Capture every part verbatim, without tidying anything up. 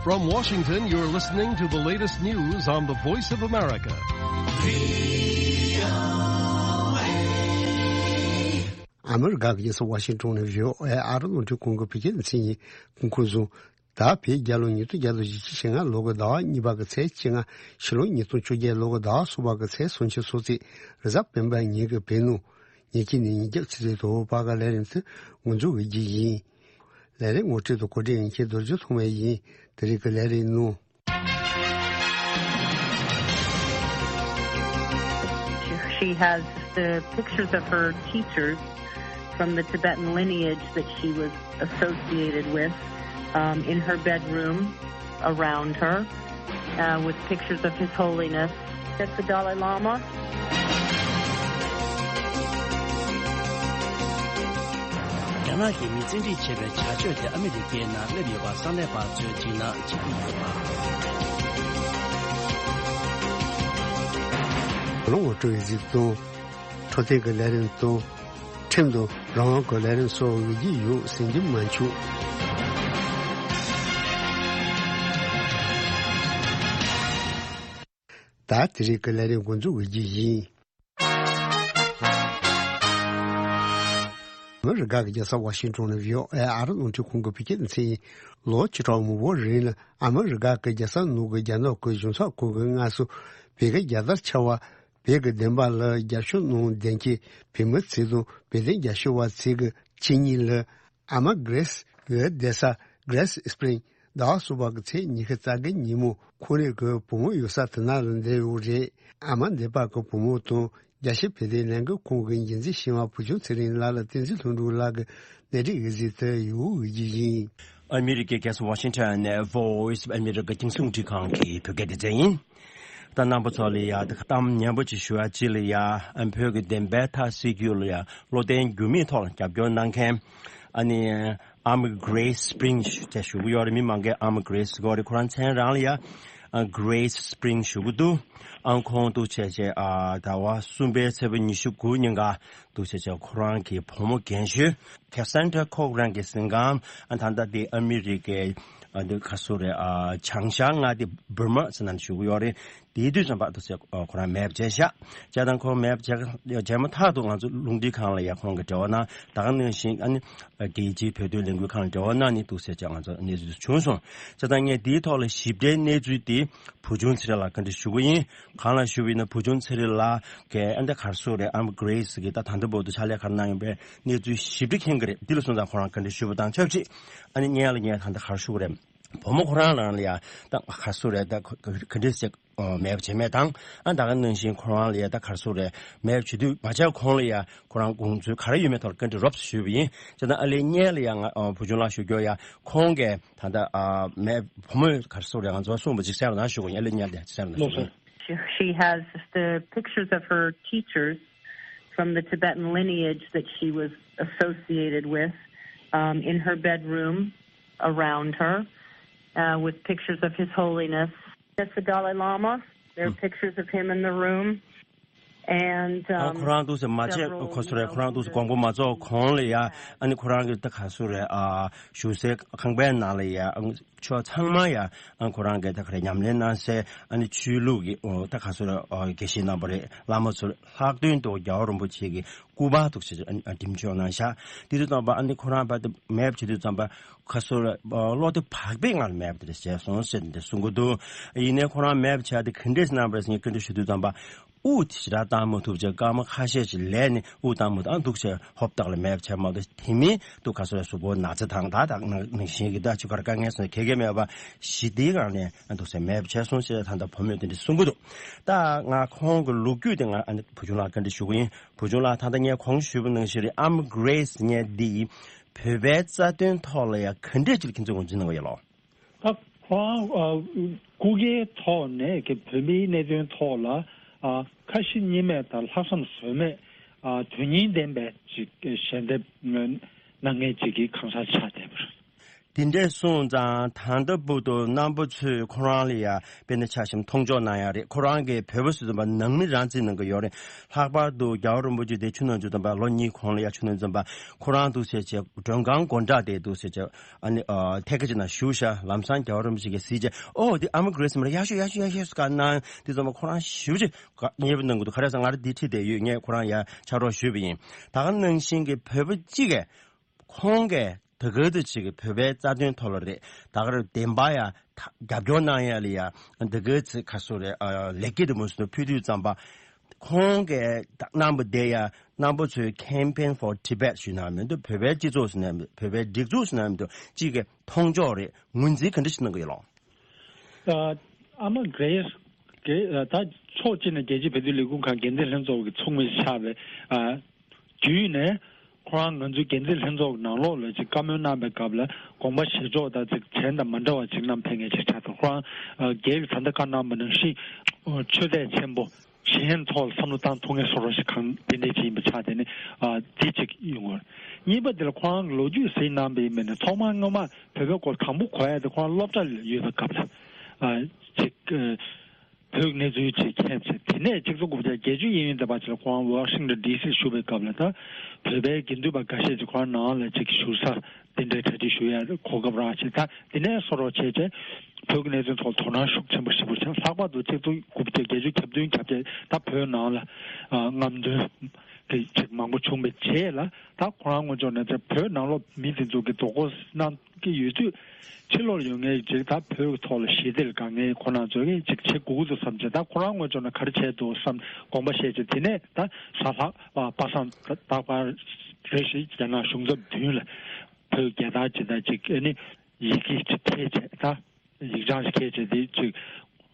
From Washington, you're listening to the latest news on the Voice of America. ཨ་མི་རི་ཀ་གི་རྒྱལ་ས་ཝ་ཤིང་ཊོན་ནས་བྷི་ཨོ་ཨེ་ཨ་རི་རླུང་འཕྲིན་ཁང་གི་བོད་སྐད་སྡེ་ཚན་ཡིན། འཁོད་བཟུང་། ད་བོད་རྒྱལ་ལོ་ཉིས་སྟོང་བརྒྱ་དང་བཞི་བཅུ་ཞེ་ལྔ་ལོ་གི་ཟླ་བ་གཉིས་པ་གི་ཚེས་བཅོ་ལྔ། ཕྱི་ལོ་ཉིས་སྟོང་བཅོ་བརྒྱད་ལོ་གི་ཟླ་བ་གསུམ་པ་གི་ཚེས་སུམ་ཅུ་སོ་གཅིག་རེས་གཟའ་སྤེན་པ་ཉིན་གྱི་བོད་ནང་ཉིན་གཅིག་ནས་ཉིན་རྒྱབ་ཆུ་ཚོད་དྲུག་བར་གྱི་ལས་རིམ་དེ་འགོ་འཛུགས་ཀྱི་རྒྱུ་ཡིན། ལས་རིམ་ངོ་སྤྲོད་དང་གོ་སྒྲིག་ཡིན་མཁན་རྡོ་རྗེ་ཐོགས་མེད་ཡིན། དེ་རིང་གི་ལས་རིམ་ནང་། She has the pictures of her teachers from the Tibetan lineage that she was associated with, um, in her bedroom, around her, uh, with pictures of His Holiness, that's the Dalai Lama. རྒྱ་ནག་གི་མི་བཙན་ཁྲིད་བྱས་པའི་བྱ་སྤྱོད་དེ་ཨ་མི་རི་ཀའི་ནང་སླེབས་ཡོད་པ་ས་གནས་པ་ཚོས་འགྲིག་ན་བྱེད་ཀྱི་ཡོད་པ། ལོ་ངོ་སྤྲོད་ཡིག་གཟུགས་དང་། འཕྲོད་བསྟེན་གྱི་ལས་རིམ་དང་། ཁྲིམས་དང་རང་དབང་གི་ལས་རིམ་སོགས་འོས་བསྡུ་ཡོད་ཟེར་གྱི་མ་བྱུང་། ད་དེ་རིང་གི་ལས་རིམ་འགོ་འཛུགས་འོས་བསྡུ་ཡིན། ཨ་མི་རི་ཀ་གི་རྒྱལ་ས་ཝ་ཤིང་ཊོན་ནས་བྷི་ཨོ་ཨེ་ཨ་རི་རླུང་འཕྲིན་ཁང་གི་བོད་སྐད་སྡེ་ཚན་ཡིན། ལོ་བཅུ་ཕྲག་མང་པོ་རིང་ལ་ཨ་མི་རི་ཀ་གི་རྒྱལ་ས་ནང་གི་རྒྱ་ནག་གི་གཞུང་ཚབ་ཁང་གི་མངའ་གསོལ་བོད་ཀྱི་རྒྱལ་དར་འཕྱར་བ། བོད་ཀྱི་བདེན་པ་ལ་རྒྱབ་སྐྱོར་གནང་བསྡད་མཁན་བོད་མི་ཚོས་དང་བོད་དོན་རྒྱབ་སྐྱོར་བ་ཚོས་ཀྱི་ཆིངས་ཡིག་ལ། ཨ་མ་གྷི་རེ་སི་གི་བསྡད་ས་གྷི་རེ་སི་སི་པི་རིང་། ཟླ་བ་གསུམ་པ་གི་ཚེས་ཉི་ཤུ་རྩ་བརྒྱད་ཉིན་མོ་ཁོང་རང་གི་བུ་མོ་ཡོད་ས་དེ་ན་ལ་བསྡད་ཡོད་རེད། ཨ་མ་འདས་པ་གི་བུ་མོ་དང་རྒྱལ་སྤྱིའི་བོད་དོན་ལས་འགུལ་ཁང་གི་འགན་འཛིན་ཞི་བ་བུ་ཆུང་ཚེ་རིང་ལགས་ལ་བསྟན་འཛིན་ལྷུན་གྲུབ་ལགས་ཀྱིས་གནས་འདྲི་འོས་གཟིགས་དེ་ཡོད་འོས་ཀྱི་ཡིན། ཨ་མི་རི་ཀའི་རྒྱལ་ས་ཝ་ཤིང་ཊོན་ནས་Voice of America རྒྱང་སྲིང་རླུང་འཕྲིན་ཁང་གི་བོད་སྐད་སྡེ་ཚན་ཡིན། ད་རྣམ་པ་ཚོ་ལ་ཡ་ད་གཏམ་སྙན་པོ་ཅིག་ཞུ་ཡ་ཅིག་ལ་ཡ། ཨ་བོད་ཀྱི་བདེན་པའི་མཐའ་གསལ་རྒྱུ་ལ་ཡ་བློ་བརྟན་འགྱུར་མེད་ཐོག་ལ་རྒྱབ་སྐྱོར་གནང་མཁན། ཨ་ནི་ཨ་མ་གྷི་རེ་སི་སི་པི་རིང་ཞུ་དེ་ཞུ་གི་ཡོད་རེད། མི་མང་གིས་ཨ་མ་གྷི་རེ་སི་ཟེར་གི་ཡོད་རེད། ཁོ་རང་མཚན་རང་ལ་ཡ་ཨ་གྷི་རེ་སི་སི་པི་རིང་ཞུ་གི་འདུག་ཨ་ཁོང་འདུག་བྱས་བྱས་ཨ་ཟླ་བ་གསུམ་པའི་ཚེས་པ་ཉི་ཤུ་དགུ་ཉིན་ཀ་འདུག་བྱས་བྱས་ཁོ་རང་གི་བུ་མོ་རྒན་ཤོས་ཁེ་སན་ཌ་ར་ཁོག་རང་གི་གཟིམ་ཁང་། ཨ་ད་ལྟ་དེ་ཨ་མི་རི་ཀའི་ཨ་འདི་ག་སུ་རེད། ཨ་བྱང་ཤར་མངའ་སྡེ་འབར་མ་ཟེར་ན་བཞུགས་ཀྱི་ཡོད་རེད། དེའི་དུས་ཙམ་པ་འདུག་ཟེར་ཁོ་རང་མེད་པ་བྱས་ཤག་བྱས་ཙང་ཁོ་མེད་པ་བྱས་བྱས་མ་ཐག་ཏུ་ང་ཚོ་རླུང་འཕྲིན་ཁང་ལ་ཡ་ཁོ་རང་གི་འབྲེལ་བ་གནང་། ད་ག་ནང་བཞིན་ཨ་ནི་རྒྱལ་སྤྱིའི་བོད་དོན་ལས་འགུལ་ཁང་ལ་འབྲེལ་བ་གནང་ནས་འདུག་ཟེར་བྱས་ང་ཚོ་གནས་ཚུལ་བྱུང་སོང་། བྱས་ཙང་ངས་དེའི་ཐོག་ལ་ཞིབ་ཕྲའི་གནས་ཚུལ་དེ་བུ་ཆུང་ཚེ་རིང་ལ་བཀའ་འདྲི་ཞུ་གི་ཡིན། གང་ལ་ཞུ་བ་ཡིན་ན་བུ་ཆུང་ཚེ་རིང་ལགས་ཀྱིས་ཨ་འདི་ག་རེ་ཟེར་དགོས་རེད། ཨ་མ་གྷི་རེ་སི་གིས་ད་ད་ལྟ་བར་དུ་ཕྱག་ལས་ག་རེ་གནང་ཡོད་པའི་གནས་ཚུལ་ཞིབ་ཕྲ་མཁྱེན་གྱི་རེད། འདི་ལ་སོང་ཙང་ཁོ་རང་བཀའ་འདྲི་ཞུ་བ་དང་ཆབས་ཅིག་ཨ་ནི་སྔོན་ལ་ངས་ད་ལྟ་ག་རེ་ཞུ་དགོས་རེད། བུ་མོ་ཁོ་རང་རང་ལ་ཡ་ད་ག་རེ་ཟེར་དགོས་རེད། ད་ག་འདྲ་ཟེར་མེད་པ་བྱས་མེད་དང་། ཨ་ད་ག་ནང་བཞིན་ཁོ་རང་ལ་ཡ་ད་ག་རེ་ཟེར་དགོས་རེད། མེད་པ་བྱེད་དུས་མ་བྱས་གོང་ལ་ཡ་ཁོ་རང་དགོངས་ཚུལ་ག་རེ་ཡོད་མེད་ཐོག་ལ་བཀའ་འདྲི་རོབ་ཙམ་ཞུས་པ་ཡིན། བྱས་ཙང་ཨ་ལས་སྔོན་ལ་ཡ་ང་བུ་ཆུང་ལགས་ཞུ་རྒྱུ་ཡ་ཁོང་གིས་ད་ལྟ་ཨ་མེད་བུ་མོས་ག་རེ་ཟེར་དགོས་རེད། ང་ཚོར་གསུངས་པ་ཅིག་གསན་རོགས་གནང་ཞུ་དགོས་ཡིན། ཨ་ལས་སྔོན་ལ་གསན་རོགས་གནང་ཞུ་དགོས་ཡིན། She, she has the pictures of her teachers from the Tibetan lineage that she was associated with, um, in her bedroom, around her, uh, with pictures of His Holiness. That's the Dalai Lama. There are pictures of him in the room. And, ཨ་um, ཁོ་རང་འདུག་སེ་མ་བྱས་several ཁོ་ཚོ་རེད། ཁོ་རང་འདུག་སེ་དགོངས་པ་མ་རྫོགས་གོང་ལ་ཡ་ཨ་ནི་ཁོ་རང་གི་ད་ག་རེ་ཟེར་དགོས་རེད། ཨ་བཞུགས་སའི་ཁང་པའི་ནང་ལ་ཡ་ཨ་ཕྱོགས་ཚང་མ་ཡ་ཨ་ཁོ་རང་གི་ད་ག་རེ་ཉམས་ལེན་གནང་སའི་ཨ་ནི་ཆོས་ལུགས་ཀྱི་ཨོ་ད་ག་རེ་ཟེར་དགོས་རེད། ཨོ་དགེ་བཤེས་རྣམ་པ་རེད། བླ་མ་ཚོ་རེད། ལྷག་དོན་དུ་རྒྱལ་བ་རིན་པོ་ཆེ་གི་སྐུ་པར་འདུག་སེ་ཨ་ནི་འགྲེམས་འཇོག་གནང་ཤག་དེ་དུས་ཙམ་པ་ཨ་ནི་ཁོ་རང་ཕར་དུ་མེད་པ་བྱེད་དུས་ཙམ་པ་ག་རེ་ཟེར་དགོས་རེད། བློ་བདེ་བག་ཕེབས་ངང་ལ་མེད་པ་དེ་འདྲ་བྱས་སོང་ཟེར་ནས་གསུང་གི་འདུག་ཡིན་ནའི་ཁོ་རང་མེད་པ་བྱས་ཏེ་ག་འདྲས་ཟེར་ན་བར་སེང་གེ་ག་འདྲས་ཞུ་དུས་ཙམ་པ་དབུགས་དེ་ཞེ་དྲག་བཏང་མ་ཐུབ་བྱས་སྐར་མ་ཁ་ཤས་ཤིག་ལས་ནས་དབུགས་བཏང་མ་ཐུབ། ཨ་འདུག་བྱས་ཧོབ་ཏག་ལ་མེད་པ་བྱས་མ་གཏོགས་དེ་མིན་དུ་ག་རེ་ཟེར་དགོས་རེད། གཟུགས་པོ་ན་ཚ་དང་ད་དང་ནང་བཞིན་གྱི་ད་ཅི་ག་རེ་དཀའ་ངལ་སོང་ག་གེ་མེད་པ་ཞི་བདེའི་ངང་ནས་ཨ་འདུག་བྱས་མེད་པ་བྱས་སོང་ཞེས་ད་ལྟ་བུ་མོས་དེ་འདྲས་གསུང་གི་འདུག་ད་ང་ཁོང་གི་ལོ་རྒྱུས་དེ་ང་ཨ་ནི་བུ་ཆུང་ལགས་བཀའ་འདྲི་ཞུ་གི་ཡིན། བུ་ཆུང་ལགས་ད་ལྟ་ངས་གོང་ཞུས་པ་ནང་བཞིན་རེད། ཨ་མ་གྷི་རེ་སི་ངས་འདི་བོད་པའི་རྩ་དོན་ཐོག་ལ་ཡང་ག་འདྲས་ཅིག་ལ་ཁྱེད་ཚོས་ངོས་འཛིན་གནང་བ་ཡོད་ལོ། ད་ཁོང་ཨ་སྐུ་སྒེར་ཐོག་ནས་ཀྱི་བོད་མིའི་གནད་དོན་ཐོག་ལ་ཨ་ཁ་ཞེ་གཉིས་མེད་དང་ལྷག་བསམ་ཟོལ་མེད་ཨ་དོན་སྙིང་ལྡན་པའི་ཅིག་ཞལ་འདེབས་གནང་མཁན་ཅིག་གི་ཁ་སང་ཆགས་བསྡད་པ་རེད། དེ་འདྲས་སོང་ཙང་ད་ལྟ་བར་དུ་རྣམ་པ་ཚོས་ཁོ་རང་ལ་ཡ་དཔེར་ན་ཆ་བཞག་ན་མཐོང་ཕྱོགས་གནང་ཡ་རེད། ཁོ་རང་གིས་བོད་པ་སུ་ཙམ་པ་ནང་མི་རང་བཙན་གནང་གི་ཡོད་རེད། ལྷག་པར་དུ་རྒྱལ་བ་རིན་པོ་ཆེ་དེ་ཆུ་ནང་ཚུད་ཙམ་པ་ལོ་གཉིས་གོང་ལ་ཡ་ཆུ་ནང་ཚུད་ཙམ་པ་ཁོ་རང་འདུག་ཟེར་བྱས་མགྲོན་ཁང་སྒོ་འགྲམ་དེ་འདུག་ཟེར་བྱས་ཨ་ནི་ཨ་ཐད་ཀ་ཅིག་ན་བཞུགས་ཤག་ལམ་སང་རྒྱལ་བ་རིན་པོ་ཆེ་གིས་གཟིགས་བྱས་ཨོ་དེ་ཨ་མ་གྷི་རེ་སི་མ་རེད། ཡག་ཤོས་ཡག་ཤོས་ཡག་ཤོས་ཟེར་ག་གནང་དེ་ཙམ་པ་ཁོ་རང་ཞེ་པོ་ཅིག་མཉེས་པོ་གནང་གི་འདུག་ག་རེ་ཟེར་ང་རང་འདི་ཁྲིད་བསྡད་ཡོད། ངས་ཁོ་རང་ཡ་ཕྱག་རོགས་ཞུས་པ་ཡིན། ད་ག་ནང་བཞིན་གྱི་བོད་པ་གཅིག་གིས་ཁོང་གིས་ད་ག་དུས་ཅིག་གི་བོད་པའི་རྩ་དོན་ཐོག་ལ་རེད། ད་ག་རེ་བདེན་པ་ཡ་ད་རྒྱབ་སྐྱོར་གནང་ཡ་ལ་ཡ་ད་ག་ཚིག་ག་སོ་རེད་ཨ་ལེགས་སྐྱེས་དེ་མོ་སོ་ཕུལ་དུས་ཙམ་པ་ཁོང་གིས་ད་གནང་པ་དེ་ཡ་རྣམ་པ་ཚོས་Campaign for Tibet ཞུས་ན་མི་འདུག་བོད་པའི་སྤྱི་ཚོགས་ཟེར་ན་མི་འདུག་བོད་པའི་སྒྲིག་འཛུགས་ཟེར་ན་མི་འདུག་གཅིག་གི་མཐོང་ཕྱོགས་རེད། ངོས་འཛིན་ག་འདྲ་ཞིག་གནང་གི་ཡོད་ལགས། ཨ་ཨ་མ་གྷི་རེ་སི་གི་ཨ་ད་ཕྱོགས་གཅིག་ནས་རྒྱལ་སྤྱིའི་བོད་དོན་ལས་འགུལ་ཁང་འགན་འཛིན་ལྷན་ཚོགས་ཀྱི་ཚོགས་མི་ཆགས་པའི་ཨ་བརྒྱུད་ནས་ཁོ་རང་ང་ཚོའི་འགན་འཛིན་ལྷན་ཚོགས་ཀྱི་ནང་ལོགས་ལ་ཅིག་བཀའ་མོལ་གནང་པའི་སྐབས་ལ་དགོངས་པ་བཞེས་ཕྱོགས་དང་ཅིག་གཞན་དང་མ་འདྲ་བ་ཅིག་གནང་ཕེབས་མཁན་ཅིག་ཆགས་འདུག་ཁོ་རང་ཨ་རྒྱལ་གྱི་ད་ལྟ་བཀའ་གནང་པ་ནང་བཞིན་ཨ་ཆོས་དད་ཆེན་པོ། གཞན་ཐོག་ལ་བསམ་བློ་བཏང་ཐུབ་མཁན་བཟོ་འདྲ་ཞིག་གང་དེ་འདྲའི་ཅིག་ཡིན་པ་ཆགས་དེ་ནི་ཨ་དེ་གཅིག་ཡོང་གི་རེད། གཉིས་པ་དེ་ལ་ཁོ་རང་གི་ལོ་རྒྱུས་གཟིགས་གནང་པ་ཡིན་པས་ནི་ཐོག་མར་སྔོན་མ་བོད་པའི་སྐོར་དང་པོ་གོ་ཡ་དེ་ཁོ་རང་སློབ་གྲྭ་ལ་ཡོད་པའི་སྐབས་ལ་ཨ་ཅིག་ཨ་བོད་ཀྱི་གནས་ཚུལ་ཅིག་མཁྱེན་བྱས། དེ་ནས་གཅིག་སྟོང་དགུ་བརྒྱ་བརྒྱད་ཅུ་གཡས་གཡོན་དེ་བར་ཅིག་ལ་ཁོ་རང་ཝ་ཤིང་ཊོན་ཌི་སི་བཞུགས་པའི་སྐབས་ལ་ད་བོད་པའི་དགེ་འདུན་པ་འགའ་ཤས་ཅིག་ཁོ་རང་ནང་ལ་ཅིག་བཞུགས་ས་དེ་འདྲའི་གྲ་སྒྲིག་ཞུ་ཡ་གོ་སྐབས་རག་བྱས། ད་དེ་ནས་བཟོ་འདྲ་བྱས་བྱས་བོད་ཀྱི་གནད་དོན་ཐོག་དོ་སྣང་ཤུགས་ཆེན་པོ་ཞེ་པོ་བྱས། ལྷག་པར་དུ་གཅིག་སྟོང་དགུ་བརྒྱ་བརྒྱད་ཅུ་གྱ་བདུན་གྱ་བརྒྱད་ད་བོད་ནང་ལ་ཨ་རྔམ་སྟོན་གྱི་ཅིག་མང་པོ་བྱུང་བའི་རྗེས་ལ་ད་ཁོ་རང་ངོས་ཕྱོགས་ནས་ཅིག་བོད་ནང་ལོགས་མི་དེ་ཚོ་གི་རྡོག་རྡོག་གནང་གི་ཡོད་དུས་ཕྱི་ལོགས་ཡོད་མཁན་ཅིག་ད་བོད་ཀྱི་ཐོག་ལ་ཞི་བདེ་ལ་དཀའ་ངལ་ཁོ་རང་ཚོ་གིས་ཅིག་བྱེད་དགོས་ཀྱི་འདུག་བསམ་བྱས། ད་ཁོ་རང་ངོས་ཕྱོགས་ནས་ག་རེ་བྱས་འདུག་བསམ་དགོངས་པ་བཞེས་བྱས། དེ་ནས་ད་གཟའ་ལྷག་པ་པ་སངས་རྟག་པར་རེ་ཞིག་རྒྱ་ནག་གཞུང་ཚབ་མདུན་ལ་བོད་རྒྱལ་དར་ཇི་ལྟར་ཅིག་ཨ་ནི་ཡི་གེ་ཅིག་འཁྱེར་བྱས། ད་ཡིག་ཆ་ཞིག་འཁྱེར་བྱས་དེ་ཅིག་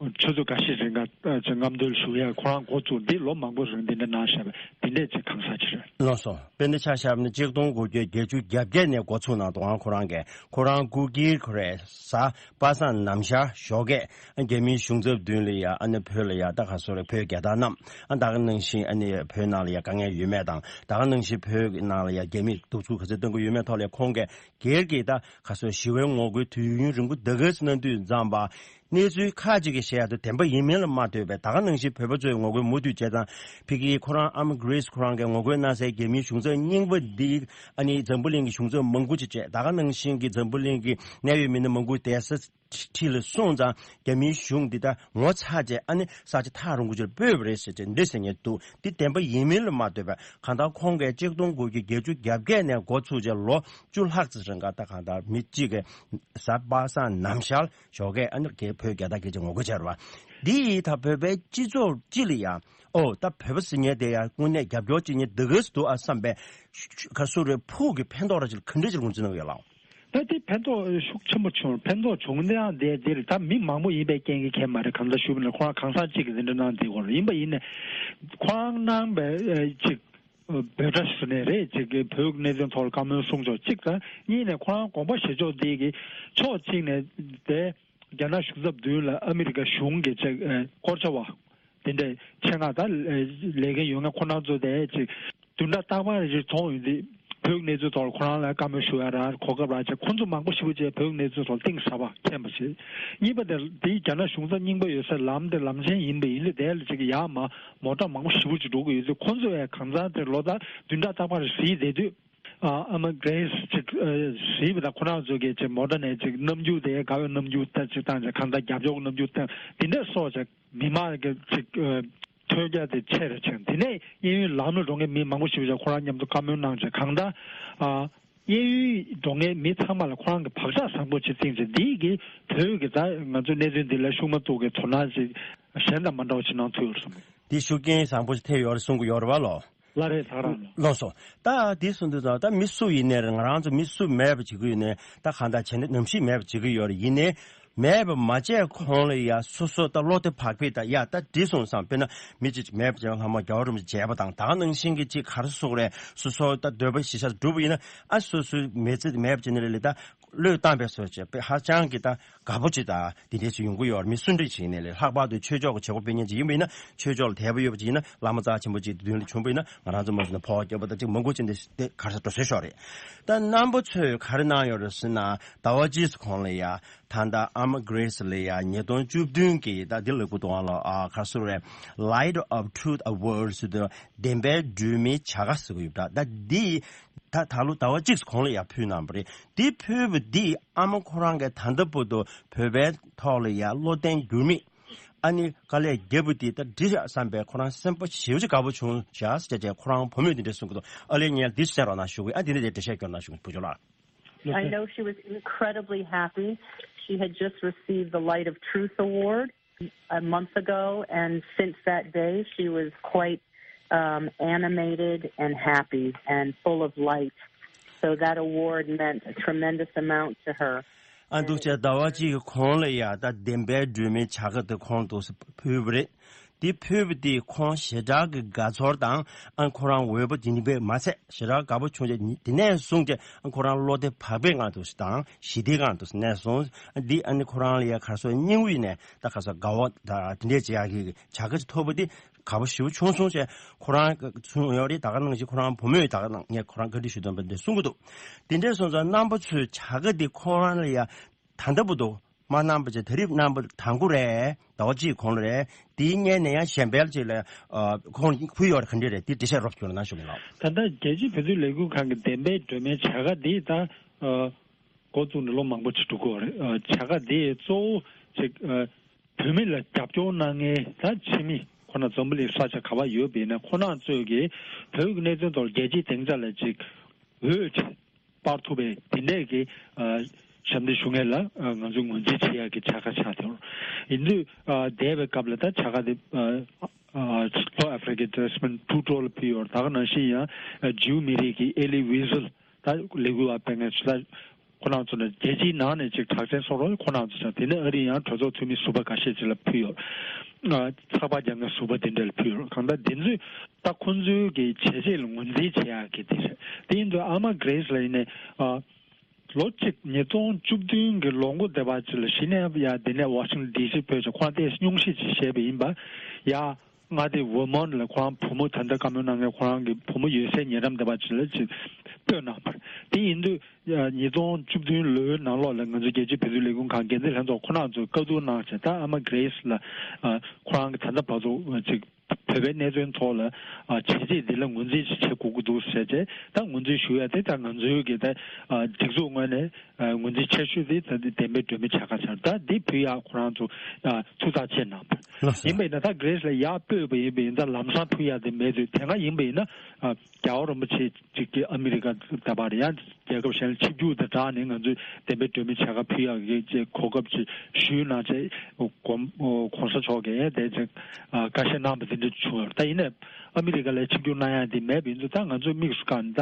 ཆུ་ཚོད་འགའ་ཤས་རིང་ག་ཅིག་རྔམ་སྟོན་ཞུ་ཡ་ཁོ་རང་འགོ་བཙུགས། འདི་ལོ་མང་པོ་རིང་འདི་འདྲ་གནང་བཞག་པ་འདི་འདྲས་ཅིག་གང་ཟག་ཅིག་རེད། ལགས་སོ། དཔེར་ན་ཆ་བཞག་ན་གཅིག་སྟོང་དགུ་བརྒྱ་བརྒྱད་ཅུ་གྱ་བརྒྱད་ནས་འགོ་ཚུགས་གནང་འདུག་ཨང་ཁོ་རང་གིས་ཁོ་རང་སྐུ་སྒེར་ཁོ་རེ་གཟའ་པ་སངས་ནམ་ཞར་ཞོགས་ཀས་རྒྱ་མིའི་གཞུང་ཚབ་མདུན་ལ་ཡ་ཨ་ནི་བོད་ལ་ཡ་ད་ག་སོ་རེ་བོད་རྒྱལ་དར་བསྣམས། ཨ་ད་ག་ནང་བཞིན་ཨ་ནི་བོད་ནང་ལ་ཡ་དཀའ་ངལ་ཡོད་མེད་དང་། ད་ག་ནང་བཞིན་བོད་ནང་ལ་ཡ་རྒྱ་མིས་གདུག་རྩུབ་ག་ཚོད་གཏོང་གི་ཡོད་མེད་ཐོག་ལ་ཁོང་གིས་སྒེར་གྱི་ད་ག་སོ་ཞི་བའི་ངོ་རྒོལ་དུས་ཡུན་རིང་པོ་ད་ག་ཚོད་གནང་དུས་ཙམ་པ་གནས་ཚུལ་ཁག་ཅིག་གིས་བཤད་ཡ་དེ་བདེན་པ་ཡིན་མིན་ལ་མ་ལྟོས་པའི་ད་ག་ནང་བཞིན་བོད་པ་ཚོས་ངོ་རྒོལ་མུ་མཐུད་བྱས་ཙང་ཕ་གིའི་ཁོ་རང་ཨ་མ་གྷི་རེ་སི་ཁོ་རང་གིས་ངོ་རྒོལ་གནང་སའི་རྒྱ་མིའི་གཞུང་ཚབ་རྙིང་པ་འདི་ཨ་ནི་འཛམ་བུ་གླིང་གི་གཞུང་ཚབ་མང་པོ་ཅིག་བྱས། ད་ག་ནང་བཞིན་གྱི་འཛམ་བུ་གླིང་གི་གནད་ཡོད་མི་སྣ་མང་པོ་བསྡད་ས་ཁྲིད་ལ་སོང་ཙང་རྒྱ་མིའི་གཞུང་འདི་ད་ངོ་ཚ་བྱས་ཨ་ནི་ས་ཆ་ཐག་རིང་པོ་ཅིག་ལ་སྤོས་པ་རེད་ཟེར་བྱས་འདི་ཟེར་མཁན་འདུག་འདི་བདེན་པ་ཡིན་མིན་ལ་མ་ལྟོས་པའི་གང་ལྟར་ཁོང་གིས་གཅིག་སྟོང་དགུ་བརྒྱ་བརྒྱད་ཅུ་གྱ་བརྒྱད་ནས་འགོ་ཚུགས་བྱས་ལོ་བཅུ་ལྷག་ཙམ་རིང་ག་ད་གང་ལྟར་མི་གཅིག་གིས་གཟའ་པ་སངས་ནམ་ཞར་ཞོགས་ཀས་ཨ་ནི་རྒྱ་བོད་རྒྱལ་དར་སྐད་ཆ་ངོ་རྒོལ་བྱས་རེད་བ། འདི་ཡིས་ད་བོད་པའི་སྤྱི་ཚོགས་སྤྱི་ལ་ཡང་ཨོ་ད་བོད་པ་ཟེར་མཁན་དེ་ཡང་དངོས་གནས་རྒྱབ་སྐྱོར་བྱེད་མཁན་འདི་ག་ཚོད་འདུག་ཨ་བསམ་པའི་ཁ་སུ་རེ་ཕུགས་ཀྱི་ཕན་ཐོགས་ར་ཅིག་ག་འདྲ་ཅིག་ངོས་འཛིན་གནང་གི་ཡོད་ལགས། ད་དེ་ཕན་ཐོགས་ཤུགས་ཆེན་པོ་བྱུང་། ཕན་ཐོགས་བྱུང་དེའང་དེ་དེ་རེད། ད་མི་མང་པོ་ཡིན་པའི་རྐྱེན་གྱིས་ཁྱད་མ་རེད། གང་ལྟར་ཞུས་པ་ན་ཁོ་རང་གང་ཟག་གཅིག་གིས་འདི་འདྲ་གནང་བསྡད་ཡོད་རེད། ཡིན་པ་ཡིན་ནའི་ཁོ་རང་གནང་བའི་ཅིག་འབོད་སྒྲ་ཞུ་ནས་རེད། ཅིག་གི་བོད་ཀྱི་གནད་དོན་ཐོག་ལ་བཀའ་མོལ་གསུང་ཕྱོགས་གཅིག་དང་། གཉིས་ནས་ཁོ་རང་དགོངས་པ་བཞེས་ཕྱོགས་འདི་གི་ཕྱོགས་གཅིག་ནས་དེ་རྒྱ་ནག་གཞུང་ཚབ་མདུན་ལ་ཨ་མི་རི་ཀ་གཞུང་གི་ཅིག་སྐོར་བྱ་བ་དེ་འདྲའི་ཆེད་མངགས་ད་ལས་འགན་ཡོད་མཁན་ཁོ་རང་ཚོ་དེ་ཅིག་བདུན་ཕྲག་རྟག་པར་རེ་རེ་མཐོང་ཡོང་དུས་བོད་ཀྱི་གནས་ཚུལ་ཐོག་ལ་ཁོ་རང་ལ་བཀའ་མོལ་ཞུ་ཡ་ར་གོ་སྐབས་རག་བྱས། ཁོ་ཚོ་མང་པོ་ཞེ་པོ་ཅིག་བོད་ཀྱི་གནས་ཚུལ་ཐོག་གཏིང་ཟབ་པ་མཁྱེན་པ་བྱས། གཉིས་པ་དེ་དེའི་རྒྱ་ནག་གཞུང་ཚབ་རྙིང་པ་ཡོད་སའི་ལམ་དེ་ལམ་ཆེན་ཡིན་པ་ཡིན་དུས་དེ་ལ་ཅིག་ཡར་མར་མོ་ཊ་མང་པོ་ཞེ་པོ་ཅིག་འགྲོ་གི་ཡོད་དུས་ཁོ་ཚོ་ཡང་གང་ཟག་དེ་ལོ་ལྟར་བདུན་ཕྲག་རྟག་པར་གཟིགས་བསྡད་དུས། ཨ་ཨ་མ་གྷི་རེ་སི་ཅིག་ཨ་གཟིགས་པ་དང་ཁོ་རང་ཚོ་གིས་ཅིག་མོ་ཊ་ནས་ཅིག་རྣམ་འགྱུར་དེ་དགའ་བའི་རྣམ་འགྱུར་ལྟ་ཅིག་བཏང་ཅིག་གང་ལྟར་རྒྱབ་སྐྱོར་གྱི་རྣམ་འགྱུར་བཏང་དེ་འདྲ་སོགས་ཅིག་མི་མང་གི་ཅིག་ཨ་ཐོས་རྒྱ་དེ་ཆེ་རུ་ཕྱིན། དེ་ནས་གཡས་གཡོན་ལམ་ལ་འགྲོ་མཁན་མི་མང་པོ་ཞིག་ཅིག་ཁོ་རང་མཉམ་དུ་བཀའ་མོལ་གནང་ཅིག་གང་ལྟར་ཨ་གཡས་གཡོན་འགྲོ་མཁན་མི་ཚང་མ་ལ་ཁོ་རང་གི་བག་ཆགས་བཟང་པོ་ཅིག་བཏིང་ཅིག་འདི་གིས་བོད་ཀྱི་ད་ང་ཚོ་གནད་དོན་འདི་ལ་ཤུགས་མ་གཏོགས་ཀྱི་དོ་སྣང་ཅིག་གཞན་དང་མ་འདྲ་བ་ཅིག་གནང་ཐུབ་ཡོད་རེད་བསམ་གི། འདི་ཤུགས་རྐྱེན་བཟང་པོ་ཞིག་ཐེབས་ཡོད་རེད་གསུང་གི་ཡོད་རེད་བ་ལོ། ལགས་རེད། ད་ག་རང་ལགས། ལགས་སོ། ད་འདི་གསུང་དུས་ཙང་ད་མི་སུ་ཡིན་ནའི་རེད། ང་རང་ཚོ་མི་སུ་མེད་པ་བྱེད་ཀྱི་ཡོད་ནའི་ད་གང་ལྟར་བྱས་ནས་ནམ་ཞིག་མེད་པ་བྱེད་ཀྱི་ཡོད་རེད། ཡིན་ནའི་མེད་པ་མ་བྱས་གོང་ལ་ཡ་སོ་སོ་ད་བློ་བདེ་བག་ཕེབས་ད་ཡ་ད་འདི་སོང་བསམ། དཔེར་ན་མི་གཅིག་མེད་པ་བྱས་ན་ལྷ་མོ་རྒྱལ་བ་རིན་པོ་ཆེ་མཇལ་བ་དང་ད་ག་ནང་བཞིན་གྱི་ཅིག་ག་རེ་ཟེར་དགོས་རེད། སོ་སོ་ད་འདོད་པ་གཞིར་བཞག་སྒྲུབ་པ་ཡིན་ན་ཨ་སོ་སོའི་མི་ཚེ་མེད་པ་བྱས་ནའི་རེད་ལ་ད། བློས་བཏང་པའི་སོ་བྱས་པའི་ཧ་ཅང་གི་ད་དགའ་པོ་ཅིག་དང་དེ་འདྲས་ཅིག་ཡོང་གི་ཡོད་རེད། མི་སུ་འདྲ་ཞིག་ཡིན་ནའི་ལས། ལྷག་པར་དུ་ཆོས་ཕྱོགས་ཀྱི་བྱེད་སྒོ་སྤེལ་མཁན་ཅིག་ཡིན་པ་ཡིན་ན། ཆོས་ཕྱོགས་ལ་དད་པ་ཡོད་པ་ཅིག་ཡིན་ན། བླ་མ་རྩ་ཆེན་པོ་ཅིག་མདུན་ལ་བྱོན་པ་ཡིན་ན། ང་རང་ཚོ་མ་ཟེར་ན་ཕོགས་རྒྱབ་པ་དང་ཅིག་མང་པོ་ཅིག་འདི་དེ་ག་རེ་ཟེར་འགྲོ་སྲོལ་ཤོར་རེད། ད་རྣམ་པ་ཚོས་ག་རེ་གནང་ཡོད་རེད་ཟེར་ན། ཟླ་བ་གཅིག་གོང་ལ་ཡ་ད་ལྟ་ཨ་མ་གྷི་རེ་སི་ལ་ཡ་ཉིས་སྟོང་བཅུ་བདུན་གི་ད་འདི་ལ་གུ་དོང་ལ་ཨ་ག་རེ་ཟེར་རེད། Light of Truth Award ཟེར་དུས་བདེན་པའི་སྒྲོན་མེའི་བྱ་དགའ་ཟེར་གི་ཡོད་པ། ད་འདི་ད་ད་ལོ་ཟླ་བ་གཅིག་གོང་ལ་ཡ་ཕུལ་གནང་བ་རེད། འདི་ཕུལ་བ་འདི་ཨ་མ་ཁོ་རང་གིས་ད་ལྟ་བར་དུ་བོད་པའི་ཐོག་ལ་ཡ་བློ་བརྟན་འགྱུར་མེད་ཨ་ནི་དཀའ་ལས་བརྒྱབ་པ་དེ་ད་འགྲིག་ཤག་བསམ་པའི་ཁོ་རང་སེམས་པ་ཞེ་པོ་ཅིག་དགའ་པོ་བྱུང་ཤག་ཟེར་བྱས་ཁོ་རང་བུ་མོས་དེ་འདྲས་གསུང་གི་འདུག། ཨ་ལས་ངས་འདི་གསན་རོགས་གནང་ཞུ་གི། ཨ་དེ་ནས་དེ་འགྲེལ་བཤད་སྐྱོན་གནང་ཞུ་གི། བུ་ཆུང་ལགས། I know she was incredibly happy. She had just received the Light of Truth Award a month ago, and since that day, she was quite um, animated and happy and full of light. So that award meant a tremendous amount to her. ཨ་འདུག་བྱས་ཟླ་བ་གཅིག་གི་གོང་ལ་ཡ་ད་བདེན་པའི་སྒྲོན་མེའི་བྱ་དགའ་དེ་ཁོང་དུ་ཕུལ་བ་རེད། དེ་ཕུལ་བ་དེ་ཁོང་ཞེ་དྲག་གི་དགའ་ཚོར་དང་། ཨ་ཁོ་རང་འོས་པ་དེ་ནི་པས་མ་ཚད་ཞེ་དྲག་དགའ་པོ་བྱུང་རྗེས་དེ་ནས་བཟུང་སྟེ་ཨ་ཁོ་རང་བློ་བདེ་བག་ཕེབས་ངང་དུ་དང་ཞི་བདེ་ངང་དུ་གནས་སོང་། འདི་ཨ་ནི་ཁོ་རང་ལ་ཡ་ག་རེ་ཟེར་སྙིང་དབུས་ནས་ད་ག་ས་དགའ་བ་དང་དེ་འདྲས་བྱེད་ཡག་གི་བྱ་དགའ་ཅིག་ཐོབ་པ་དེ་དགའ་པོ་ཞེ་པོ་བྱུང་སོང་ཞེས་ཁོ་རང་གསུངས་ཡོད་རེད། ད་ག་ནང་བཞིན་ཁོ་རང་བུ་མོས་ད་ག་ནང་ངས་ཁོ་རང་བཀའ་འདྲི་ཞུས་དོན་པ་འདི་གསུང་གི་འདུག། དེ་འདྲས་སོང་ཙང་རྣམ་པ་ཚོས་བྱ་དགའ་འདི་ཁོ་རང་ལ་ཡ་ད་ལྟ་བར་དུ་མ་གནང་བ་བྱས། ད་རེས་གནང་བ་དང་པོ་རེད། ཟླ་བ་གཅིག་གོང་ལ་རེད། དེའི་སྔོན་ནས་ཡང་གཞན་པ་ཅིག་ལ་ཨ་ཁོང་ཕུལ་ཡོད་རེད། ག་འདྲས་རེད། དེ་འགྲེལ་བཤད་རོབ་ཅིག་གནང་ཞུ་གི་ལགས། ད་ལྟ་རྒྱལ་སྤྱིའི་བོད་དོན་ལས་འགུལ་ཁང་གི་བདེན་པའི་སྒྲོན་མེའི་བྱ་དགའ་འདི་ད་ཨ་འགོ་བཙུགས་ནས་ལོ་མང་པོ་ཅིག་འགྲོ་གི་ཡོད་རེད། ཨ་བྱ་དགའ་འདི་གཙོ་བོ་ཅིག་ཨ་བོད་མི་ལ་རྒྱབ་སྐྱོར་གནང་མཁན་ད་ཕྱི་མི་ཁོ་ན་འཛམ་བུ་གླིང་ས་ཆ་ག་པར་ཡོད་པ་ཡིན་ན་ཁོ་རང་ཚོས་ཀྱི་བོད་ཀྱི་གནད་དོན་ཐོག་རྒྱལ་སྤྱིའི་སྡིངས་ཆ་ལ་ཅིག་འོས་ཅིག་སྤར་ཐུབ་པའི་དེ་འདྲས་ཀྱི་ཨ་ཞབས་འདེགས་ཞུ་མཁན་ལ་ཨ་ང་ཚོས་ངོས་འཛིན་བྱེད་ཡག་གི་བྱ་དགའ་ཆགས་ཡོད། ཡིན་དུས་ཨ་འདས་པའི་སྐབས་ལ་ད་བྱ་དགའ་དེ་ཨ་ཨ་ལྷོ་ཨ་ཧྥི་རི་ཀའི་ཌེ་སི་མོན་ཊུ་ཊུ་ལ་ཕུལ་ཡོད། ད་ག་ནང་བཞིན་ཡང་ཨ་ཇིའུ་མི་རིགས་ཀྱི་ཨེ་ལི་ཝི་ཟིལ་ད་ལས་འགུལ་བ་སྤེལ་མཁན་ཚོ་ད་ཁོ་རང་ཚོ་ནི་རྒྱལ་སྤྱིའི་ནང་ནས་ཅིག་གྲགས་ཅན་བཟོ་རོགས་ཁོ་རང་ཚོ་ཆགས། དེ་ནས་ཨ་རི་ཡང་གྲོས་ཚོགས་འཐུས་མི་ཟུར་པ་འགའ་ཤས་ཅིག་ལ་ཕུལ་ཡོད། ཨ་ཚགས་པར་རྒྱག་མཁན་ཟུར་པ་དེ་འདྲ་ལ་ཕུལ་ཡོད། གང་ལྟར་དེ་ཚོས་ད་ཁོ་ཚོའི་གི་བྱས་རྗེས་ལ་ངོས་འཛིན་བྱེད་ཡག་གི་དེ་རེད། དེ་ཡིན་དུས་ཨ་མ་གྷི་རེ་སི་ལ་ཡིན་ནའི་ཨ་ལོ་གཅིག་ཉིས་སྟོང་བཅུ་བདུན་གྱི་ལོ་འགོ་འདི་བར་ཅིག་ལ་གཞི་ནས་ཡ་འདི་ནས་ཝ་ཤིང་ཊོན་ཌི་སི་ཕེབས་བྱས་ཁོང་ལྟས་སྙུང་གཞི་ཅིག་བཞེས་པ་ཡིན་པ། ཡ་མངའ་སྡེ་ཝར་མོན་ཊ་ལ་ཁོ་རང་བུ་མོ་ད་ལྟ་བཀའ་མོལ་གནང་མཁན་ཁོ་རང་གི་བུ་མོ་ཡོད་སའི་ཉེ་འགྲམ་འདི་བར་ཅིག་ལ་ཅིག་སྤོས་གནང་བ་རེད། དེ་ཡིན་དུས་ཉིས་སྟོང་བཅུ་བདུན་ལོའི་ནང་ལོགས་ལ་ང་ཚོ་རྒྱལ་སྤྱིའི་བོད་དོན་ལས་ཁུངས་ཁང་འགན་འཛིན་ལྷན་ཚོགས་ཁོ་རང་ཚོས་བཀའ་བསྡུར་གནང་བྱས། ད་ཨ་མ་གྷི་རེ་སི་ལ་ཁོ་རང་གི་ད་ལྟ་བར་དུ་ཅིག་བོད་པའི་གནད་དོན་ཐོག་ལ་བྱས་རྗེས་འདི་ལ་ངོས་འཛིན་ཞིག་བྱེད་དགོས་ཀྱི་འདུག་ཟེར་བྱས། ད་ངོས་འཛིན་ཞུ་ཡ་དེ་ད་ང་ཚོའི་གི་ད་སྒྲིག་འཛུགས་ངོས་ནས་ངོས་འཛིན་ཆེ་ཤོས་དེ་ད་འདི་བདེན་པའི་སྒྲོན་མེ་བྱ་དགའ་ཆགས། ད་འདི་ཕུལ་ཡ་ཁོ་རང་ཚོ་ཐུགས་ཐག་བཅད་གནང་བ་ཡིན་པ་ཡིན་ན། ད་གྷི་རེ་སི་ལ་ཡར་སྤོས་པ་ཡིན་པ་ཡིན་ད་ལམ་སང་ཕུལ་ཡ་དེ་མེད་དུས་དེ་སྔ་ཡིན་པ་ཡིན་ན་རྒྱལ་བ་རིན་པོ་ཆེ་གཅིག་གིས་ཨ་མི་རི་ཀ་ད་བར་ཡང་རྒྱལ་ཁབ་གཞན་ལ་ཆིབས་བསྒྱུར་དང་སྦྲགས་ནས་ང་ཚོས་བདེན་པའི་སྒྲོན་མེ་བྱ་དགའ་ཕུལ་ཡག་གི་ཅེས་གོ་སྐབས་ཅིག་ཞུས་གནང་བྱས། གོང་གོང་ས་མཆོག་གིས་ཡང་དེ་ཅིག་བཀའ་བཞེས་གནང་བ་དེ་འདྲ་བྱུང་ཡོད། ད་ཡིན་ནའི་ཨ་མི་རི་ཀ་ལ་ཆིབས་བསྒྱུར་གནང་ཡག་དེ་མེད་པ་ཡིན་ཙང་ད་ང་ཚོས་དམིགས་སུ་བཀར་ནས་ད་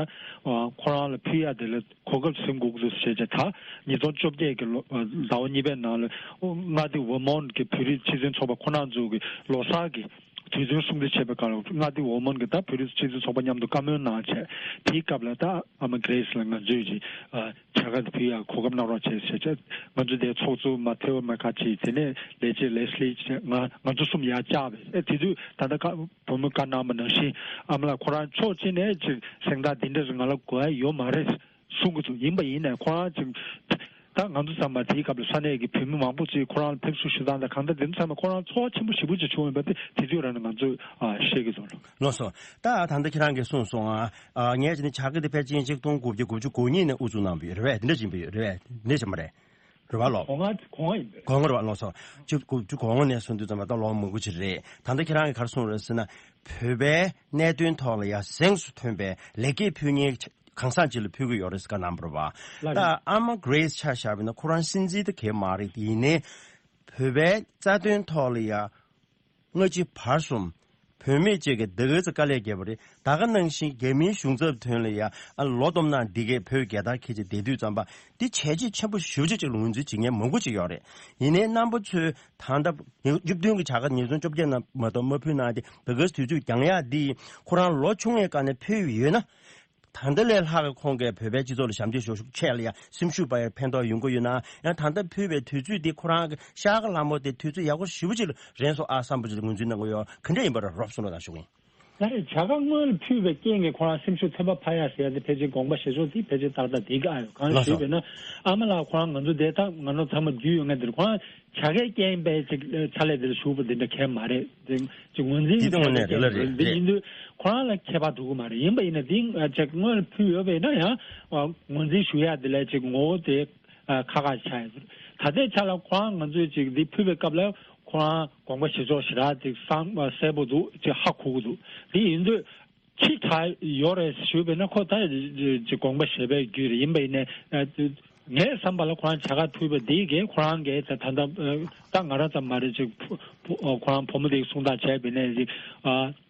ཁོ་རང་ལ་ཕུལ་ཡག་དེ་ལ་གོ་སྐབས་ཟིན་དགོས་ཀྱི་འདུག་ཟེར་བྱས། ད་ཉིས་སྟོང་བཅོ་བརྒྱད་ཀྱི་ལོ་ཟླ་བ་གཉིས་པའི་ནང་ལ་མངའ་སྡེ་ཝར་མོན་ཊ་གི་བོད་རིགས་སྤྱི་མཐུན་ཚོགས་པ་ཁོ་རང་ཚོ་གི་ལོ་གསར་གྱི་དུས་སྟོན་སྲུང་བརྩི་བྱེད་པའི་སྐབས་ལ་མངའ་སྡེ་ཝར་མོན་ཊ་གི་ད་བོད་རིགས་སྤྱི་མཐུན་ཚོགས་པ་མཉམ་དུ་བཀའ་མོལ་གནང་བྱས། དེའི་སྐབས་ལ་ད་ཨ་མ་གྷི་རེ་སི་ལ་ང་ཚོས་ཀྱི་བྱ་དགའ་དེ་ཕུལ་ཡག་གོ་སྐབས་གནང་རོགས་བྱས་ཟེར་བྱས། ང་ཚོ་དེའི་ཚོགས་གཙོ་མ་ཐེའོ་མེ་ཁ་ཆི་དེ་ནས་ལས་བྱེད་ལེ་སི་ལི་བྱས། ང་ང་ཚོ་གསུམ་ཡར་བཅར་བས། ཨེ་དེ་དུས་ད་ལྟ་བཀའ་བུ་མོས་བཀའ་གནང་བ་ནང་བཞིན་ཨ་མ་ལགས་ཁོ་རང་ཕྱོགས་གཅིག་ནས་ཅིག་གཟེངས་རྟགས་འདི་འདྲ་ང་ལ་དགོས་ཡ་ཡོད་མ་རེད་གསུང་གི་འདུག། ཡིན་པ་ཡིན་ནའི་ཁོ་རང་ཅིག་ད་ང་ཚོ་ཚང་མ་དེའི་སྐབས་ལ་ས་གནས་ཀྱི་བོད་མི་མང་པོ་ཅིག་ཁོ་རང་ལ་ཕེབས་བསུ་ཞུ་སྟངས་དང་གང་ལྟར་དེ་ཚོ་ཚང་མ་ཁོ་རང་ཚོར་བ་ཆེན་པོ་ཞེ་པོ་ཅིག་བྱུང་ཡོད་པ་དེ་དེ་དུས་རང་ནས་ང་ཚོས་ཨ་ཤེས་ཀྱི་འདུག་ལགས། ལགས་སོ། ད་ད་ལྟ་ཁྱེད་རང་གིས་གསུངས་སོང་ཨ། ཨ་ངས་བྱས་ནས་བྱ་དགའ་དེ་ཕལ་ཆེར་ཆིག་སྟོང་དགུ་བརྒྱ་དགུ་བཅུ་གོ་གཉིས་ནས་དབུ་འཛུགས་གནང་བ་ཡོད་རེད་པས། དེ་འདྲ་ཅིག་ཡིན་པ་ཡོད་རེད་པས། དེ་འདྲ་ཅིག་མ་རེད། རེད་པ་ལགས། གོང་མ་གོང་མ་ཡིན་པས། གོང་མ་རེད་པ་ལགས་སོ། ཆིག་དགུ་བཅུ་གོ་ལྔ་ནས་བཟུང་དུས་ཙམ་པ་ད་ལོ་མང་པོ་ཅིག་རེད། ད་ལྟ་ཁྱེད་རང་གིས་ག་རེ་གསུངས་རེད་ཟེར་ན། བོད་པའི་གནད་དོན་ཐོག་ལ་ཡ་གཟེངས་སུ་ཐོན་པའི་ལེགས་སྐྱེས་ཕུལ་མཁན་གང་ཟག་ཅིག་ལ་ཕུལ་གྱི་ཡོད་རེད་ཟེར་བཀའ་གནང་བ་རེད་པ། ལགས་ད་རེད། ཨ་མ་གྷི་རེ་སི་ཆ་བཞག་པ་ཡིན་ན་ཁོ་རང་སྲིད་འཛིན་དེ་གས་མ་རེད། ཡིན་ནའི་བོད་པའི་རྩ་དོན་ཐོག་ལ་ཡ་སྔ་ཕྱི་བར་གསུམ་བོད་མི་གཅིག་གིས་ད་ག་ཚོད་དཀའ་ལས་བརྒྱབ་པ་རེད། ད་ག་ནང་བཞིན་རྒྱ་མིའི་གཞུང་ཚབ་དོན་ལ་ཡ་ཨ་ལོ་བསྡོམས་ན་འདི་གས་བོད་རྒྱལ་དར་འཁྱེར་བྱས་བསྡད་དུས་ཙམ་པ་འདི་བྱས་རྗེས་ཆེན་པོ་ཞེ་པོ་ཅིག་ལ་ངོས་འཛིན་བྱེད་མཁན་མང་པོ་ཅིག་ཡོད་རེད། ཡིན་ནའི་རྣམ་པ་ཚོས་ད་ལྟ་ཉིས་སྟོང་བཅུ་བདུན་གྱི་བྱ་དགའ་ཉིས་སྟོང་བཅོ་བརྒྱད་ནང་མ་གཏོགས་མ་ཕུལ་གནང་སྟེ་ད་ག་ཚོད་དུས་ཚོད་འགྱངས་ཡག་འདི་ཁོ་རང་ལོ་ཆུང་བའི་སྐབས་ནས་ཕུལ་ཡོད་ན། ད་ གང་འདྲ་ལས་ལྷག་གི་ཁོང་གིས་བོད་པའི་སྤྱི་ཚོགས་ལ་ཞབས་འདེགས་ཞུ་ཤུགས་ཆེ་ལ་ཡང་སེམས་ཤུགས་སྤར་ཡ་ཕན་ཐོགས་ཡོང་གི་ཡོད་ན། ཡང་ད་ལྟ་ཕུལ་བའི་དུས་ཚོད་འདི་ཁོ་རང་གི་ཤར་ཁ་ལྷ་མོ་དེ་དུས་ཚོད་ཡག་པོ་ཞེ་པོ་ཅིག་ལ་རན་སོང་ཨ་བསམ་པ་ཅིག་ངོས་འཛིན་གནང་གི་ཡོད། ག་འདྲ་ཡིན་པ་ར་རོབ་སོང་ལ་ན་ཞུ་གི་ཡིན། ད་རེས་བྱ་དགའ་དངུལ་ཕུལ་བའི་རྐྱེན་གྱིས་ཁོ་རང་སེམས་ཤུགས་ཚན་པ་འཕར་ཡ་ཟེར་ཡ་དེ་ཕལ་ཆེར་དགོངས་པ་བཞེས་ཕྱོགས་དེ་ཕལ་ཆེར་ཏག་ཏག་བསྡད་ཀྱི་ཨ་ཡོད། གང་ལགས་ཞུས་སོ། པས་ན་ཨ་མ་ལགས་ཁོ་རང་ང་ཚོ་དེ་ད་ང་རང་ཚང་མ་རྒྱུས་ཡོད་མཁན་དེར་ཁོ་རང་བྱ་དགའི་རྐྱེན་པས་ཅིག་ཕྱག་ལས་དེར་ཞུགས་པ་འདི་འདྲ་གང་ཡང་མ་རེད། དེ་ཅིག་ངོས་འཛིན་འདི་དང་ངོས་ནས་རེད་ལ་རེད་འདི་རེད། ཡིན་དུས་ཁོ་རང་ལ་ཁྱད་པར་འགྲོ་གི་མ་རེད། ཡིན་པ་ཡིན་ན་དེ་ཅིག་དངུལ་ཕུལ་ཡོད་པས་ན་ཡང་ངོས་འཛིན་ཞུ་ཡ་དེ་ལ་ཅིག་ངོ་བོ་དེ་ཁག་ཁག་ཆགས་ཡོད། ད་ལྟའི་ཆ་ལ་ཁོ་རང་ང་ཚོས་ཅིག་འདི་ཕུལ་བའི་སྐབས་ལ་ཁོ་རང་དགོངས་པ་བཞེས་ཕྱོགས་ཞེ་དྲག་ཅིག་གསལ་པོ་འདུག་ཅིག་ཧ་གོ་གི་འདུག་དེ་ཡིན་དུས། ཕྱི་དྲགས་ཡོད་རེད་ཞུས་པས་ན་ཁོ་ད་ཅིག་དགོངས་པ་བཞེས་པའི་རྒྱུ་རེད། ཡིན་པ་ཡིན་ནའི་ངའི་བསམ་པ་ལ་ཁོ་རང་བྱ་དགའ་ཕུལ་བ་འདི་གས་ཁོ་རང་གས་ད་ད་ད་ང་རང་ཙམ་མ་རེད། ཅིག་ཁོ་རང་བུ་མོ་དེ་གསུང་ཐག་བྱས་པས་ནས་ཅིག་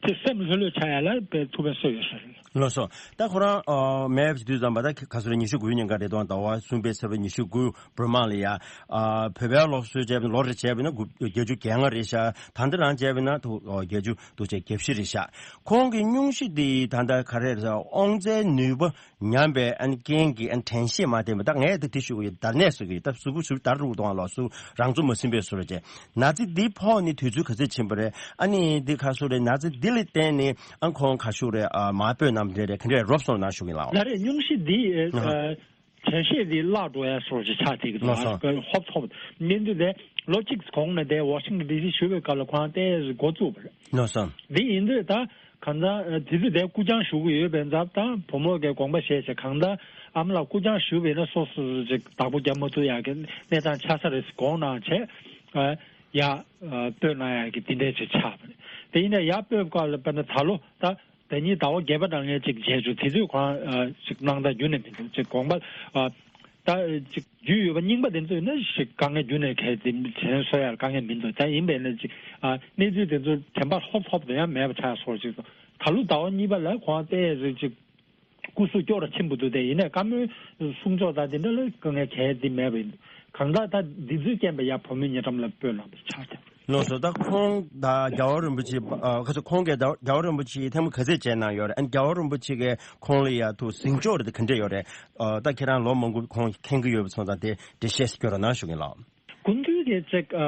དེ་སེམས་ལྷོད་ལྷོད་ཆགས་ཡ་ལ་དཔེ་ཐུགས་ཕན་གསོས་ཡོད་ས་རེད། ལགས་སོ། ད་ཁོ་རང་མེད་པའི་དུས་ཙམ་པ་ད་ག་ཚོད་རེད། ཉི་ཤུ་དགུའི་ཉིན་ཀ་རེད་དོ། ཟླ་བ་གསུམ་པའི་ཚེས་པ་ཉི་ཤུ་དགུ། བོད་དམག་ལ་ཡ། ཨ་བོད་པའི་སློབ་གསོ་བྱས་པ་ཡིན་ན་ལོ་རེ་བྱས་པ་ཡིན་ན་དགུ་བརྒྱད་ཅུ་གྱ་ལྔ་རེད་ཤག་ད་འདི་རང་བྱས་པ་ཡིན་ན་དུ་ཨོ་བརྒྱད་ཅུ་དུ་བྱས་གྱ་བཞི་རེད་ཤག་ཁོང་གི་སྙུང་གཞི་འདི་ད་ལྟ་ག་རེ་རེད་ཟེར་དབང་རྩའི་ནུས་པ་ཉམས་པའི་ཨ་ནི་རྐྱེན་གྱིས་ཨ་ནི་དྲན་ཤེས་མ་ལྡན་པ། ད་ངས་ད་དེ་ཞུ་གི་ཡོད། འདར་ནད་ཟེར་གི་ཡོད། ད་གཟུགས་པོ་ཞུ་འདར་རུ་གཏོང་བ་ལོག་སུ་རང་ཚོད་མ་ཟིན་པའི་བཟོ་འདྲ་བྱས། ན་ཚ་འདི་ཕོག་ནས་དུས་ཚོད་ག་ཚོད་ཕྱིན་པ་རེད། ཨ་ནི་འདི་ག་ཚོད་རེད། ན་ཚ་འདི་ལ་བརྟེན་ནས་ཨ་ཁོང་ག་ཤུགས་རེད། ཨ་མ་སྤོས་ནམ་རེ་རེད། ག་འདྲས་རོབ་སོང་ན་ཞུ་གི་ལགས། ད་རེས་སྙུང་གཞི་འདི་ཨ། དྲན་ཤེས་དེ་བརླག་འགྲོ་ཡ་སོགས་ཀྱི་ཆ་དེ་གི་ལགས་སོ། ཧོབ་ཐོབ་མི་འདུག་དེ་ལོ་གཅིག་གོང་ནས་དེ་ཝ་ཤིང་ཊོན་ཌི་སི་ཞུ་བའི་སྐབས་ལ་ཁོ་རང་ཏོག་ཙམ་འགོ་བཙུགས་པ་རེད། ལགས་སོ། དེ་ཡིན་དུས་ད་གང་ལྟར་དེ་དུས་དེ་སྐུ་རྐྱང་ཞུ་གི་ཡོད་པས་ཙང་ད་བུ་མོ་གི་དགོངས་པ་བཞེས་བྱས་གང་ལྟར་ཨ་མ་ལགས་སྐུ་རྐྱང་ཞུ་བས་ན་སོ་སོ་སོ་ཅིག་བདག་པོ་རྒྱབ་མ་ཐུབ་ཡ་གི་གནས་སྟངས་ཆགས་ས་རེད། དགོངས་གནང་བྱས་ཡ་སྤོས་གནང་ཡ་གི་དེ་འདྲས་ཅིག་ཆགས་པ་རེད། དེ་ཡིན་ན་ཡ་སྤོས་སྐབས་ལ་དཔེར་ན་ད་ལོ་ད། ཟླ་ཉིན་ཟླ་བ་བརྒྱད་པ་ནང་ལ་ཅིག་མཇལ་བཅུག་དེ་དུས་ཁོ་རང་ཅིག་སྣང་དག་རྒྱུན་ནས་མི་འདུག་ཅིག་དགོངས་པ་ད་ཅིག་རྒྱུས་ཡོད་པ་རྙིང་པ་དེ་ཚོ་ཡིན་ན་ཞིག་དཀའ་ངལ་རྒྱུན་ནས་གལ་ཏེ་དྲན་གསོ་ཡར་དཀའ་ངལ་མི་འདུག་ད་ཡིན་པས་ན་ཅིག་གནས་ཚུལ་དེ་ཚོ་དྲན་པ་ཧོབ་ཧོབ་ཏུ་ཡང་མེད་པ་ཆགས་སོང་ཅིག་ད་ལོ་ཟླ་བ་གཉིས་པ་ལ་ཁོ་རང་ཏོག་ཙམ་ཅིག་སྐུ་གཟུགས་སྐྱོ་ར་ཆེན་པོ་འདུག་དེ་ཡིན་ནའི་བཀའ་མོལ་གསུང་ཕྱོགས་དང་དེ་འདྲ་ལ་དཀའ་ངལ་གལ་ཏེ་མེད་པ་ཡིན་འདུག་གང་ལྟར་ད་འདི་ཚོའི་རྐྱེན་པས་ཡ་བུ་མོའི་ཉེ་འགྲམ་ལ་སྤོས་ལངས་པ་ཆགས་ཀྱང་། ལགས་སོ། ད་ཁོང་ད་རྒྱལ་བ་རིན་པོ་ཆེ་ཨ་ཁ་སོ་ཁོང་གིས་ད་རྒྱལ་བ་རིན་པོ་ཆེ་ཐལ་མོ་ག་ཚད་བྱས་གནང་ཡོད་རེད། ཨ་ནི་རྒྱལ་བ་རིན་པོ་ཆེ་གིས་ཁོང་ལ་ཡ་ཐུགས་གཟིགས་ཕྱོགས་རེ་དེ་ག་འདྲས་ཡོད་རེད། ཨ་ད་ཁྱེད་རང་ལོ་མང་པོ་ཁོང་མཁྱེན་གྱི་ཡོད་པ་སོང་ཙང་དེ་འགྲེལ་བཤད་སྐྱོན་རོགས་གནང་ཞུ་གི་ལགས། སྐུ་མདུན་གྱིས་ཅིག་ཨ་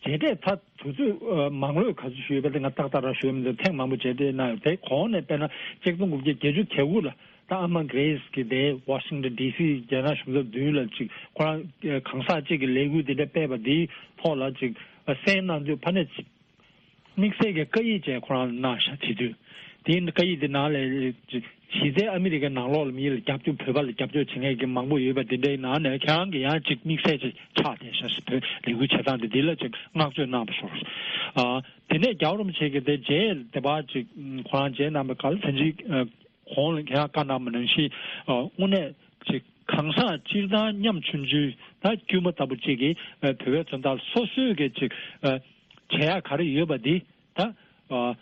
མཇལ་འཕྲད་ད་དུས་ཚོད་ཨ་མང་ལོས་ག་ཚོད་ཞུས་པ་དེ་ང་ཏག་ཏག་རང་ཞུས་མི་འདུག་ཐེངས་མང་པོ་མཇལ་འཕྲད་གནང་ཡོད། དེ་གོང་ནས་དཔེར་ན་ཆིག་སྟོང་དགུ་བརྒྱ་བརྒྱད་ཅུ་གྱ་དགུ་ལ། ད་ཨ་མ་གྷི་རེ་སི་གིས་དེ་ཝ་ཤིང་ཊོན་ཌི་སི་རྒྱ་ནག་གཞུང་ཚབ་མདུན་ལ་ཅིག་ཁོ་རང་གང་ཟག་ཅིག་གི་ལས་འགུལ་དེ་འདྲ་སྤེལ་བ་དེའི་ཐོག་ལ་ཅིག་གསན་གནང་དུས་ཕ་ནས་དམིགས་བསལ་གྱི་བཀའ་ཡིག་ཅིག་ཁོ་རང་གནང་ཤག་དེ་དུས་དེའི་བཀའ་ཡིག་དེ་ནང་ལ་ཅིག་གཞི་རྩའི་ཨ་མི་རི་ཀའི་ནང་ལོགས་ལ་མི་ལ་རྒྱབ་སྐྱོར་བོད་པ་ལ་རྒྱབ་སྐྱོར་བྱེད་མཁན་གྱི་མང་པོ་ཡོད་པ་དེ་འདྲའི་ནང་ནས་ཁྱེད་རང་གི་ཡང་ཅིག་དམིགས་བསལ་ཅིག་ཆགས་བསྡད་ཤག་བོད་ལས་འགུལ་བྱེད་སྟངས་དེ་འདི་ལ་ཅིག་བསྔགས་བརྗོད་གནང་བ་སོགས། དེ་ནས་རྒྱལ་བ་རིན་པོ་ཆེ་གིས་དེ་རྗེས་དེ་བར་ཅིག་ཁོ་རང་མཇལ་གནང་བའི་སྐབས་ལ་ཕན་ཆད། གོང་ལ་ཁྱེད་རང་བཀའ་གནང་བ་ནང་བཞིན། ཨ་དངོས་གནས་ཅིག་གང་ཟག་སྤྱིར་བཏང་ཉམ་ཆུང་ཆུང་ད་དཀྱུས་མ་ལྟ་བུ་ཅིག་གིས་ཨ་བོད་པའི་དོན་དག་སོ་སོའི་གི་ཅིག་ཨ་བྱེད་ཡག་ག་རེ་ཡོད་པ་འདི་ད་ཨ་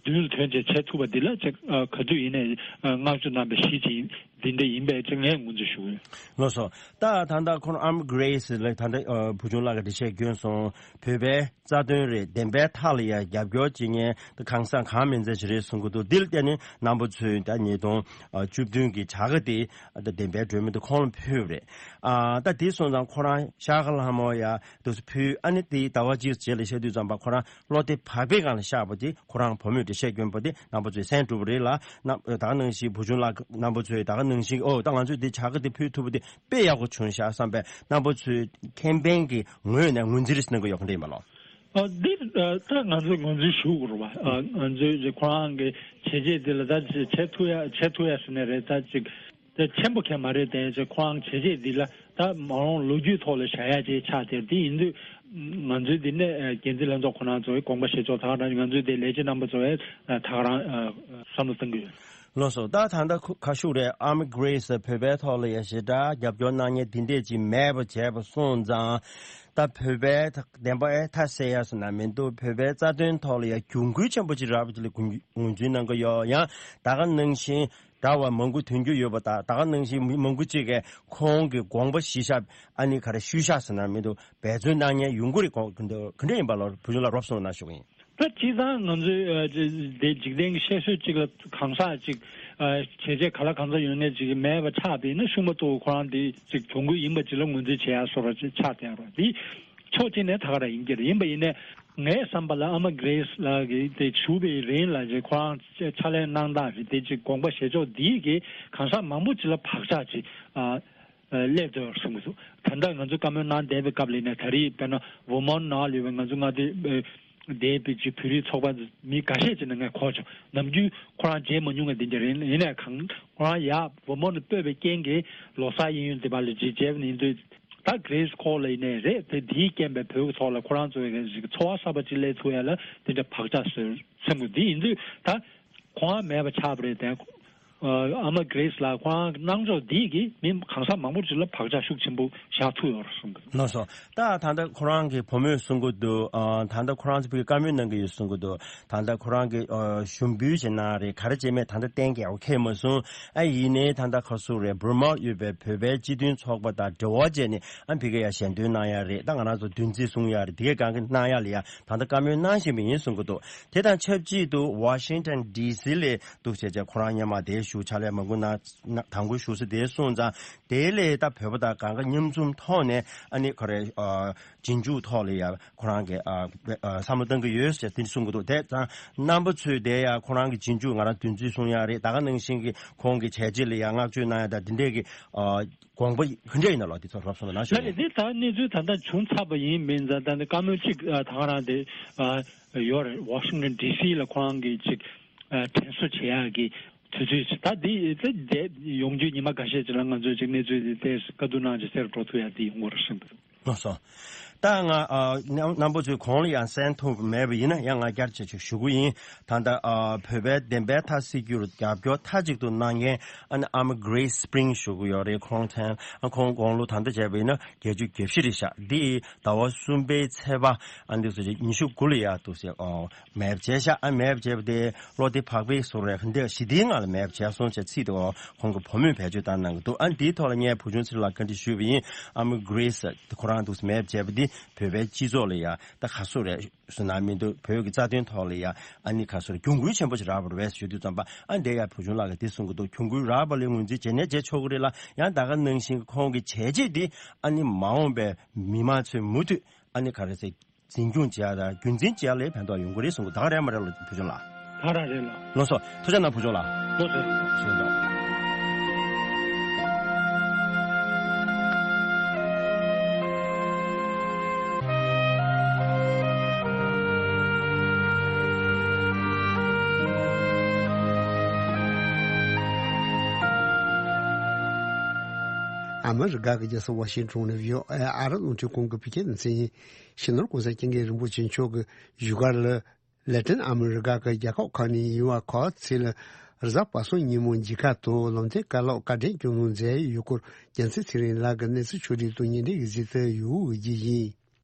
མདུན་ལ་ཐོན་བྱས་བྱེད་ཐུབ་པ་འདི་ལ་ཅིག་ཨ་ག་དུས་ཡིན་ནའི་ཨ་བསྔགས་བརྗོད་གནང་བའི་གཞི་ཅིག་ཡིན་འདི་འདྲ་ཡིན་པས་ཅིག་ངས་ངོས་འཛིན་ཞུ་གི་ཡོད། ལགས་སོ། ད་ད་ལྟ་ཁོང་ཨ་མ་གྷི་རེ་སི་ལ་ད་ལྟ་ཨ་བུ་ཆུང་ལགས་ཀྱིས་འགྲེལ་བཤད་བསྐྱོན་སོང་། བོད་པའི་རྩ་དོན་རེད། བདེན་པའི་མཐའ་ལ་ཡང་རྒྱབ་སྐྱོར་བྱེད་མཁན་གང་ཟག་གང་མིན་ཚད་ཅིག་རེད་གསུང་གི་འདུག་འདི་ལ་བརྟེན་ནས་རྣམ་པ་ཚོས་ད་ཉིས་སྟོང་བཅུ་བདུན་གྱི་བྱ་དགའ་དེ་ད་བདེན་པའི་སྒྲོན་མེ་དེ་ཁོང་ལ་ཕུལ་བ་རེད། ཨ་ད་དེ་སོང་ཙང་ཁོ་རང་ཤར་ཁ་ལྷ་མོ་ཡ་དུ་ཕུལ། ཨ་ནི་དེ་ཟླ་བ་གཅིག་རྗེས་ལ་བཤད་དུས་ཙམ་པ་ཁོ་རང་བློ་བདེ་བག་ཕེབས་སྒང་ལ་བཤད་པ་དེ་ཁོ་རང་བུ་མོས་འགྲེལ་བཤད་བསྐྱོན་པ་དེ་རྣམ་པ་ཚོས་གསན་གྲུབ་པ་རེད་ལ། ད་ག་ནང་བཞིན་བུ་ཆུང་ལགས་རྣམ་པ་ཚོས་ད་ག་ནང་བཞིན་ཨོ་ད་ང་ཚོས་དེ་བྱ་དགའ་དེ་ཕུལ་ཐུབ་པ་དེ་དཔེ་ཡག་པོ་བྱུང་ཤག་བསམ་པའི་རྣམ་པ་ཚོས་ཁེ་ཕན་གྱི་ངོས་ནས་ངོས་འཛིན་གནང་གི་ཡོད་པ་འདྲ་ཡིན་པ་ལགས། ཨ་འདི་ཨ་ད་ང་ཚོས་ངོས་འཛིན་ཞུ་དགོས་རེད་བ། ཨ་ང་ཚོས་ཅིག་ཁོ་རང་གི་བྱས་རྗེས་འདི་ལ་ད་བྱེད་ཐུབ་ཡ་བྱེད་ཐུབ་ཡ་ཟེར་ནས་རེད། ད་ཅིག་ད་ཆེན་པོ་གང་མ་རེད། དེ་ཅིག་ཁོ་རང་བྱས་རྗེས་འདི་ལ་ད་མ་འོངས་ལོ་རྒྱུས་ཐོག་ལ་བཞག་ཡ་ཅིག་ཆགས་དེ་འདི་ཡིན་དུས་ང་ཚོའི་འདི་ནས་ཨ་འགན་འཛིན་ལྷན་ཚོགས་ཁོ་རང་ཚོའི་དགོངས་པ་བཞེས་ཕྱོགས་ད་ག་རང་ང་ཚོའི་དེ་ལས་བྱེད་རྣམ་པ་ཚོ་ཨ་ད་ག་རང་ཨ་བསམ་བློ་གཏོང་གི་ཡོད། ལགས་སོ། ད་ད་ལྟ་ཁ་ཁ་ཤུགས་རེད། ཨ་མ་གྷི་རེ་སི་བོད་པའི་ཐོག་ལ་ཡ་ཞེ་དྲག་རྒྱབ་སྐྱོར་གནང་མཁན་དེ་འདྲས་ཅིག་མེད་པ་བྱས་པ་སོང་ཙང་། ད་བོད་པའི་བདེན་པ་ཨེ་མཐའ་གསལ་ཡ་ཟེར་ན་མི་འདུག་བོད་པའི་རྩ་དོན་ཐོག་ལ་ཡ་གྱོང་གུན་ཆེན་པོ་ཅིག་རག་པ་ཅིག་ལ་ངོས་འཛིན་གནང་གི་ཡོད། ཡང་ད་ག་ནང་བཞིན་འདྲ་བ་མང་པོ་ཐོན་རྒྱུ་ཡོད་པ་དང་། ད་ག་ནང་བཞིན་མི་མང་པོ་ཅིག་གིས་ཁོང་གི་དགོངས་པ་གཞི་བཞག་ཨ་ནི་ག་རེ་ཞུས་བཞག་ཟེར་ན་མི་འདུག་འབད་བརྩོན་གནང་མཁན་ཡོང་གི་རེད། གོ་ག་འདྲ་ཡིན་པ་ལ་བུ་ཆུང་ལགས་རོབ་སོང་གནང་ཞུ་གི་ཡིན། ད་སྤྱིར་བཏང་ང་ཚོའི་ཨ་ཅི་དེ་འཇིག་རྟེན་གྱི་བཤད་སྲོལ་གཅིག་ལ་གང་ཟག་གཅིག་ བྱས་རྗེས་ག་ལ་གང་འཚམ་ཡོད་མཁན་ཅིག་མེད་པ་ཆགས་པ་ཡིན་ན་ཤུགས་མ་གཏོགས་ཁོ་རང་དེ་ཅིག་གྱོང་གུན་ཡིན་པ་ཅིག་ལ་ངོས་འཛིན་བྱེད་ཡ་བཟོ་འདྲ་ཅིག་ཆགས་བསྡད་ཡོད་རེད། དེ་ཕྱོགས་གཅིག་ནས་ད་ག་རང་ཡིན་གྱི་རེད། ཡིན་པ་ཡིན་ནའི་ངའི་བསམ་པ་ལ་ཨ་མ་Grace་ལགས་ཀྱིས་དེ་བཞུགས་པའི་རིང་ལ་ཅིག་ཁོ་རང་ཕྱག་ལས་གནང་སྟངས་རེད། དེ་ཅིག་དགོངས་པ་བཞེས་ཕྱོགས་འདི་གིས་གང་ཟག་མང་པོ་ཅིག་ལ་བག་ཆགས་ཅིག་ཨ། སླེབས་འདུག་གསུང་གི་འདུག་ད་ལྟ་ང་ཚོ་བཀའ་མོལ་གནང་བསྡད་པའི་སྐབས་ལ་ཡིན་ན་ད་རེས་དཔེར་ན་Vermont་ནང་ལ་ཡོད་པའི་ང་ཚོ་མངའ་སྡེ་བསྡད་པའི་ཅིག་བོད་རིགས་ཚོགས་པ་མི་འགའ་ཤས་ཅིག་ནས་ངས་གོ་བྱུང་། ནམ་རྒྱུན་ཁོ་རང་མཇལ་མ་མྱོང་བའི་འདི་འདྲ་རེད། ཡིན་ནའི་གང་ཁོ་རང་ཡར་Vermont་ནས་སྤོས་པའི་རྐྱེན་གྱིས་ལོ་གསར་གཡས་གཡོན་དེ་པར་ལ་ཅིག་མཇལ་བ་ཡིན་དུས་ད་Grace་ཁོ་ལ་ཡིན་ནའི་རེད། དེ་དེའི་རྐྱེན་པས་བོད་ཀྱི་ཐོག་ལ་ཁོ་རང་ཚོ་གི་ཅིག་ཚོར་བ་གསར་པ་ཅིག་སླེབས་ཐུབ་ཡ་ལ་དེ་འདྲ་བག་ཆགས་ཟེར་སེམས་ཀྱི་འདི་ཡིན་དུས་ད། ཁོང་མེད་པ་ཆགས་པ་རེད་དེ། ཨ་མ་Grace་ལགས་ཁོང་གནང་ཕྱོགས་འདི་གིས་མི་གང་ཟག་མང་པོ་ཅིག་ལ་བག་ཆགས་ཤུགས་ཆེན་པོ་བཞག་ཐུབ་ཡོད་རེད་གསུང་གི། ལགས་སོ། ད་ད་ལྟ་ཁོ་རང་གི་བུ་མོས་གསུང་གི་འདུག་ཨ་ད་ལྟ་ཁོ་རང་ཚོ་བཀའ་མོལ་གནང་གི་ཡོད་གསུང་གི་འདུག་ད་ལྟ་ཁོ་རང་གི་ཨ་ཞུ་འབུལ་ཞིག་གནང་རེད། ག་རེ་བྱས་མེད་ད་ལྟ་གཏན་འཁེལ་བ་ཁེལ་མ་སོང་། ཨ་ཡིན་ནའི་ད་ལྟ་ཁ་སུ་རེད། Vermont་ཡོད་པའི་བོད་པའི་སྤྱི་མཐུན་ཚོགས་པ་དང་འབྲེལ་བ་བྱས་ནས་ཨ་ཕ་གི་ཡ་ཞལ་འདོན་གནང་ཡ་རེད། ད་ང་རང་ཚོ་འདུ་འཛི་གསུང་ཡ་རེད། དེ་གའི་གང་གི་གནང་ཡ་ལ་ཡ་ད་ལྟ་བཀའ་མོལ་གནང་བཞིན་པ་ཡིན་གསུང་གི་འདུག་དེ་དང་ཆབས་ཅིག་ཏུ་Washington D C་ལ་འདུག་བྱས་བྱས་ཁོ་རང་སྔོན་མ་དེ་བཞུགས་ཕྱག་ལས་མང་པོ་གནང་། དང་པོ་བཞུགས་ས་དེ་སོང་ཙང་དེ་ལས་ད་བོད་པ་དང་གང་ག་མཉམ་འཛོམས་ཐོག་ནས་ཨ་ནི་ཁོ་རེ་ཨ་རྗེས་འཇུག་ཐོག་ལ་ཡ་ཁོ་རང་གི་ཨ་ཨ་བསམ་བློ་གཏང་གི་ཡོད་ཟེར་དེ་གསུང་གི་འདུག་དེ་ཙང་རྣམ་པ་ཚོས་དེ་ཡ་ཁོ་རང་གི་རྗེས་འཇུག་ང་རང་འདུ་འཛི་གསུང་ཡ་རེད། ད་ག་ནང་བཞིན་གྱི་ཁོང་གི་བྱས་རྗེས་ལ་ཡ་བསྔགས་བརྗོད་གནང་ཡ་དང་དེ་འདྲས་ཀྱི་ཨ་དགོངས་པ་ག་འདྲས་ཡིན་ན་ལོ་དེ་ཚོ་རོབ་སོང་ན་ཞུ། ལགས་རེད། དེ་ད་གནས་ཚུལ་ད་ལྟ་བྱུང་ཚར་བ་ཡིན་མིན་ཙང་ད་ནི་བཀའ་མོལ་གཅིག་ཨ་ད་ག་རང་དེ་ཨ་ཡོད་རེད། Washington D C་ལ་ཁོ་རང་གི་ཅིག་ཨ་དྲན་གསོ་བྱེད་ཡག་གི་དུས་ཚོད་ཅིག་ད་འདི་ད་འདས་ཡོང་རྒྱུའི་ཉི་མ་འགའ་ཤས་ཅིག་ལ་ང་ཚོས་ཅིག་གནས་ཚུལ་འདི་ཏོག་ཙམ་བཀའ་བསྡུར་གནང་ཅིག་གསལ་པོ་འགྲོ་ཐུབ་ཡག་འདི་ཡོང་གི་རེད་གསུངས་འདུག་ལགས་སོ། ད་ང་ཨ་རྣམ་རྣམ་པ་ཚོས་གོང་ལ་ཡང་གསན་ཐུབ་མེད་པ་ཡིན་ན་ཡང་ང་བསྐྱར་ཅིག་ཞུ་གི་ཡིན། ད་ལྟ་ཨ་བོད་པའི་བདེན་པའི་མཐའ་གསལ་རྒྱུར་རྒྱབ་སྐྱོར་མཐའ་གཅིག་ཏུ་གནང་མཁན་ཨ་ནི་ཨ་མ་Grace Spring་ཞུ་གི་ཡོད་རེད། ཁོང་ཐེངས་ཨ་ཁོང་དགུང་ལོ་ད་ལྟ་བྱས་པ་ཡིན་ན་བརྒྱད་ཅུ་གྱ་བཞི་རེད་ཤག་འདི་ཟླ་བ་གསུམ་པའི་ཚེས་པ་ཨ་འདི་ཚོ་ཅིག་ཉི་ཤུ་དགུ་ལ་ཡག་འདུག་ཟེར། ཨོ་མེད་པ་བྱས་ཤག་ཨ་མེད་པ་བྱས་པ་དེ་བློ་བདེ་བག་ཕེབས་བཟོ་རེད། འདི་ཞི་བདེའི་ངང་ལ་མེད་པ་བྱས་སོང་ཅེས་ཚིག་དེ་ཁོང་གི་བུ་མོས་བེད་སྤྱོད་བཏང་གནང་གི་འདུག་ཨ་འདིའི་ཐོག་ལ་ངས་བུ་ཆུང་ཚེ་རིང་ལགས་བཀའ་འདྲི་ཞུས་པ་ཡིན། ཨ་མ་Grace་ཁོ་རང་འདུག་མེད་པ་བྱས་པ་འདི་བོད་པའི་སྤྱི་ཚོགས་ལ་ཡ་ད་ག་སུ་རེད་ཟེར་ན་མི་འདུག་བོད་ཀྱི་རྩ་དོན་ཐོག་ལ་ཡ་ཨ་ནི་ག་སུ་རེད་གྱོང་གུན་ཆེན་པོ་ཞིག་རག་པ་རེད་ཞུ་དུས་ཙམ་པ་ཨ་འདི་ཡ་བུ་ཆུང་ལགས་ཀྱིས་འདི་གསུང་གི་འདུག་གྱོང་གུན་རག་པ་ལས་ངོས་འཛིན་བྱས་ནས་བྱས་ཆོག་གི་རེད་ལ་ཡང་ད་ག་ནང་བཞིན་ཁོང་གི་བྱས་རྗེས་འདི་ཨ་ནི་མ་འོངས་པའི་མི་མང་ཚོས་མུ་མཐུད་ཨ་ནི་ག་རེ་ཟེར། འཛིན་སྐྱོང་བྱེད་ཡ་དང་རྒྱུན་འཛིན་བྱེད་ཡ་ལ་ཕན་ཐོགས་ཡོང་གི་རེད་གསུང་གི། ད་ག་རེད་མ་རེད་ལོ་བུ་ཆུང་ལགས། ད་རང་རེད་ལ། ལགས་སོ། ཐུགས་རྗེ་གནང་བུ་ཆུང་ལགས། ལགས་སོ། ཞུ་དང་། ཨ་མི་རི་ཀ་གི་རྒྱལ་ས་ཝ་ཤིང་ཊོན་ནས་བྷི་ཨོ་ཨེ་ཨ་རི་རླུང་འཕྲིན་ཁང་གི་བོད་སྐད་སྡེ་ཚན་ཡིན། སྤྱི་ནོར་༸གོང་ས་༸སྐྱབས་མགོན་རིན་པོ་ཆེ་མཆོག་གིས་བཞུགས་སྒར་ལ་ལ་ཏིན་ཨ་མི་རི་ཀ་གི་རྒྱལ་ཁབ་ཁག་ནས་ཡིན་པ་ཁག་ཅིག་ལ་གཟའ་པ་སངས་ཉིན་མོ་མཇལ་ཁ་དང་ལམ་སྟོན་བཀའ་སློབ་བཀའ་དྲིན་སྐྱོན་གནང་མཛད་ཡོད་སྐོར་རྒྱལ་མཚན་ཚེ་རིང་ལགས་ཀྱིས་གནས་ཚུལ་ཕྱོགས་སྒྲིག་དང་ཉེ་འབྲེལ་གྱི་གཟིགས་ཚུལ་ཡོད་པ་ཞིག་ཡིན།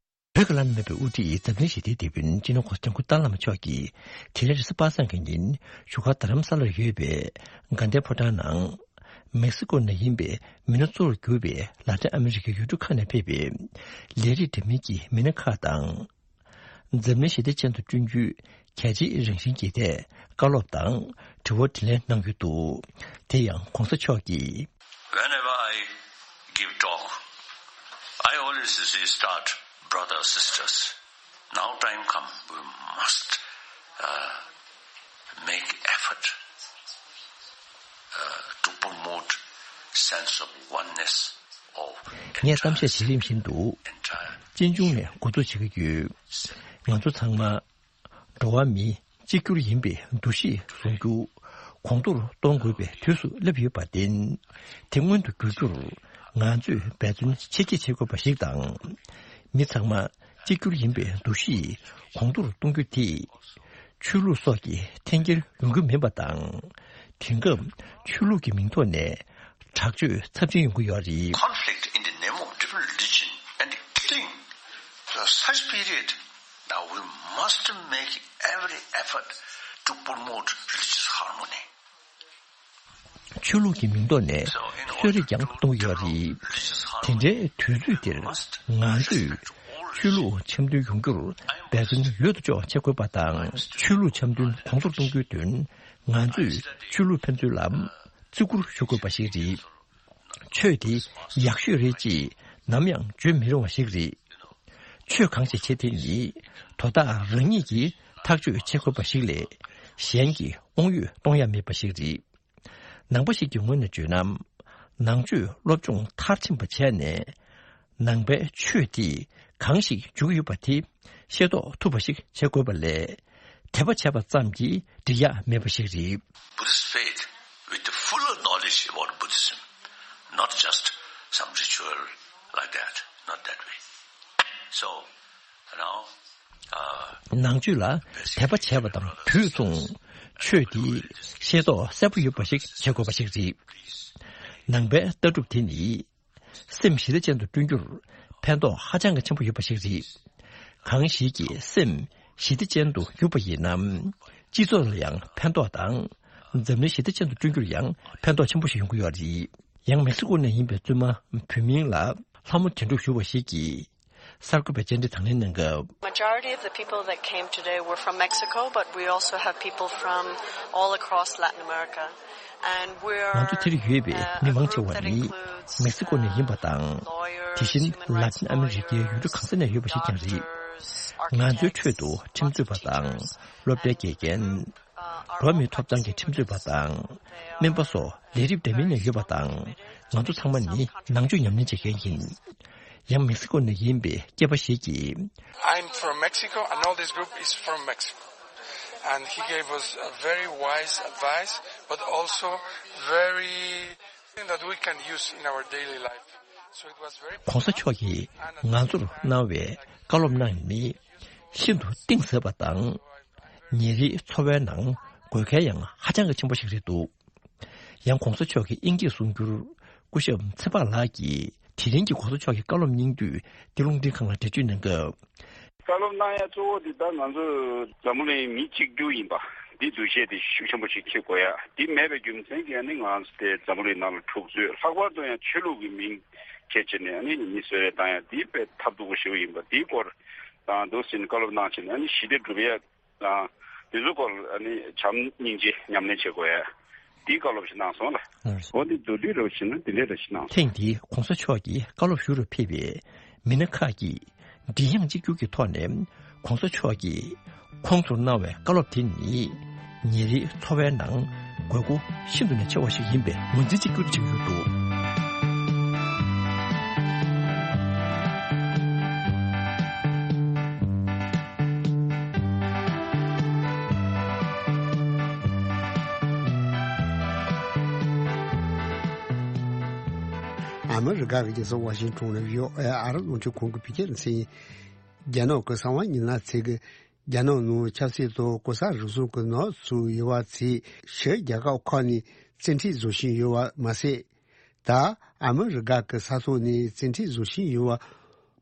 བོད་ཀྱི་བླ་ན་མེད་པའི་དབུ་ཁྲིད་འཛམ་གླིང་ཞི་བདེའི་དེད་དཔོན་སྤྱི་ནོར་༸གོང་ས་༸སྐྱབས་མགོན་ཏཱ་ལའི་བླ་མ་མཆོག་གིས་དེ་རིང་རེས་གཟའ་པ་སངས་ཀྱི་ཉིན་བཞུགས་སྒར་རྡ་རམ་ས་ལར་ཡོད་པའི་དགའ་ལྡན་ཕོ་བྲང་ནང་། མེག་སི་ཀོ་ནང་ཡིན་པའི་མི་སྣ་གཙོ་བོར་གྱུར་པའི་ལ་ཏིན་ཨ་མི་རི་ཀའི་ཡུལ་གྲུ་ཁག་ནས་ཕེབས་པའི་ལས་རིགས་འདྲ་མིན་གྱི་མི་སྣ་ཁག་དང་། འཛམ་གླིང་ཞི་བདེ་ཅན་དུ་བསྐྲུན་རྒྱུའི་གལ་ཆེའི་རང་བཞིན་གྱི་ཐད་བཀའ་སློབ་དང་དྲི་བ་དྲིས་ལན་གནང་ཡོད་འདུག་དེ་ཡང་༸གོང་ས་མཆོག་གིས། Whenever I give talk, I always say, start, brothers, sisters. Now time come, we must uh, make effort uh, to promote sense of oneness of ངས་གཏམ་བཤད་བྱེད་རིམ་བཞིན་དུ་entire གཅེན་གཅུང་ནས་འགོ་འཛུགས་བྱེད་ཀྱི་ཡོད། ང་ཚོ་ཚང་མ་འགྲོ་བ་མི་གཅིག་གྱུར་ཡིན་པའི་འདུ་ཤེས་བཟུང་རྒྱུ་གོང་མཐོར་གཏོང་དགོས་པའི་དུས་སུ་སླེབས་ཡོད་པར་བརྟེན། དེ་མངོན་དུ་འགྱུར་རྒྱུར་ང་ཚོས་འབད་བརྩོན་ཆེ་བསྐྱེད་བྱེད་དགོས་པ་ཞིག་དང་། མི་ཚང་མ་གཅིག་གྱུར་ཡིན་པའི་འདུ་ཤེས་གོང་མཐོར་གཏོང་རྒྱུ་དེས་ཆོས་ལུགས་སོགས་ཀྱི་འཐེན་འཁྱེར་ཡོང་རྒྱུ་མིན་པ་དང་། དེང་སྐབས་ཆོས་ལུགས་ཀྱི་མིང་ཐོག་ནས་དྲག་སྤྱོད་ཚབས་ཆེན་ཡོང་གི་ཡོད་རེད། Conflict in the name of different religion and killing. So such period, now we must make every effort to promote religious harmony. ཆོས་ལུགས་ཀྱི་མིང་ཐོག་ནས་གསོད་རེས་ཀྱང་གཏོང་གི་ཡོད་རེད། དེ་འདྲའི་དུས་ཚོད་འདིར་ང་ཚོས་ཆོས་ལུགས་འཆམ་མཐུན་ཡོང་རྒྱུར་འབད་བརྩོན་ཡོད་དོ་ཅོག་བྱེད་དགོས་པ་དང་། ཆོས་ལུགས་འཆམ་མཐུན་གོང་མཐོར་གཏོང་རྒྱུའི་དོན་ ང་ཚོས་ཆོས་ལུགས་ཕན་ཚུན་ལ་བརྩི་བཀུར་ཞུ་དགོས་པ་ཞིག་རེད། ཆོས་དེ་ཡག་ཤོས་རེད་ཅེས་ནམ་ཡང་བརྗོད་མི་རུང་བ་ཞིག་རེད། ཆོས་གང་ཞིག་བྱེད་དེ་ནི་དོ་བདག་རང་ཉིད་ཀྱིས་ཐག་གཅོད་བྱེད་དགོས་པ་ཞིག་ལས་གཞན་གྱིས་དབང་ཡོད་གཏོང་ཡ་མེད་པ་ཞིག་རེད། ནང་པ་ཞིག་གི་ངོས་ནས་བརྗོད་ན། ནང་ཆོས་སློབ་སྦྱོང་མཐར་ཕྱིན་པ་བྱས་ནས། ནང་པའི་ཆོས་དེ་གང་ཞིག་འཇུག་ཡོད་པ་དེ་ཤེས་རྟོགས་ཐུབ་པ་ཞིག་བྱེད་དགོས་པ་ལས། དད་པ་བྱས་པ་ཙམ་གྱིས་འགྲིག་ཡ་མེད་པ་ཞིག་རེད། Buddhist faith with the fuller knowledge about Buddhism, not just some ritual like that, not that way. So, you know, uh, ནང་ཆོས་ལ་དད་པ་བྱས་པ་དང་དུས་མཚུངས་ཆོས་དེ་ཤེས་རྟོགས་གསལ་པོ་ཡོད་པ་ཞིག་བྱེད་དགོས་པ་ཞིག་རེད། ནང་པའི་ལྟ་གྲུབ་དེ་ནི། སེམས་ཞི་བདེ་ཅན་དུ་བསྐྲུན་རྒྱུར་ཕན་ཐོགས་ཧ་ཅང་གི་ཆེན་པོ་ཡོད་པ་ཞིག་རེད། གང་ཞིག་གིས་སེམས་ཞི་བདེ་ཅན་དུ་གྱུར་པ་ཡིན་ན། སྤྱི་ཚོགས་ལ་ཡང་ཕན་ཐོགས་དང་། འཛམ་གླིང་ཞི་བདེ་ཅན་དུ་བསྐྲུན་རྒྱུར་ཡང་ཕན་ཐོགས་ཆེན་པོ་ཞིག་ཡོང་གི་ཡོད་རེད། ཡང་མེག་སི་ཀོ་ནས་ཡིན་པའི་བཙུན་མ་བུད་མེད་ལ་ལྷ་མོ་དོན་གྲུབ་ཞུ་བ་ཞིག་གིས། གསར་འགོད་པའི་བཅར་འདྲི་དང་ལེན་གནང་སྐབས། Majority of the people that came today were from Mexico, but we also have people from all across Latin America. And we're, ང་ཚོ་དེར་ཡོད་པའི་uh, མི་མང་ཆེ་བ་ནི་མེག་སི་ཀོ་ནས་ཡིན་པ་དང་། དེ་བཞིན་ལ་ཏིན་ཨ་མི་རི་ཀའི་ཡུལ་གྲུ་གང་ས་ནས་ཡོད་པ་ཞིག་ཀྱང་རེད། ང་ཚོའི་ཁྲོད་དུ་ཁྲིམས་རྩོད་པ་དང་སློབ་གྲྭའི་དགེ་རྒན། འགྲོ་བ་མིའི་ཐོབ་ཐང་གི་ཁྲིམས་རྩོད་པ་དང་སྨན་པ་སོགས་ལས་རིགས་འདྲ་མིན་ནས་ཡོད་པ་དང་། ང་ཚོ་ཚང་མ་ནི་ནང་ཆོས་ཉམས་ལེན་བྱེད་མཁན་ཡིན། ཡང་མེག་སི་ཀོ་ནས་ཡིན་པའི་སྐྱེས་པ་ཞིག་གིས། I'm from Mexico, and all this group is from Mexico. And he gave us a very wise advice, but also very thing that we can use in our daily life. So it was very ༧གོང་ས་མཆོག་གིས་ང་ཚོར་གནང་བའི་བཀའ་སློབ་རྣམས་ནི་ཤིན་ཏུ་གཏིང་ཟབ་པ་དང་། ཉིན་རེའི་འཚོ་བའི་ནང་དགོས་གལ་ཡང་ཧ་ཅང་གི་ཆེན་པོ་ཞིག་རེད་འདུག་ཡང་༧གོང་ས་མཆོག་གི་དབྱིན་སྐད་གསུང་སྒྱུར་སྐུ་ཞབས་ཚེ་དཔག་ལགས་ཀྱིས་དེ་རིང་གི་༧གོང་ས་མཆོག་གི་བཀའ་སློབ་སྙིང་བསྡུས་འདི་རླུང་འཕྲིན་ཁང་ལ་འགྲེལ་བརྗོད་གནང་སྐབས། བཀའ་སློབ་གནང་ཡ་གཙོ་བོ་འདི་ད་ང་ཚོ་འཛམ་བུ་གླིང་མི་གཅིག་གྱུར་ཡིན་པ་འདི་འདུ་ཤེས་དེ་ཤུགས་ཆེན་པོ་ཞིག་འཁྱེར་དགོས་ཡ། འདི་མེད་པའི་རྒྱུ་མཚན་གྱིས་ནི་ང་ཚོ་དེ་འཛམ་བུ་གླིང་ནང་ལ་འཁྲུག་རྩོད། ལྷག་པར་དུ་ཡང་ཆོས་ལུགས་ཀྱི་མིང་འཁྱེར་བྱས་ནས་ནི་མི་གསོད་རེས་བཏང་ཡ་འདི་དཔེ་ཐབས་སྡུག་པོ་ཞིག་ཡིན་པ། འདིའི་སྐོར་དང་འདུག་ཟིན་བཀའ་སློབ་གནང་བྱས་ནས་ནི་ཞི་བདེ་སྒྲུབ་ཡ། དང་། དེ་ཚོ་སྐོར་ཨ་ནི་བྱམས་སྙིང་རྗེ་ཉམས་ལེན་བྱེད་དགོས་ཡ། དེའི་བཀའ་སློབ་ཞིག་གནང་སོང་ལ། ལགས་སོ། འོ་འདི་མདོར་བསྡུས་རེ་བ་བྱས་ན་འདི་འདྲས་རེ་ཞིག་གནང་སོང་། ཐེངས་འདིའི་༧གོང་ས་མཆོག་གི་བཀའ་སློབ་ཞུ་རུ་ཕེབས་པའི་མི་སྣ་ཁག་གིས་མགྲིན་དབྱངས་གཅིག་གྱུར་གྱི་ཐོག་ནས་༧གོང་ས་མཆོག་གིས་ཁོང་ཚོར་གནང་བའི་བཀའ་སློབ་དེ་ནི་ཉིན་རེའི་འཚོ་བའི་ནང་དགོས་མཁོ་ཤིན་ཏུ་ནས་ཆེ་བ་ཞིག་ཡིན་པའི་ངོས་འཛིན་གཅིག་གྱུར་བྱེད་ཀྱི་ཡོད་འདུག་ཨ་མི་རི་ཀ་གི་རྒྱལ་ས་ཝ་ཤིང་ཊོན་ནས་བྷི་ཨོ་ཨེ་ཨ་རི་རླུང་འཕྲིན་ཁང་གི་བོད་སྐད་ལ་གསན། རྒྱ་ནག་གི་གསང་བ་ཉི་ན་ཚེ་གི་རྒྱ་ནག་ནང་ཆབ་སྲིད་དང་གོ་ས་རུལ་སུངས་ཀྱི་ནག་ཚུགས་ཡོད་པ་ཚེ་ཕྱི་རྒྱལ་ཁབ་ཁག་ནས་བཙན་ཁྲིད་བཟོ་བཞིན་ཡོད་པ་མ་ཟད། ད་ཨ་མི་རི་ཀ་གི་ས་ཐོག་ནས་བཙན་ཁྲིད་བཟོ་བཞིན་ཡོད་པ།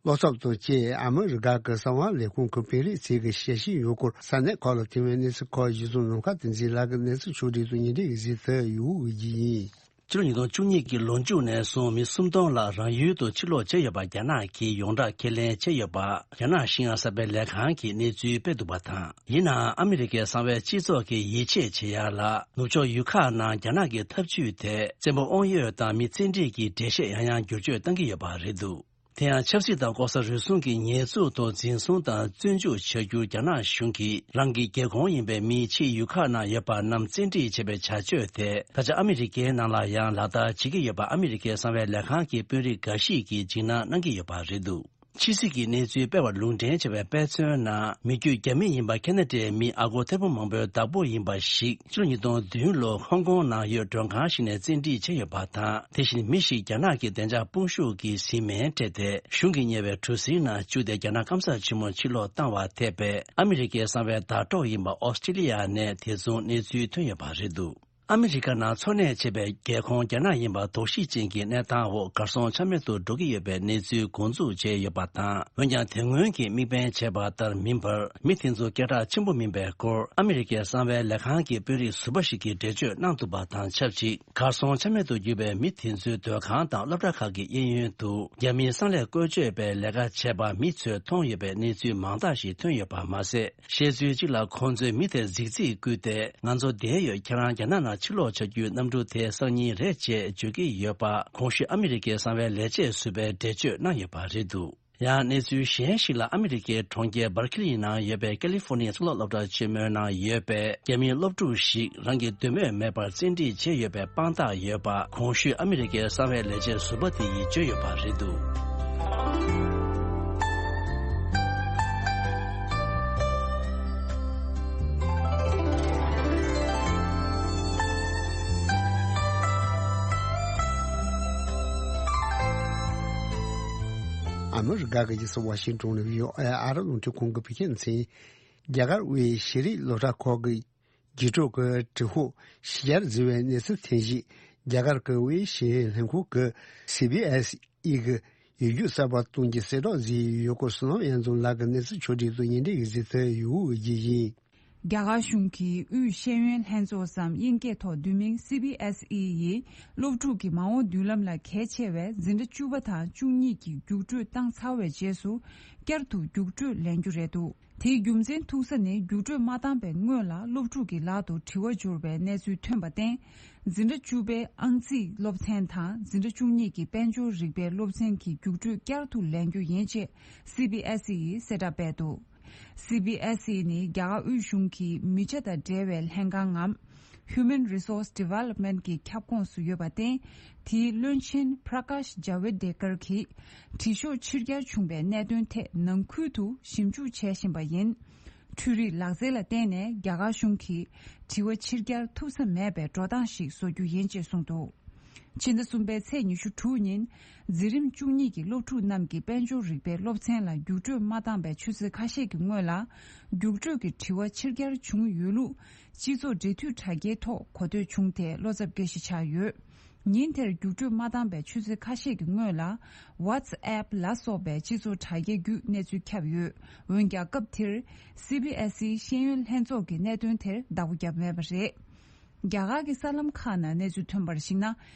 བློ་འཚབ་དང་བཅས་ཨ་མི་རི་ཀ་གི་གསང་བ་ལས་ཁུངས་ཀྱི་དཔོན་རིགས་ཚོས་ཀྱི་བཤད་བཞིན་ཡོད་སྐོར་ས་གནས་ཁག་ལ་ཐོན་པའི་གནས་ཚུལ་ཁག་གཞི་བཟུང་ནམ་མཁའ་བསྟན་འཛིན་ལགས་ཀྱིས་གནས་ཚུལ་ཕྱོགས་སྒྲིག་དང་ཉིན་རེ་བཞིན་དུ་ཡོང་གི་ཡིན། ཕྱི་ལོ་ཉིས་སྟོང་བཅུ་གཉིས་ཀྱི་ལོ་མཇུག་ནས་བཟུང་མི་སུམ་སྟོང་ལྷག་རང་ཡུལ་དུ་ཕྱིར་ལོག་བྱས་ཡོད་པ། རྒྱ་ནག་གིས་ཡོངས་གྲགས་ཁས་ལེན་བྱས་ཡོད་པ། རྒྱ་ནག་ཤིན་ཡང་གསར་སྤེལ་ལས་ཁང་གིས་གནས་ཚུལ་སྤེལ་འདུག་པ་དང་། ཡིན་ནའང་ཨ་མི་རི་ཀའི་གསང་བའི་སྤྱི་ཚོགས་ཀྱིས་ཡིད་ཆེས་བྱེད་ཡ་ལ་ནུབ་ཕྱོགས་ཡུལ་ཁག་ནང་རྒྱ་ནག་གི་ཐབས་ཇུས་དེ་བཙན་པོ་དབང་ཡོད་དང་མི་བཙན་ཁྲིད་ཀྱི་འགྲེལ་བཤད་ཡང་ཡང་བསྒྱུར་བཅོས་བཏང་གི་ཡོད་པ་རེད་འདུག་དེ་ཡང་ཆབ་སྲིད་དང་ལྐོག་ཟ་རུལ་སུངས་ཀྱི་ཉེས་འཛུགས་ཐོག་འཛིན་བཟུང་དང་བཙོན་འཇུག་བྱ་རྒྱུར་རྒྱ་ནག་གཞུང་གིས་རང་གི་རྒྱལ་ཁོངས་ཡིན་པའི་མིའི་ཕྱིའི་ཡུལ་ཁག་ནང་ཡོད་པ་རྣམས་བཙན་ཁྲིད་བྱེད་པའི་བྱ་སྤྱོད་དེ་ད་ཆ་ཨ་མི་རི་ཀའི་ནང་ལ་ཡང་ལག་བསྟར་བྱེད་ཀྱི་ཡོད་པ་ཨ་མི་རི་ཀའི་གསང་བའི་ལས་ཁང་གི་དཔོན་རིགས་འགའ་ཞིག་གིས་འཇིགས་སྣང་གནང་གི་ཡོད་པ་རེད་འདུག་ཕྱི་སྲིད་ཀྱི་གནས་ཚུལ་སྤེལ་བར་ལུང་འདྲེན་བྱས་པའི་དཔེ་མཚོན་ནང་མི་རྒྱུད་རྒྱ་མི་ཡིན་པ་ཁ་ན་ཌའི་མི་ཨ་སྒོར་ཐེར་འབུམ་མང་པོའི་བདག་པོ་ཡིན་པ་ཞིག་ཕྱི་ལོ་ཉིས་སྟོང་བདུན་ལོར་ཧོང་ཀོང་ནང་ཡོད་མགྲོན་ཁང་ཞིག་ནས་བཙན་ཁྲིད་བྱས་ཡོད་པ་དང་། དེ་བཞིན་མི་ཞིག་རྒྱ་ནག་གི་བདེ་འཇགས་དཔུང་ཤུགས་ཀྱིས་བཟི་སྨན་སྤྲད་དེ་གཞུང་གིས་གཉེར་བའི་གྲུ་གཟིངས་ནང་བཅུག་སྟེ་རྒྱ་ནག་སྐམ་ས་ཆེན་མོར་ཕྱིར་ལོག་བཏང་བ་ཐེ་བའི་ཨ་མི་རི་ཀའི་གསང་བའི་ཟླ་གྲོགས་ཡིན་པ་ཨོ་སི་ཀྲི་ལི་ཡ་ནས་དེ་མཚུངས་གནས་ཚུལ་ཐོན་ཡོད་པ་རེད་འདུག་ཨ་མི་རི་ཀ་ནང་འཚོ་གནས་བྱེད་པའི་རྒྱལ་ཁོངས་རྒྱ་ནག་ཡིན་པ་དོགས་གཞི་ཅན་གྱི་གནས་སྟངས་འོག་གར་སོང་ཆ་མེད་དུ་འགྲོ་གི་ཡོད་པའི་གནས་ཚུལ་འགོ་འཛུགས་བྱས་ཡོད་པ་དང་། འོན་ཀྱང་། དེ་སྔོན་གྱི་དམིགས་འབེན་བྱས་པ་ལྟར་མིན་པར། མི་དེ་ཚོ་སྐད་གྲགས་ཆེན་པོ་མིན་པའི་སྐོར། ཨ་མི་རི་ཀའི་གསང་བའི་ལས་ཁང་གི་དཔོན་རིགས་ཟུར་པ་ཞིག་གིས་འགྲེལ་བརྗོད་གནང་འདུག་པ་དང་ཆབས་ཅིག་གར་སོང་ཆ་མེད་དུ་གྱུར་པའི་མི་དེ་ཚོའི་སྡོད་ཁང་དང་སློབ་གྲྭ་ཁག་གི་གཡས་གཡོན་དུ། རྒྱ་མིའི་གསང་ལས་བཀོལ་སྤྱོད་པའི་ལས་ཀ་བྱས་པ་མི་ཚོས་མཐོང་ཡོད་པའི་གནས་ཚུལ་མང་དག་ཞིག་ཐོན་ཡོད་པ་མ་ཟད། བཤད་ཚུལ་གཅིག་ལ། ཁོང་ཚོས་མི་དེར་རྫིག་རྫིག་བསྐུལ་ཏེ། ང་ཚོ་བསྡད་ཡོད། ཁྱེད་རང་རྒྱ་ནག་ནང་ཕྱིར་ལོག་བྱ་རྒྱུའི་གནམ་གྲུ་དེ་གསར་རྙིང་རེད་ཅེས་བརྗོད་ཀྱི་ཡོད་པ། གོང་ཞུས་ཨ་མི་རི་ཀའི་གསང་བའི་ལས་བྱེད་ཟུར་པས་འགྲེལ་བརྗོད་གནང་ཡོད་པ་རེད་འདུག་ཡང་། གནས་ཚུལ་གཞན་ཞིག་ལ། ཨ་མི་རི་ཀའི་གྲོང་ཁྱེར་སྦར་ཁེ་ལི་ནང་ཡོད་པའི་ཀ་ལི་ཧྥོ་ནི་ཡའི་གཙུག་ལག་སློབ་གྲྭ་ཆེན་མོའི་ནང་ཡོད་པའི་རྒྱ་མིའི་སློབ་ཕྲུག་ཞིག་རང་གི་འདོད་མོས་མེད་པར་བཙན་ཁྲིད་བྱས་ཡོད་པའི་དཔང་རྟགས་ཡོད་པ། གོང་ཞུས་ཨ་མི་རི་ཀའི་གསང་བའི་ལས་བྱེད་ཟུར་པ་དེ་ཡིས་བརྗོད་ཡོད་པ་རེད་འདུག་ཨ་མི་རི་ཀ་གི་རྒྱལ་ས་ཝ་ཤིང་ཏོན་ནས་བྷི་ཨོ་ཨེ་ཨ་རི་རླུང་འཕྲིན་ཁང་གི་བོད་སྐད་སྡེ་ཚན། རྒྱ་གར་དབུས་ཤེས་རིག་སློབ་གྲྭ་ཁག་གི་རྒྱུགས་སྤྲོད་ཀྱི་དྲིལ་བསྒྲགས་ཕྱི་གྱར་བཟོས་པའི་གནས་ཚུལ་ཐོན་གཞིས། རྒྱ་གར་གྱི་དབུས་ཤེས་ཡོན་ལྷན་ཁང་གི་སི་བྷི་ཨེས་ཨི་གི་ཡིག་རྒྱུགས་གསར་པ་གཏོང་རྒྱུའི་གསལ་བསྒྲགས་བཟོས་ཡོད་སྐོར། བསོད་ནམས་དབྱངས་འཛོམས་ལགས་ཀྱིས་གནས་ཚུལ་ཕྱོགས་སྒྲིག་དང་སྙན་སྒྲོན་ཡིག་གཟིགས་དུ་ཡོད་རྒྱུ་ཡིན། རྒྱ་གར་གཞུང་གིས་དབུས་ཤེས་ཡོན་ལྷན་ཚོགས་སམ་དབྱིན་སྐད་ཐོག་བསྡུས་མིང་སི་བྷི་ཨེས་ཨི་ཡིས། སློབ་ཕྲུག་གི་མ་འོངས་མདུན་ལམ་ལ་གལ་ཆེ་བའི་འཛིན་གྲྭ་བཅུ་པ་དང་བཅུ་གཉིས་ཀྱི་རྒྱུགས་སྤྲོད་བཏང་ཚར་བའི་རྗེས་སུ། བསྐྱར་དུ་རྒྱུགས་སྤྲོད་ལེན་རྒྱུ་རེད་འདུག་དེའི་རྒྱུ་མཚན་ཐུག་ས་ནི། རྒྱུགས་སྤྲོད་མ་བཏང་པའི་སྔོན་ལ་སློབ་ཕྲུག་གི་ལག་ཏུ་དྲི་བ་འབྱོར་བའི་གནས་ཚུལ་ཐོན་པར་བརྟེན། འཛིན་གྲྭ་བཅུ་པའི་ཨང་རྩིས་སློབ་ཚན་དང་། འཛིན་གྲྭ་བཅུ་གཉིས་ཀྱི་དཔལ་འབྱོར་རིག་པའི་སློབ་ཚན་གྱི་རྒྱུགས་སྤྲོད་བསྐྱར་དུ་ལེན་རྒྱུ་ཡིན་ཅེས་སི་བྷི་ཨེས་ཨི་ཡིས་གསལ་བསྒྲགས་སྤེལ་འདུག་སི་བྷི་ཨེས་ཨི་ནི་རྒྱ་གར་དབུས་གཞུང་གི་མི་ཆ་དང་འབྲེལ་བའི་ལྷན་ཁང་ངམ། Human Resource Development གི་ཁྱབ་ཁོངས་སུ་ཡོད་པར་བརྟེན། དེའི་བློན་ཆེན་Prakash Javadekar གྱིས་དྲི་ཤོག་ཕྱིར་གྱར་བྱུང་པའི་གནད་དོན་ཐད་ནང་ཁུལ་དུ་ཞིབ་འཇུག་བྱེད་བཞིན་པ་ཡིན། འཕྲུལ་རིག་ལག་རྩལ་ལ་བརྟེན་ནས་རྒྱ་གར་གཞུང་གིས་དྲི་བ་ཕྱིར་གྱར་ཐུབ་ས་མེད་པའི་འགྲོ་སྟངས་ཤིག་བཟོ་རྒྱུ་ཡིན་ཅེས་གསུངས་འདུག་ཕྱི་ཟླ་གསུམ་པའི་ཚེས་ཉི་ཤུ་དྲུག་ཉིན། འཛིན་རིམ་བཅུ་གཉིས་ཀྱི་སློབ་ཕྲུག་རྣམས་ཀྱིས་དཔལ་འབྱོར་རིག་པའི་སློབ་ཚན་ལ་རྒྱུགས་སྤྲོད་མ་བཏང་པའི་ཆུ་ཚོད་ཁ་ཤས་ཀྱི་སྔོན་ལ། རྒྱུགས་སྤྲོད་ཀྱི་དྲི་བ་ཕྱིར་གྱར་བྱུང་ཡོད་ལུགས། སྤྱི་ཚོགས་འབྲེལ་མཐུད་དྲ་རྒྱའི་ཐོག་གོ་ཐོས་བྱུང་སྟེ་བློ་འཚབ་སྐྱེ་གཞི་ཆགས་ཡོད། ཉིན་དེར་རྒྱུགས་སྤྲོད་མ་བཏང་པའི་ཆུ་ཚོད་ཁ་ཤས་ཀྱི་སྔོན་ལ། WhatsApp ལ་སོགས་པའི་སྤྱི་ཚོགས་དྲ་རྒྱའི་བརྒྱུད་གནས་ཚུལ་ཁྱབ་ཡོད། འོན་ཀྱང་། སྐབས་དེར་སི་བྷི་ཨེས་ཨི་ཤེས་ཡོན་ལྷན་ཚོགས་ཀྱིས་གནད་དོན་དེར་བདག་པོ་བརྒྱབ་མེད་པ་རེད། རྒྱ་གར་གྱི་གསར་ལམ་ཁག་ནང་གནས་ཚུལ་ཐོན་པར་གཞིགས་ན།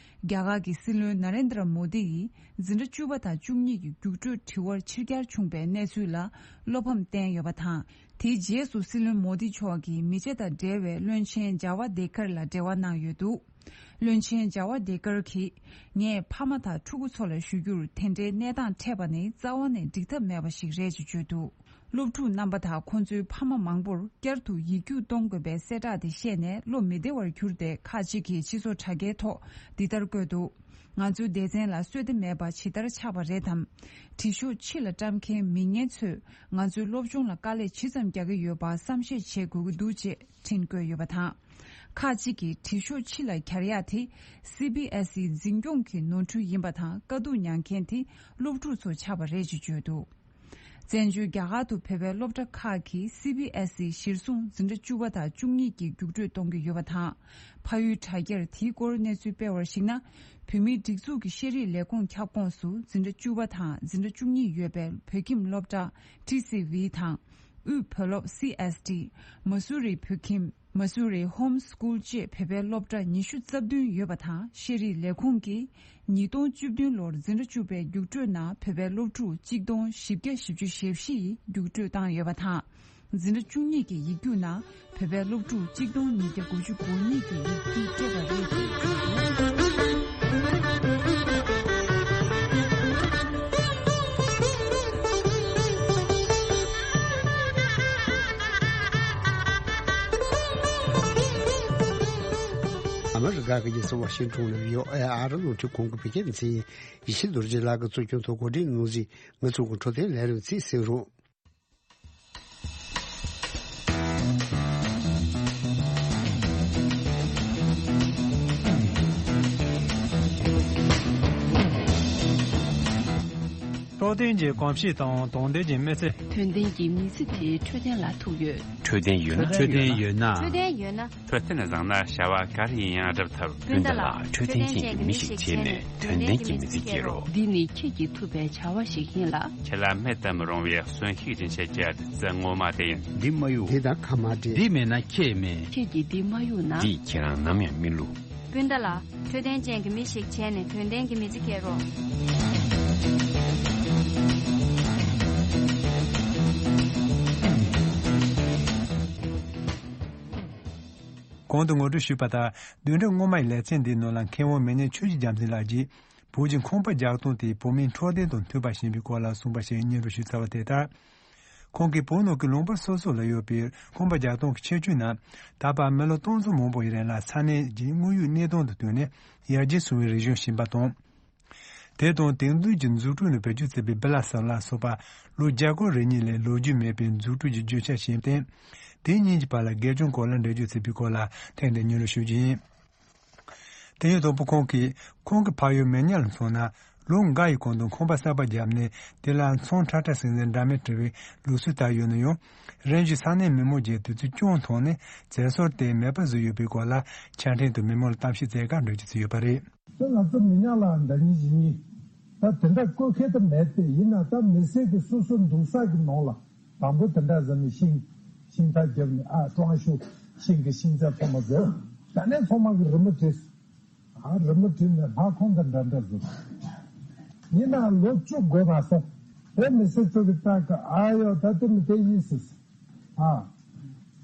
རྒྱ་གར་གྱི་སྲིད་བློན་ན་རེན་དྲ་མོ་དི་ཡིས་འཛིན་གྲྭ་བཅུ་པ་དང་བཅུ་གཉིས་ཀྱི་རྒྱུགས་སྤྲོད་དྲི་བར་ཕྱིར་གྱར་བྱུང་པའི་གནས་ཚུལ་ལ་བློ་ཕམ་བསྟན་ཡོད་པ་དང་། དེའི་རྗེས་སུ་སྲིད་བློན་མོ་དི་མཆོག་གིས་མི་ཆ་དང་འབྲེལ་བའི་བློན་ཆེན་ཇཱ་ཝ་དེ་ཀར་ལ་འབྲེལ་བ་གནང་ཡོད་འདུག་བློན་ཆེན་ཇཱ་ཝ་དེ་ཀར་གྱིས། ངས་ཕ་མ་དང་ཕྲུ་གུ་ཚོ་ལ་ཞུ་རྒྱུར། དེ་འདྲའི་གནས་སྟངས་འཕྲད་པ་ནི་རྩ་བ་ནས་འགྲིག་ཐབས་མེད་པ་ཞིག་རེད་ཅེས་བརྗོད་འདུག་སློབ་ཕྲུག་རྣམ་པ་དང་ཁོ་ཚོའི་ཕ་མ་མང་པོར་བསྐྱར་དུ་ཡིག་རྒྱུགས་གཏོང་དགོས་པའི་གསལ་བསྒྲགས་དེ་ཤེས་ནས་བློ་མི་བདེ་བར་གྱུར་ཏེ། ཁག་ཅིག་གིས་སྤྱི་ཚོགས་དྲ་རྒྱའི་ཐོག་འདི་ལྟར་བཀོད་འདུག་ང་ཚོའི་སྡེ་ཚན་ལ་བསོད་བདེ་མེད་པ་ཇི་ལྟར་ཆགས་པ་རེད་དམ། དྲི་ཤོག་ཕྱི་ལ་བཀྲམ་མཁན་མི་ངན་ཚོས་ང་ཚོའི་སློབ་སྦྱོང་ལ་དཀའ་ལས་ཇི་ཙམ་རྒྱག་གི་ཡོད་པ་བསམ་ཤེས་བྱེད་དགོས་ཀྱི་འདུག་ཅེས་འཕྲིན་བཀོད་ཡོད་པ་དང་། ཁག་ཅིག་གིས་དྲི་ཤོག་ཕྱི་ལ་གྱར་ཡག་དེ་སི་བྷི་ཨེས་ཨི་འཛིན་སྐྱོང་གི་ནོར་འཁྲུལ་ཡིན་པ་དང་། དཀའ་སྡུག་མྱངས་མཁན་དེ་སློབ་ཕྲུག་ཚོ་ཆགས་པ་རེད་ཅེས་བརྗོད་འདུག་བཙན་བྱོལ་རྒྱ་གར་དུ་བོད་པའི་སློབ་གྲྭ་ཁག་གིས་སི་བྷི་ཨེས་ཨི་གཞིར་བཟུང་འཛིན་གྲྭ་བཅུ་པ་དང་བཅུ་གཉིས་ཀྱི་རྒྱུགས་སྤྲོད་གཏོང་གི་ཡོད་པ་དང་། ཕ་ཡུལ་དྲ་རྒྱར་དེའི་སྐོར་གནས་ཚུལ་སྤེལ་བར་གཞིགས་ན། བོད་མིའི་སྒྲིག་འཛུགས་ཀྱི་ཤེས་རིག་ལས་ཁུངས་ཁྱབ་ཁོངས་སུ་འཛིན་གྲྭ་བཅུ་པ་དང་འཛིན་གྲྭ་བཅུ་གཉིས་ཡོད་པའི་བོད་ཁྱིམ་སློབ་གྲྭ་ཊི་སི་ཝི་དང་། དབུས་བོད་སློབ་སི་ཨེས་ཌི། མ་སུ་རི་བོད་ཁྱིམ། མ་སུ་རི་ཧོམ་སྐུལ་བཅས་བོད་པའི་སློབ་གྲྭ་ཉི་ཤུ་རྩ་བདུན་ཡོད་པ་དང་། ཤེས་རིག་ལས་ཁུངས་ཀྱིས་ཉིས་སྟོང་བཅུ་བདུན་ལོར་འཛིན་གྲྭ་བཅུ་པའི་རྒྱུགས་སྤྲོད་ནང་བོད་པའི་སློབ་ཕྲུག་གཅིག་སྟོང་བཞི་བརྒྱ་བཞི་བཅུ་ཞེ་བཞི་ཡིས་རྒྱུགས་སྤྲོད་བཏང་ཡོད་པ་དང་། འཛིན་གྲྭ་བཅུ་གཉིས་ཀྱི་ཡིག་རྒྱུགས་ནང་བོད་པའི་སློབ་ཕྲུག་གཅིག་སྟོང་ཉིས་བརྒྱ་དགུ་བཅུ་གོ་གཉིས་ཀྱིས་ཡིག་རྒྱུགས་སྤྲད་པ་རེད་ཅེས་བརྗོད་འདུག་ཨ་མི་རི་ཀ་གི་རྒྱལ་ས་ཝ་ཤིང་ཊོན་ནས་བྷི་ཨོ་ཨེ་ཨ་རི་རླུང་འཕྲིན་ཁང་གི་བོད་སྐད་སྡེ་ཚན་ཡིན། ཡེ་ཤེས་རྡོ་རྗེ་ལགས་ཀྱིས་གཙོ་སྐྱོང་དུ་གོ་སྒྲིག་གནང་ཟིན། ང་ཚོ་གི་འཕྲོད་བསྟེན་ལས་རིམ་ཚིག་གསན་རོགས། རྟོགས་ལྡན་གྱི་གོམས་གཤིས་དང་དོགས་ལྡན་གྱི་མི་ཚེ། དོན་ལྡན་གྱི་མི་ཚེ་དེ་འཕྲོད་བསྟེན་ལ་ཐུག་ཡོད། འཕྲོད་བསྟེན་ཡོད་ན། འཕྲོད་བསྟེན་ཡོད་ན། འཕྲོད་བསྟེན་ཡོད་ན། འཕྲོད་བསྟེན་བཟང་ན་བྱ་བ་ག་རེ་ཡིན་ཡང་སྒྲུབ་ཐུབ། སྤུན་ཟླ་ལགས། འཕྲོད་བསྟེན་ཅན་གྱི་མི་ཞིག་བྱས་ནས་དོན་ལྡན་གྱི་མི་ཚེ་སྐྱེལ་རོགས། འདི་ནི་ཁྱེད་ཀྱིས་ཐུབ་པའི་བྱ་བ་ཞིག་ཡིན་ལ། ཁྱེད་ལ་མེད་དུ་མི་རུང་བའི་གསོན་ཤུགས་ཀྱི་འཆར་གཞི་ཨ་ཙི་ངོ་མ་དེ་ཡིན། འདི་མ་གཡུག་དེ་དང་ཁ་མ་འབྲལ། འདི་མེད་ན་ཁྱེད་མེད། ཁྱེད་ཀྱིས་འདི་མ་གཡུག་ན། འདིས་ཁྱེད་རང་ནམ་ཡང་མི་བསླུ། སྤུན་ཟླ་ལགས། འཕྲོད་བསྟེན་ཅན་གྱི་མི་ཞིག་བྱས་ནས་དོན་ལྡན་གྱི་མི་ཚེ་སྐྱེལ་རོགས། གོང་དུ་ངོ་སྤྲོད་ཞུས་པ་ལྟར། བདུན་ཕྲག་སྔོན་མའི་ལེ་ཚན་འདིའི་ནང་ལ། མཁས་དབང་མི་ཉག་ཆོས་ཀྱི་རྒྱལ་མཚན་ལགས་ཀྱིས། བོད་ཀྱི་ཁང་པ་རྒྱག་སྟངས་དེས་བོད་མིའི་འཕྲོད་བསྟེན་དང་མཐུན་པ་ཞིག་ཡིན་པའི་སྐོར་ལ་གསུངས་པ་ཞིག་སྙན་སྒྲོན་ཞུས་ཚར་བ་དེ་ལྟར། ཁོང་གིས་བོད་ནང་གི་ལུང་པ་སོ་སོ་ལ་ཡོད་པའི་ཁང་པ་རྒྱག་སྟངས་ཀྱི་ཁྱད་ཆོས་རྣམས། ད་བར་མི་ལོ་སྟོང་ཚོ་མང་པོ་ཡི་རིང་ལ་ས་གནས་ཀྱི་དངོས་ཡོད་གནས་སྟངས་དང་བསྟུན་ནས་ཡར་རྒྱས་སོང་བའི་རིག་གཞུང་ཞིག་ཡིན་པ་དང་། དེ་དང་དེང་དུས་ཀྱི་འཛུགས་སྐྲུན་ནང་བེད་སྤྱོད་བྱས་པའི་བི་ལ་ཟེར་ལ་སོགས་པ་ལོ་བརྒྱ་སྐོར་རེ་གཉིས་ལས་ལོ་རྒྱུས་མེད་པའི་འཛུགས་སྐྲུན་གྱི་རྒྱུ་ཆ་ཞིག་ཡིན་ཏེ། དེ་གཉིས་ཀྱི་བར་ལ་སྒེར་སྐྱོང་སྐོར་ལ་འགྲེལ་བརྗོད་བྱས་པའི་སྐོར་ལ་ཐེངས་འདིར་སྙན་སྒྲོན་ཞུ་རྒྱུ་ཡིན། དེ་ཡང་དང་པོ་ཁོང་གིས། ཁོང་གི་ཕ་ཡུལ་མི་ཉག་ལ་མཚོན་ན། ལོ་འགའ་ཡི་གོང་དུ་ཁང་པ་གསར་པ་བརྒྱབ་ནས། དེ་ལ་ཚོང་ཁྲ་ཁྲ་ཟིང་ཟིང་འདྲ་མིན་བྲི་བའི་ལུགས་སྲོལ་དར་ཡོད་ན་ཡང་། རིམ་བཞིན་ས་གནས་མི་མང་གིས་དུས་ཚོད་རྐྱང་ཐོག་ནས་བཙན་སོར་དེ་མེད་པ་བཟོས་ཡོད་པའི་སྐོར་ལ་ཆ་འཕྲིན་དུ་མི་མང་ལ་གཏམ་བཤད་མཛད་སྐབས་འགྲེལ་བརྗོད་བྱས་ཡོད་པ་རེད། དེ་ང་ཚོ་མི་ཉག་ལ་ཟླ་ཉིན་བཞི་ཉིན་ད་དེ་འདྲ་བཀོད་མཁན་དུ་མེད་དེ། ཡིན་ན་ད་མི་སེར་གྱི་སོ་སོ་འདུག་ས་གི་ནང་ལ། དང་པོ་དེ་འདྲ་ཟེར་ནས་ཤིང་ཤིང་རྟ་བརྒྱབ་ནས། ཨ་ཀྲང་ཤུ་ཤིང་གི་ཤིང་ཆ་ཚང་མ་བཟོས། ད་ནས་ཚང་མ་གི་རི་མོ་བྲིས། ཨ་རི་མོ་བྲིས་ནས་ལྷ་ཁང་དང་འདྲ་འདྲ་བཟོས། ཡིན་ནའང་ལོ་བཅུ་འགོར་མ་སོང་། དེ་མི་སེར་ཚོ་གི་ལྟ་གི། ཨ་ཡོ་ད་དེ་མི་དེ་ཡིན་སྲིད། ཨ།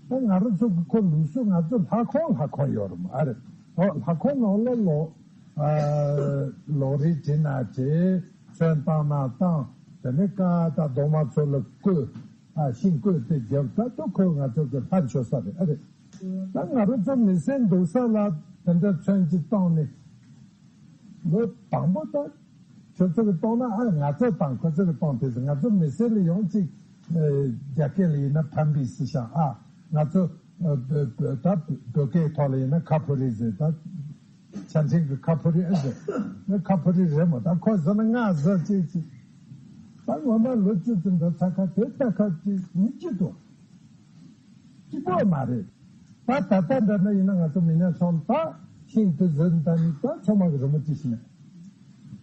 ད་ང་རང་ཚོ་གི་ཁོ་ལུགས་སྲོལ། ང་ཚོ་ལྷ་ཁང་ལྷ་ཁང་ཡོད་རེད་མ་རེད། ཨོ་ལྷ་ཁང་ནང་ལ་ལོ། ཨ། ལོ་རེ་བྲིས་ན་བྲིས། ཚོན་བཏང་ན་བཏང་། དེ་ནས་ཀ་ད་གདོང་མ་ཚོ་ལ་བཀོད། ཨ་ཤིང་བཀོད་དེ་རྒྱབ། ད་དུ་ཁོ་ང་ཚོ་གི་ལྷ་མཆོད་ས་རེད། ཨ་རེད། ད་ང་རང་ཚོ་མི་སེར་འདུག་ས་ལ་དེ་འདྲ་ཚོན་གྱིས་བཏང་ནས། ལོ་དང་པོ་ད། ཁྱོད་ཚོ་གིས་བཏང་ན་ཨ་ང་ཚོ་བཏང་། ཁོ་ཚོ་གིས་བཏང་། དེ་ཚོ་ང་ཚོ་མི་སེར་ལ་ཡང་ཅིག་ཨེ། རྒྱ་སྐད་ལ་ཡིན་ན་ཕན་པའི་ཟེར་ཤག་ཨ་ང་ཚོ་ཨ་བོད་བོད་ད་བོད་སྐད་ཐོག་ལ་ཡིན་ན་ཁ་ཕོ་རི་ཟེར། ད་ཆ་འཕྲིན་གྱི་ཁ་ཕོ་རི་ཨེ་ཟེར། ཁ་ཕོ་རི་རེད་མོ། ད་ཁོ་ཟེར་ན་ང་ཟེར་ཅིག་ཅིག་ད་ངོ་མ་ལོ་བཅུ་ཙམ་འགྲོ་ཚར་ཁ་དེ་ལྟ་ཁ་ཅིག་མི་སྐྱིད་དོ། སྐྱིད་པོ་མ་རེད། ད་ད་ལྟ་འདྲ་ན་ཡིན་ན་ང་ཚོ་མི་ཉག་ཕྱོགས་ལ་ད་ཤིང་དེ་ཟེར་ད་ནི་ད་ཚང་མ་གི་རི་མོ་བྲིས་ཤིང་།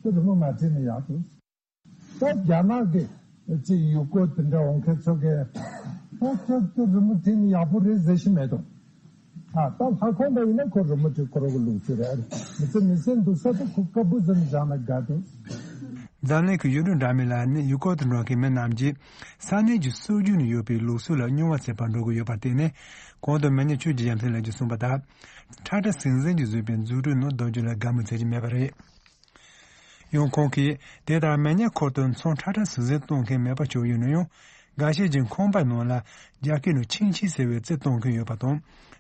དེ་རི་མོ་མ་བྲིས་ནི་ཡག་འདུག་ད་རྒྱ་ནག་གི་ཅིག་ཡུལ་སྐོར་དེ་འདྲ་འོང་མཁན་ཚོ་གིས་ད་ཁྱོད་དེ་རི་མོ་བྲིས་ནི་ཡག་པོ་རེད་ཟེར་ཤི་མེད་དོ། ཨ་ད་ལྷ་ཁང་འདྲ་ཡིན་ན་ཁོ་རི་མོ་བྲིས་ཁོ་རང་གི་ལུགས་སྲོལ་རེད། མི་ཚེ་མི་སེར་འདུག་ས་དེ་ཁོ་དཀར་པོ་ཟེར་ནི་བཞག་ན་དགའ་འདུག་འཛམ་གླིང་གི་ཡུལ་གྲུ་འདྲ་མིན་ལ་ནི་ཡུལ་སྐོར་དུ་འགྲོ་མཁན་མི་རྣམས་ཀྱིས་ས་གནས་ཀྱི་སྲོལ་རྒྱུན་ནས་ཡོད་པའི་ལུགས་སྲོལ་ལ་རྙོག་པ་ཚད་པར་འགྲོ་གི་ཡོད་པར་བརྟེན་ནས། གོང་དུ་མི་ཉག་ཆོས་ཀྱི་རྒྱལ་མཚན་ལགས་ཀྱིས་གསུངས་པ་ལྟར། ཁྲ་ཁྲ་ཟིང་ཟིང་གིས་བཟོས་པའི་འཛུགས་སྐྲུན་ནང་རྡོ་རྗེ་ལ་དགའ་མོས་མཛད་ཀྱི་མེད་པ་རེད། ཡང་ཁོང་གིས་དེ་ལྟར་མི་ཉག་ཁུལ་དུ་ཚོང་ཁྲ་ཁྲ་ཟིང་ཟིང་གཏོང་མཁན་མེད་པ་ཆགས་ཡོད་ན་ཡང་། འགའ་ཤས་ཀྱི་ཁང་པའི་ནང་ལ་རྒྱ་སྐད་ནང་ཆིང་ཆི་ཟེར་བའི་རྩི་གཏོང་མཁན་ཡོད་པ་དང་།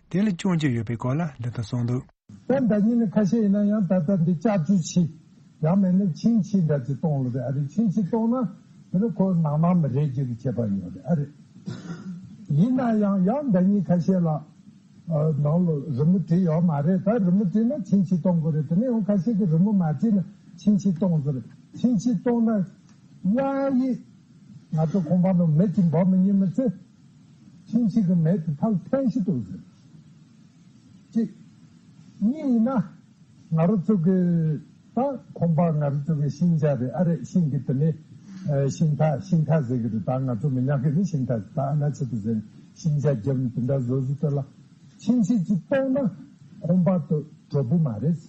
དེ་ལ་སྐྱོན་བརྗོད་ཡོད་པའི་སྐོར་ལ་འདི་ལྟར་གསུངས་འདུག་ད་ཟླ་ཉིན་ནི་ཁ་ཤས་ཡིན་ན་ཡང་ད་ལྟ་འདི་ལྕགས་ཀྱུ་ཆི། ཡང་མེད་ན་ཆིང་ཆི་འདྲ་ཅིག་གཏོང་ལ་རེད། ཨ་རེ་ཆིང་ཆི་གཏོང་ན་དེ་ནི་ཁོ་ནང་ནང་མི་རེད་ཅིག་གི་ཁྱད་པར་ཡོད་རེད། ཨ་རེད། ཡིན་ན་ཡང་ཡང་ཟླ་ཉིན་ཁ་ཤས་ལ་ཨ་ནང་ལ་རི་མོ་བྲིས་ཡོད་མ་རེད། ད་རི་མོ་བྲིས་ན་ཆིང་ཆི་གཏོང་དགོས་རེད། དེ་ནས་ཡང་ཁ་ཤས་ཀྱིས་རི་མོ་མ་བྲིས་ན་ཆིང་ཆི་གཏོང་ཟེར། ཆིང་ཆི་གཏོང་ན་ཡ་ཡི་ང་ཚོ་ཁང་པ་ནང་མེ་ཅིག་འབར་མི་ཉན་མི་ཚེ། ཕྱིན་ཆད་ཀྱི་མེ་དེ་ཐལ་འཐེན་ཤི་འདུག་ཟེར། གཅིག་གཉིས་ཡིན་ན། ང་རང་ཚོ་གི་ད་ཁང་པ་ང་རང་ཚོ་གི་ཤིང་ཆ་རེད། ཨ་རེད། ཤིང་གི་དེ་ནས་ཨ་ཤིང་ཐ་ཤིང་ཐ་ཟེར་གི་རེད། ད་ང་ཚོ་མི་ཉག་གི་ནི་ཤིང་ཐ་ད་ཨ་ན་ཆེ་དུ་ཟེར་ཤིང་ཆ་རྒྱབ་ནས་དེ་འདྲ་བཟོ་བཟོ་དེ་ལ་ཕྱིན་ཆད་ཅིག་གཏོང་ན་ཁང་པ་དེ་དྲོ་པོ་མ་རེད།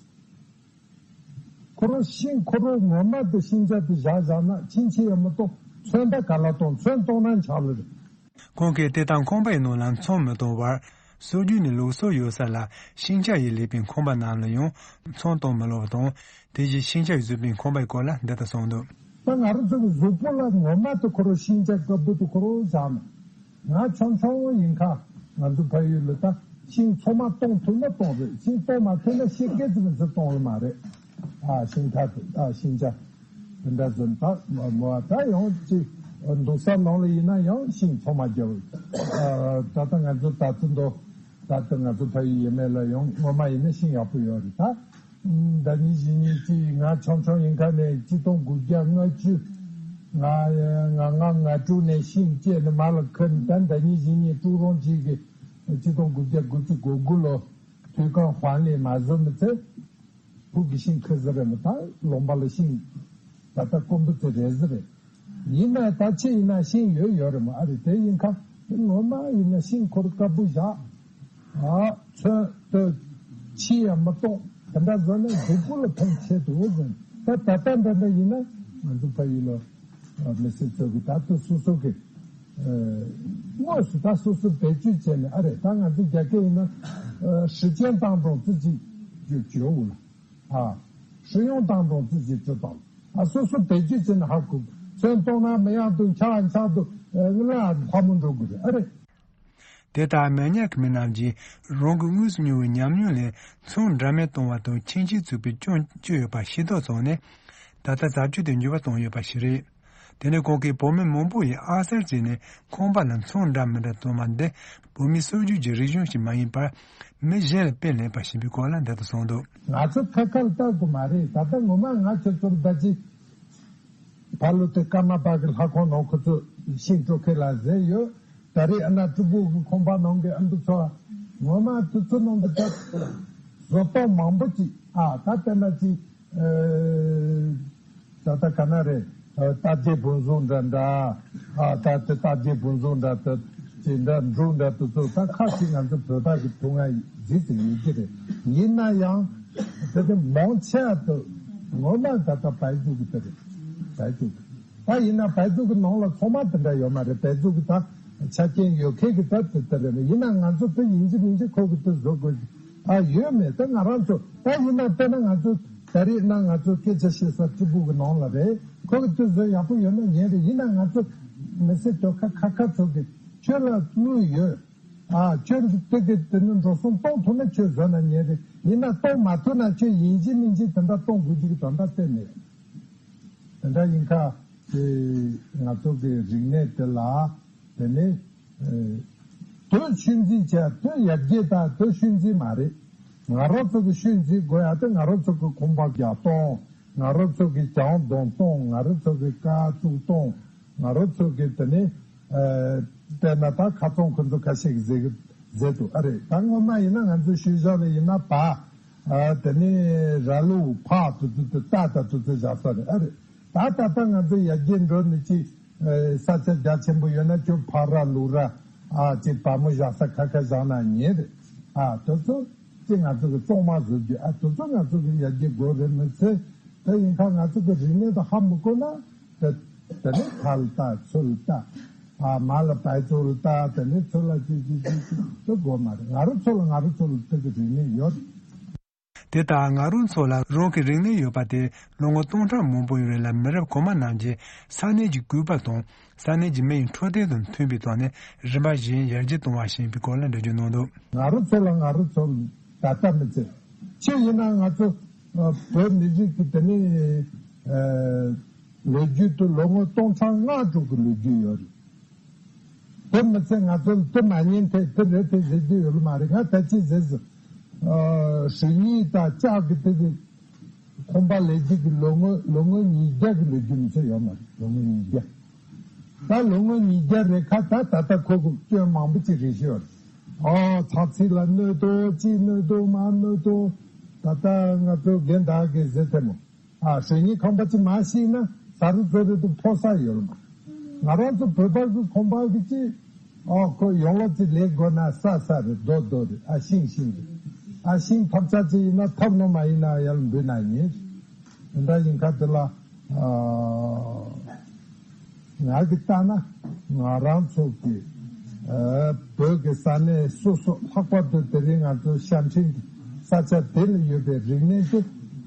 ཁོ་རང་ཤིང་ཁོ་རང་ངོ་མ་དེ་ཤིང་ཆ་དེ་བཞག་བཞག་ན་ཕྱིན་ཆད་ཡང་མི་གཏོང་། ཚོན་ད་ག་ལ་གཏོང་། ཚོན་གཏོང་ན་འཆག་ལེ་རེད། ཁོང་གིས་དེ་ལྟར་ཁང་པའི་ནང་ལ་ཚོང་མི་གཏོང་བར། སྲོལ་རྒྱུན་ནས་ལུགས་སྲོལ་ཡོད་ས་ལ་ཤིང་ཆ་ཡིས་ལས་པའི་ཁང་པ་རྣམས་ལ་ཡང་ཚོང་གཏོང་མི་སློབ་པ་དང་། དེ་བཞིན་ཤིང་ཆ་ཡིས་བཟོས་པའི་ཁང་པའི་སྐོར་ལ་འདི་ལྟར་གསུངས་འདུག་ད་ང་རང་ཚོ་གི་གཟུགས་པོ་ལ་ངོ་མ་དེ་ཁོ་རང་ཤིང་ཆ་དཀར་པོ་དེ་ཁོ་རང་བཞག་ན། ང་ཆུང་ཆུང་ཡིན་ཁ་ང་ཚོ་ཕ་ཡུལ་ལ་ད་ཤིང་ཚང་མ་གཏོང་ཐུབ་ན་གཏོང་རེད། ཤིང་གཏོང་མ་ཐུབ་ན་ཤེལ་སྐས་ཙམ་ཙམ་གཏོང་ལ་མ་རེད། ཨ་ཤིང་ཐ་དེ་ཨ་ཤིང་ཆ། དེ་འདྲ་ཟེར་ད་མ་མོ་ད་ཡང་ཅིག་འདུག་ས་ནང་ལ་ཡིན་ན་ཡང་ཤིང་ཚང་མ་རྒྱབ། ད་ལྟ་ང་ཚོ་ད་ཚོད་འདུག་ད་ལྟ་ང་ཚོ་ཕ་ཡུལ་ཡུལ་མེད་ལ་ཡང་སྔོན་མ་ཡིན་ན་ཤིང་ཡག་པོ་ཡོད་རེད། ད་ཟླ་ཉིན་བཞི་ཉིན་ཅིག་ང་ཆུང་ཆུང་ཡིན་ཁ་ནས་ཆིག་སྟོང་དགུ་བརྒྱ་ལྔ་བཅུ་ ང་ང་ང་ང་དྲུག་ནས་ཤིང་བཅད་ནས་མར་ལ་ཁུར་ནས། ད་ཟླ་ཉིན་བཞི་ཉིན་དཀྲུག་རོང་གཅིག་གི་ཆིག་སྟོང་དགུ་བརྒྱ་དགུ་བཅུ་གོ་དགུ་ལོ་དུས་ཁང་ཧྥང་ལི་མ་བཟོ་མི་ཚེ། ཕུག་གི་ཤིང་ཁུར་ཟེར་རེད་མོ། ད་ལུང་པ་ལ་ཤིང་ད་ལྟ་དཀོན་པོ་ཚེ་རེད་ཟེར་རེད། ཡིན་ན་ད་ཁྱེད་ཡིན་ན་ཤིང་ཡོད་ཡོད་རེད་མོ། ཨ་རེད། དེ་ཡིན་ཁ་དེ་ངོ་མ་ཡིན་ན་ཤིང་ཁུར་དཀར་པོ་བཞག་ཨ་ཚོན་དུ་ཕྱི་ཡང་མི་གཏོང་། དེ་འདྲ་བཟོ་ན་གཟུགས་པོ་ལ་ཕན་ཆེ་འདུག་ཟེར། ད་ད་ལྟ་འདྲ་འདྲ་ཡིན་ན་ང་ཚོ་ཕ་ཡུལ་ལ་མི་སེར་ཚོ་གི་ད་ལྟ་སོ་སོ་གི་དངོས་སུ་ད་སོ་སོ་བེད་སྤྱོད་བྱས་ནས། ཨ་རེད། ད་ང་ཚོ་རྒྱ་སྐད་ཡིན་ན་时间当中自己就觉悟了啊，使用当中自己知道了。 ཨ་སོ་སོ་བེད་སྤྱོད་བྱས་ན་ཧ་གོ། ཚོན་གཏོང་ན་མི་ཡག་འདུག་འཁྱག་འཁྱག་འདུག་ཨ་ལ་ཕ་མོ་འགྲོ་དགོས་རེད། ཨ་རེད། དེ་ལྟར་མེ་ཉག་གི་མི་རྣམས་ཀྱིས་རང་གི་དངོས་སུ་མྱོང་བའི་ཉམས་མྱོང་ལས་ཚོན་འདྲ་མིན་གཏོང་བ་དང་ཁྱིམ་ཆས་བཙུགས་པའི་སྐྱོན་བརྗོད་ཡོད་པ་ཤེས་རྟོགས་བྱུང་ནས། ད་ལྟ་བཟའ་སྤྱོད་དུ་འགྱུར་བ་བཏང་ཡོད་པ་ཞིག་རེད། དེ་ནས་ཁོང་གིས་བོད་མི་མང་པོ་ཡིས་ཨ་གསར་བྱས་ནས་ཁང་པ་ལ་ཚོན་འདྲ་མི་འདྲ་གཏོང་བ་འདི་བོད་མིའི་སྲོལ་རྒྱུན་གྱི་རིག་གཞུང་ཞིག་མ་ཡིན་པར། མི་གཞན་ལ་དཔེ་ལེན་པ་ཞིག་ཡིན་པའི་སྐོར་ལ་འདི་ལྟར་གསུངས་འདུག་ང་ཚོ་ཁ་ཁར་ལྟ་དགོས་མ་རེད། ད་ལྟ་ངོ་མ་ང་ཁྱེད་ཚོར་ད་ཅི་ཕ་ལོ་དེ་ཀརྨ་པ་གི་ལྷ་ཁང་ནང་ཁོ་ཚོ་ཤིང་སྤྲོ་མཁན་ལ་ཟེར་ཡོད། ད་རེས་ཨ་ན་སྤྲུལ་སྐུ་གི་ཁང་པ་ནང་གི་ཨ་འདུ་ཚོ་ངོ་མ་དུས་ཚོད་ནང་གི་ད་བཟོ་ལྟ་མང་པོ་ཅིག་ཨ་ད་ལྟ་ན་ཅི། ད་ལྟ་ག་ན་རེད། རྟ་རྒྱས་བུན་བཟུང་འདྲ་འདྲ། ཨ་ད་དེ་རྟ་རྒྱས་བུན་བཟུང་འདྲ་ད་ཅི་འདྲ་འབྲུག་འདྲ་དེ་ཚོ་ད་ཁ་ཅིག་ང་ཚོ་བོད་པ་གི་ཐུག་ང་ཟིག་ཟིག་ཡོད་ཀྱི་རེད། ཡིན་ན་ཡང་དེ་དེ་མང་ཆེ་བ་དུ་ངོ་མ་ད་ལྟ་བལ་འབྲུག་གི་དེ་རེད། བལ་འབྲུག་གི་ད་ཡིན་ན་བལ་འབྲུག་གི་ནང་ལ་ཚང་མ་དེ་འདྲ་ཡོད་མ་རེད། བལ་འབྲུག་གི་ད་ཆ་རྐྱེན་ཡོད་མཁན་གི་ད་དེ་དེ་རེད། ཡིན་ན་ང་ཚོ་དེ་ཡིན་གཅིག་མིན་གཅིག་ཁོ་གི་དེ་བཟོ་དགོས་ཀྱི་ཨ་ཡོད་མེད་དེ་ང་རང་ཚོ་ད་ཡིན་ན་དཔེར་ན་ང་ཚོ། ད་རེས་ན་ང་ཚོ་སྐད་ཆ་བཤད་ས་སྤྲུལ་སྐུ་གི་ནང་ལ་རེད། ཁོ་གི་དུས་ཚོད་ཡག་པོ་ཡོད་ན་ཉན་རེད། ཡིན་ན་ང་ཚོ་མི་སེར་དོ་ཁ་ཁ་ཁ་ཚོ་གི་ཁྱོད་ལ་དངུལ་ཡོད། ཨ་ཁྱོད་ཀྱི་དེ་གི་དེ་ནི་འགྲོ་སོང་གཏོང་ཐུབ་ན་ཁྱོད་བཟོ་ན་ཉན་རེད། ཡིན་ན་གཏོང་མ་ཐུབ་ན་ཁྱོད་ཡིན་གཅིག་མིན་གཅིག་དེ་འདྲ་གཏོང་དགོས་ཀྱི་གི་དོན་དག་གཏན་ནས་དེ་འདྲ་ཡིན་ཁ། དེ་ང་ཚོ་གི་རིག་གནས་དེ་ལ། དེ་ནས་དོན་ཆུད་འཛིན་བྱས་དོན་ཡར་རྒྱས་དང་དོན་ཆུད་འཛིན་མ་རེད། ང་རང་ཚོ་གི་ཆུད་འཛིན་དགོས་ཡ་དེ་ང་རང་ཚོ་གི་ཁང་པ་རྒྱག་སྟངས། ང་རང་ཚོ་གི་གྱང་རྡུང་སྟངས། ང་རང་ཚོ་གི་ཀ་བཙུགས་སྟངས། ང་རང་ཚོ་གི་དེ་ནས་དཔེར་ན་ད་ཁ་ཚོང་ཁོ་ཚོ་ཁ་ཤས་ཀྱི་ཟེར་གི་ཟེར་འདུག་ཨ་རེད། ད་སྔོན་མ་ཡིན་ན་ང་ཚོའི་ཤུལ་བཞག་ལ་ཡིན་ན་བ། དེ་ནས་ར་ལུག་ཕག་དེ་ཚོ་དེ་རྟ་དང་དེ་ཚོ་བཞག་ས་རེད། ཨ་རེད། ད་ད་ལྟ་ང་ཚོ་ཡར་རྒྱས་འགྲོ་ནི་ཅིག་ས་ཆ་རྒྱ་ཆེན་པོ་ཡོད་ན་ཁྱོད་ཕག་ར་ལུག་ར་ཨ་ཅིག་བ་མོ་བཞག་ས་ཁ་ཁ་བཞག་ན་ཉན་རེད། ཨ་དེ་ཚོ་ཅིག་ང་ཚོ་གི་གཙང་མ་བཟོ་རྒྱུ་ཨ་དེ་ཚོ་ང་ཚོ་གི་ཡར་རྒྱས་དགོས་རེད་མི་ཚེ། དེ་ཡིན་ཁ་ང་ཚོ་གི་རིག་གནས་དང་ཧ་མི་གོ་ན་དེ་དེ་ནས་ཕར་ལྟ་ཚུར་ལྟ་ཨ་མར་ལ་བལ་ཚུར་ལྟ་དེ་ནས་ཚུར་ལ་ཅིག་ཅིག་ཅིག་ཅིག་དེ་དགོས་མ་རེད། ང་རང་ཚོ་ལ་ང་རང་ཚོ་ལ་དེ་གི་རིག་གནས་ཡོད། དེ་ལྟར་ང་རང་ཚོ་ལ་རང་གི་རིག་གནས་ཡོད་པ་དེ་ལོ་ངོ་སྟོང་ཕྲག་མང་པོའི་རིང་ལ་མི་རབས་གོང་མ་རྣམས་ཀྱིས་ས་གནས་ཀྱི་སྐུད་པ་དང་ས་གནས་ཀྱི་མི་ཡི་འཕྲོད་བསྟེན་དང་མཐུན་པའི་ཐོག་ནས་རིམ་པ་བཞིན་ཡར་རྒྱས་གཏོང་བ་ཞིག་ཡིན་པའི་སྐོར་ལ་འགྲེལ་བརྗོད་གནང་འདུག་ང་རང་ཚོ་ལ་ང་རང་ཚོ་ད་ལྟ་མི་ཚེ་ཆེ་ཡིན་ན་ང་ཚོ་བོད་མི་རིགས་ཀྱི་དེ་ནས་ལོ་རྒྱུས་དུ་ལོ་ངོ་སྟོང་ཕྲག་ལྔ་དྲུག་གི་ལོ་རྒྱུས་ཡོད་རེད། དེ་མི་ཚེ་ང་ཚོ་དེ་མ་ཉན་ཐད་དེ་རེད་དེ་ཟེར་རྒྱུ་ཡོད་ལ་མ་རེད། ང་ད་ཅི་ཟེར་ཟེར། ཨ་གཞོན་ཉིན་དང་ལྕགས་ཀྱི་དེ་གི་ཁང་པ་ལས་རྒྱུ་གི་ལོ་ངོ་ལོ་ངོ་ཉིས་བརྒྱ་གི་ལོ་རྒྱུས་མི་ཚེ་ཡོད་མ་རེད། ལོ་ངོ་ཉིས་བརྒྱ། ད་ལོ་ངོ་ཉིས་བརྒྱ་རེད་ཁ་ད་ད་ལྟ་ཁོ་གི་སྐྱོན་མང་པོ་ཅིག་རེད་ཤི་ཡོད་རེད། ཨོ་ཚ་ཚིག་ལ་གནོད་དོ་ཅི་གནོད་དོ་མ་གནོད་དོ། ད་ལྟ་ང་ཚོ་རྒན་དག་གི་ཟེར་ཐེ་མོ། ཨ་གཞོན་ཉིན་ཁང་པ་ཅིག་མ་ཤེས་ན་ཟ་རུ་ཚོ་རེ་དུ་ཕོ་ས་ཡོད་མ། ང་རང་ཚོ་བོད་པ་གི་ཁང་པ་གི་ཅིག་ཨོ་ཁོ་ཡོང་ལོ་ཅིག་ལས་དགོས་ན་ས་ས་རེད་རྡོ་རྡོ་རེད། ཨ་ཤིང་ཤིང་རེད། ཨ་ཤིང་ཐབ་ཆ་ཅིག་ཡིན་ན་ཐབ་ནོ་མ་ཡིན་ན་ཡར་འབུད་ན་ཉེ་རེད། དེ་འདྲ་ཡིན་ཁ་དེ་ལ་ཨ། ང་གིས་ལྟ་ན་ང་རང་ཚོ་གི་ཨ་བོད་ཀྱི་ས་གནས་སོ་སོ་ལྷག་པར་དུ་དེ་རིང་ང་ཚོ་ཤར་ཕྱིན་གྱི་ས་ཆ་དེ་ལ་ཡོད་པའི་རིག་གནས་དེ་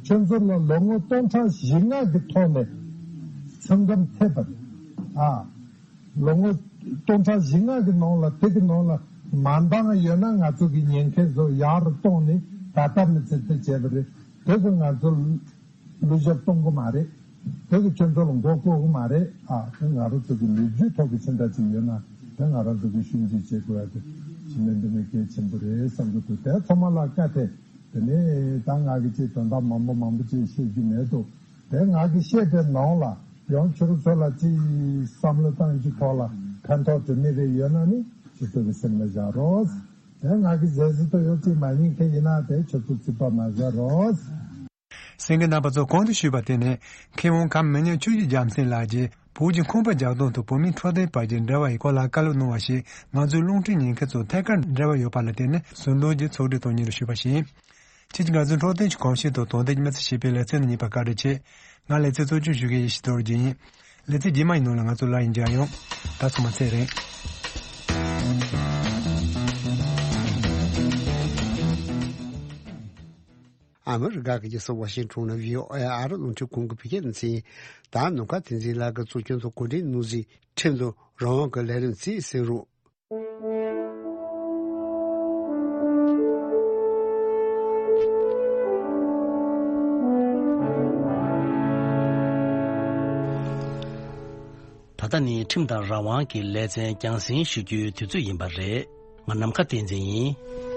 ཁྱོད་ཚོ་ལ་ལོ་ངོ་སྟོང་ཕྲག་བཞི་ལྔ་གི་ཐོག་ནས་ཚོད་བགམ་ཐེབས་པ་རེད། ཨ་ལོ་ངོ་སྟོང་ཕྲག་བཞི་ལྔ་གི་ནང་ལ་དེ་གི་ནང་ལ་མ་འདང་ཡོད་ན་ང་ཚོ་གི་ཉེན་ཁའི་བཟོ་ཡག་རུ་གཏོང་ནས་ད་ལྟ་མི་ཚེ་དེ་བྱས་པ་རེད། དེ་གི་ང་ཚོ་གླུ་ཞབས་གཏོང་གི་མ་རེད། དེ་གི་ཁྱོད་ཚོ་ལ་མགོ་སྐོར་གི་མ་རེད། ཨ་དེ་ང་རང་ཚོ་གི་ལོ་རྒྱུས་ཐོག་གི་ཕྱིན་ད་ཅིག་ཡོད་ན་དེ་ང་རང་ཚོ་གི་ཤུལ་འཛིན་བྱེད་དགོས་ཡ་དེ་ཕྱི་མི་འདི་མི་གལ་ཆེན་པོ་རེད་བསམ་གི་འདུག་དེ་ཚང་མ་ལ་བཀའ་དེ་དེ་ནས་ད་ང་གི་ཅིག་དོན་དག་མང་པོ་མང་པོ་ཅིག་བཤད་རྒྱུ་མེད་འདུག་དེ་ང་གི་བཤད་པའི་ནང་ལ་ ཡང་ཁྱོད་རང་ཚོ་ལ་ཅིག་བསམ་བློ་བཏང་རྒྱུ་ཐོག་ལ་ཕན་ཐོགས་དེ་མི་རེ་ཡོད་ན་ནི་ཁྱེད་ཚོ་གི་སེམས་ལ་བཞག་རོགས། དེ་ང་གི་ཟས་ཟི་ཏོ་ཡོད་ཅིག་མ་ཉིན་ཁེ་ཡིན་ན་དེ་ཁྱོད་ཚོ་ཚིག་པ་མ་བཞག་རོགས། གསན་མཁན་རྣམ་པ་ཚོ་གོང་དུ་ཞུས་པ་དེ་ནི་མཁས་དབང་ཁམས་མི་ཉག་ཆོས་ཀྱི་རྒྱལ་མཚན་ལགས་ཀྱིས་བོད་ཀྱི་ཁང་པ་རྒྱག་སྟངས་དང་བོད་མིའི་འཕྲོད་བསྟེན་བར་གྱི་འབྲེལ་བ་ཡི་སྐོར་ལ་བཀའ་སློབ་གནང་བ་ཞིག་ང་ཚོའི་རླུང་འཕྲིན་ཉན་མཁན་ཚོ་ཐད་ཀར་འབྲེལ་བ་ཡོད་པ་ལ་བརྟེན་ནས་ཟུར་འདོན་གྱིས་ཚོགས་སྒྲིག་དང་གཉིས་ལ་ཞུས་པ་ཞིག་ཡིན། ཁྱེད་ཀྱིས་ང་ཚོའི་འཕྲོད་བསྟེན་གྱི་གོམས་གཤིས་དང་དོན་ལྡན་གྱི་མི་ཚེ་ཞེས་པའི་ལེ་ཚན་འདི་གཉིས་པ་བཀའ་དྲིན་ཆེ། ང་ལེ་ཚན་གཙོ་སྐྱོང་ཞུ་མཁན་ཡེ་ཤེས་རྡོ་རྗེ་ཡིན། ལེ་ཚན་རྗེས་མ་ཡི་ནང་ལ་ང་ཚོ་སླར་ཡང་མཇལ་ཡོང་། ད་ཚང་མ་ཚེ་རིང་། ཨ་མི་རི་ཀ་གི་རྒྱལ་ས་ཝ་ཤིང་ཊོན་ནས་བྷི་ཨོ་ཨེ་ཨ་རི་རླུང་འཕྲིན་ཁང་གི་བོད་སྐད་སྡེ་ཚན་ཡིན། ད་ནམ་མཁའ་བསྟན་འཛིན་ལགས་ཀྱིས་གཙོ་སྐྱོང་དང་གོ་སྒྲིག་གནང་མཛད་ཁྲིམས་དང་རང་དབང་གི་ལས་རིམ་གཅིག་གསན་རོགས། ད་ལྟ་ནི་ཁྲིམས་དང་རང་དབང་གི་ལེ་ཚན་རྒྱང་སྲིང་ཞུ་རྒྱུའི་དུས་ཚོད་ཡིན་པ་རེད། ང་ནམ་མཁའ་བསྟན་འཛིན་ཡིན།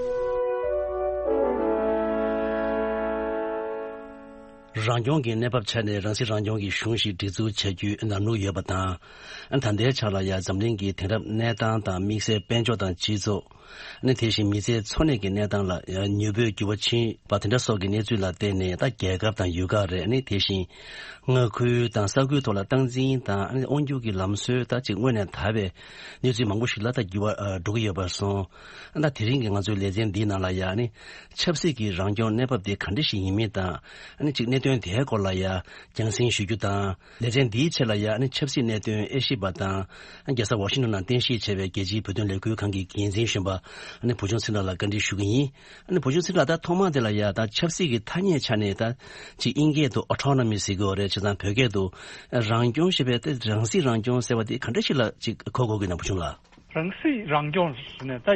རང་སྐྱོང་གི་གནས་བབ་ཆ་ནས་རང་སྲིད་རང་སྐྱོང་གི་གཞུང་ཞིག་སྒྲིག་འཛུགས་བྱ་རྒྱུའི་ལམ་ལུགས་ཡོད་པ་དང་། ད་ལྟའི་ཆ་ལ་ཡང་འཛམ་གླིང་གི་དེང་རབས་གནས་སྟངས་དང་དམིགས་བསལ་དཔལ་འབྱོར་དང་སྤྱི་ཚོགས། ཨ་ནི་དེ་བཞིན་མི་ཚེའི་འཚོ་གནས་ཀྱི་གནས་སྟངས་ལ་མྱུར་པོའི་འགྱུར་བ་ཕྱིན་པ་དེ་འདྲ་སོགས་ཀྱི་གནས་ཚུལ་ལ་བརྟེན་ནས། ད་རྒྱལ་ཁབ་དང་ཡུལ་ཁག་རེད། ཨ་ནི་དེ་བཞིན་མངའ་ཁུལ་དང་ས་ཁུལ་ཐོག་ལ་སྟངས་འཛིན་དང་། ཨ་ནི་དབང་སྒྱུར་གྱི་ལམ་སྲོལ་ད་ཅིག་སྔོན་ནས་དར་བའི་གནས་ཚུལ་མང་པོ་ཞིག་ལ་ད་འགྱུར་བ་ཨ་འགྲོ་གི་ཡོད་པར་སོང་། ཨ་ད་དེ་རིང་གི་ང་ཚོའི་ལེ་ཚན་འདིའི་ནང་ལ་ཡང་ཨ་ནི་ཆབ་སྲིད་ཀྱི་རང་སྐྱོང་གནས་བབ་དེ་ག་འདྲ་ཞིག་ཡིན་མིན་དང་། ཨ་ནི་ཅིག་གནད་དོན་དེའི་སྐོར་ལ་ཡང་རྒྱང་སྲིང་ཞུ་རྒྱུ་དང་། ལེ་ཚན་འདིའི་ཆེད་ལ་ཡང་ཨ་ནི་ཆབ་སྲིད་གནད་དོན་དབྱེ་ཞིབ་པ་དང་། རྒྱལ་ས་ཝ་ཤིང་ཊོན་ནང་རྟེན་གཞི་བྱས་པའི་རྒྱལ་སྤྱིའི་བོད་དོན་ལས་འགུལ་ཁང་གི་འགན་འཛིན་གཞོན་པ་ཨ་ནི་བུ་ཆུང་ཚེ་རིང་ལགས་ལ་བཀའ་འདྲི་ཞུ་གི་ཡིན། ཨ་ནི་བུ་ཆུང་ཚེ་རིང་ལགས། ད་ཐོག་མ་དེ་ལ་ཡང་ད་ཆབ་སྲིད་ཀྱི་ཐ་སྙད་ཆ་ནས་ད་ཅིག་དབྱིན་སྐད་དུ་ཨོ་ཊོ་ནོ་མི་ཟེར་གྱི་ཡོད་རེད། བྱས་ཙང་བོད་སྐད་དུ་རང་སྐྱོང་ཞེས་པའི་དེ་རང་སྲིད་རང་སྐྱོང་ཟེར་བ་དེ་ག་འདྲ་ཞིག་ལ་ཅིག་གོ་དགོས་ཀྱི་ན་བུ་ཆུང་ལགས། རང་སྲིད་རང་སྐྱོང་ཟེར་ནས་ད་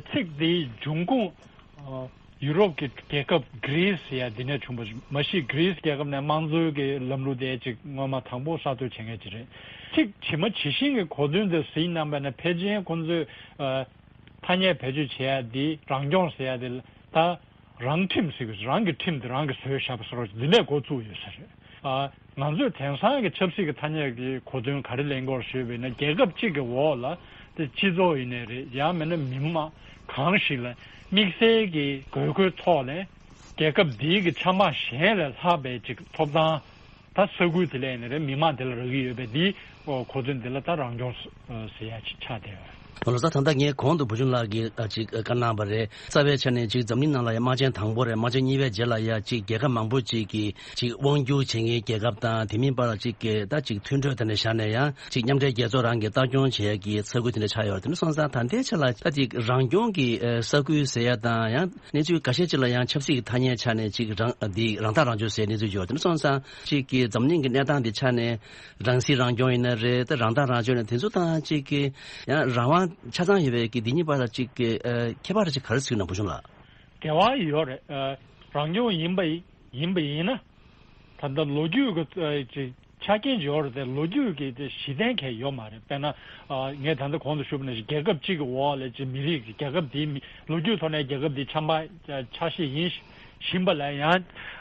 ཚིག་འདིའི་འབྱུང་ཁུངས། ཡུ་རོབ་ཀྱི་རྒྱལ་ཁབ་གྷི་རིས་ཟེར་ཡ་འདི་ནས་བྱུང་བ་ཞིག་མ་གཞི་གྷི་རིས་རྒྱལ་ཁབ་ནས་དམངས་གཙོའི་གི་ལམ་ལུགས་དེ་ཅིག་སྔོན་མ་དང་པོ་གསར་གཏོད་བྱེད་མཁན་ཅིག་རེད། ཚིག་ཇི་མ་ཇི་བཞིན་གྱི་གོ་དོན་དེ་གཟིགས་གནང་བ་ན་ཕལ་ཆེར་ཁོང་ཚོས་ཨ་ཐ་སྙད་བེད་སྤྱོད་བྱེད་ཡ་འདི་རང་སྐྱོང་ཟེར་ཡ་དེ་ད་རང་ཁྲིམས་ཟེར་གི་རང་གི་ཁྲིམས་དེ་རང་གིས་བཟོས་བཞག་པ་བཟོ་འདྲ་འདི་ནས་འགོ་བཙུགས་ཡོད་ས་རེད། ཨ་ང་ཚོས་དེང་སང་གི་ཆབ་སྲིད་ཀྱི་ཐ་སྙད་ཀྱི་གོ་དོན་ག་རེ་ལེན་དགོས་ཞུས་པ་ཡིན་ན། རྒྱལ་ཁབ་གཅིག་གི་འོག་ལ་དེ་སྤྱི་ཚོགས་ཡིན་ནའི་རེད། ཡང་མིན་ན་མི་མང་གང་ཞིག་ལ་དམིགས་བསལ་གྱི་དགོས་མཁོའི་ཐོག་ནས་རྒྱལ་ཁབ་འདིའི་གི་ཆབ་འབངས་གཞན་ལས་ལྷག་པའི་ཅིག་ཐོབ་ཐང་ད་ས་ཁུལ་དེ་ལ་ཡིན་ནའི་རེད། མི་མང་དེ་ལ་རག་གི་ཡོད་པས། འདིའི་གོ་དོན་འདི་ལ་ད་རང་སྐྱོང་ཟེར་ཡ་ཅིག་ཆགས་བསྡད་ཡོད་རེད། ལོ་ཙཱ། ད་ལྟ་ངས་གོང་དུ་བུ་ཆུང་ལགས་ཀྱིས་ཨ་ཅིག་བཀའ་གནང་བ་རེད། རྩ་བའི་ཆ་ནས་ཅིག་འཛམ་གླིང་ནང་ལ་ཡང་དམག་ཆེན་དང་པོ་རེད། དམག་ཆེན་གཉིས་པའི་རྗེས་ལ་ཡང་ཅིག་རྒྱལ་ཁབ་མང་པོ་ཅིག་གིས་ཅིག་དབང་སྒྱུར་བྱེད་མཁན་རྒྱལ་ཁབ་དང་། དེ་མིན་པར་ཅིག་གི་ད་ཅིག་མཐུན་གྲོས་དེ་འདྲ་བཞག་ནས་ཡང་ཅིག་མཉམ་འབྲེལ་རྒྱལ་ཚོགས་རང་གིས་ལྟ་སྐྱོང་བྱེད་ཡ་གི་ས་ཁུལ་དེ་འདྲ་ཆགས་ཡོད་རེད། དེ་འདྲ་སོང་ཙང་ད་ལྟའི་ཆ་ལ་ད་ཅིག་རང་སྐྱོང་གི་ས་ཁུལ་ཟེར་ཡ་དང་། ཡང་གནས་ཚུལ་འགའ་ཤས་ཅིག་ལ་ཡང་ཆབ་སྲིད་ཀྱི་ཐ་སྙད་ཆ་ནས་ཅིག་རང་འདི་རང་ཐག་རང་གཅོད་ཟེར་གནས་ཚུལ་ཡོད་རེད། དེ་འདྲ་སོང་ཙང་ཅིག་གི་འཛམ་གླིང་གི་གནས་སྟངས་འདི་ཆ་ནས། རང་སྲིད་རང་སྐྱོང་ཡིན་ན་རེད། ད་རང་ཐག་རང་གཅོད་ནས་དེ་ཚོ་དང་གཅིག་གི་ཡང་རང་དབང་ཆ་ཚང་ཡོད་པའི་གི་འདི་གཉིས་བར་ལ་གཅིག་གི་ཨ་ཁྱད་པར་ཅིག་ག་རེ་ཟེར་ན་བུ་ཆུང་ལགས། འགལ་བ་ཡོད་རེད། ཨ་རང་སྐྱོང་ཡིན་པ་ཡིན་པ་ཡིན་ན། ད་ལྟ་ལོ་རྒྱུས་ཀྱི་ཨ་ཅིག་ཆ་རྐྱེན་ཡོད་རེད་དེ། ལོ་རྒྱུས་ཀྱི་དེ་གཞི་རྟེན་གང་ཡོད་མ་རེད། དཔེར་ན་ཨ་ངས་ད་ལྟ་གོང་དུ་ཞུས་པ་ནང་བཞིན་རྒྱལ་ཁབ་གཅིག་གི་འོག་ལ་ཅིག་མི་རིགས་ཀྱི་རྒྱལ་ཁབ་དེའི་མི་ལོ་རྒྱུས་ཐོག་ནས་རྒྱལ་ཁབ་དེའི་ཆབ་འབངས་ཆ་ཤས་ཡིན་བཞིན་པ་ལ་ཡང་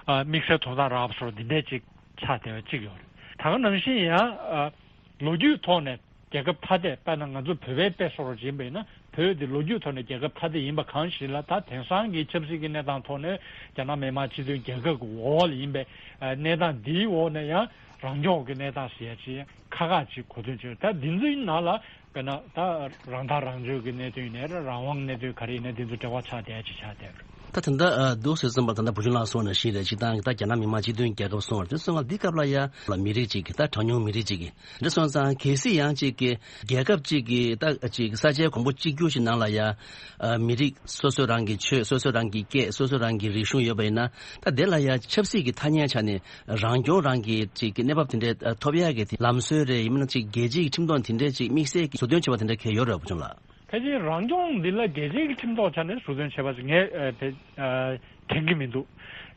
ཨ་དམིགས་བསལ་ཐོབ་ཐང་རག་པ་བཟོ་འདི་འདྲས་ཅིག་ཆགས་བསྡད་པ་གཅིག་ཡོད་རེད། ད་ག་ནང་བཞིན་ཡང་ཨ་ལོ་རྒྱུས་ཐོག་ནས་རྒྱལ་ཁབ་ཐ་དད། དཔེར་ན་ང་ཚོ་བོད་པའི་དཔེ་བཟོ་འདྲ་ཅིག་ཡིན་པ་ཡིན་ན། བོད་འདི་ལོ་རྒྱུས་ཐོག་ནས་རྒྱལ་ཁབ་ཐ་དད་ཡིན་པ་གང་ཞིག་ལ། ད་དེང་སང་གི་ཆབ་སྲིད་ཀྱི་གནས་སྟངས་ཐོག་ནས་རྒྱ་ནག་མི་དམངས་སྤྱི་མཐུན་རྒྱལ་ཁབ་ཀྱི་འོག་ལ་ཡིན་པའི་གནས་སྟངས་འདིའི་འོག་ནས་ཡང་རང་སྐྱོང་གི་གནས་སྟངས་ཟེར་ཡ་ཅིག་ཁག་ཁག་ཅིག་གོ་དོན་བྱུང་། ད་འདི་ཚོའི་ནང་ལ་དཔེར་ན་ད་རང་ཐག་རང་གཅོད་ཀྱི་གནད་དོན་ཡིན་ནའི་རེད། རང་དབང་གནད་དོན་ག་རེ་ཡིན་ནའི་འདི་ཚོ་འབྲེལ་བ་ཆགས་བསྡད་ཡ་ཅིག་ཆགས་བསྡད་ཡོད་རེད། ད་ད་ལྟ་ཨ་འདུག་ཟེར་ཙམ་པ་ད་ལྟ་བུ་ཆུང་ལགས་གསུངས་ནང་བཞིན་རེད། སྤྱིར་བཏང་གི་ད་རྒྱ་ནག་མི་དམངས་སྤྱི་མཐུན་རྒྱལ་ཁབ་གསུངས་པ་རེད། དེ་སོང་ཙང་འདི་སྐབས་ལ་ཡ་ལ་མི་རིགས་གཅིག་གི་ད་གྲངས་ཉུང་མི་རིགས་གཅིག་གི་འདི་སོང་ཙང་གལ་སྲིད་ཡང་གཅིག་གི་རྒྱལ་ཁབ་གཅིག་གི་ད་གཅིག་ས་ཆའི་གོང་བུ་གཅིག་གྱུར་ཞིག་ནང་ལ་ཡ་ཨ་མི་རིགས་སོ་སོ་རང་གི་ཆོས། སོ་སོ་རང་གི་སྐད། སོ་སོ་རང་གི་རིག་གཞུང་ཡོད་པ་ཡིན་ན། ད་དེ་ལ་ཡ་ཆབ་སྲིད་ཀྱི་ཐ་སྙད་ཆ་ནས་རང་སྐྱོང་རང་གི་གཅིག་གི་གནས་བབ་དེ་འདྲའི་ཐོབ་ཡ་གི་དེ་ལམ་སྲོལ་རེད། ཡིན་ན་གཅིག་རྒྱལ་སྤྱིའི་ཁྲིམས་ཐོག་དེ་འདྲའི་གཅིག་དམིགས་བསལ་གྱི་ཟུར་འདོན་བྱས་པ་དེ་འདྲ་གང་ཡང་ཡོད་རེད་བུ་ཆུང་ལགས། ཕལ་ཆེར་རང་སྐྱོང་འདི་ལ་རྒྱལ་སྤྱིའི་ཁྲིམས་ཐོག་ཆ་ནས་ཟུར་འདོན་བྱས་པ་ཞིག་ངས་ཨ་དེ་ཨ་དྲན་གྱི་མི་འདུག།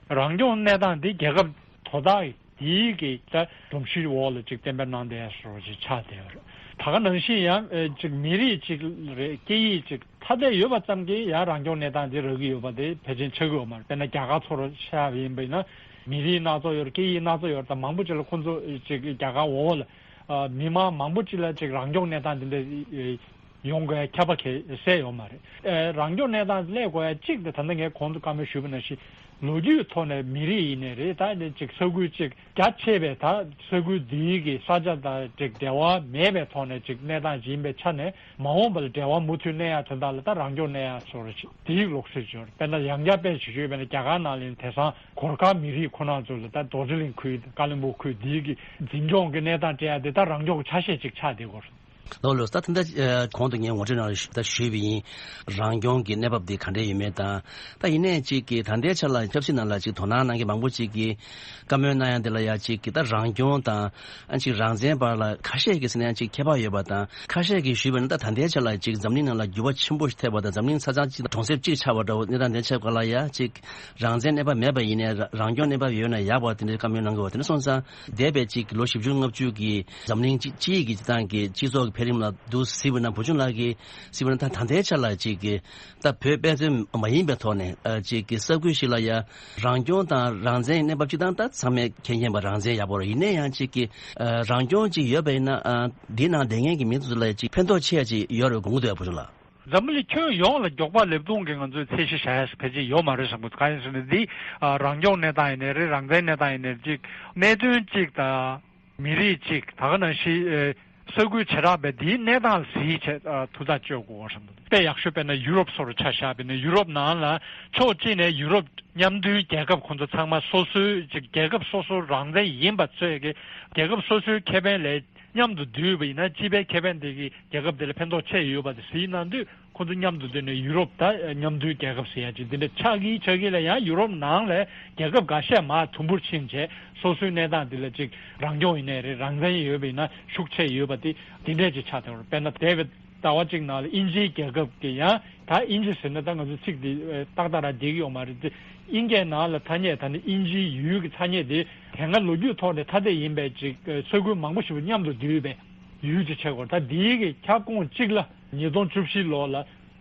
རང་སྐྱོང་གནས་སྟངས་འདི་རྒྱལ་ཁབ་དོ་བདག་དེའི་གི་ད་སྒྲོམ་གཞིའི་འོག་ལ་ཅིག་གཏན་འབེབས་གནང་བསྡད་བཟོ་ཅིག་ཆགས་བསྡད་ཡོད་རེད། ད་ག་ནང་བཞིན་ཡང་ཨ་ཅིག་མི་རིགས་ཅིག་རེད། སྐད་ཡིག་ཅིག་ཐ་དད་ཡོད་པ་ཙམ་གྱིས་ཡང་རང་སྐྱོང་གནས་སྟངས་འདི་རག་གི་ཡོད་པ་དེ་ཕལ་ཆེར་ཆགས་ཀྱི་ཡོད་མ་རེད། དཔེར་ན་རྒྱ་གར་ཚོར་ཤར་བ་ཡིན་པ་ཡིན་ན། མི་རིགས་སྣ་ཚོགས་ཡོད་རེད། སྐད་ཡིག་སྣ་ཚོགས་ཡོད་རེད། ད་མང་པོ་ཅིག་ལ་ཁོང་ཚོ་ཅིག་རྒྱ་གར་འོག་ལ་ཨ་མི་མང་མང་པོ་ཅིག་ལ་ཅིག་རང་སྐྱོང་གནས་སྟངས་འདི་འདྲ་ཡོང་དགོས་ཁྱབ་པ་གལ་གསལ་ཡོད་མ་རེད། ཨེ་རང་སྐྱོང་གནས་སྟངས་སླེབས་དགོས་ཡ་གཅིག་དེ་ད་ལྟ་ངས་གོང་དུ་བཀའ་མོལ་ཞུས་པ་ནང་བཞིན་ལོ་རྒྱུས་ཐོག་ནས་མི་རིགས་ཡིན་ནའི་རེད། ད་ནི་ཅིག་ས་ཁུལ་ཅིག་རྒྱ་ཆེ་བའི་ད་ས་ཁུལ་འདིའི་གི་ས་ཆ་དང་ཅིག་འབྲེལ་བ་མེད་པའི་ཐོག་ནས་ཅིག་གནས་སྟངས་ཅིག་ཡིན་པའི་ཆ་ནས་མ་འོངས་པ་ལ་འབྲེལ་བ་མུ་མཐུད་གནས་ཡ་དོན་དག་ལ་ད་རང་སྐྱོང་གནས་ཡ་སོགས་རེད། དེའི་ལུགས་སྲོལ་ཅིག་ཡོད་རེད། དཔེར་ན་ཡང་བསྐྱར་དཔེ་ཞིག་ཞུས་པ་ན་རྒྱ་གར་ནང་ལ་ཡིན་དེང་སང་གོར་ཁ་མི་རིགས་ཁོ་ན་ཚོ་ལ་ད་རྡོ་རྗེ་གླིང་ཁུལ་ཀ་ལོན་སྦུག་ཁུལ་འདིའི་གི་འཛིན་སྐྱོང་གི་གནས་སྟངས་སྤྲད་ཡ་དེ་ད་རང་སྐྱོང་གི་ཆ་ཤས་ཅིག་ཆགས་བསྡད་ཡོད་རེད། ལགས་ལགས། ད་ད་ལྟ་ཨ་གོང་དུ་ངས་ངོ་སྤྲོད་ནང་ལ་ཞུ་ད་ཞུས་པ་ཡིན། རང་སྐྱོང་གི་གནས་བབ་འདི་ག་འདྲ་ཡོད་མེད་དང་། ད་ཡིན་ནའི་གཅིག་གི་ད་ལྟའི་ཆ་ལ་ཆབ་སྲིད་ནང་ལ་གཅིག་དོ་སྣང་གནང་མཁན་མང་པོ་གཅིག་གིས་བཀའ་མོལ་གནང་ཡ་འདི་ལ་ཡ་གཅིག་གི་ད་རང་སྐྱོང་དང་ཨ་གཅིག་རང་བཙན་བར་ལ་ཁ་ཤས་ཀྱིས་ཟེར་ན་ཡང་གཅིག་ཁྱད་པར་ཡོད་པ་དང་། ཁ་ཤས་ཀྱིས་ཞུས་པ་ན་ད་ད་ལྟའི་ཆ་ལ་གཅིག་འཛམ་གླིང་ནང་ལ་འགྱུར་བ་ཆེན་པོ་ཞིག་ཐེབས་པ་དང་། འཛམ་གླིང་ཆ་ཚང་གཅིག་གྲོང་གསེབ་གཅིག་ཆགས་པ་འདྲ་བོ་གནས་སྟངས་དེ་ཆགས་སྐབས་ལ་ཡ་གཅིག་རང་བཙན་གནས་བབ་མེད་པ་ཡིན་ནའི་ར་རང་སྐྱོང་གནས་བབ་ཡོད་ན་ཡག་པ་དེ་འདྲའི་བཀའ་མོལ་གནང་གི་ཡོད་པ། དེ་འདྲ་སོང་ཙང་འདས་པའི་གཅིག་ལོ་བཞི་བཅུ་ལྔ་བཅུ་གི་འཛམ་གླིང་སྤྱི་སྤྱི་ཡི་གི་སྤྱི་བཏང་གི་སྤྱི་ཚོགས་ཀྱི་འཕེལ་རིམ་ལ་འདུག་གཟིགས་པ་ན། བུ་ཆུང་ལགས་ཀྱིས་གཟིགས་པ་ན་ད་ད་ལྟའི་ཆ་ལ་གཅིག་གི་ད་བོད་དཔེ་མཚོན་མ་ཡིན་པའི་ཐོག་ནས་ཨ་གཅིག་གི་ས་ཁུལ་ཞིག་ལ་ཡ་རང་སྐྱོང་དང་རང་བཙན་གནས་བབ་སྤྱི་བཏང་ད་ཚང་མས་མཁྱེན་མཁྱེན་པ་རང་བཙན་ཡག་པོ་རེད། ཡིན་ན་ཡང་གཅིག་གི་ཨ་རང་སྐྱོང་གཅིག་ཡོད་པ་ཡིན་ན་ཨ་འདི་ནང་བསྡད་མཁན་གྱི་མི་ཚོ་ལ་གཅིག་ཕན་ཐོགས་ཆེ་ཡ་གཅིག་ཡོད་རེད་དགོངས་ཀྱི་འདུག་བུ་ཆུང་ལགས། འཛམ་བུ་གླིང་ཁྱོན་ཡོངས་ལ་མགྱོགས་པ་ལེབ་རྡུང་གི་ང་ཚོས་ཚད་གཞི་བཞག་ཡ་ཕལ་ཆེར་ཡོད་མ་རེད་བསམ་གི་འདུག་གང་ཡིན་ཟེར་ན་འདི་ཨ་རང་སྐྱོང་གནས་སྟངས་ཡིན་ནའི་རེད། རང་བཙན་གནས་སྟངས་ཡིན་ནའི་གཅིག་གནད་དོན་གཅིག་དང་མི་རིགས་གཅིག་ད་ག་ནང་བཞིན་ཨེ་ས་ཁུལ་བྱེ་བྲག་པའི་འདིའི་གནས་སྟངས་ལ་གཟིགས་བྱས་ཨ་ཐུགས་ཐག་གཅོད་དགོས་བསམ་གི་འདུག་དཔེ་ཡག་ཤོས་དཔེར་ན་ཡུ་རོབ་སོགས་ལ་ཆ་བཞག་པ་ཡིན་ན་ཡུ་རོབ་ནང་ལ་ཕྱོགས་གཅིག་ནས་ཡུ་རོབ་མཉམ་འདུས་རྒྱལ་ཁབ་ཁོང་ཚོ་ཚང་མ་སོ་སོའི་གཅིག་རྒྱལ་ཁབ་སོ་སོ་རང་བཙན་ཡིན་པ་ཚོས་ཀྱི་རྒྱལ་ཁབ་སོ་སོའི་ཁེ་ཕན་ལས་མཉམ་དུ་བསྡུས་པ་ཡིན་ན་སྤྱི་པའི་ཁེ་ཕན་དེ་གི་རྒྱལ་ཁབ་དེ་ལ་ཕན་ཐོགས་ཆེ་ཡོད་པ་དེ་གཟིགས་གནང་དུས་ཁོ་ཚོ་མཉམ་དུ་བསྡུས་ནས་ཡུ་རོབ་ད་མཉམ་འདུས་རྒྱལ་ཁབ་ཟེར་ཡ་ཅིག་འདི་འདྲ་ཆགས་ཀྱི་ཆགས་ཀྱི་ལ་ཡང་ཡུ་རོབ་ནང་ལ་རྒྱལ་ཁབ་འགའ་ཤས་མར་དུམ་བུར་ཕྱིན་བྱས་སོ་སོའི་གནས་སྟངས་འདི་ལ་ཅིག་རང་སྐྱོང་ཡིན་ནའི་རེད། རང་བཙན་ཡོད་པ་ཡིན་ན་ཤུགས་ཆེ་ཡོད་པ་དེ་འདི་འདྲས་ཅིག་ཆགས་བསྡད་ཡོད་རེད། དཔེར་ན་འདས་པའི་ཟླ་བ་གཅིག་ནང་ལ་དབྱིན་ཇིའི་རྒྱལ་ཁབ་ཀྱི་ཡང་ད་དབྱིན་ཇི་ཟེར་ན་ད་ང་ཚོ་ཚིག་འདི་ཏག་ཏག་རང་བསྡད་ཀྱི་ཡོད་མ་རེད་དེ། དབྱིན་སྐད་ནང་ལ་ཐ་སྙད་ད་ནི་དབྱིན་ཇིའི་ཡུལ་གྱི་ཐ་སྙད་དེ་དེ་སྔ་ལོ་རྒྱུས་ཐོག་ནས་ཐ་དད་ཡིན་པའི་ཅིག་ས་ཁུལ་མང་པོ་ཞིག་མཉམ་དུ་འདུས་པའི་ཡུལ་ཅིག་ཆགས་ཀྱི་ཡོད་རེད། ད་འདིའི་གི་ཁྱབ་ཁོངས་གཅིག་ལ་ཉིས་སྟོང་བཅུ་བཞི་ལོ་ལ་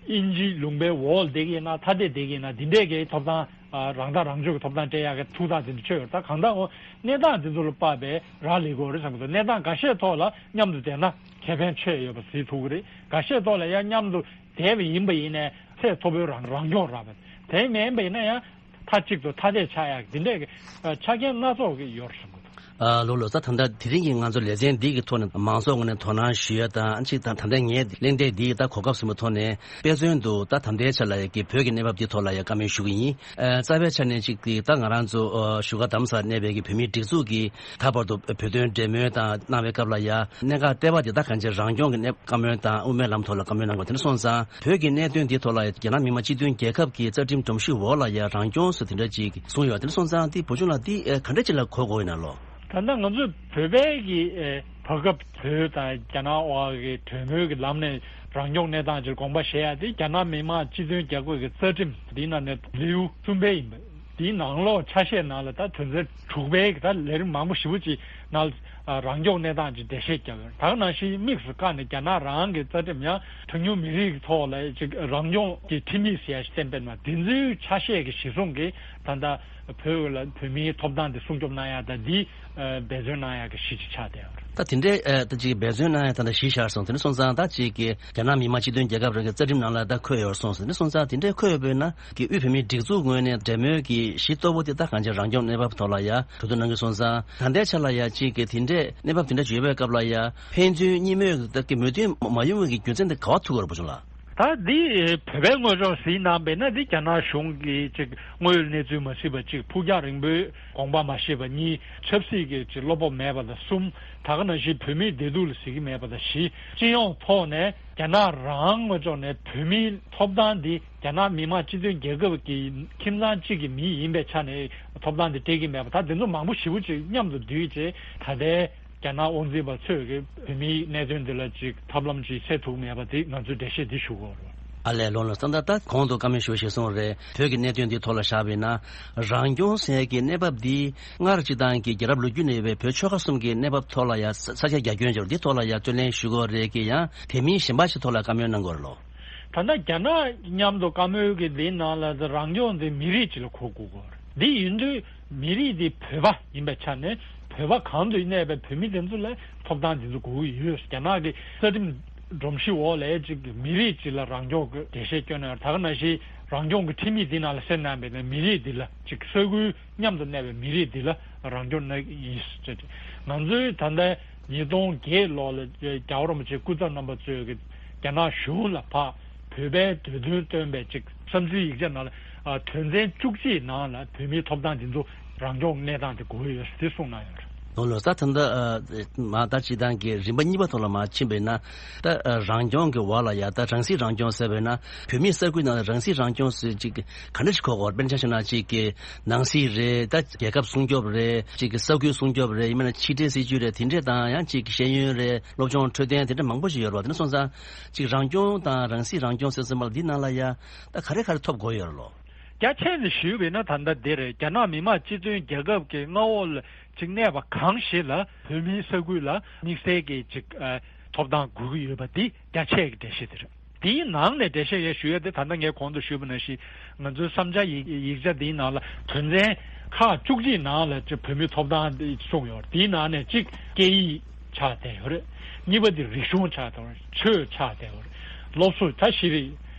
དབྱིན་ཇིའི་ལུང་པའི་འོག་ལ་བསྡད་ཀྱི་ཡིན་ན་ཐ་དད་བསྡད་ཀྱི་ཡིན་ན་འདི་འདྲས་ཀྱི་ཐོབ་ཐང་ཨ་རང་ཐག་རང་གཅོད་ཀྱི་ཐོབ་ཐང་སྤྲད་ཡག་གི་ཐུགས་ཐག་དེ་འདྲ་ཆོད་ཡོད་རེད། ད་གང་ལྟར་འོ་གནས་སྟངས་དེ་ཚོ་ལ་དཔག་པའི་རག་ལས་ཀྱི་ཡོད་རེད་བསམ་གྱི་འདུག་གནས་སྟངས་འགའ་ཤས་ཐོག་ལ་མཉམ་དུ་བསྡད་ན་ཁེ་ཕན་ཆེ་ཡོད་པ་གཟིགས་ཐུབ་ཀྱི་རེད། འགའ་ཤས་ཐོག་ལ་ཡང་མཉམ་དུ་བསྡད་པ་ཡིན་པ་ཡིན་ནའི་ཚད་མཐོ་པོའི་རང་རང་སྐྱོང་རག་པ་དེ་མིན་པ་ཡིན་ན་ཡང་མཐའ་གཅིག་ཏུ་ཐ་དད་ཆགས་ཡག་འདི་འདྲས་ཀྱི་ཆ་རྐྱེན་སྣ་ཚོགས་ཀྱི་ཡོད་རེད་བསམ་གྱི་འདུག་ཨ་ལོ་ལོ་ཙཱ། ད་ལྟ་དེ་རིང་གི་ང་ཚོ་ལེ་ཚན་འདི་གི་ཐོག་ནས་མང་ཚོགས་ངོས་ནས་དོ་སྣང་ཞུ་ཡ་དང་ཨ་ཅིག་ད་ད་ལྟ་ངའི་གླེང་སྟེགས་འདི་ད་གོ་སྐབས་ཟིན་པའི་ཐོག་ནས་དཔེ་མཚོན་དུ་ད་ད་ལྟའི་ཆ་ལ་ཡ་གི་བོད་ཀྱི་གནས་བབ་འདི་ཐོག་ལ་ཡ་བཀའ་མོལ་ཞུ་གི་ཡིན། ཨ་རྩ་བའི་ཆ་ནས་ཅིག་གི་ད་ང་རང་ཚོ་ཨ་བཞུགས་སྒར་རྡ་རམ་ས་ལར་གནས་པའི་གི་བོད་མིའི་སྒྲིག་འཛུགས་ཀྱི་ད་བར་དུ་བོད་དོན་འབྲེལ་མོལ་དང་གནང་བའི་སྐབས་ལ་ཡ་གནད་འགག་ལྟེ་བ་འདི་ད་གང་ཅི་རང་སྐྱོང་གི་གནས་བཀའ་མོལ་དང་དབུ་མའི་ལམ་ཐོག་ལ་བཀའ་མོལ་གནང་དགོས། དེ་འདྲ་སོང་ཙང་བོད་ཀྱི་གནད་དོན་འདི་ཐོག་ལ་ཡ་རྒྱ་ནག་མི་དམངས་སྤྱི་མཐུན་རྒྱལ་ཁབ་ཀྱི་རྩ་ཁྲིམས་སྒྲོམ་གཞི་འོག་ལ་ཡ་རང་སྐྱོང་ཟེར་དེ་འདྲ་ཅིག་གསུངས་ཡོད། དེ་འདྲ་སོང་ཙང་འདི་བུ་ཆུང་ལགས་འདི་ཨེ་ག་འདྲ་ཅིག་ལ་གོ་དགོས་ཡིན་ན་ལོ། ད་ལྟ་ང་ཚོས་བོད་པའི་གི་ཨེ་བར་སྐབས་བོད་དང་རྒྱ་ནག་དབར་གྱི་གྲོས་མོལ་གྱི་ལམ་ནས་རང་སྐྱོང་གནས་སྟངས་ཅིག་དགོངས་པ་བཞེས་ཡ་དེ་རྒྱ་ནག་མི་དམངས་སྤྱི་མཐུན་རྒྱལ་ཁབ་ཀྱི་རྩ་ཁྲིམས་འདིའི་ནང་ནས་ལེའུ་གསུམ་པའི་ཡིན་པ། འདིའི་ནང་ལོགས་ཆ་ཤས་ནང་ལ་ད་དོན་ཚན་དྲུག་པའི་གི་ད་ལས་རིམ་མང་པོ་ཞེ་པོ་ཅིག་ནང་ལ་རང་སྐྱོང་གནས་སྟངས་ཅིག་འགྲེལ་བཤད་བརྒྱབ་ཡོད། ད་ག་ནང་བཞིན་དམིགས་སུ་བཀར་ནས་རྒྱ་ནག་རང་གི་རྩ་ཁྲིམས་ཡང་གྲངས་ཉུང་མི་རིགས་ཀྱི་ཐོག་ལ་ཅིག་རང་སྐྱོང་གི་ཁྲིམས་ཡིག་ཟེར་ཡ་ཞིག་གཏན་འབེབས་གནང་། འདི་ཚོའི་ཆ་ཤས་ཀྱི་གཞི་བཟུང་གིས་ད་ལྟ་བོད་ལ་བོད་མིའི་ཐོབ་ཐང་དེ་སྲུང་སྐྱོབ་གནང་ཡ་དང་འདི་འབད་བརྩོན་གནང་ཡ་གི་གཞི་ཅིག་ཆགས་བསྡད་ཡོད་རེད། ད་དེ་འདྲའི་ཨ་ད་ཅིག་འབད་བརྩོན་གནང་ཡ་ད་ལྟ་གཞི་བཞག་སོང་། དེ་འདྲ་སོང་ཙང་ད་ཅིག་གི་རྒྱ་ནག་མི་དམངས་སྤྱི་མཐུན་རྒྱལ་ཁབ་རང་གི་རྩ་ཁྲིམས་ནང་ལ་ད་འཁོད་ཡོད་སོང་ཟེར། དེ་འདྲ་སོང་ཙང་དེ་འདྲའི་འཁོད་ཡོད་པས་ན་གི་དབུས་བོད་མིའི་སྒྲིག་འཛུགས་ངོས་ནས་འབྲེལ་མོལ་གྱི་གཞི་གཙོ་བོ་དེ་ད་གང་ཅི་རང་སྐྱོང་གནས་བབ་ཐོག་ལ་ཡ་གྲོས་བསྡུར་གནང་གི་སོང་ཙང་། ད་ལྟའི་ཆ་ལ་ཡ་གཅིག་གི་དེ་འདྲས་གནས་བབ་དེ་འདྲ་ཅིག་ཡོད་པའི་སྐབས་ལ་ཡ་ཕན་ཚུན་གཉིས་མོས་ཀྱི་མོས་མཐུན་མ་ཡོང་བའི་རྒྱུ་མཚན་དེ་ག་པར་ཐུག་གི་རེད་བུ་ཆུང་ལགས། ད་འདི་བོད་པའི་ངོས་ཕྱོགས་གཟིགས་གནང་བས་ན་འདི་རྒྱ་ནག་གཞུང་གིས་ཅིག་དངོས་ཡོད་གནས་ཚུལ་མ་གཟིགས་པ་གཅིག་ཕུགས་རྒྱང་རིང་པོའི་དགོངས་པ་མ་བཞེས་པ། གཉིས་ཆབ་སྲིད་ཀྱི་ཅིག་བློ་སྤོབས་མེད་པ་དང་། གསུམ་ད་ག་ནང་བཞིན་བོད་མིའི་བདེ་སྡུག་ལ་གཟིགས་ཀྱི་མེད་པ་དང་། བཞི་སྤྱི་ཡོངས་ཐོག་ནས་རྒྱ་ནག་རང་ངོས་ཕྱོགས་ནས་བོད་མིའི་ཐོབ་ཐང་འདི་རྒྱ་ནག་མི་དམངས་སྤྱི་མཐུན་རྒྱལ་ཁབ་ཀྱི་ཁྱིམ་ཚང་གཅིག་གི་མི་ཡིན་པའི་ཆ་ནས་ཐོབ་ཐང་འདི་སྤྲད་ཀྱི་མེད་པ། ད་འདི་ཚོ་མང་པོ་ཞེ་པོ་ཅིག་མཉམ་དུ་འདུས་བྱས་ད་ལྟའི་རྒྱ་ནག་དབང་འཛིན་པ་ཚོས་ཀྱི་བོད་མིའི་གནད་དོན་འདི་ལ་ཅིག་ཐབས་ལམ་ཅིག་འཚོལ་ཐུབ་མེད་པ་འདི་ང་ཚོས་འགྲེལ་བཤད་འདི་ཞུ་དགོས་རེད། ཨ་ལས་ལོ་ལོ་ཙཱ། ད་ད་གོང་དུ་བཀའ་མོལ་ཞུ་བཞིན་སོང་རེད། བོད་ཀྱི་གནད་དོན་འདི་ཐོག་ལ་བཞག་པས་ན་རང་སྐྱོང་ཟེར་གྱི་གནས་བབ་འདི་སྔར་སྤྱི་བཏང་གི་རྒྱལ་རབས་ལོ་རྒྱུས་ནས་ཡོད་པའི་བོད་ཆོལ་ཁ་གསུམ་གྱི་གནས་བབ་ཐོག་ལ་ཡ་ས་ས་ཆ་རྒྱ་ཁྱོན་ཅིག་འདི་ཐོག་ལ་ཡ་རྩོད་ལེན་ཞུ་དགོས་རེད་ཀྱི། ཡང་དེ་མིན་གཞན་པ་ཞིག་ཐོག་ལ་བཀའ་མོལ་གནང་དགོས་རེད་ལོ། ད་ལྟ་རྒྱ་ནག་མཉམ་དུ་བཀའ་མོལ་གྱི་འདིའི་ནང་ལ་རང་སྐྱོང་འདི་མི་རིགས་གཅིག་ལ་གོ་དགོས་ཀྱི་རེད། འདི་ཡིན་དུས་མི་རིགས་འདི་བོད་པ་ཡིན་པའི་ཆ་ནས་བོད་པ་གང་དུ་གནས་པའི་བོད་མི་དེ་ཚོ་ལ་ཐོབ་ཐང་འདི་ཚོ་དགོས་ཀྱི་ཡོད། རྒྱ་ནག་གི་རྩ་ཁྲིམས་སྒྲོམ་གཞི་འོག་ལ་ཅིག་མི་རིགས་ཅིག་ལ་རང་སྐྱོང་གི་འགྲེལ་བཤད་སྐྱོན་ན་ད་ག་ནང་བཞིན་རང་སྐྱོང་གི་ཁྲིམས་ཡིག་འདི་ནང་ལ་གསལ་གནང་བའི་ནང་མི་རིགས་འདི་ལ་ཅིག་ས་ཁུལ་མཉམ་དུ་གནས་པའི་མི་རིགས་འདི་ལ་རང་སྐྱོང་གནང་གི་ཡིན་ཟེར་ཏེ། ང་ཚོའི་ད་ལྟ་ཉིས་སྟོང་བརྒྱད་ལོ་ལ་རྒྱལ་བ་རིན་པོ་ཆེ་སྐུ་ཚབ་རྣམ་པ་གཙོས་ཀྱི་རྒྱ་ནག་གཞུང་ལ་ཕར་བོད་པའི་འདོད་དོན་བཏོན་པའི་ཅིག་བསམ་ཚུལ་ཡིག་ཆ་ནང་ལ་ཨ་དོན་ཚན་བཅུ་གཅིག་ནང་ལ་བོད་མིའི་ཐོབ་ཐང་འདི་ཚོ་རང་སྐྱོང་གནས་སྟངས་དེ་དགོས་ཡོད་ཟེར་གསུངས་གནང་ཡོད་རེད། ལོ་ལོ་ས་ད་ལྟ་ཨ་མ་ད་སྤྱི་བཏང་གི་རིམ་པ་གཉིས་པ་ཐོག་ལ་མ་ཕྱིན་པས་ན་ད་ཨ་རང་སྐྱོང་གི་འོག་ལ་ཡ་ད་རང་སྲིད་རང་སྐྱོང་ཟེར་བས་ན་བོད་མིའི་ས་ཁུལ་ནང་ལ་རང་སྲིད་རང་སྐྱོང་ཟེར་ཅིག་ག་འདྲ་ཞིག་གོ་དགོས་དཔེར་ན་ཆ་བཞག་ན་ཅིག་གི་ནང་སྲིད་རེད། ད་རྒྱལ་ཁབ་སྲུང་སྐྱོབ་རེད། ཅིག་གི་ས་ཁུལ་སྲུང་སྐྱོབ་རེད། ཡིན་མིན་ན་ཕྱི་འབྲེལ་སྲིད་ཇུས་རེད། དེ་འདྲས་དང་ཡང་ཅིག་གི་ཤེས་ཡོན་རེད། སློབ་སྦྱོང་འཕྲོད་བསྟེན་དེ་འདྲ་མང་པོ་ཞིག་ཡོད་རེད་བ། དེ་འདྲ་སོང་ཙང་ཅིག་རང་སྐྱོང་དང་རང་སྲིད་རང་སྐྱོང་ཟེར་ཙམ་པ་ལ་འདི་ནང་ལ་ཡ་ད་ག་རེ་ག་རེ་ཐོབ་དགོས་ཡོད་རེད་ལོ། རྒྱ་ཆེ་ནས་ཞུས་པས་ན་ད་ལྟ་འདི་རེད། རྒྱ་ནག་མི་དམངས་སྤྱི་མཐུན་རྒྱལ་ཁབ་ཀྱི་མངའ་འོག་ལ་ཅིག་གནས་པ་གང་ཞིག་ལ་བོད་མིའི་ས་ཁུལ་ལ་དམིགས་བསལ་གྱི་ཅིག་ཨ་ཐོབ་ཐང་དགོས་ཀྱི་ཡོད་པ་འདི་རྒྱ་ཆེ་གི་འགྲེལ་བཤད་དེ་རེད། དེའི་ནང་ནས་འགྲེལ་བཤད་ཡང་ཞུ་ཡ་དེ་ད་ལྟ་ངས་གོང་དུ་ཞུས་པ་ནང་བཞིན་ང་ཚོའི་བསམ་འཆར་ཡིག་ཡིག་ཆ་འདིའི་ནང་ལ་དོན་ཚན་ཁག་བཅུ་གཅིག་ནང་ལ་ཅིག་བོད་མིའི་ཐོབ་ཐང་འདི་གསུངས་ཡོད་རེད། དེའི་ནང་ནས་གཅིག་སྐད་ཡིག་ཆགས་བསྡད་ཡོད་རེད། གཉིས་པ་དེ་རིག་གཞུང་ཆགས་བསྡད་ཡོད་རེད། ཆོས་ཆགས་བསྡད་ཡོད་རེད། སློབ་གསོ་ད་ཤེས་རིག་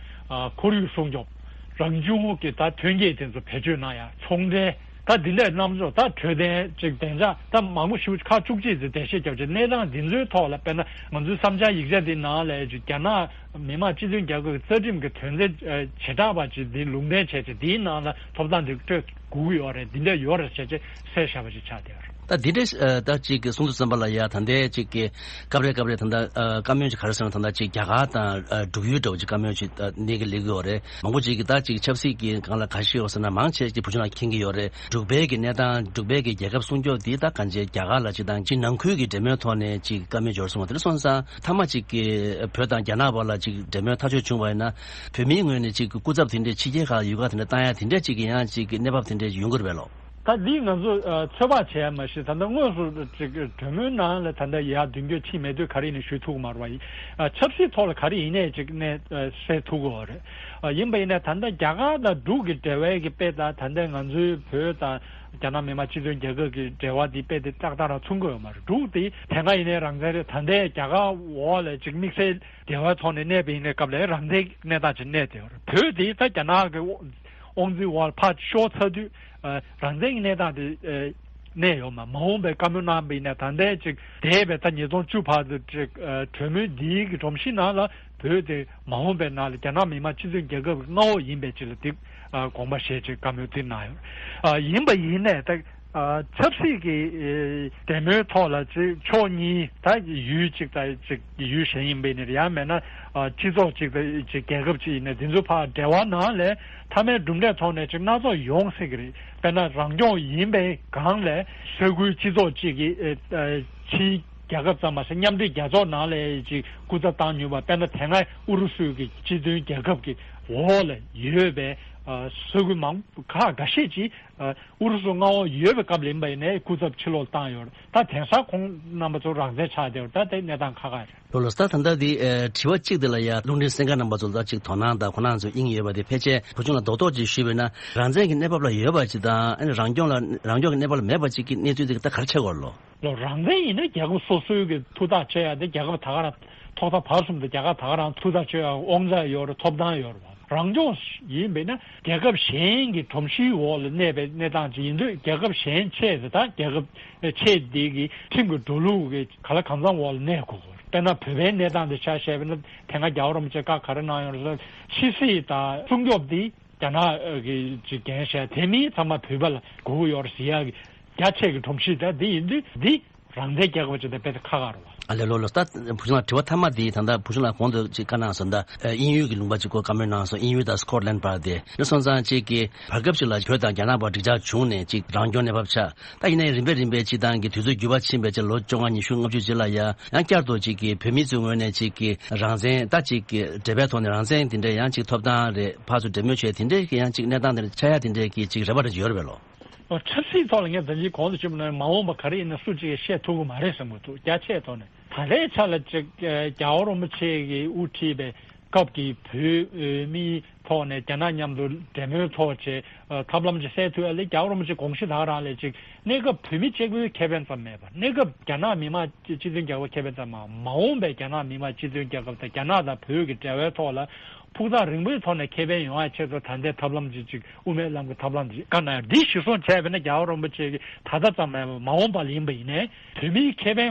ཨ་ཁོར་ཡུག་སྲུང་སྐྱོབ། རང་བྱུང་གི་ད་ཐོན་སྐྱེད་དེ་ཚོ་བེད་སྤྱོད་གནང་ཡ། ཚོང་འབྲེལ་ད་འདི་འདྲའི་རྣམ་གཞག་ད་འཕྲོད་བསྟེན་ཅིག་བདེ་འཇགས་ད་མང་པོ་ཞིག་ཁག་བཅུ་གཅིག་ཙམ་འགྲེལ་བཤད་བརྒྱབ་བྱས་གནས་སྟངས་འདི་ཚོའི་ཐོག་ལ་དཔེར་ན་ང་ཚོའི་བསམ་འཆར་ཡིག་ཆ་འདི་ནང་ལ་རྒྱ་ནག་མི་དམངས་སྤྱི་མཐུན་རྒྱལ་ཁབ་ཀྱི་རྩ་ཁྲིམས་ཀྱི་དོན་ཚན་ཨ་བྱེ་བྲག་པ་ཅིག་འདི་ལུང་འདྲེན་བྱས་ཏེ་འདིའི་ནང་ལ་ཐོབ་ཐང་འདི་སྤྲོད་དགོས་ཀྱི་ཡོད་རེད། འདི་འདྲ་ཡོད་རེད་བྱས་ཏེ་གསལ་བཞག་པ་ཅིག་ཆགས་བསྡད་ཡོད་རེད། ད་འདི་འདྲ་ཨ་ད་ཅིག་གསུང་དུ་བསམ་པ་ལ་ཡ་ད་ལྟའི་ཅིག་གི་སྐབས་རེ་སྐབས་རེ་ད་ལྟ་ཨ་བཀའ་མོལ་ཅིག་ག་རེ་ཟེར་ན་ད་ལྟ་ཅིག་རྒྱ་གར་དང་ཨ་འབྲུག་ཡུལ་འདྲ་བོ་ཅིག་བཀའ་མོལ་ཅིག་ཨ་གནས་ཀྱི་སླེབས་ཀྱི་ཡོད་རེད། མང་པོ་ཅིག་གིས་ད་ཅིག་ཆབ་སྲིད་ཀྱི་སྒང་ལ་ག་ཤེད་ཡོད་ཟེར་ན་མང་ཆེ་ཅིག་བུ་ཆུང་ལགས་མཁྱེན་གྱི་ཡོད་རེད། འབྲུག་པའི་གི་གནས་སྟངས་འབྲུག་པའི་གི་རྒྱལ་ཁབ་སྲུང་སྐྱོབ་འདི་ད་གང་ཅི་རྒྱ་གར་ལ་ཅིག་དང་ཅིག་ནང་ཁུལ་གྱི་འབྲེལ་མོལ་ཐོག་ནས་ཅིག་བཀའ་མོལ་འབྱོར་སོང་བ་དེ་འདྲ་སོང་ཙང་མཐའ་མ་ཅིག་གི་བོད་དང་རྒྱ་ནག་བར་ལ་ཅིག་འབྲེལ་མོལ་ཐག་གཅོད་བྱུང་བ་ཡིན་ན་བོད་མིའི་ངོས་ནས་ཅིག་གི་སྐུ་ཚབ་དེ་འདྲས་ཕྱི་རྒྱལ་ཁག་ཡུལ་ཁག་དེ་འདྲ་བཏང་ཡ་དེ་འདྲས་ཅིག་གི་ཡང་ཅིག་གི་གནས་བབ་དེ་འདྲས་ཡོང་གི་རེད་པས་ལོ། ད་འདི་ང་ཚོ་ཨ་ཚོད་དཔག་བྱས་མ་ཤེས། ད་ལྟ་དངོས་སུ་ཅིག་གྲོས་མོལ་ནང་ལ་ད་ལྟ་ཡར་མདུན་སྐྱོད་ཕྱིན་མེད་དུས་ག་རེ་ཡིན་ནའི་ཞུ་ཐུབ་ཀྱི་མ་རེད་པ། ཡིན་ཨ་ཆབ་སྲིད་ཐོག་ལ་ག་རེ་ཡིན་ནའི་ཅིག་གནས་ཨ་གསལ་ཐུབ་ཀྱི་ཡོད་རེད། ཨ་ཡིན་པ་ཡིན་ན་ད་ལྟ་རྒྱ་གར་དང་འབྲུག་གི་འབྲེལ་བའི་གི་དཔེ་ད་ད་ལྟ་ང་ཚོའི་བོད་དང་རྒྱ་ནག་མི་དམངས་སྤྱི་མཐུན་རྒྱལ་ཁབ་ཀྱི་འབྲེལ་བ་འདི་དཔེ་དེ་ཏག་ཏག་རང་མཚུངས་ཀྱི་ཡོད་མ་རེད། འབྲུག་དེ་དེ་སྔ་ཡིན་ནའི་རང་བཙན་རེད། ད་ལྟའི་རྒྱ་གར་འོག་ལ་ཅིག་དམིགས་བསལ་འབྲེལ་བའི་ཐོག་ནས་གནས་པ་ཡིན་ནའི་སྐབས་ལ་རང་བཙན་གནས་སྟངས་ཅིག་གནས་བསྡད་ཡོད་རེད། བོད་དེ་ད་རྒྱ་ནག་གི་དབང་འཛིན་འོག་ལ་ཕར་ཤོར་ཚར་དུས་ཨ་རང་བཙན་གྱི་གནས་སྟངས་དེ་ཨ་གནས་ཡོད་མ། མ་འོངས་པའི་བཀའ་མོལ་གནང་བ་ཡིན་ན་ད་ལྟའི་ཅིག་འདས་པའི་ད་ཉིས་སྟོང་བཅུ་བར་དུ་ཅིག་ཨ་གྲོས་མོལ་འདིའི་གི་སྒྲོམ་གཞི་ནང་ལ་བོད་དེ་མ་འོངས་པའི་ནང་ལ་རྒྱ་ནག་མི་དམངས་སྤྱི་མཐུན་རྒྱལ་ཁབ་ཀྱི་མངའ་འོག་ཡིན་པའི་ཅིག་ལ་དེ་ཨ་དགོངས་པ་བཞེས་ཅིག་བཀའ་མོལ་དེ་གནང་ཡོད། ཨ་ཡིན་པ་ཡིན་ནའི་ད་ཨ་ཆབ་སྲིད་ཀྱི་ཨེ་འབྲེལ་མོལ་ཐོག་ལ་ཅིག་ཕྱོགས་གཉིས་ད་ཡུལ་གཅིག་དང་ཅིག་ཡུལ་གཞན་ཡིན་པའི་ནི་ཡང་མེད་ན་ཨ་སྤྱི་ཚོགས་གཅིག་དང་ཅིག་རྒྱལ་ཁབ་ཅིག་ཡིན་ན་དེ་ཚོ་ཕར་འབྲེལ་བ་ནང་ལས་མཐའ་མའི་གྲུབ་འབྲས་ཐོག་ནས་ཅིག་སྣ་ཚོགས་ཡོང་སྲིད་ཀྱི་རེད། དཔེར་ན་རང་སྐྱོང་ཡིན་པའི་སྒང་ལས་ས་ཁུལ་སྤྱི་ཚོགས་གཅིག་གི་ཨེ་ཨེ་ཕྱིའི་རྒྱལ་ཁབ་ཙམ་མ་ཟད་མཉམ་འབྲེལ་རྒྱལ་ཚོགས་ནང་ལས་ཅིག་སྐུ་ཚབ་བཏང་མྱོང་བ། དཔེར་ན་དེ་སྔ་ཨུ་རུ་སུའི་གི་སྤྱི་མཐུན་རྒྱལ་ཁབ་ཀྱི་འོག་ལ་ཡོད་པའི་ཨ་ས་ཁུལ་མང་ཁག་འགའ་ཤས་ཅིག་ཨ་ཨུ་རུ་སུ་མངའ་འོག་ཡོད་པའི་སྐབས་ལ་ཡིན་པ་ཡིན་ནའི་སྐུ་ཚབ་ཕྱི་ལོགས་བཏང་ཡོད་རེད། ད་དེང་སང་ཁོང་རྣམ་པ་ཚོ་རང་བཙན་ཆགས་བསྡད་ཡོད་རེད། ད་དེ་གནས་སྟངས་ཁག་ཁག་རེད། ལོ་ལོ་ས་ད་ལྟ་འདི་ཨེ་དྲི་བ་གཅིག་འདི་ལ་ཡ་རླུང་འཕྲིན་གསན་མཁན་རྣམ་པ་ཚོ་ལ་ད་ཅིག་དོ་སྣང་དང་ཁོང་རྣམ་ཚོ་དབྱིངས་ཡོད་པ་དེ་ཕལ་ཆེར་བུ་ཆུང་ལ་རྡོག་རྡོག་ཅིག་ཞུས་པས་ན་རང་བཙན་གྱི་གནས་བབ་ལ་ཡོད་པ་ཅིག་དང་ཨ་ནི་རང་སྐྱོང་ལ་རང་སྐྱོང་གི་གནས་བབ་ལ་མེད་པ་ཅིག་གི་གནས་ཚུལ་དེ་ད་ག་རེ་ཆགས་ཀྱི་ཡོད་རེད་ལོ། ལོ་རང་བཙན་ཡིན་ན་རྒྱལ་ཁབ་སོ་སོའི་གི་ཐུགས་ཐག་ཆོད་ཡ་དེ་རྒྱལ་ཁབ་ད་ག་རང་ཐོག་མཐའ་བར་གསུམ་དུ་རྒྱལ་ཁབ་ད་ག་རང་ཐུགས་ཐག་ཆོད་ཡ་དབང་ཆ་ཡོད་རེད། ཐོབ་ཐང་ཡོད་རེད་བ། རང་སྐྱོང་ཡིན་པས་ན་རྒྱལ་ཁབ་གཞན་གྱི་སྒྲོམ་གཞིའི་འོག་ལ་གནས་པའི་གནས་སྟངས་ཅིག་ཡིན་དུས་རྒྱལ་ཁབ་གཞན་ཆེད་དུ་ད་རྒྱལ་ཁབ་ཆེད་འདི་གི་ཁྲིམས་ཀྱི་འགྲོ་ལུགས་ཀྱི་ག་ལ་གང་འཚམ་འོག་ལ་གནས་དགོས་ཀྱི་རེད། དཔེར་ན་བོད་པའི་གནས་སྟངས་དེ་ཆ་བཞག་པ་ན་དེ་སྔ་རྒྱལ་བ་རིན་པོ་ཆེ་བཀའ་ག་རེ་གནང་ཡོད་རེད་ཟེར་ཕྱི་སྲིད་དང་སྲུང་སྐྱོབ་འདི་རྒྱ་ནག་གི་ཅིག་འགན་བཞེས། དེ་མིན་ཚང་མ་བོད་པ་ལ་དགོས་ཀྱི་ཡོད་རེད་ཟེར་ཡག་གི་རྒྱ་ཆེ་གི་སྒྲོམ་གཞི་ད་འདི་ཡིན་དུས་འདི་རང་བཙན་རྒྱལ་ཁབ་ཅིག་དང་རྦད་དེ་ཁག་ཁག་རེད་བ། ཨ་ལས་ལོ་ལོ་ད་བུ་ཆུང་ལགས་དྲི་བ་མཐའ་མ་འདི་ད་ལྟ་བུ་ཆུང་ལགས་གོང་དུ་ཅིག་བཀའ་གནང་སོང་། ད་དབྱིན་ཡུལ་གྱི་ལུང་པ་ཅིག་སྐོར་བཀའ་མོལ་གནང་སོང་། དབྱིན་ཡུལ་དང་སི་ཀོཊ་ལན་བར་དེ་འདི་སོང་ཙང་ཅིག་གི་བར་སྐབས་ཅིག་ལ་བོད་དང་རྒྱ་ནག་བར་འགྲིག་འཇགས་བྱུང་ནས་ཅིག་རང་སྐྱོང་གནས་བབ་ཆགས། ད་ཡིན་ནའི་རིམ་པས་རིམ་པས་ཅིག་ཏང་གི་དུས་ཚོད་འགྱུར་བ་ཕྱིན་པའི་ཕྱིར་ལོ་བཅོ་ལྔ་ཉི་ཤུ་ལྔ་བཅུ་རྗེས་ལ་ཡ་ཡང་བསྐྱར་དུ་ཅིག་གི་བོད་མི་ཚོའི་ངོས་ནས་ཅིག་གི་རང་བཙན་ད་ཅིག་གི་འབྲེལ་བའི་ཐོག་ནས་རང་བཙན་དེ་འདྲ་ཡང་ཅིག་ཐོབ་ཐང་རེད། ཕར་ཚུར་འབྲེལ་མོལ་བྱས་དེ་འདྲའི་གི་ཡང་ཅིག་གནས་སྟངས་དེ་འདྲ་ཆགས་ཡ་དེ་འདྲའི་གི་ཅིག་རེ་བ་རེ་ཡོད་རེད་པས་ལོ། ཨོ་ཆབ་སྲིད་ཐོག་ལ་ངས་ད་ཅི་གོང་དུ་ཞུས་པ་ནང་མ་འོངས་པ་ག་རེ་ཡིན་ན་སུ་གཅིག་གིས་བཤད་ཐུབ་ཀྱི་མ་རེད་བསམ་གྱི་འདུག་རྒྱ་ཆེའི་ཐོག་ནས་ད་ལྟའི་ཆ་ལ་ཅིག་རྒྱལ་བ་རིན་པོ་ཆེ་གིས་དབུ་ཁྲིད་པའི་ སྐབས་ཀྱི་བོད་མིའི་ཐོག་ནས་རྒྱ་ནག་མཉམ་དུ་འབྲེལ་མོལ་ཐོག་བྱས་ཐབས་ལམ་ཅིག་གསལ་ཐུབ་ཡ་ལས། རྒྱལ་བ་རིན་པོ་ཆེ་དགོངས་གཞི་དང་རང་ལས་ཅིག་གནས་སྐབས་བོད་མི་གཅིག་པུའི་ཁེ་ཕན་ཙམ་མེད་པར། གནས་སྐབས་རྒྱ་ནག་མི་དམངས་སྤྱི་མཐུན་རྒྱལ་ཁབ་ཁེ་ཕན་ཙམ་མ། མ་འོངས་པའི་རྒྱ་ནག་མི་དམངས་སྤྱི་མཐུན་རྒྱལ་ཁབ་དང་རྒྱ་ནག་དང་བོད་ཀྱི་འབྲེལ་བའི་ཐོག་ལ་ཕུགས་ཐག་རིང་པོའི་ཐོག་ནས་ཁེ་ཕན་ཡོང་ཡ་ཆེད་དུ། ད་ལྟའི་ཐབས་ལམ་ཅིག་ཅིག་དབུ་མའི་ལམ་གྱི་ཐབས་ལམ་འདི་བཀའ་གནང་ཡ། འདི་གཞིར་བཟུང་བྱས་པ་ན་རྒྱལ་བ་རིན་པོ་ཆེ་གིས་ད་ལྟ་ཙམ་མ་ཡིན་པར་མ་འོངས་པ་ལ་ཡིན་པ་ཡིན་ནའི་བོད་མིའི་ཁེ་ཕན་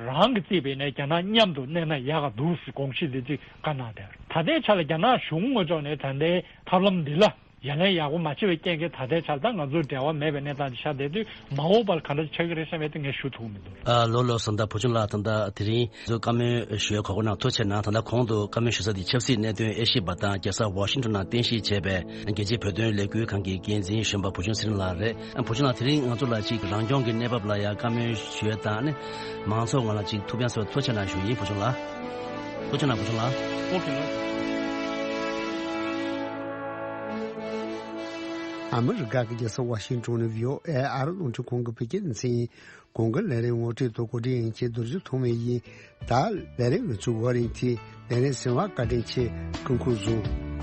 རང་གིས་བརྩིས་པ་ཡིན་ནའི་རྒྱ་ནག་མཉམ་དུ་གནས་ན་ཡག་ག་འདུག་ཟེར་དགོངས་གཞི་འདི་ཅིག་བཀའ་གནང་བསྡད་ཡོད་རེད། ད་ལྟའི་ཆ་ལ་རྒྱ་ནག་གཞུང་ངོས་ཕྱོགས་ནས་ད་ལྟའི་ཐབས་ལམ་འདི་ལ་ཡ་ལན་ཡག་པོ་མ་བྱས་པའི་རྐྱེན་གྱིས་ད་ལྟའི་ཆར་ད་ང་ཚོའི་འབྲེལ་བ་མེད་པའི་གནས་སྟངས་ཅིག་ཆགས་བསྡད་དུས། མ་འོངས་པར་ག་འདྲ་ཆགས་ཀྱི་རེད་བསམ་ཡས་དེ་ངས་ཞུ་ཐུབ་མི་འདུག། ཨ། ལགས་ལགས་སོ། ད་བུ་ཆུང་ལགས། ད་ལྟ་དེ་རིང་ང་ཚོ་བཀའ་མོལ་ཞུ་བའི་གོ་སྐབས་གནང་། ཐུགས་རྗེ་གནང་། ད་ལྟ་གོང་དུ་བཀའ་མོལ་ཞུ་ས་དེ་ཆབ་སྲིད་གནད་དོན་དབྱེ་ཞིབ་པ་དང་རྒྱལ་ས་ཝ་ཤིང་ཊོན་ནང་རྟེན་གཞི་བྱས་པའི་རྒྱལ་སྤྱིའི་བོད་དོན་ལས་འགུལ་ཁང་གི་འགན་འཛིན་གཞོན་པ་བུ་ཆུང་ཚེ་རིང་ལགས་རེད། ཨ། བུ་ཆུང་ལགས། དེ་རིང་ང་ཚོ་ལ་ཅིག་རང་སྐྱོང་གི་གནས་བབ་ལ་ཡང་བཀའ་མོལ་ཞུ་ཡས་དང་ནི་མང་ཚོགས་ངོས་ལ་ཅིག་ཐུགས་ཕན་གསོས། ཐུགས་རྗེ་གནང་ཞུ་ཡིན། བུ་ཆུང་ལགས། ཐུགས་རྗེ་གནང་། བུ་ཆུང་ལགས། ཨ་མི་རི་ཀ་གི་རྒྱལ་ས་ཝ་ཤིང་ཊོན་ནས་བྷི་ཨོ་ཨེ་ཨ་རི་རླུང་འཕྲིན་ཁང་གི་བོད་སྐད་སྡེ་ཚན་ཡིན། གོང་གི་ལས་རིམ་ངོ་སྤྲོད་དང་གོ་སྒྲིག་མཁན་རྡོ་རྗེ་ཐོགས་མེད་ཡིན། ད་ལས་རིམ་གྱི་མཇུག་བར་ཡིན་ཏེ། ལས་རིམ་གསན་པར་བཀའ་དྲིན་ཆེ། སྐུ་ཁམས་བཟང་།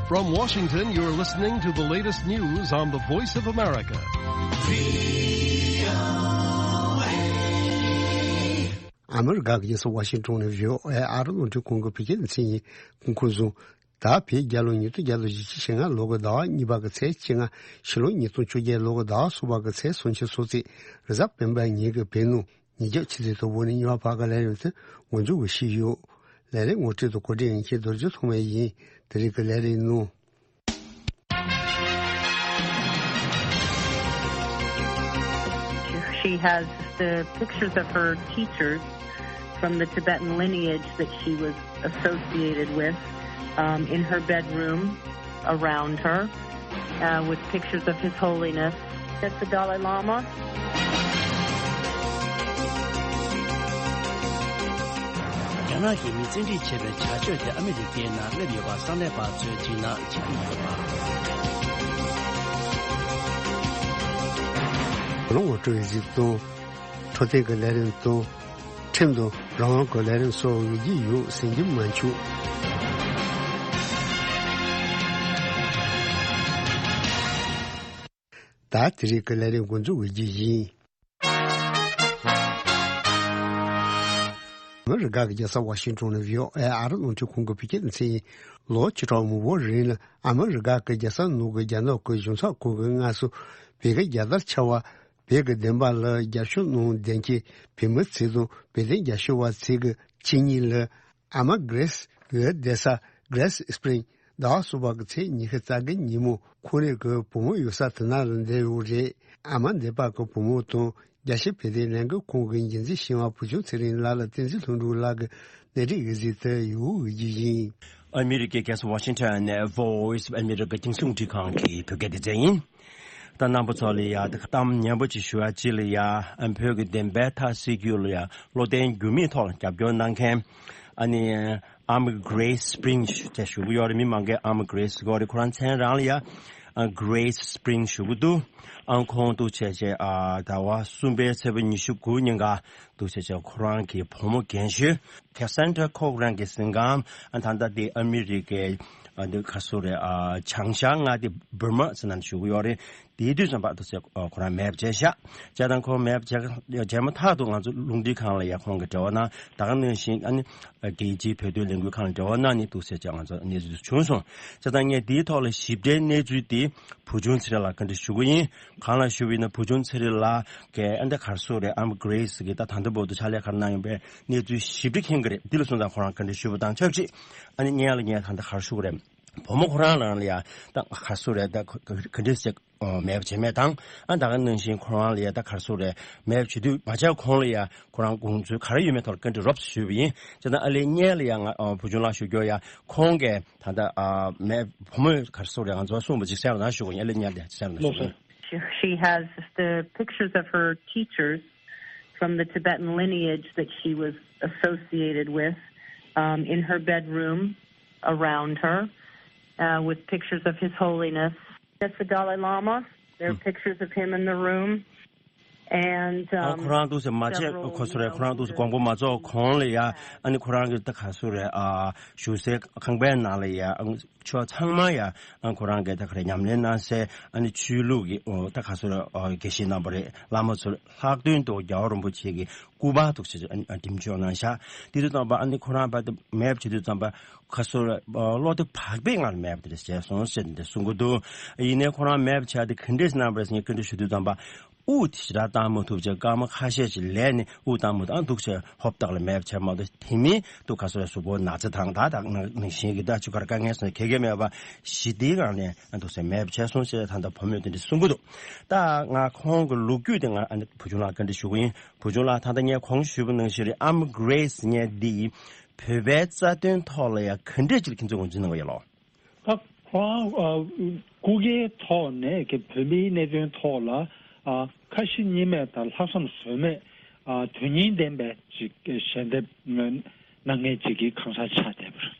From Washington, you're listening to the latest news on the Voice of America. ཨ་མི་རི་ཀ་གི་རྒྱལ་ས་ཝ་ཤིང་ཊོན་ནས་བྷི་ཨོ་ཨེ་ཨ་རི་རླུང་འཕྲིན་ཁང་གི་བོད་སྐད་སྡེ་ཚན་ཡིན། སྐུ་ཁམས་བཟང་། ད་བོད་རྒྱལ་ལོ་ཉིས་སྟོང་བརྒྱ་དང་བཞི་བཅུ་ཞེ་ལྔ་ལོ་གི་ཟླ་བ་གཉིས་པ་གི་ཚེས་བཅོ་ལྔ། ཕྱི་ལོ་ཉིས་སྟོང་བཅོ་བརྒྱད་ལོ་གི་ཟླ་བ་གསུམ་པ་གི་ཚེས་སུམ་ཅུ་སོ་གཅིག། རེས་གཟའ་སྤེན་པ་ཉིན་གྱི་བོད་ནང་ཉིན་རྒྱབ་ཕྱི་ཚེས་དང་པོ་ནས་ཉི་མ་བར་གྱི་ལས་རིམ་དེ་མགོ་འཛུགས་ཀྱི་ཞུས་ཡོད། ལས་རིམ་ངོ་སྤྲོད་དང་གོ་སྒྲིག་མཁན་རྡོ་རྗེ་ཐོགས་མེད་ཡིན། དེ་རིང་གི་ལས་རིམ་ནང་། She has the pictures of her teachers from the Tibetan lineage that she was associated with, um, in her bedroom, around her, uh, with pictures of His Holiness, that's the Dalai Lama. རྒྱ་ནག་གིས་མི་བཙན་ཁྲིད་བྱས་པའི་བྱ་སྤྱོད་དེ་ཨ་མི་རི་ཀའི་ནང་སླེབས་ཡོད་པ་གསར་ལས་པ་ཚོས་བྲིས་ན་ཆགས་ཀྱི་ཡོད་པ། ལོ་ངོ་སྤྲོད་གཟིགས་དང་། འཕྲོད་བསྟེན་གྱི་ལས་རིམ་དང་། ཁྲིམས་དང་རང་དབང་གི་ལས་རིམ་སོགས་འོས་བསྡུ་ཡོད། ཟིན་གྱི་མ་འཆུག། ད་དེ་རིང་གི་ལས་རིམ་འགོ་འཛུགས་འོས་བསྡུ་ཡིན། ཨ་མི་རི་ཀ་གི་རྒྱལ་ས་ཝ་ཤིང་ཊོན་ནས་བྷི་ཨོ་ཨེ་ཨ་རི་རླུང་འཕྲིན་ཁང་གི་བོད་སྐད་སྡེ་ཚན་ཡིན། ལོ་བཅུ་ཕྲག་མང་པོའི་རིང་ལ་ཨ་མི་རི་ཀ་གི་རྒྱལ་ས་ནང་གི་རྒྱ་ནག་གི་གཞུང་ཚབ་ཁང་གིས་སྔར་སྲོལ་བོད་ཀྱི་རྒྱལ་དར་འཕྱར་བ། བོད་ཀྱི་བདེན་པ་ལ་རྒྱབ་སྐྱོར་གནང་བསྡད་མཁན་བོད་མི་ཚོ་དང་བོད་དོན་རྒྱབ་སྐྱོར་བ་ཚོ་གི་ཆིངས་ཡིག་ལ། ཨ་མ་གྷི་རེ་སི་གི་བསྡད་ས་གྷི་རེ་སི་སི་པི་རིང་། ཟླ་བ་གསུམ་པ་གི་ཚེས་ཉི་ཤུ་རྩ་དགུ་ཉིན་མོ་ཁོང་རང་གི་བུ་མོ་ཡོད་ས་དེ་ན་ལ་བསྡད་ཡོད་རེད། ཨ་མ་འདས་པ་གི་བུ་མོ་དང་རྒྱལ་སྤྱིའི་བོད་དོན་ལས་འགུལ་ཁང་གི་འགན་འཛིན་གཞོན་པ་བུ་ཆུང་ཚེ་རིང་ལགས་ལ་བསྟན་འཛིན་ལྷུན་གྲུབ་ལགས་ཀྱིས་སྣེ་ཁྲིད་འོས་གཟིགས་དེ་ཡོད་འོས་བསྡུ་ཡིན། ཨ་མི་རི་ཀའི་རྒྱལ་ས་ཝ་ཤིང་ཊོན་ནས་Voice of America རྒྱང་སྲིང་རླུང་འཕྲིན་ཁང་གི་བོད་སྐད་སྡེ་ཚན་ཡིན། ད་རྣམ་པ་ཚོ་ལ་ཡ་ད་གཏམ་སྙན་པོ་ཅིག་ཞུ་བ་ཅིག་ལ་ཡ། ཨ་བོད་ཀྱི་བདེན་པའི་མཐའ་གསལ་རྒྱུ་ལ་ཡ་བློ་བརྟན་འགྱུར་མེད་ཐོག་ལ་རྒྱབ་སྐྱོར་གནང་མཁན། ཨ་ནི་ཨ་མ་གྷི་རེ་སི་སི་པི་རིང་ཞུ་དེ་ཞུ་གི་ཡོད་རེད། མི་མང་གིས་ཨ་མ་གྷི་རེ་སི་ཟེར་གི་ཡོད་རེད། ཁོ་རང་མཚན་རང་ལ་ཡ་ཨ་གྷི་རེ་སི་སི་པི་རིང་ཞུ་གི་འདུག། ཨ་ཁོང་འདུག་བྱས་བྱས་ཨ་ཟླ་བ་གསུམ་པའི་ཚེས་པ་ཉི་ཤུ་དགུ་ཉིན་ཀ་འདུག་བྱས་བྱས་ཁོ་རང་གི་བུ་མོ་རྒན་ཤོས་ཁེ་སན་ཌྲ་ཁོག་རང་གི་གཟིམ་ཁང་། ཨ་ད་ལྟ་དེ་ཨ་མི་རི་ཀའི་ཨ་འདི་ག་སུ་རེད། ཨ་བྱང་ཤར་མངའ་སྡེ་འབར་མ་ཟེར་ན་བཞུགས་ཀྱི་ཡོད་རེད། དེའི་དུས་ཙམ་པ་དུ་ཚེ་ཁོ་རང་མེད་པ་བྱས་ཤག། བྱས་དང་ཁོ་མེད་པ་བྱས་བྱས་མ་ཐག་ཏུ་ང་ཚོ་རླུང་འཕྲིན་ཁང་ལ་ཡ་ཁོང་གི་འབྲེལ་བ་གནང་། ད་ག་ནང་བཞིན་ཨ་ནི་རྒྱལ་སྤྱིའི་བོད་དོན་ལས་འགུལ་ཁང་ལ་འབྲེལ་བ་གནང་ནས་འདུག་ཟེར་བྱས་ང་ཚོ་གནས་ཚུལ་བྱུང་སོང་། བྱས་ཙང་ངས་དེའི་ཐོག་ལ་ཞིབ་ཕྲའི་གནས་ཚུལ་དེ་བུ་ཆུང་ཚེ་རིང་ལ་བཀའ་འདྲི་ཞུ་གི་ཡིན། གང་ལ་ཞུ་བ་ཡིན་ན་བུ་ཆུང་ཚེ་རིང་ལགས་ཀྱིས་ཨ་འདི་ག་རེ་ཟེར་རེད། ཨ་མ་གྷི་རེ་སི་གིས་ད་ད་ལྟ་བར་དུ་ཕྱག་ལས་ག་རེ་གནང་ཡོད་པའི་གནས་ཚུལ་ཞིབ་ཕྲ་མཁྱེན་གྱི་རེད། འདི་ལ་སོང་ཙང་ཁོ་རང་བཀའ་འདྲི་ཞུ་བ་དང་ཆབས་ཅིག། ཨ་ནི་སྔོན་ལ་ངས་ད་ལྟ་ག་རེ་ཞུ་དགོས་རེད། བུ་མོ་ཁོ་རང་རང་ལ་ཡ་ད་ག་རེ་ཟེར་རེད། ད་ག་འདྲ་ཟེར་མེད་པ་བྱས་མེད་དང་། ཨ་ད་ག་ནང་བཞིན་ཁོ་རང་ལ་ཡ་ད་ག་རེ་ཟེར་རེད། མེད་པ་བྱེད་དུས་མ་བྱས་གོང་ལ་ཡ་ཁོ་རང་དགོངས་ཚུལ་ག་རེ་ཡོད་མེད་ཐོག་ལ་བཀའ་འདྲི་རོབ་ཙམ་ཞུས་པ་ཡིན། བྱས་ཙང་ཨ་ལས་སྔོན་ལ་ཡ་ང་བུ་ཆུང་ལགས་ཞུ་རྒྱུ་ཡ། ཁོང་གིས་ད་ལྟ་མེད་བུ་མོས་ག་རེ་ཟེར་རེད། ང་ཚོ་གསུངས་པ་ཅིག་གསན་རོགས་གནང་ཞུ་དགོས་ཡིན། ཨ་ལས་སྔོན་ལ་གསན་རོགས་གནང་ཞུ། She, she has the pictures of her teachers from the Tibetan lineage that she was associated with, um, in her bedroom, around her uh, with pictures of His Holiness. That's the Dalai Lama. There are pictures of him in the room. And ཨ་um, ཁོ་རང་འདུག་སེ་མ་བྱས། several ཁོ་ཚོ་རེད། ཁོ་རང་འདུག་སེ་དགོངས་པ་མ་རྫོགས་གོང་ལ་ཡ། ཨ་ནི་ཁོ་རང་གི་ད་ག་སུ་རེད། ཨ་བཞུགས་སའི་ཁང་པའི་ནང་ལ་ཡ། ཨ་ཕྱོགས་ཚང་མ་ཡ། ཨ་ཁོ་རང་གི་ད་ག་རེ་ཉམས་ལེན་གནང་སའི་ཨ་ནི་ཆོས་ལུགས་ཀྱི་ཨོ་ད་ག་སུ་རེད། ཨ་དགེ་བཤེས་རྣམ་པ་རེད། བླ་མ་ཚོ་ལྷག་དོན་དུ་རྒྱལ་བ་རིན་པོ་ཆེ་གི་སྐུ་པར་འདུག་སེ་ཨ་ཨ་འགྲེམས་འཇོག་གནང་ཤག་དེ་དུས་ཙམ་པ་ཨ་ནི་ཁོ་རང་ཕར་དུ་མེབ་བྱེད་དུས་ཙམ་པ་ག་སུ་རེད། ཨ་བློ་བདེ་བག་ཕེབས་ངང་ལ་མེབ་དེ་འདྲ་བྱས་སོང་ཟེར་ཏེ་གསུང་གི་འདུག་ཡིན་ནའི་ཁོ་རང་མེབ་བྱས་ཏེ་ག་འདྲས་གནང་བ་རེད་ཟེར་ངས་སྐད་འདྲི་ཞུ་དུས་ཙམ་པ། དབུགས་དེ་ཞེ་དྲག་བཏང་མ་ཐུབ་བྱས་སྐར་མ་ཁ་ཤས་ཤིག་ལས་ནས་དབུགས་བཏང་མ་ཐུབ། ཨ་འདུག་བྱས་ཧོབ་ཏག་ལ་མེབ་བྱས་མ་གཏོགས། དེ་མིན་དུ་ག་སོ་རེ་གཟུགས་པོ་ན་ཚ་དང་ད་དང་ནང་བཞིན་གྱི་ད་ཆུ་ཁར་དཀའ་ངལ་སོང་། ག་གེ་མེད་པ་ཞི་བདེའི་ངང་ནས་ཨ་འདུག་བྱས་མེབ་བྱས་སོང་ཞེས་ད་ལྟ་བུ་མོས་དེ་འདྲ་གསུང་གི་འདུག་ད་ང་ཁོང་གི་ལོ་རྒྱུས་དེ་ང་ཨ་ནི་བུ་ཆུང་ལགས་བཀའ་འདྲི་ཞུ་གི་ཡིན། བུ་ཆུང་ལགས། ད་ལྟ་ངས་གོང་ཞུས་པ་ནང་བཞིན་རེད། ཨ་མ་གྷི་རེ་སི་ངས་འདི་བོད་པའི་རྩ་དོན་ཐོག་ལ་ཡང་ག་འདྲས་ཅིག་ཁྱེད་ཚོས་ངོས་འཛིན་གནང་གི་ཡོད་ལོ། ད་ཁོ་རང་ཨ་སྐུ་སྒེར་ཐོག་ནས་ཀྱི་བོད་མིའི་གནད་དོན་ཐོག་ལ་ཨ་ཁ་ཞེ་གཉིས་མེད་དང་ལྷག་བསམ་ཟོལ་མེད་ཨ་དོན་སྙིང་ལྡན་པའི་ཅིག་ཞལ་འདེབས་གནང་མཁན་ཅིག་གི་གང་ཟག་ཆགས་བསྡད་པ་རེད།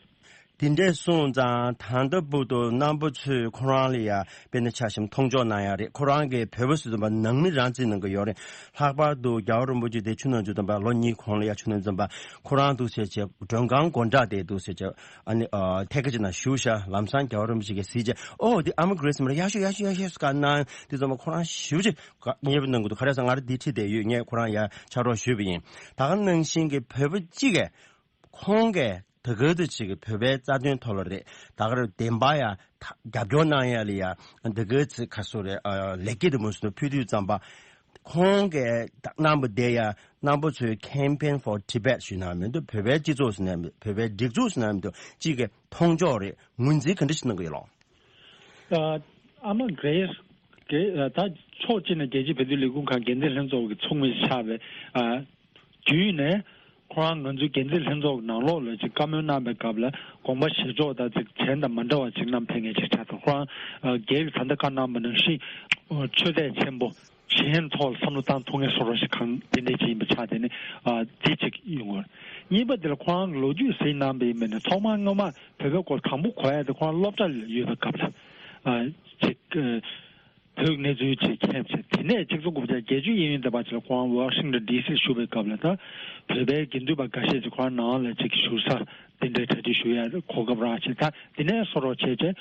དེ་འདྲས་སོང་ཙང་ད་ལྟ་བར་དུ་རྣམ་པ་ཚོས་ཁོ་རང་ལ་ཡ་དཔེར་ན་ཆ་བཞག་ན་མཐོང་ཕྱོགས་གནང་ཡ་རེད། ཁོ་རང་གི་བོད་པ་ཟེར་དུས་ཙམ་པ་ནང་མི་རང་བརྩི་གནང་གི་ཡོད་རེད། ལྷག་པར་དུ་རྒྱལ་བ་རིན་པོ་ཆེ་དེ་ཆུ་ནང་ཆུ་ཙམ་པ་ལོ་གཉིས་གོང་ལ་ཡ་ཆུ་ནང་ཙམ་པ་ཁོ་རང་འདུག་ཟེར་བྱས་མགྲོན་ཁང་སྒོ་འགྲམ་དེ་འདུག་ཟེར་བྱས་ཨ་ནི་ཨ་ཐད་ཀ་ཅིག་ནང་བཞུགས་ཤག་ལམ་སང་རྒྱལ་བ་རིན་པོ་ཆེ་གིས་གཟིགས་བྱས། ཨོ་འདི་ཨ་མ་གྷི་རེ་སི་མ་རེད། ཡག་ཤོས་ཡག་ཤོས་ཡག་ཤོས་ཟེར་བཀའ་གནང་དུས་ཙམ་པ་ཁོ་རང་ཞེ་པོ་ཅིག་དགའ་མཉེས་པོ་གནང་གི་འདུག་ག་རེ་ཟེར་ང་རང་འདི་ཁྲིད་བསྡད་ཡོད། ངས་ཁོ་རང་ཡ་ཕྱག་རོགས་ཞུས་པ་ཡིན། ད་ག་ནང་བཞིན་གྱི་བོད་པ་གཅིག་གིས་ཁོང་གིས་ད་ག་ཚོད་ཅིག་གི་བོད་པའི་རྩ་དོན་ཐོག་ལ་རེད། ད་ག་རེ་བདེན་པ་ཡ་ད་རྒྱབ་སྐྱོར་གནང་ཡ་ལ་ཡ་ད་ག་ཚོད་ག་སོ་རེད། ཨ་ལེགས་སྐྱེས་དུ་མ་སོ་ཕུལ་དུས་ཙམ་པ་ཁོང་གིས་ད་རྣམ་པ་དེ་ཡ་རྣམ་པ་ཚོས་Campaign for Tibet ཞུས་ན་མི་འདུག་བོད་པའི་སྤྱི་ཚོགས་ཟེར་ན་མི་འདུག་བོད་པའི་སྒྲིག་འཛུགས་ཟེར་ན་མི་འདུག་གཅིག་གིས་མཐོང་ཕྱོགས་རེད། ངོས་འཛིན་ག་འདྲ་ཞིག་གནང་གི་ཡོད་ལོ། ཨ་ཨ་མ་གྷི་རེ་སི་གི་ཨ་ད་ཕྱོགས་གཅིག་ནས་རྒྱལ་སྤྱིའི་བོད་དོན་ལས་ཁུངས་ཁང་འགན་འཛིན་ལྷན་ཚོགས་ཀྱི་ཚོགས་མི་ཆགས་པའི་ཨ་བརྒྱུད་ནས་ཁོ་རང་ང་ཚོའི་འགན་འཛིན་ལྷན་ཚོགས་ཀྱི་ནང་ལོགས་ལ་ཅིག་བཀའ་མོལ་གནང་པའི་སྐབས་ལ་དགོངས་པ་བཞེས་ཕྱོགས་དང་ཅིག་གཞན་དང་མ་འདྲ་བ་ཅིག་གནང་ཕེབས་མཁན་ཅིག་ཆགས་འདུག་ཁོ་རང་ཨ་སྒེར་གྱི་ད་ལྟ་བཀའ་གནང་པ་ནང་བཞིན་ཨ་ཆོས་དད་ཆེན་པོ་གཞན་ཐོག་ལ་བསམ་བློ་བཏང་ཐུབ་མཁན་བཟོ་འདྲ་ཞིག་གང་དེ་འདྲ་ཅིག་ཡིན་པ་ཆགས། དེ་ནི་ཨ་དེ་གཅིག་ཡོང་གི་རེད། གཉིས་པ་དེ་ལ་ཁོ་རང་གི་ལོ་རྒྱུས་གཟིགས་གནང་པ་ཡིན་པས་ན་ཐོག་མར་སྔོན་མ་བོད་པའི་སྐོར་དང་པོ་གོ་ཡ་དེ་ཁོ་རང་སློབ་གྲྭ་ལ་ཡོད་པའི་སྐབས་ལ་ཨ་ཅིག་ཨ་བོད་ཀྱི་གནས་ཚུལ་ཅིག་མཁྱེན་བྱས། དེ་ནས་ཆིག་སྟོང་དགུ་བརྒྱ་བརྒྱད་ཅུ་གཡས་གཡོན་དེ་བར་ཅིག་ལ་ཁོ་རང་ཝ་ཤིང་ཊོན་ཌི་སི་བཞུགས་པའི་སྐབས་ལ་ད་བོད་པའི་དགེ་འདུན་པ་འགའ་ཤས་ཅིག་ཁོ་རང་ནང་ལ་ཅིག་བཞུགས་ས་དེ་འདྲའི་གྲ་སྒྲིག་ཞུ་ཡ་གོ་སྐབས་རག་བྱས། ད་དེ་ནས་བཟོ་འདྲ་བྱས་བྱས་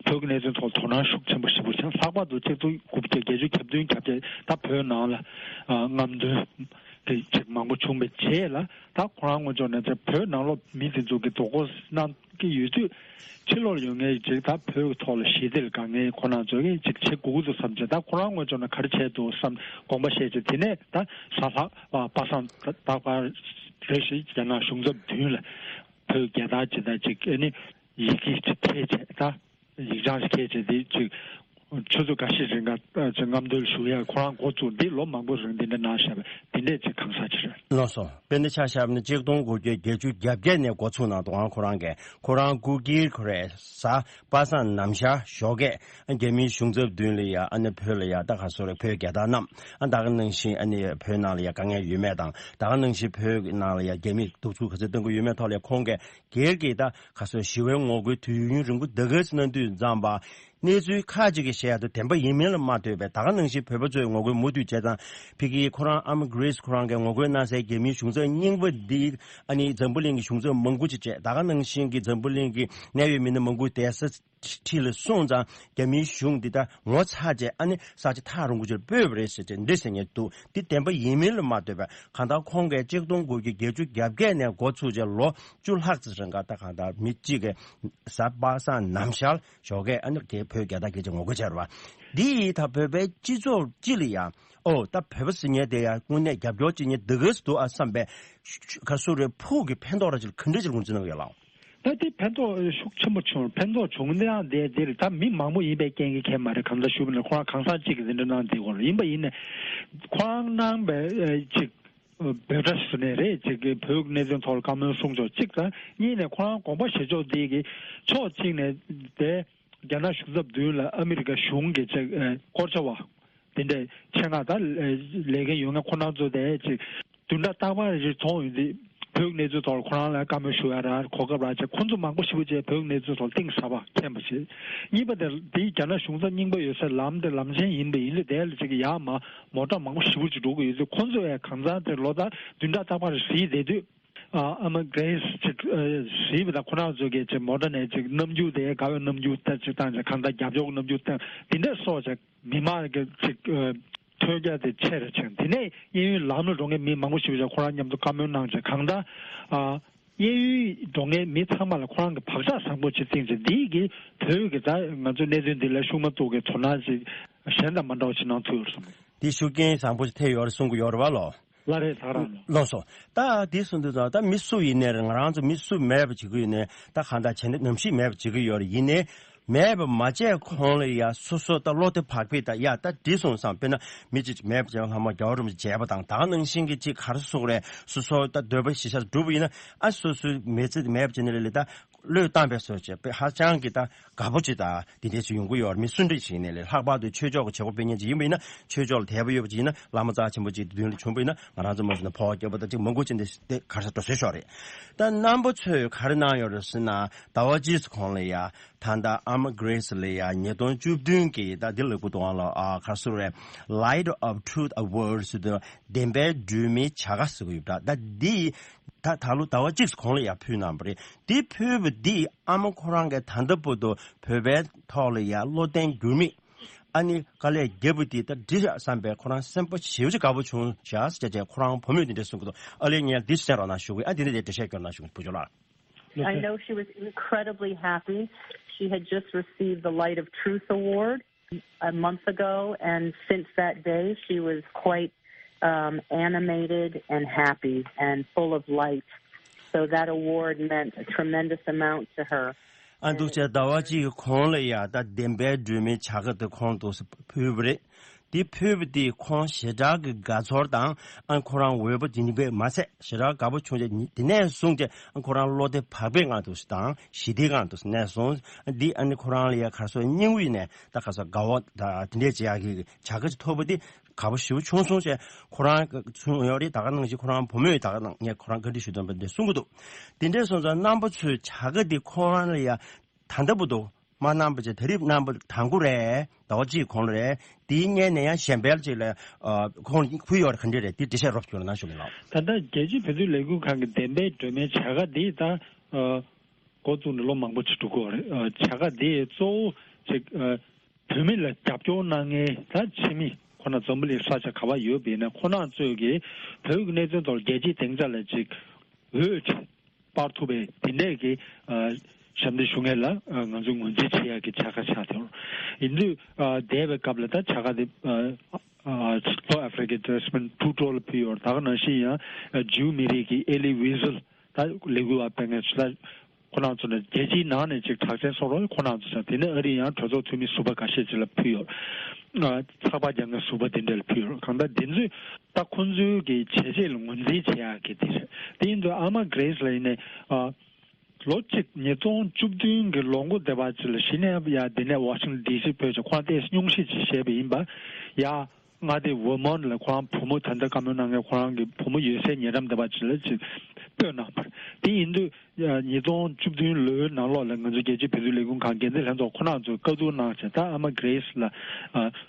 བོད་ཀྱི་གནད་དོན་ཐོག་དོ་སྣང་ཤུགས་ཆེན་པོ་ཞེ་པོ་བྱས། ལྷག་པར་དུ་ཆིག་སྟོང་དགུ་བརྒྱ་བརྒྱད་ཅུ་གྱ་བདུན་གྱ་བརྒྱད་ད་བོད་ནང་ལ་ཨ་རྔམ་སྟོན་གྱི་ཅིག་མང་པོ་བྱུང་བའི་རྗེས་ལ་ད་ཁོ་རང་ངོས་ཕྱོགས་ནས་ཅིག་བོད་ནང་ལོགས་མི་དེ་ཚོ་གི་རྡོག་རོལ་གནང་གི་ཡོད་དུས་ཕྱི་ལོགས་ཡོད་མཁན་ཅིག་ད་བོད་ཀྱི་ཐོག་ལ་ཞི་བདེ་ལ་དཀའ་ངལ་ཁོ་རང་ཚོ་གིས་ཅིག་བྱེད་དགོས་ཀྱི་འདུག་བསམ་བྱས། ད་ཁོ་རང་ངོས་ཕྱོགས་ནས་ག་རེ་བྱས་འདུག་བསམ་དགོངས་པ་བཞེས་བྱས། དེ་ནས་ད་གཟའ་ལྷག་པ་པ་སངས་རྟག་པར་རེ་ཞིག་རྒྱ་ནག་གཞུང་ཚབ་མདུན་ལ་བོད་རྒྱལ་དར་ཇི་ལྟར་ཅིག་ཨ་ནི་ཡི་གེ་ཅིག་འཁྱེར་བྱས། ད་ཡིག་ཆ་ཞིག་འཁྱེར་བྱས་དེ་ཅིག་ཆུ་ཚོད་འགའ་ཤས་རིང་ག་ཅིག་རྔམ་སྟོན་ཞུ་ཡ་ཁོ་རང་འགོ་བཙུགས། འདི་ལོ་མང་པོ་རིང་འདི་འདྲ་གནང་བཞག་པ་དེ་འདྲས་ཅིག་གང་ཟག་ཅིག་རེད། ལགས་སོ། དཔེར་ན་ཆ་བཞག་ན་ཆིག་སྟོང་དགུ་བརྒྱ་བརྒྱད་ཅུ་གྱ་བརྒྱད་ནས་འགོ་ཚུགས་གནང་འདུག་ཨང་ཁོ་རང་གིས། ཁོ་རང་སྐུ་སྒེར་ཁོ་རེ་གཟའ་པ་སངས་ནམ་ཞག་ཞོགས་ཀས་རྒྱ་མིའི་གཞུང་ཚབ་མདུན་ལ་ཡ་ཨ་ནི་བོད་ལ་ཡ་ད་ག་སོ་རེ་བོད་རྒྱལ་དར་བསྣམས། ཨ་ད་ག་ནང་བཞིན་ཨ་ནི་བོད་ནང་ལ་ཡ་དཀའ་ངལ་ཡོད་མེད་དང་ད་ག་ནང་བཞིན་བོད་ནང་ལ་ཡ་རྒྱ་མིས་གདུག་རྩུབ་ག་ཚོད་གཏོང་གི་ཡོད་མེད་ཐོག་ལ་ཡ་ཁོང་གིས་སྒེར་གྱི་ད་ག་སོ་ཞི་བའི་ངོ་རྒོལ་དུས་ཡུན་རིང་པོ་འདི་ག་ཚོད་གནང་དུས་ཙམ་པ། གནས་ཚུལ་ཁག་ཅིག་གིས་བཤད་ཡག་ཏུ་བདེན་པ་ཡིན་མིན་ལ་མ་ལྟོས་པའི་ད་ག་ནང་བཞིན་བོད་པ་ཚོས་ངོ་རྒོལ་མུ་མཐུད་བྱས་ཙང་ཕ་གིའི་ཁོ་རང་ཨ་མ་གྷི་རེ་སི་ཁོ་རང་གིས་ངོ་རྒོལ་གནང་སའི་རྒྱ་མིའི་གཞུང་ཚབ་རྙིང་པ་འདི་ཨ་ནི་འཛམ་བུ་གླིང་གི་གཞུང་ཚབ་མང་པོ་ཅིག་བྱས། ད་ག་ནང་བཞིན་གྱི་འཛམ་བུ་གླིང་གི་གནད་ཡོད་མི་སྣ་མང་པོ་བསྡད་ས་ཁྲིད་ལ་སོང་ཙང་རྒྱ་མིའི་གཞུང་འདི་ད་ངོ་ཚ་བྱས་ཨ་ནི་ས་ཆ་ཐག་རིང་པོ་ཅིག་ལ་སྤོས་པ་རེད་ཟེར་ཏེ་འདི་ཟེར་མཁན་འདུག་འདི་བདེན་པ་ཡིན་མིན་ལ་མ་ལྟོས་པའི་གང་ལྟར་ཁོང་གིས་ཆིག་སྟོང་དགུ་བརྒྱ་བརྒྱད་ཅུ་གྱ་བརྒྱད་ནས་འགོ་ཚུགས་བྱས་ལོ་བཅུ་ལྷག་ཙམ་རིང་ག་ད་གང་ལྟར་མི་གཅིག་གིས་གཟའ་པ་སངས་ནམ་ཞག་ཞོགས་ཀས་ཨ་ནི་རྒྱ་བོད་རྒྱལ་དར་སྐད་ཆ་ངོ་རྒོལ་བྱས་རེད་བ། འདི་ཡིས་ད་བོད་པའི་སྤྱི་ཚོགས་སྤྱི་ལ་ཡང་ཨོ་ད་བོད་པ་ཟེར་མཁན་དེ་ཡང་དངོས་གནས་རྒྱབ་སྐྱོར་བྱེད་མཁན་འདི་ག་ཙམ་འདུག་ཨ་བསམ་པའི་ག་སུ་རེ་ཕུགས་ཀྱི་ཕན་ཐོགས་ར་ཅིག་ག་འདྲ་ཅིག་ངོས་འཛིན་གནང་གི་ཡོད་ལགས། ད་དེ་ཕན་ཐོགས་ཤུགས་ཆེན་པོ་བྱུང་། ཕན་ཐོགས་བྱུང་ནའང་དེ་དེ་རེད། ད་མི་མང་པོ་ཡིན་པའི་རྐྱེན་གྱིས་ཁྱད་མ་རེད། གང་ལྟར་ཞུས་པ་ན་ཁོ་རང་གང་ཟག་གཅིག་གིས་དེ་འདྲ་གནང་བསྡད་ཡོད་རེད། ཡིན་པ་ཡིན་ནའི་ཁོ་རང་གནང་བའི་ཅིག་འབོད་སྒྲ་ཞུ་ནའི་རེད། ཅིག་གི་བོད་ཀྱི་གནད་དོན་ཐོག་ལ་བཀའ་མོལ་གསུང་ཕྱོགས་གཅིག་དང་། གཉིས་ནས་ཁོ་རང་དགོངས་པ་བཞེས་ཕྱོགས་འདི་གི་ཕྱོགས་གཅིག་ནས་དེ་རྒྱ་ནག་གཞུང་ཚབ་མདུན་ལ་ཨ་མི་རི་ཀ་གཞུང་གི་ཅིག་སྐོར་བྱ་བ་དེ་འདྲའི་ཆེད་མངགས་ད་ལས་འགན་ཡོད་མཁན་ཁོ་རང་ཚོ་དེ་ཅིག་བདུན་ཕྲག་རྟག་པར་ཅིག་མཐོང་ཡོང་དུས་ བོད་ཀྱི་གནས་ཚུལ་ཐོག་ལ་ཁོ་རང་ལ་བཀའ་མོལ་ཞུ་ཡ་ར་གོ་སྐབས་རག་བྱས། ཁོ་ཚོ་མང་པོ་ཞེ་པོ་ཅིག་བོད་ཀྱི་གནས་ཚུལ་ཐོག་གཏིང་ཟབ་པ་མཁྱེན་པ་བྱས། གཉིས་པ་དེ་དེའི་རྒྱ་ནག་གཞུང་ཚབ་རྙིང་པ་ཡོད་སའི་ལམ་དེ་ལམ་ཆེན་ཡིན་པ་ཡིན་ལུགས་དེ་ལ་ཅིག་ཡར་མར་མོ་ཊ་མང་པོ་ཞེ་པོ་ཅིག་འགྲོ་གི་ཡོད་དུས། ཁོ་ཚོ་ཡང་གང་ཚང་དེ་ལོ་ལྟར་བདུན་ཕྲག་རྟག་པར་གཟིགས་བསྡད་དུས། ཨ་ཨ་མ་གྷི་རེ་སི་ཅིག་ཨ་གཟིགས་པ་དང་། ཁོ་རང་ཚོ་གིས་ཅིག་མོ་ཊ་ནས་ཅིག་རྣམ་འགྱུར་དེ་དགའ་བའི་རྣམ་འགྱུར་ལྟ་ཅིག་བཏང་ཅིག་གང་ལྟར་རྒྱབ་སྐྱོར་གྱི་རྣམ་འགྱུར་བཏང་། དེ་འདྲ་སོགས་ཅིག་མི་མང་གི་ཅིག་ཨ་ཐོས་རྒྱ་དེ་ཆེ་རུ་ཕྱིན། དེ་ནས་གཡས་གཡོན་ལམ་ལ་འགྲོ་མཁན་མི་མང་པོ་ཞིག་ཅིག་ཁོ་རང་མཉམ་དུ་བཀའ་མོལ་གནང་ཅིག་གང་ལྟར་ཨ་གཡས་གཡོན་འགྲོ་མཁན་མི་ཚང་མ་ལ་ཁོ་རང་གིས་བག་ཆགས་བཟང་པོ་ཅིག་བཏིང་ཅིག་འདིས་ཀྱིས་བོད་ཀྱི་ད་ང་ཚོ་གནད་དོན་འདི་ལ་ཤུགས་མ་གཏོགས་ཀྱི་དོ་སྣང་ཅིག་གཞན་དང་མ་འདྲ་བ་ཅིག་གནང་ཐུབ་ཡོད་རེད་བསམ། འདི་ཤུགས་རྐྱེན་བཟང་པོ་ཞིག་ཐེབས་ཡོད་རེད་གསུང་གི་ཡོད་རེད་བ་ལོ། ལགས་རེད། ད་ག་རང་ལགས། ལགས་སོ། ད་འདི་གསུང་དུས་ཙང་ད་མི་སུ་ཡིན་ནའི་རེད། ང་རང་ཚོ་མི་སུ་མེད་པ་བྱེད་ཀྱི་ཡོད་ནའི་ད་གང་ལྟར་བྱས་ནས་ནམ་ཞིག་མེད་པ་བྱེད་ཀྱི་ཡོད་རེད། ཡིན་ནའི་མེད་པ་མ་བྱས་གོང་ལ་ཡ་སོ་སོ་ད་བློ་བདེ་བག་ཕེབས། ད་ཡ་ད་འདི་སོང་ཙང་དཔེར་ན་མི་གཅིག་མེད་པ་བྱས་པ་ལྷག་མ་རྒྱལ་བ་རིན་པོ་ཆེ་མཇལ་བ་དང་། ད་ག་ནང་བཞིན་གྱི་ཅིག་ག་རེ་ཟེར་དགོས་རེད། སོ་སོ་ད་འདོད་པ་ཞེ་ཤ་སྒྲུབ་པ་ཡིན་ན། ཨ་སོ་སོའི་མི་ཚེ་མེད་པ་བྱས་ནས་ལས་ད། བློས་བཏང་པའི་སོ་བྱས་པའི་ཧ་ཅང་གི་ད་དགའ་པོ་ཅིག་དང་དེ་འདྲས་ཅིག་ཡོང་གི་ཡོད་རེད། མི་སུ་འདྲ་ཞིག་ཡིན་ནའི་ལས། ལྷག་པར་དུ་ཆོས་ཕྱོགས་ཀྱི་བྱེད་སྒོ་སྤེལ་མཁན་ཅིག་ཡིན་པ་ཡིན་ན། ཆོས་ཕྱོགས་ལ་དད་པ་ཡོད་པ་ཅིག་ཡིན་ན། བླ་མ་རྩ་ཆེན་པོ་ཅིག་མདུན་ལ་བྱོན་པ་ཡིན་ན། ང་རང་ཚོ་མ་སོང་ན་ཕོགས་སྐྱོབ་པ་དང་ཅིག་མང་པོ་ཅིག་འདི་དེ་ག་རེ་ཟེར་འགྲོ་སྲོལ་ཤོར་རེད། ད་རྣམ་པ་ཚོས་ག་རེ་གནང་ཡོད་རེད་ཟེར་ན། ཟླ་བ་གཅིག་གོང་ལ་ཡ་ད་ལྟ་ཨ་མ་གྷི་རེ་སི་ལ་ཡ་ཉིས་སྟོང་བཅུ་བདུན་གྱི་ད་འདི་ལ་སྐུ་གདུང་ལ་ཨ་ག་རེ་ཟེར་རེད། Light of Truth Award ཟེར་དུས་བདེན་པའི་སྒྲོན་མེའི་བྱ་དགའ་ཟེར་གྱི་ཡོད་པ་འདྲ། ད་འདི་ད་ད་ལོ་ཟླ་བ་གཅིག་གོང་ལ་ཡ་ཕུལ་གནང་བ་རེད། འདི་ཕུལ་བ་འདིས་ཨ་མ་ཁོ་རང་གིས་ད་ལྟ་བར་དུ་བོད་པའི་ཐོག་ལ་ཡ་བློ་བརྟན་འགྱུར་མེད། ཨ་ནི་དཀའ་ལས་བརྒྱབ་པ་འདི་ད་འགྲིག་ཤག་བསམ་པའི་ཁོ་རང་སེམས་པ་ཞེ་པོ་ཅིག་དགའ་པོ་བྱུང་ཤག་ཟེར་བྱས་ཁོ་རང་བུ་མོས་འདི་འདྲ་གསུང་གི་འདུག། ཨ་ལས་ངས་འདི་གསན་རོགས་གནང་ཞུ་གི། ཨ་འདི་འདྲ་འདྲ་འགྲེལ་བཤད་སྐྱོན་གནང་ཞུ་གི། བུ་ཇོ་ལགས། I know she was incredibly happy. She had just received the Light of Truth Award a month ago, and since that day, she was quite um, animated and happy and full of light. So that award meant a tremendous amount to her. ཨ་འདུག་བྱས་ཟླ་བ་གཅིག་གི་གོང་ལ་ཡ་ད་བདེན་པའི་སྒྲོན་མེའི་བྱ་དགའ་དེ་ཁོང་དུ་ཕུལ་བ་རེད། འདི་ཕུལ་བ་དེས་ཁོང་ཞེ་དྲག་གི་དགའ་ཚོར་དང་། ཨ་ཁོ་རང་འོས་པ་དེ་ཉིད་པས་མ་ཚད་ཞེ་དྲག་དགའ་པོ་བྱུང་རྗེས་དེ་ནས་བཟུང་སྟེ་ཨ་ཁོ་རང་བློ་བདེ་བག་ཕེབས་ངང་དུ་དང་ཞི་བདེའི་ངང་དུ་གནས་སོང་། འདི་ཨ་ནི་ཁོ་རང་ལ་ཡ་ག་རེ་ཟེར་སྙིང་དབུས་ནས་ད་ག་རེ་ཟེར་དགའ་བོ་ད་དེ་འདྲས་བྱེད་ཡག་གི་བྱ་དགའ་ཅིག་ཐོབ་པ་དེ་དགའ་པོ་ཞེ་པོ་བྱུང་སོང་ཞེས་ཁོ་རང་གསུངས་ཡོད་རེད། ད་ག་ནང་བཞིན་ཁོ་རང་བུ་མོས་ད་ག་ནང་ངས་ཁོ་རང་བཀའ་འདྲི་ཞུ་དོན་པ་འདི་གསུང་གི་འདུག། དེ་འདྲས་སོང་ཙང་རྣམ་པ་ཚོས་བྱ་དགའ་འདི་ཁོ་རང་ལ་ཡ་ད་ལྟ་བར་དུ་མ་གནང་བ་བྱས། ད་རེས་གནང་བ་དང་པོ་རེད། ཟླ་བ་གཅིག་གོང་ལ་རེད། དེའི་སྔོན་ནས་ཡང་གཞན་པ་ཅིག་ལ་ཨ་ཁོང་ཕུལ་ཡོད་རེད། ག་འདྲ་རེད། དེ་འགྲེལ་བཤད་རོབ་ཅིག་གནང་ཞུ་གི་ལགས། ད་ལྟ་རྒྱལ་སྤྱིའི་བོད་དོན་ལས་འགུལ་ཁང་གི་བདེན་པའི་སྒྲོན་མེའི་བྱ་དགའ་འདི་ད་ཨ་འགོ་བཙུགས་ནས་ལོ་མང་པོ་ཅིག་འགྲོ་གི་ཡོད་རེད། ཨ་བྱ་དགའ་འདི་གཙོ་བོ་ཅིག་ཨ་བོད་མི་ལ་རྒྱབ་སྐྱོར་གནང་མཁན་ད་ཕྱི་མི་ཁོ་ན་འཛམ་བུ་གླིང་ས་ཆ་ག་པར་ཡོད་པ་ཡིན་ན་ཁོ་རང་ཚོས་ཀྱི་བོད་ཀྱི་གནད་དོན་ཐོག་རྒྱལ་སྤྱིའི་སྡིངས་ཆ་ལ་ཅིག་འོས་ཅིག་སྤར་ཐུབ་པའི་དེ་འདྲས་ཀྱི་ཨ་ཞབས་འདེགས་ཞུ་མཁན་ལ་ཨ་ང་ཚོས་ངོས་འཛིན་བྱེད་ཡག་གི་བྱ་དགའ་ཆགས་ཡོད་རེད། ཡིན་དུས་ཨ་འདས་པའི་སྐབས་ལ་ད་བྱ་དགའ་དེ་ཨ་ཨ་ལྷོ་ཨ་ཧྥེ་རི་ཁའི་ཌེ་སི་མོན་ཊུ་ཊུ་ལ་ཕུལ་ཡོད་རེད། ད་ག་ནང་བཞིན་ཡང་ཨ་ཇིའུ་མི་རིགས་ཀྱི་ཨེ་ལི་ཝི་ཟེལ་ད་ལས་འགུལ་བ་སྤེལ་མཁན་ཚོ་ད་ཁོ་རང་ཚོ་ནས་རྒྱལ་སྤྱིའི་ནང་ནས་ཅིག་གྲགས་ཅན་སོང་རོགས། ཁོ་རང་ཚོ་དང་དེ་ནས་ཨ་རིའི་ཡང་གྲོས་ཚོགས་འཐུས་མི་ཟུར་པ་ཁ་ཤས་ཅིག་ལ་ཕུལ་ཡོད། ཨ་ཚགས་པར་རྒྱག་མཁན་ཟུར་པ་དེ་འདྲ་ལ་ཕུལ་ཡོད། གང་ལྟར་འདི་ཚོས་ད་ཁོ་ཚོའི་གི་བྱས་རྗེས་ལ་ངོས་འཛིན་བྱེད་ཡག་གི་དེ་རེད། དེ་ཡིན་དུས་ཨ་མ་གྷི་རེ་སི་ལ་ཡིན་ནའི་ཨ་ལོ་གཅིག་ཉིས་སྟོང་བཅུ་བདུན་གི་ལོ་འགོ་འདི་བར་ཅིག་ལ་གཞི་ནས་ཡ་འདི་ནས་ཝ་ཤིང་ཊོན་ཌི་སི་ཕེབས་བྱས་ཁོང་ཏོག་ཙམ་སྙུང་གཞི་ཅིག་བཞེས་པ་ཡིན་པ། ཡ་མངའ་སྡེ་ཝར་མོན་ཊ་ལ་ཁོ་རང་བུ་མོ་ད་ལྟ་བཀའ་མོལ་གནང་མཁན་ཁོ་རང་གི་བུ་མོ་ཡོད་སའི་ཉེ་འགྲམ་དེ་པར་ཅིག་ལ་ཅིག་སྤོས་གནང་བ་རེད། དེ་ཡིན་དུས་ཉིས་སྟོང་བཅུ་བདུན་ལོའི་ནང་ལོགས་ལ་ང་ཚོ་རྒྱལ་སྤྱིའི་བོད་དོན་ལས་འགུལ་ཁང་འགན་འཛིན་ལྷན་ཚོགས་ཁོ་རང་ཚོས་བཀའ་བསྡུར་གནང་བྱས། ད་ཨ་མ་གྷི་རེ་སི་ལ་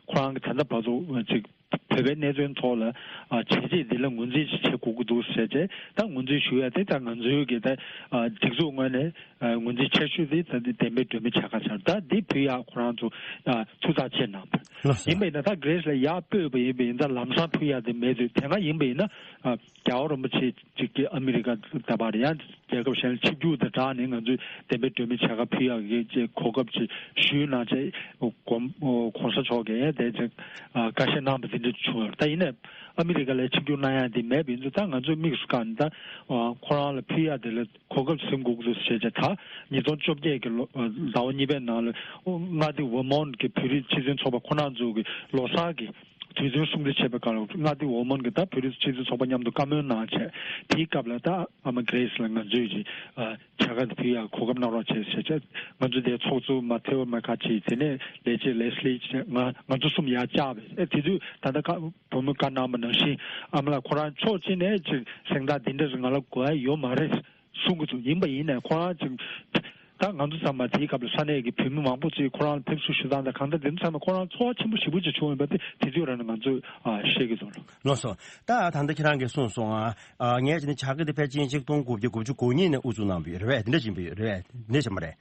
ཁོ་རང་གི་ད་ལྟ་བར་དུ་ཅིག་བོད་པའི་གནད་དོན་ཐོག་ལ་བྱས་རྗེས་འདི་ལ་ངོས་འཛིན་ཅིག་བྱེད་དགོས་ཀྱི་འདུག་ཟེར་བྱས། ད་ངོས་འཛིན་ཞུ་ཡ་དེ་ད་ང་ཚོའི་གི་ད་སྒྲིག་འཛུགས་ངོས་ནས་ཨ་ངོས་འཛིན་ཆེ་ཤོས་དེ་ད་ལྟ་བདེན་པའི་སྒྲོན་མེ་བྱ་དགའ་ཆགས། ད་འདི་ཕུལ་ཡག་ཁོ་རང་ཚོ་ཨ་ཐུགས་ཐག་བཅད་གནང་བ་ལགས་སོ། ཡིན་པ་ཡིན་ན་ད་གྷི་རེ་སི་ལ་ཡར་སྤོས་པ་ཡིན་པ་ཡིན་ད་ལམ་སང་ཕུལ་ཡག་དེ་མེད་དུས། དེ་སྔ་ཡིན་པ་ཡིན་ན་ཨ་རྒྱལ་བ་རིན་པོ་ཆེ་གཅིག་གིས་ཨ་མི་རི་ཀ་ད་བར་ཡང་རྒྱལ་ཁབ་གཞན་ལ་ཆིབས་བསྒྱུར་དང་སྦྲགས་ནས་ང་ཚོས་བདེན་པའི་སྒྲོན་མེ་བྱ་དགའ་ཕུལ་ཡག་གི་ཅིག་གོ་སྐབས་ཅིག་ཞུས་གནང་བྱས་གོང་གོང་ས་མཆོག་གིས་དེ་ཅིག་ཨ་བཀའ་བཞེས་གནང་བ་དེ་འདྲ་བྱུང་ཡོད། ད་ཡིན་ནའི་ཨ་མི་རི་ཀ་ལ་ཆིབས་བསྒྱུར་གནང་ཡག་དེ་མེད་པ་ཡིན་ཙང་ད་ང་ཚོས་དམིགས་སུ་བཀར་ནས་ད་ཨ་ཁོ་རང་ལ་ཕུལ་ཡག་དེ་ལ་གོ་སྐབས་ཟིན་དགོས་ཀྱི་འདུག་ཟེར་བྱས། ད་ཉིས་སྟོང་བཅོ་བརྒྱད་ཀྱི་ལོ་ཟླ་བ་གཉིས་པའི་ནང་ལ་མངའ་སྡེ་ཝར་མོན་ཊ་གི་བོད་རིགས་སྤྱི་མཐུན་ཚོགས་པ་ཁོ་རང་ཚོ་གི་ལོ་གསར་གྱི་ དུས་ཚོད་སྲུང་བརྩི་བྱེད་པའི་སྐབས་ལ་མངའ་སྡེ་ཝོ་མོན་གྱི་ད་བོད་རིགས་སྤྱི་མཐུན་ཚོགས་པ་མཉམ་དུ་བཀའ་མོལ་གནང་བྱས། དེའི་སྐབས་ལ་ད་ཨ་མ་གྷི་རེ་སི་ལ་ང་ཚོས་ཀྱི་བྱ་དགའ་དེ་ཕུལ་ཡག་གོ་སྐབས་གནང་རོགས་བྱས་ཟེར་བྱས། ང་ཚོ་དེའི་ཚོགས་གཙོ་མ་ཐེའོ་མེ་ཁ་ཆི། དེ་ནས་ལས་བྱེད་ལེ་སི་ལི་བྱས། ང་ང་ཚོ་གསུམ་ཡར་བཅར་བས། ཨེ་དེ་དུས་ད་ལྟ་ཁ་བུ་མོས་བཀའ་གནང་བ་ནང་བཞིན་ཨ་མ་ལགས་ཁོ་རང་ཕྱོགས་གཅིག་ནས་ཅིག་གཟེངས་རྟགས་འདི་འདྲ་ཞིག་ང་ལ་དགོས་ཡ་ཡོད་མ་རེད་གསུང་གི་འདུག་ཡིན་པ་ཡིན་ནའི་ཁོ་རང་ཅིག་ད་ང་ཚོ་ཚང་མ་དེའི་སྐབས་ལ་ས་གནས་ཀྱི་བོད་མི་མང་པོ་ཅིག་ཁོ་རང་ལ་ཕེབས་བསུ་ཞུ་སྟངས་དང་གང་ལྟར་དེ་ཚོ་ཚང་མ་ཁོ་རང་ཚོར་བ་ཆེན་པོ་ཞེ་པོ་ཅིག་བྱུང་ཡོད་པ་དེ་དེ་དུས་རང་ནས་ང་ཚོས་ཨ་བཤད་ཀྱི་འདུག་ལགས་སོ། ད་ད་ལྟ་ཁྱེད་རང་གིས་གསུངས་སོང་ཨ། ཨ་ངས་ཅི་ནས་བྱ་དགའ་དེ་ཕལ་ཆེར་ཆིག་སྟོང་དགུ་བརྒྱ་དགུ་བཅུ་གོ་གཉིས་ནས་དབུ་འཛུགས་གནང་བ་ཡོད་རེད་པས། དེ་འདྲ་ཞིག་ཡིན་པ་ཡོད་རེད་པས། དེ་འདྲ་ཞིག་མ་རེད།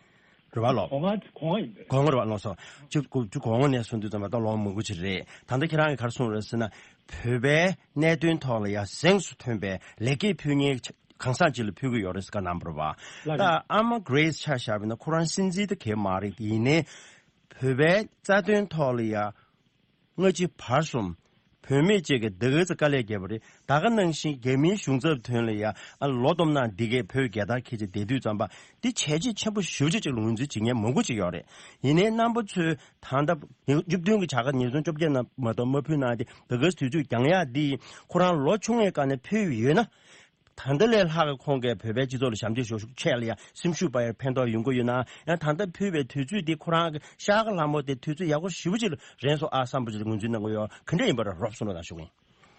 རེད་པ་ལགས། གོང་ཡིན་པས། གོང་རེད་པ་ལགས་སོ། ཆིག་དགུ་བཅུ་གོ་ལྔ་ནས་བཟུང་དུས་ཙམ་པ་ད་ལོ་མང་པོ་ཅིག་རེད། ད་ལྟ་ཁྱེད་རང་གིས་ག་རེ་གསུངས་རེད་ཟེར་ན། བོད་པའི་གནད་དོན་ཐོག་ལ་ཡ་གཟེངས་སུ་ཐོན་པའི་ལེགས་སྐྱེས་ཕུལ་མཁན་གང་ཟག་ཅིག་ལ་ཕུལ་གྱི་ཡོད་རེད་ཟེར་བཀའ་གནང་བ་རེད་པ། ལགས་རེད། ད་ཨ་མ་གྷི་རེ་སི་ཆ་བཞག་པ་ཡིན་ན་ཁོ་རང་སྲིད་འཛིན་དེ་གས་མ་རེད། ཡིན་ནའི་བོད་པའི་རྩ་དོན་ཐོག་ལ་ཡ་སྔ་ཕྱི་བར་གསུམ་བུད་མེད་ཅིག་གིས་འདི་ག་ཚོད་དཀའ་ལས་བརྒྱབ་པ་རེད། ད་ག་ནང་བཞིན་རྒྱ་མིའི་གཞུང་ཚབ་དོན་ལ་ཡ་ཨ་ལོ་བསྡོམས་ན་འདི་གས་བོད་རྒྱལ་དར་འཁྱེར་བྱས་བསྡད་དུས་ཙམ་པ་འདི་བྱས་རྗེས་ཆེན་པོ་ཞེ་པོ་ཅིག་ལ་ངོས་འཛིན་བྱེད་མཁན་མང་པོ་ཅིག་ཡོད་རེད། ཡིན་ནའི་རྣམ་པ་ཚོས་ད་ལྟ་བཅུ་བདུན་གྱི་བྱ་དགའ་ཉིས་སྟོང་བཅོ་བརྒྱད་ནང་མ་གཏོགས་མ་ཕུལ་གནང་སྟེ་ད་ག་དུས་ཚོད་འགྱངས་ཡག་འདི་ཁོ་རང་ལོ་ཆུང་བའི་སྒང་ནས་ཕུལ་ཡོད་ན། ད་ལྟ་ལས་ལྷག་གི་ཁོང་གིས་བོད་པའི་སྤྱི་ཚོགས་ལ་ཞབས་འདེགས་ཞུ་ཤུགས་ཆེ་ལ་ཡ་སེམས་ཤུགས་སྤར་ཡ་ཕན་ཐོགས་ཡོང་གི་ཡོད་ན། ཡང་ད་ལྟ་ཕུལ་བའི་དུས་ཚོད་དེ་ཁོ་རང་གི་ཤར་ཁ་ལྷ་མོ་དེ་དུས་ཚོད་ཡག་པོ་ཞེ་པོ་ཅིག་ལ་རན་སོང་ཨ་བསམ་པ་ཅིག་ལ་ངོས་འཛིན་གནང་གི་ཡོད། ག་འདྲ་ཡིན་པ་རེད་རོབ་སོང་ལ་ན་ཞུ་གི་ཡིན།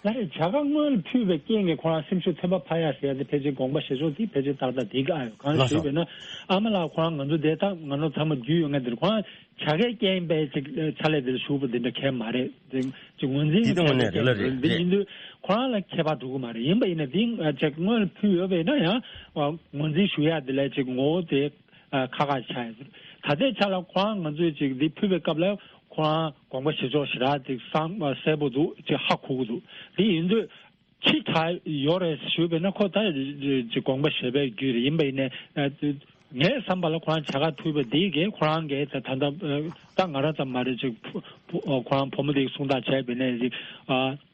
ལགས་རེད། བྱ་དགའ་སྔོན་ལ་ཕུལ་བའི་རྐྱེན་གྱིས་ཁོ་རང་སེམས་ཤུགས་ཐོན་པ་ཕར་ཡ་ཟེར་ཡ་དེ་ཕལ་ཆེར་དགོངས་པ་བཞེས་ཕྱོགས་དེ་ཕལ་ཆེར་ཏག་ཏག་དེ་ག་ཨ་ཡོད། གང་ཞུས་པས་ན་ཨ་མ་ལགས་ཁོ་རང་ང་ཚོ་དེ་དག་ང་རང་ཚང་མ་རྒྱུས་ཡོད་མཁན་དེར་ཁོ་རང་བྱ་དགའི་རྐྱེན་པས་ཅིག་ཕྱག་ལས་དེར་ཞུགས་པ་འདི་འདྲ་གང་ཡང་མ་རེད། དེ་ཅིག་ངོས་འཛིན་འདི་ལྟ་བུ་ནས་རེད་ལ་རེད་འདི་རེད། ཡིན་དུས་ཁོ་རང་ལ་ཁྱད་པར་འགྲོ་གི་མ་རེད། ཡིན་པ་ཡིན་ན་འདི་ཅིག་སྔོན་ལ་ཕུལ་ཡོད་པ་ཡིན་ན་ཡང་ངོས་འཛིན་ཞུ་ཡག་དེ་ལ་ཅིག་ངོ་བོ་དེ་ཁག་ཁག་ཆགས་ཡོད། ད་ལྟའི་ཆ་ལ་ཁོ་རང་ང་ཚོས་ཅིག་འདི་ཕུལ་བའི་སྐབས་ལ་ཁོ་རང་དགོངས་པ་བཞེས་ཕྱོགས་ཞེ་དྲག་ཅིག་གསལ་པོ་འདུག་ཅིག་ཧ་གོ་གི་འདུག་དེ་ཡིན་དུས། ཕྱི་དྲགས་ཡོད་རེད་ཞུས་པས་ན་ཁོ་ད་ཅིག་དགོངས་པ་བཞེས་པའི་རྒྱུ་རེད། ཡིན་པ་ཡིན་ནའི་ངའི་བསམ་པ་ལ་ཁོ་རང་བྱ་དགའ་ཕུལ་བ་འདི་གས་ཁོ་རང་གིས་ད་ད་ད་ང་རང་ཙམ་མ་རེད། ཅིག་ཁོ་རང་བུ་མོ་དེ་གསུང་ཐག་བྱས་པས་ནས་ཅིག་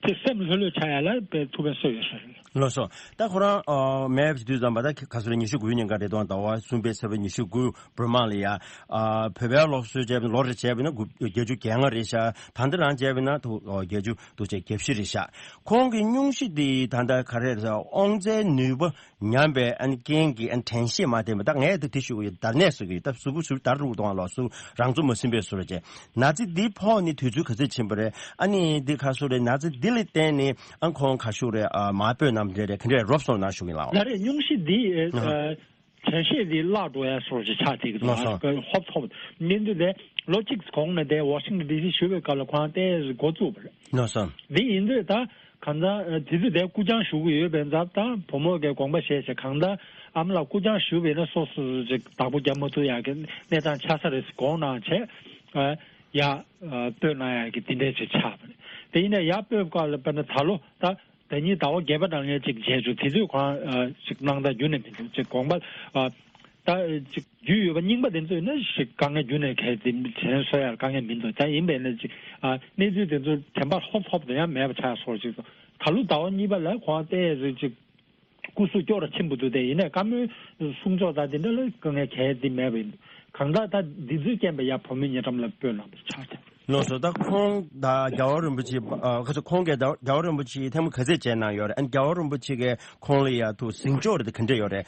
དེ་སེམས་ལྷོད་ལྷོད་ཆགས་ཡ་ལ་དཔེ་ཐུགས་ཕན་གསོས་ཡོད་ས་རེད། ལགས་སོ། ད་ཁོ་རང་མེད་པའི་དུས་ཙམ་པ་ད་ག་ཚོད་རེད། ཉི་ཤུ་དགུའི་ཉིན་ཀ་རེད་དོ། ཟླ་བ་གསུམ་པའི་ཚེས་པ་ཉི་ཤུ་དགུ་བོད་དམག་ལ་ཡ་བོད་པའི་སློབ་གསོ་བྱས་པ་ལོ་རེ་བྱས་པ་ན་དགུ་བརྒྱད་ཅུ་གྱ་ལྔ་རེད་ཤག་ད་འདི་རང་བྱས་པ་ན་ཐུག་བརྒྱད་ཅུ་དུ་བྱས་གྱ་བཞི་རེད་ཤག་ཁོང་གི་སྙུང་གཞི་འདི་ད་ལྟ་ག་རེ་རེད། དབང་རྩའི་ནུས་པ་ཉམས་པའི་ཨ་ནི་རྐྱེན་གྱིས་ཨ་ནི་དྲན་ཤེས་མ་ལྡན་པ། ད་ངས་ད་དེ་ཞུ་གི་ཡོད། འདར་ནད་ཟེར་གི་ཡོད། ད་གཟུགས་པོ་ཚུར་འདར་རུ་གཏོང་བ་ལ་སུ་རང་ཚོ་མ་ཟིན་པའི་བཟོ་རེད་ཅེ། ན་ཚ་འདི་ཕོག་ནི་དུས་ཚོད་ག་ཚོད་ཕྱིན་པ་རེད། ཨ་ནི་འདི་ག་སུ་རེད། ན་ཚ་འདི་ལ་བརྟེན་ནས་ཨ་ཁོང་ག་ཤུ་རེད། མ་སྤོས་ནམ་རེ་རེ་ག་འདྲས་རོབ་སོང་ན་ཞུ་གི་ལགས། ལགས་རེད། སྙུང་གཞི་འདི་དྲན་ཤེས་དེ་བརླག་འགྲོ་ཡ་སོགས་ཀྱི་ཆ་དེ་གི་ལགས་སོ། ཧོབ་ཐོབ་མི་འདུག་དེ་ལོ་གཅིག་གོང་ནས་དེ་ཝ་ཤིང་ཊོན་ཌི་སི་ཞུ་བའི་སྐབས་ལ་ཁོ་རང་ཏོག་ཙམ་འགོ་བཙུགས་པ་རེད། ལགས་སོ། དེ་ཡིན་དུས་ད་གང་ལྟར་དེ་དུས་དེ་སྐུ་རྐྱང་ཞུ་གི་ཡོད་པའི་ཚབ་དང་བུ་མོ་གི་དགོངས་པ་བཞེས་བྱས་གང་ལྟར་ཨ་མ་ལགས་སྐུ་རྐྱང་ཞུ་བས་ན་སོ་སོ་ཅིག་བདག་པོ་རྒྱབ་མ་ཐུབ་ཡག་གི་གནས་སྟངས་ཆགས་ས་རེད་ཟེར་དགོངས་གནང་བྱས་ཡ་སྤོས་གནང་ཡག་གི་དེ་འདྲས་ཅིག་ཆགས་པ་རེད། དེ་ཡིན་ན་ཡ་སྤོས་སྐབས་ལ་དཔེར་ན་ད་ལོ་ད། ཟླ་ཉིན་ཟླ་བ་བརྒྱད་པ་ནང་ལ་ཅིག་མཇལ་བྱུང་། དེ་དུས་ཁོ་རང་ཅིག་སྣང་དག་རྒྱུན་ནས་མི་འདུག་ཅིག་དགོངས་པ་ད་ཅིག་རྒྱུས་ཡོད་པ་རྙིང་པ་དེ་ཚོ་ཡིན་ན་ཞིག་དཀའ་ངལ་རྒྱུན་ནས་གལ་ཏེ་དྲན་གསོ་ཡག་དཀའ་ངལ་མི་འདུག་ད་ཡིན་པས་ན་ཅིག་གནས་ཚུལ་དེ་ཚོ་དྲན་པ་ཧོབ་ཧོབ་དེ་ཡང་མེད་པ་ཆགས་སོང་ཅིག་ད་ལོ་ཟླ་བ་གཉིས་པ་ལ་ཁོ་རང་ཏོག་ཙམ་ཅིག་སྐུ་གཟུགས་སྐྱོ་ར་ཆེན་པོ་འདུག་དེ་ཡིན་ནའི་བཀའ་མོལ་གསུང་ཕྱོགས་དང་དེ་འདྲ་ལ་དཀའ་ངལ་གལ་ཏེ་མེད་པ་ཡིན་འདུག་གང་ལྟར་ད་འདི་ཚོའི་རྐྱེན་པས་ཡ་བུ་མོའི་ཉེ་འགྲམ་ལ་སྤོས་གནང་བ་ཆགས་ཏེ། ལགས་སོ། ད་ཁོང་ད་རྒྱལ་བ་རིན་པོ་ཆེ་ཁ་ཚོ་ཁོང་གིས་ད་རྒྱལ་བ་རིན་པོ་ཆེ་ཐལ་མོ་ག་ཚད་བྱས་གནང་ཡོད་རེད། ཨ་ནི་རྒྱལ་བ་རིན་པོ་ཆེ་གིས་ཁོང་ལ་ཡ་ཐུགས་གཟིགས་ཕྱོགས་རེ་དེ་ག་འདྲས་ཡོད་རེད།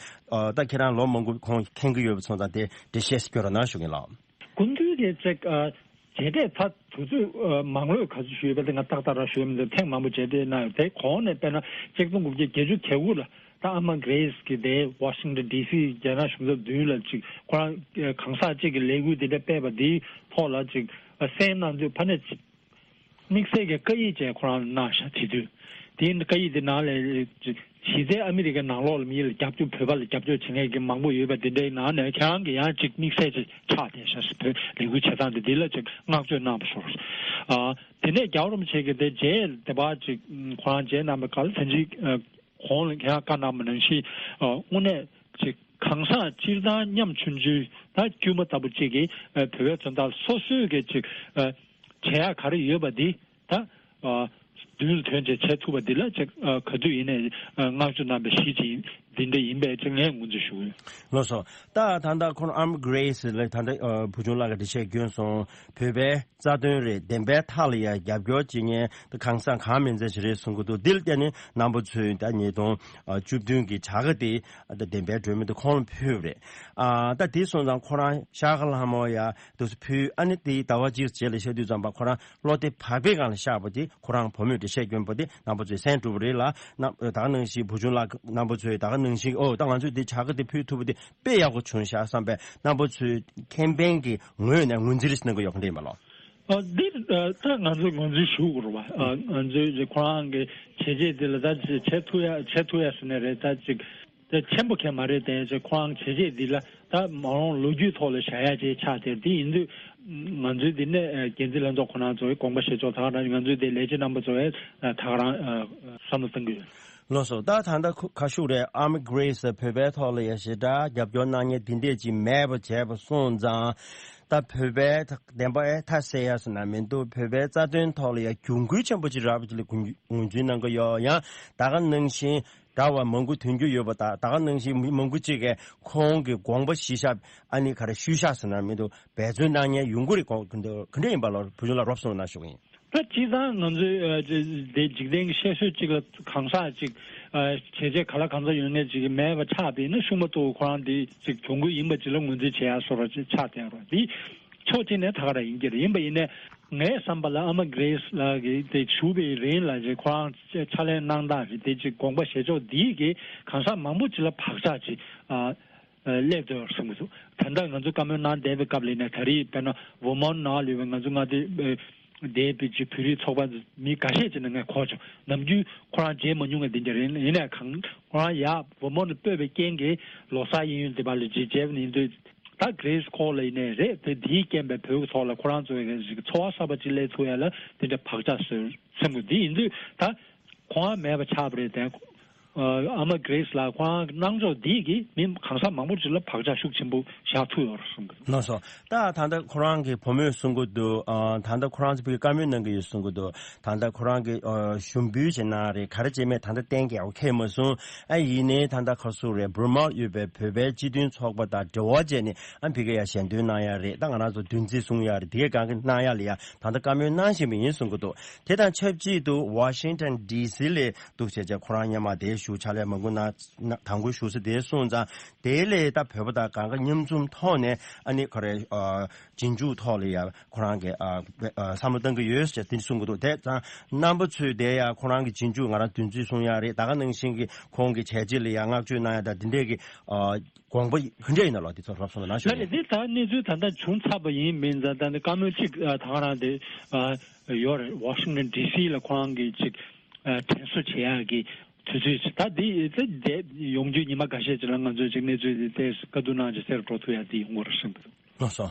ད་ཁྱེད་རང་ལོ་མང་པོ་ཁོང་མཁྱེན་གྱི་ཡོད་པ་སོང་ཙང་དེ་འགྲེལ་བཤད་སྐྱོན་རོགས་གནང་ཞུ་གི་ལགས། སྐུ་མདུན་གྱིས་ཅིག་མཇལ་འཕྲད་ད་དུས་ཚོད་མང་ལོས་ག་ཚོད་ཞུས་པ་དེ་ང་ཏག་ཏག་རང་ཞུས་མི་འདུག་ཐེངས་མང་པོ་མཇལ་འཕྲད་གནང་ཡོད། དེ་གོང་ནས་དཔེར་ན་ཆིག་སྟོང་དགུ་བརྒྱ་བརྒྱད་ཅུ་གྱ་དགུ་ལ་ད་ཨ་མ་གྷི་རེ་སི་གིས་དེ་ཝ་ཤིང་ཊོན་ཌི་སི་རྒྱ་ནག་གཞུང་ཚབ་མདུན་ལ་ཅིག་ཁོ་རང་གང་ཟག་ཅིག་གི་ལས་འགུལ་དེ་འདྲ་སྤེལ་བ་དེའི་ཐོག་ལ་ཅིག་གསན་གནང་དུས་ཕ་ནས་དམིགས་བསལ་གྱི་བཀའ་ཡིག་ཅིག་ཁོ་རང་གནང་ཤག་དེ་དུས་དེའི་བཀའ་ཡིག་དེ་ནང་ལ་གཞི་རྩའི་ཨ་མི་རི་ཀའི་ནང་ལོགས་ལ་མི་ལ་རྒྱབ་སྐྱོར་བོད་པ་ལ་རྒྱབ་སྐྱོར་བྱེད་མཁན་གྱི་མང་པོ་ཡོད་པ་དེ་འདྲའི་ནང་ནས་ཁྱེད་རང་གི་ཡང་ཅིག་དམིགས་བསལ་ཅིག་ཆགས་བསྡད་ཤག་ཟེར། བོད་ལས་འགུལ་བྱེད་སྟངས་དེ་འདི་ལ་ཅིག་བསྔགས་བརྗོད་གནང་བ་སོགས། དེ་ནས་རྒྱལ་བ་རིན་པོ་ཆེ་གིས་དེ་རྗེས་དེ་བར་ཅིག་ཁོ་རང་མཇལ་གནང་བའི་སྐབས་ལ་ད་ཅིག་གོང་ལ་ཁྱེད་རང་བཀའ་གནང་བ་ནང་བཞིན་དངོས་གནས་ཅིག་གང་ཟག་སྤྱིར་བཏང་ཉམ་ཆུང་ཆུང་ད་དཀྱུས་མ་ལྟ་བུ་ཅིག་གིས་བོད་པའི་དོན་དག་སོ་སོའི་གི་ཅིག་བྱེད་ཡག་ག་རེ་ཡོད་པ་འདི་ད། ཡུལ་དུ་ཐོན་བྱས་བྱེད་ཐུབ་པ་འདི་ལ་ཅིག་ཨ་ག་དུས་ཡིན་ནའི་ཨ་བསྔགས་བརྗོད་གནང་པའི་གཞི་ཅིག་ཡིན། འདི་འདྲ་ཡིན་པས་ཅིག་ངས་ངོས་འཛིན་ཞུ་གི་ཡོད། ལགས་སོ། ད་ད་ལྟ་ཁོང་Army Grace ལ་ད་ལྟ་ཨ་བུ་ཆུང་ལགས་ཀྱིས་འགྲེལ་བཤད་བསྐྱོན་སོང་། བོད་པའི་རྩ་དོན་རེད། བདེན་པའི་མཐའ་ལ་ཡང་རྒྱབ་སྐྱོར་བྱེད་མཁན་ད་གང་ཟག་གང་མིན་ཚད་ཞིག་རེད་གསུང་གི་འདུག་འདི་ལ་བརྟེན་ནས་རྣམ་པ་ཚོས་ད་ཉིས་སྟོང་བཅུ་བདུན་གྱི་བྱ་དགའ་དེ་ད་བདེན་པའི་སྒྲོན་མེ་དེ་ཁོང་ལ་ཕུལ་བ་རེད། ཨ་ད་དེ་སོང་ཙང་ཁོ་རང་ཤར་ཁ་ལྷ་མོ་ཡ་དུ་ཕུལ། ཨ་ནི་དེའི་ཟླ་བ་གཅིག་རྗེས་ལ་བཤད་དུས་ཙམ་པ་ཁོ་རང་བློ་བདེ་བག་ཕེབས་སྒང་ལ་བཞག་པ་དེ་ཁོ་རང་བུ་མོས་འགྲེལ་བཤད་བསྐྱོན་པ་དེ་རྣམ་པ་ཚོས་གསན་གྲུབ་པ་རེད་ལ། ད་ག་ནང་བཞིན་བུ་ཆུང་ལགས་རྣམ་པ་ཚོས་ད་ག་ནང་བཞིན་ཨོ་ད་ང་ཚོས་འདི་བྱ་དགའ་དེ་ཕུལ་ཐུབ་པ་དེ་དཔེ་ཡག་པོ་བྱུང་ཤག་བསམ་པའི་རྣམ་པ་ཚོའི་ཁེ་ཕན་གྱི་ངོས་ནས་ངོས་འཛིན་གནང་གི་ཡོད་པ་འདྲ་ཡིན་པ་ལོ། ཨ་འདི་ཨ་ད་ང་ཚོས་ངོས་འཛིན་ཞུ་དགོས་རེད་བ། ཨ་ང་ཚོས་ཁོ་རང་གི་བྱས་རྗེས་འདི་ལ་ད་བྱེད་ཐུབ་ཡ་བྱེད་ཐུབ་ཡ་ཟེར་ནས་རེད། ད་ཅིག་ད་ཆེན་པོ་གང་མ་རེད་དེ་ཚེ་ཁོ་རང་བྱས་རྗེས་འདི་ལ་ད་མ་འོངས་ལོ་རྒྱུས་ཐོག་ལ་བཞག་ཡ་ཅིག་ཆགས་དེ་འདི་ཡིན་དུས་ང་ཚོའི་འདི་ནས་འགན་འཛིན་ལྷན་ཚོགས་ཁོ་རང་ཚོའི་དགོངས་པ་བཞེས་ཕྱོགས་ད་ག་རང་ང་ཚོའི་འདི་ལས་བྱེད་རྣམ་པ་ཚོ་ཡང་ད་ག་རང་བསམ་བློ་གཏང་གི་ཡོད། ལགས་སོ། ད་ད་ལྟ་ཁ་ཤུགས་རེད། Army Grace བོད་པའི་ཐོག་ལ་ཡ་ཞེ་དྲག་རྒྱབ་སྐྱོར་གནང་མཁན་དེ་འདྲས་ཅིག་མེད་པ་བྱས་པ་སོང་ཙང་ད་བོད་པའི་བདེན་པ་ཨེ་མཐའ་གསལ་ཡ་ཟེར་ན་མི་འདུག་བོད་པའི་རྩ་དོན་ཐོག་ལ་ཡ་གྱོང་གུད་ཆེན་པོ་ཅིག་རག་པ་ཅིག་ལ་ངོས་འཛིན་གནང་གི་ཡོད། ཡང་ད་ག་ནང་བཞིན་དགྲ་བ་མང་པོ་ཐོན་རྒྱུ་ཡོད་པ་དང་ད་ག་ནང་བཞིན་མི་མང་པོ་ཅིག་གིས་ཁོང་གི་དགོངས་པ་གཞི་བཞག་ཨ་ནི་ག་རེ་ཤུལ་བཞག་ཟེར་ན་མི་འདུག་འབད་བརྩོན་གནང་མཁན་ཡོང་གི་རེད། གོ་ག་འདྲ་ཡིན་པ་ལ་བུ་ཆུང་ལ་རོབ་གསུངས་གནང་ཞུ་གི་ཡིན། ད་སྤྱིར་བཏང་ང་ཚོའི་ཨ་ཅི་དེ་འཇིག་རྟེན་གྱི་བཤད་སྲོལ་གཅིག་ལ་གང་ཟག་གཅིག་ཨ་བྱས་རྗེས་ག་ལ་གང་འཚམ་ཡོད་མཁན་ཅིག་མེད་པ་ཆགས་པ་ཡིན་ན་ཤུགས་མ་གཏོགས་ཁོ་རང་དེ་ཅིག་གྱོང་གུད་ཡིན་པ་ཅིག་ལ་ངོས་འཛིན་བྱེད་ཡ་བཟོ་འདྲ་ཅིག་ཆགས་བསྡད་ཡོད་རེད། དེ་ཕྱོགས་གཅིག་ནས་ད་ག་རང་ཡིན་གྱི་རེད། ཡིན་པ་ཡིན་ནའི་ངའི་བསམ་པ་ལ་ཨ་མ་Grace་ལགས་ཀྱིས་དེ་བཞུགས་པའི་རིང་ལ་ཅིག་ཁོ་རང་ཕྱག་ལས་གནང་སྟངས་རེད། དེ་ཅིག་དགོངས་པ་བཞེས་ཕྱོགས་འདིས་ཀྱི་གང་ཟག་མང་པོ་ཅིག་ལ་བག་ཆགས་ཅིག་ཨ། སླེབས་འདུག་གསུང་གི་འདུག་ད་ལྟ་ང་ཚོ་བཀའ་མོལ་གནང་བསྡད་པའི་སྐབས་ལ་ཡིན་ན་ད་རེས་དཔེར་ན་ཝུ་མོན་ནང་ལ་ཡོད་པའི་ང་ཚོ་མངའ་སྡེ་འདས་པའི་ཅིག་བོད་རིགས་ཚོགས་པ་མི་འགའ་ཤས་ཅིག་ནས་ངས་གོ་བྱུང་། ནམ་རྒྱུན་ཁོ་རང་མཇལ་མ་མྱོང་བའི་འདི་འདྲ་རེད། ཡིན་ནའི་གང་ཁོ་རང་ཡར་ཝུ་མོན་ལ་སྤོས་པའི་རྐྱེན་གྱིས་ལོ་གསར་གཡས་གཡོན་འདི་པ་ལ་ཅིག་མཇལ་བ་ཡིན་དུས་ད་Grace་ཁོ་ལ་ཡིན་ནའི་རེད། དེ་འདིའི་རྐྱེན་པས་བོད་ཀྱི་ཐོག་ལ་ཁོ་རང་ཚོའི་ཅིག་འཚོ་བ་གསར་པ་ཅིག་སླེབས་ཐུབ་ཡ་ལ་དེ་འདྲ་བག་ཆགས་ཟེར་སེམས་ཀྱི་འདི་ཡིན་དུས་ད། གོང་མ་མེད་པ་ཆགས་པ་རེད་དེ། ཨ་མ་Grace་ལགས་ཁོ་རང་གི་གནང་ཕྱོགས་འདིས་ཀྱིས་མི་གང་ཟག་མང་པོ་ཅིག་ལ་བག་ཆགས་ཤུགས་ཆེན་པོ་བཞག་ཐུབ་ཡོད་རེད་གསུང་གི་འདུག་ལགས་སོ། ད་ད་ལྟ་ཁོ་རང་གི་བུ་མོས་གསུང་གི་འདུག་ཨ་ད་ལྟ་ཁོ་རང་ཚོ་བོད་ཀྱི་བཀའ་མོལ་གནང་གི་ཡོད་གསུང་གི་འདུག་ད་ལྟ་ཁོ་རང་གི་ཨ་ཞུ་འབུལ་བྱེད་གནང་རེད། ག་རེ་བྱེད་མེད་ད་ལྟ་གཏན་འཁེལ་འཁེལ་མ་སོང་། ཨ་ཡིན་ནའི་ད་ལྟ་ཁ་སུ་རེད། Burma་ཡོད་པའི་བོད་པའི་སྤྱི་མཐུན་ཚོགས་པ་དང་འབྲེལ་བ་བྱས་ནས་ཨ་ཕ་གི་ཡ་ཞལ་འདོན་གནང་ཡ་རེད། ད་ང་རང་ཚོ་འདུ་འཛི་གསུང་ཡ་རེད། དེ་གའི་སྒང་གི་གནང་ཡ་ལ་ཡ་ད་ལྟ་བཀའ་མོལ་གནང་བཞིན་པ་ཡིན་གསུང་གི་འདུག་དེ་དང་ཆབས་ཅིག་ཏུ་Washington D C་ལ་འདུག་བྱས་བྱས་ཁོ་རང་སྔོན་མ་དེ་བཞུགས་ཕྱག་ལས་མང་པོ་གནང་། དང་པོ་བཞུགས་ས་དེ་སོང་ཙང་དེ་ལས་ད་བོད་པ་དང་གང་ག་མཉམ་འཛོམས་ཐོག་ནས་ཨ་ནི་ཁོ་རའི་ཨ་རྗེས་འཇུག་ཐོག་ལ་ཡང་ཁོ་རང་གི་ཨ་ཨ་བསམ་བློ་གཏང་གི་ཡོད་ཅེས་དེ་གསུང་གི་འདུག་དེ་ཙང་རྣམ་པ་ཚོས་དེ་ཡང་ཁོ་རང་གི་རྗེས་འཇུག་ང་རང་འདུ་འཛི་གསུང་ཡ་རེད། ད་ག་ནང་བཞིན་གྱི་ཁོང་གི་བྱས་རྗེས་ལ་ཡང་བསྔགས་བརྗོད་གནང་ཡ་དང་དེ་འདྲས་ཀྱི་ཨ་དགོངས་པ་ག་འདྲས་ཡིན་ན་ལོ། དེ་ཚོ་རོབ་སོང་ལ་ན་ཞུ། ལགས་རེད། འདི་ད་གནས་ཚུལ་ད་ལྟ་བྱུང་ཚར་བ་ཡིན་མིན་ཙང་ད་ནི་བཀའ་མོལ་གཅིག་ཨ་ད་ག་རང་དེ་ཨ་ཡོད་རེད། Washington D C་ལ་ཁོ་རང་གི་ཅིག་ཨ་དྲན་གསོ་བྱེད་ཡག་གི་དུས་ཚོད་ཅིག་ད་འདི་ད་འདས་ཡོང་རྒྱུ་ཉི་མ་འགའ་ཤས་ཅིག་ལ་ང་ཚོས་ཅིག་གནས་ཚུལ་འདི་ཏོག་ཙམ་བཀའ་བསྡུར་གནང་ཅིག་གསལ་པོ་འགྲོ་ཐུབ་ཡག་འདི་ཡོང་གི་རེད་གསུངས་འདུག་ལགས་སོ།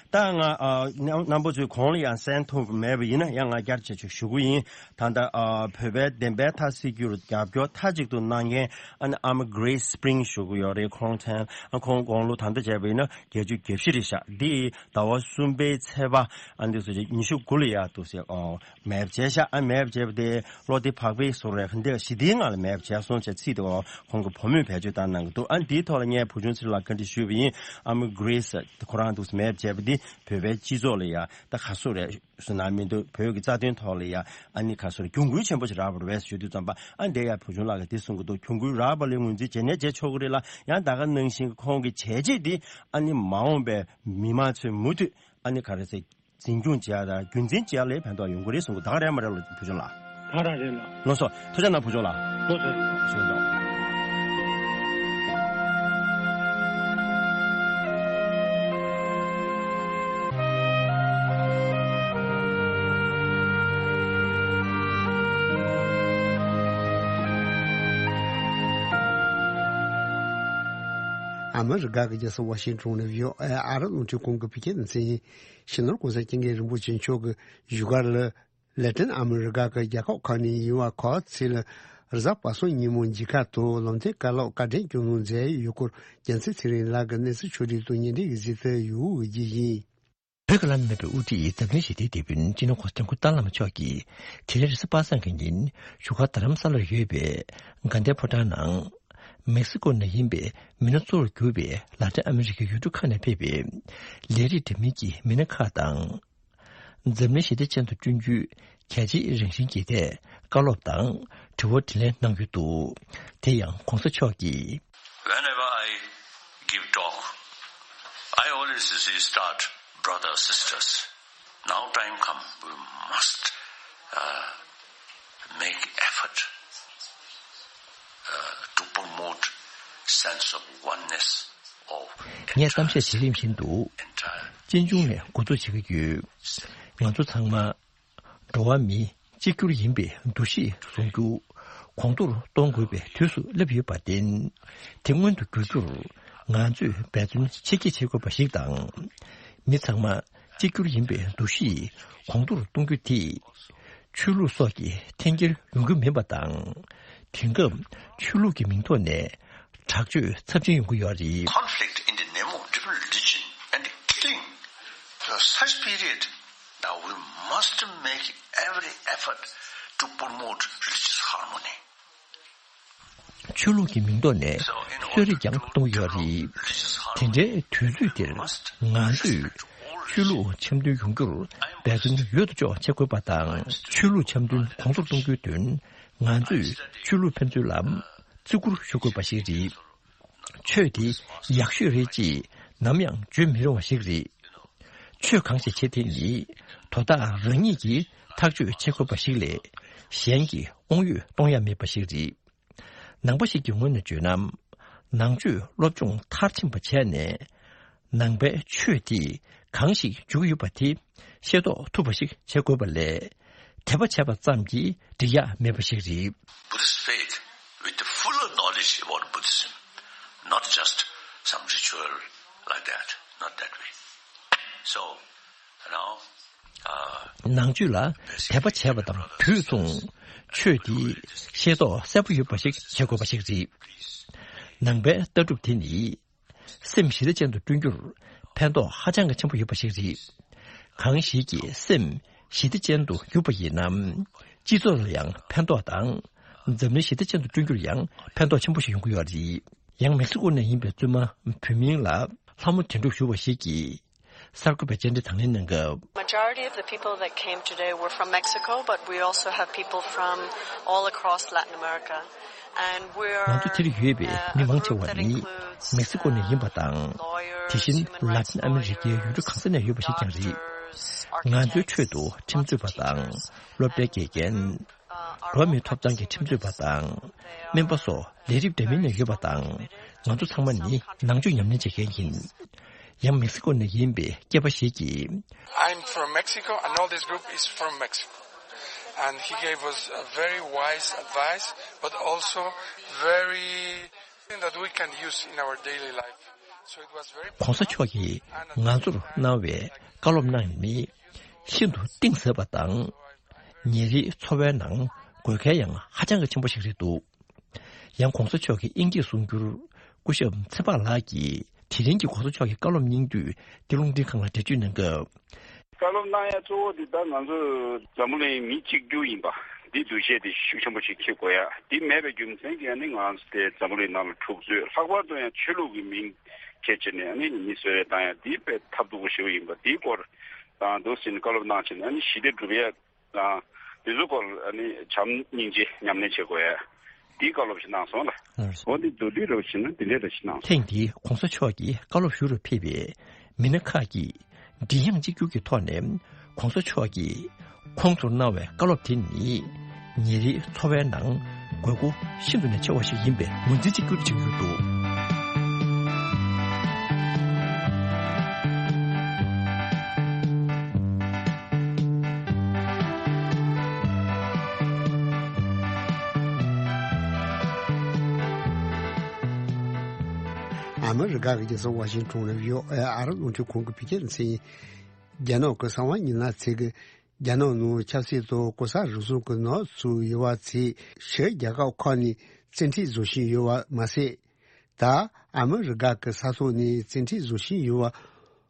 ད་ང་ཨ་རྣམ་རྣམ་པ་ཚོས་གོང་ལ་ཡང་གསན་ཐུབ་མེད་པ་ཡིན་ན་ཡང་ང་བསྐྱར་བཅས་ཅིག་ཞུ་གི་ཡིན། ད་ལྟ་ཨ་བོད་པའི་བདེན་པའི་མཐའ་གསལ་རྒྱུར་རྒྱབ་སྐྱོར་མཐའ་གཅིག་ཏུ་གནང་མཁན་ཨ་ནི་ཨ་མ་Grace Spring་ཞུ་གི་ཡོད་རེད། ཁོང་མཚན་ཨ་ཁོང་དགུང་ལོ་ད་ལྟ་བྱས་པ་ཡིན་ན་བརྒྱད་ཅུ་གྱ་བཞི་རེད་ཤག་འདི་ཟླ་བ་གསུམ་པའི་ཚེས་པ་ཨ་འདི་ཚོ་ཅིག་ཉི་ཤུ་དགུ་ལ་ཡར་འདུག་ཟེར། ཨོ་མེད་པ་བྱས་ཤག་ཨ་མེད་པ་བྱས་པ་དེ་བློ་བདེ་བག་ཕེབས་བཟོ་རེད། འདི་ཞི་བདེའི་ངང་ལ་མེད་པ་བྱས་སོང་ཅེས་ཚིག་དེ་ཁོང་གི་བུ་མོས་བེད་སྤྱོད་བཏང་གནང་གི་འདུག་ཨ་འདིའི་ཐོག་ལ་ངས་བུ་ཆུང་ཚེ་རིང་ལགས་བཀའ་འདྲི་ཞུས་པ་ཡིན། ཨ་མ་Grace་ཁོ་རང་འདུག་མེད་པ་བྱས་པ་འདི་བོད་པའི་སྤྱི་ཚོགས་ལ་ཡ་ད་ག་སུ་རེད་ཟེར་ན་མི་འདུག་བོད་ཀྱི་རྩ་དོན་ཐོག་ལ་ཡ་ཨ་ནི་ག་སུ་རེད་གྱོང་གུད་ཆེན་པོ་ཞིག་རག་པ་རེད་ཞུ་དུས་ཙམ་པ་ཨ་འདི་ཡ་བུ་ཆུང་ལགས་ཀྱིས་འདི་གསུང་གི་འདུག་གྱོང་གུད་རག་པ་ལས་ངོས་འཛིན་བྱེད་ནས་བྱེད་ཆོག་གི་རེད་ལ། ཡང་ད་ག་ནང་བཞིན་ཁོང་གི་བྱས་རྗེས་འདི་ཨ་ནི་མ་འོངས་པའི་མི་མང་ཚོས་མུ་མཐུད་ཨ་ནི་ག་རེ་ཟེར། འཛིན་སྐྱོང་བྱེད་ཡ་དང་རྒྱུན་འཛིན་བྱེད་ཡ་ལ་ཕན་ཐོགས་ཡོང་གི་རེད་གསུང་གི། ད་ག་རེད་མ་རེད་ལོ་བུ་ཆུང་ལགས། ད་རང་རེད་ལ། ལགས་སོ། ཐུགས་རྗེ་གནང་བུ་ཆུང་ལགས། ལགས་སོ། ཞུ་དང་། ཨ་མི་རི་ཀ་གི་རྒྱལ་ས་ཝ་ཤིང་ཊོན་ནས་བྷི་ཨོ་ཨེ་ཨ་རི་རླུང་འཕྲིན་ཁང་གི་བོད་སྐད་སྡེ་ཚན་ཡིན། སྤྱི་ནོར་༸གོང་ས་༸སྐྱབས་མགོན་རིན་པོ་ཆེ་མཆོག་གིས་བཞུགས་སྒར་ལ་ལ་ཏིན་ཨ་མི་རི་ཀ་གི་རྒྱལ་ཁབ་ཁག་ནས་ཡིན་པ་ག་ཚོད་ལ་གཟའ་པ་སངས་ཉིན་མོ་མཇལ་ཁ་དང་ལམ་སྟོན་བཀའ་སློབ་བཀའ་དྲིན་སྐྱོན་སློང་མཛད་ཡོད་སྐོར་རྒྱལ་མཚན་ཚེ་རིང་ལགས་ཀྱིས་གནས་ཚུལ་ཕྱོགས་སྒྲིག་དང་ཉེ་འབྲེལ་གྱི་གཟིགས་ཚུལ་ཡོད་པ་བརྒྱུད་ཡིན། བོད་ཀྱི་བླ་ན་མེད་པའི་དབུ་ཁྲིད་འཛམ་གླིང་ཞི་བདེའི་དེད་དཔོན་སྤྱི་ནོར་༧གོང་ས་༧སྐྱབས་མགོན་ཏཱ་བླ་མ་མཆོག་གིས་དེ་རིང་རེས་གཟའ་པ་སངས་ཀྱི་ཉིན་བཞུགས་སྒར་རྡ་རམ་ས་ལར་ཡོད་པའི་དགའ་ལྡན་ཕོ་བྲང་ནང་། མེག་སི་ཀོ་ནང་ཡིན་པའི་མི་སྣ་གཙོ་བོར་གྱུར་པའི་ལ་ཏིན་ཨ་མི་རི་ཀའི་ཡུལ་གྲུ་ཁག་ནས་ཕེབས་པའི་ལས་རིགས་འདྲ་མིན་གྱི་མི་སྣ་ཁག་དང་། འཛམ་གླིང་ཞི་བདེ་ཅན་དུ་བསྐྲུན་རྒྱུའི་གལ་ཆེའི་རང་བཞིན་གྱི་ཐད་བཀའ་སློབ་དང་དྲི་བ་དྲིས་ལན་གནང་ཡོད་འདུག་དེ་ཡང་༧གོང་ས་མཆོག་གིས། Whenever I give talk, I always say, start, brothers, sisters. Now time come, we must uh, make effort uh, to promote sense of oneness of ངས་གཏམ་བཤད་བྱེད་རིམ་བཞིན་དུ་སྤྱན་ཆུང་ནས་འགོ་འཛུགས་བྱེད་ཀྱི་ཡོད། ང་ཚོ་ཚང་མ་འགྲོ་བ་མི་གཅིག་གྱུར་ཡིན་པའི་འདུ་ཤེས་བཟུང་རྒྱུ་གོང་མཐོར་གཏོང་དགོས་པའི་དུས་སུ་སླེབས་ཡོད་པར་བརྟེན། དེ་མངོན་དུ་འགྱུར་རྒྱུར་ང་ཚོས་འབད་བརྩོན་ཆེ་བསྐྱེད་བྱེད་དགོས་པ་ཞིག་དང་། མི་ཚང་མ་གཅིག་གྱུར་ཡིན་པའི་འདུ་ཤེས་གོང་མཐོར་གཏོང་རྒྱུ་དེས། ཆོས་ལུགས་སོགས་ཀྱི་འཐེན་འཁྱེར་ཡོང་རྒྱུ་མིན་པ་དང་། དེང་སྐབས་ཆོས་ལུགས་ཀྱི་མིང་ཐོག་ནས་དྲག་སྤྱོད་ཚབས་ཆེན་ཡོང་གི་ཡོད་རེད། Conflict in the name of different religion and killing. So such period, now we must make every effort to promote religious harmony. ཆོས་ལུགས་ཀྱི་མིང་ཐོག་ནས་གསོད་རེས་ཀྱང་གཏོང་གི་ཡོད་རེད། དེ་འདྲའི་དུས་ཚོད་འདིར་ང་ཚོས་ཆོས་ལུགས་འཆམ་མཐུན་ཡོང་རྒྱུར་འབད་བརྩོན་ཡོད་དོ་ཅོག་བྱེད་དགོས་པ་དང་། ཆོས་ལུགས་འཆམ་མཐུན་གོང་མཐོར་གཏོང་རྒྱུའི་དོན་ང་ཚོས་ཆོས་ལུགས་ཕན་ཚུན་ལ་བརྩི་བཀུར་ཞུ་དགོས་པ་ཞིག་རེད། ཆོས་དེ་ཡག་ཤོས་རེད་ཅེས་ནམ་ཡང་བརྗོད་མི་རུང་བ་ཞིག་རེད། ཆོས་གང་ཞིག་བྱེད་དེ་ནི་དོ་བདག་རང་ཉིད་ཀྱིས་ཐག་གཅོད་བྱེད་དགོས་པ་ཞིག་ལས་གཞན་གྱི་དབང་ཡོད་གཏོང་ཡ་མེད་པ་ཞིག་རེད། ནང་པ་ཞིག་གི་ངོས་ནས་བརྗོད་ན། ནང་ཆོས་སློབ་སྦྱོང་མཐར་ཕྱིན་པ་བྱས་ནས། ནང་པའི་ཆོས་དེས་གང་ཞིག་བརྗོད་ཀྱི་ཡོད་པ་དེ་ཤེས་རྟོགས་ཐུབ་པ་ཞིག་བྱེད་དགོས་པ་ལས། དད་པ་བྱས་པ་ཙམ་གྱིས་འགྲིག་ཡ་མེད་པ་ཞིག་རེད། Buddhist faith with the fuller knowledge about Buddhism, not just some ritual like that, not that way. So, you know, uh, ནང་ཆོས་ལ་དད་པ་བྱས་པ་དང་དུས་མཚུངས། ཆོས་དེ་ཤེས་རྟོགས་གསལ་པོ་ཡོད་པ་ཞིག་བྱེད་དགོས་པ་ཞིག་རེད། ནང་པའི་ལྟ་གྲུབ་དེ་ནི། སེམས་ཞི་བདེ་ཅན་དུ་བསྐྲུན་རྒྱུར་ཕན་ཐོགས་ཧ་ཅང་གི་ཆེན་པོ་ཡོད་པ་ཞིག་རེད། གང་ཞིག་གིས་སེམས་ཞི་བདེ་ཅན་དུ་གྱུར་པ་ཡིན་ན། སྤྱི་ཚོགས་ལ་ཡང་ཕན་ཐོགས་དང་། འཛམ་གླིང་ཞི་བདེ་ཅན་དུ་བསྐྲུན་རྒྱུར་ཡང་ཕན་ཐོགས་ཆེན་པོ་ཞིག་ཡོང་གི་ཡོད་རེད། ཡང་མེག་སི་ཀོ་ནས་ཡིན་པའི་བཙུན་མ་བུད་མེད་ལ་ལྷ་མོ་དོན་གྲུབ་ཞུ་བ་ཞིག་གིས། གསར་འགོད་པའི་བཅར་འདྲི་དང་ལེན་གནང་སྐབས། Majority of the people that came today were from Mexico, but we also have people from all across Latin America. And we're ང་ཚོ་དེར་ཡོད་པའི་མི་མང་ཆེ་བ་ནི་མེག་སི་ཀོ་ནས་ཡིན་པ་དང་། དེ་བཞིན་ལ་ཏིན་ཨ་མི་རི་ཀའི་ཡུལ་གྲུ་གང་ས་ནས་ཡོད་པ་ཞིག་ཀྱང་རེད། ང་ཚོའི་ཁྲོད་དུ་ཁྲིམས་རྩོད་པ་དང་སློབ་གྲྭའི་དགེ་རྒན། འགྲོ་བ་མིའི་ཐོབ་ཐང་གི་ཁྲིམས་རྩོད་པ་དང་སྨན་པ་སོགས་ལས་རིགས་འདྲ་མིན་ནས་ཡོད་པ་དང་། ང་ཚོ་ཚང་མ་ནི་ནང་ཆོས་ཉམས་ལེན་བྱེད་མཁན་ཡིན། ཡང་མེག་སི་ཀོ་ནས་ཡིན་པའི་སྐྱེས་པ་ཞིག་གིས། I'm from Mexico, and all this group is from Mexico. And he gave us a very wise advice, but also very thing that we can use in our daily life. So it was very ༧གོང་ས་མཆོག་གིས་ང་ཚོར་གནང་བའི་བཀའ་སློབ་རྣམས་ནི་ཤིན་ཏུ་གཏིང་ཟབ་པ་དང་། ཉིན་རེའི་འཚོ་བའི་ནང་དགོས་གལ་ཡང་ཧ་ཅང་གི་ཆེན་པོ་ཞིག་རེད་འདུག་ཡང་༧གོང་ས་མཆོག་གིས་དབྱིན་སྐད་གསུང་སྒྱུར་སྐུ་ཞབས་ཚེ་དཔག་ལགས་ཀྱིས་དེ་རིང་གི་༧གོང་ས་མཆོག་གི་བཀའ་སློབ་སྙིང་བསྡུས་འདི་རླུང་འཕྲིན་ཁང་ལ་འགྲེལ་བརྗོད་གནང་སྐབས། བཀའ་སློབ་གནང་ཡ་གཙོ་བོ་འདི་ད་ང་ཚོ་འཛམ་བུ་གླིང་མི་གཅིག་གྱུར་ཡིན་པ་འདི་འདུ་ཤེས་དེ་ཤུགས་ཆེན་པོ་ཞིག་འཁྱེར་དགོས་ཡ། འདི་མེད་པའི་རྒྱུ་མཚན་གྱིས་ཨ་ནི་ང་ཚོ་དེ་འཛམ་བུ་གླིང་ནང་ལ་འཁྲུག་རྩོད་ལྷག་པར་དུ་ཡང་ཆོས་ལུགས་ཀྱི་མིང་འཁྱེར་བྱས་ནས་ཨ་ནི་མི་གསོད་རེས་བཏང་ཡ་འདི་དཔེ་ཐབས་སྡུག་པོ་ཞེ་པོ་ཡིན་པ་འདིའི་སྐོར་དང་འདུག་ཟིན་བཀའ་སློབ་གནང་བྱས་ནས་ཨ་ནི་ཞི་བདེ་སྒྲུབ་ཡ། དང་། དེ་ཚོ་སྐོར་ཨ་ནི་བྱམས་སྙིང་རྗེ་ཉམས་ལེན་བྱེད་དགོས་ཡ། འདིའི་བཀའ་སློབ་ཞིག་གནང་སོང་ལ། ལགས་སོ། འོ་འདི་མདོར་བསྡུས་རེ་བ་བྱས་ན་འདི་འདྲས་རེ་ཞིག་གནང་སོང་། ཐེངས་འདིའི་༧གོང་ས་མཆོག་གི་བཀའ་སློབ་ཞུ་རུ་ཕེབས་པའི་མི་སྣ་ཁག་གིས་མགྲིན་དབྱངས་གཅིག་གྱུར་གྱི་ཐོག་ནས་༧གོང་ས་མཆོག་གིས་ཁོང་ཚོར་གནང་བའི་བཀའ་སློབ་དེ་ནི་ཉིན་རེའི་འཚོ་བའི་ནང་དགོས་མཁོ་ཤིན་ཏུ་ནས་ཆེ་བ་ཞིག་ཡིན་པའི་ངོས་འཛིན་གཅིག་གྱུར་བྱེད་ཀྱི་ཡོད་འདུག་ཨ་མི་རི་ཀ་གི་རྒྱལ་ས་ཝ་ཤིང་ཊོན་ནས་ཡོད་ཨ་རབ་རླུང་འཕྲིན་ཁང་གི་བོད་སྐད་ཚན། རྒྱ་ནག་གི་གསང་བ་ཉི་ན་ཚེ་གི་རྒྱ་ནག་ནང་ཆབ་སྲིད་དང་གོ་ས་རུ་སོང་གི་ནག་ཚུགས་ཡོད་པ་ཚེ་ཕྱི་རྒྱལ་ཁབ་ཁག་ནས་བཙན་ཁྲིད་བཟོ་བཞིན་ཡོད་པ་མ་ཟད། ད་ཨ་མི་རི་ཀ་གི་ས་ཐོག་ནས་བཙན་ཁྲིད་བཟོ་བཞིན་ཡོད་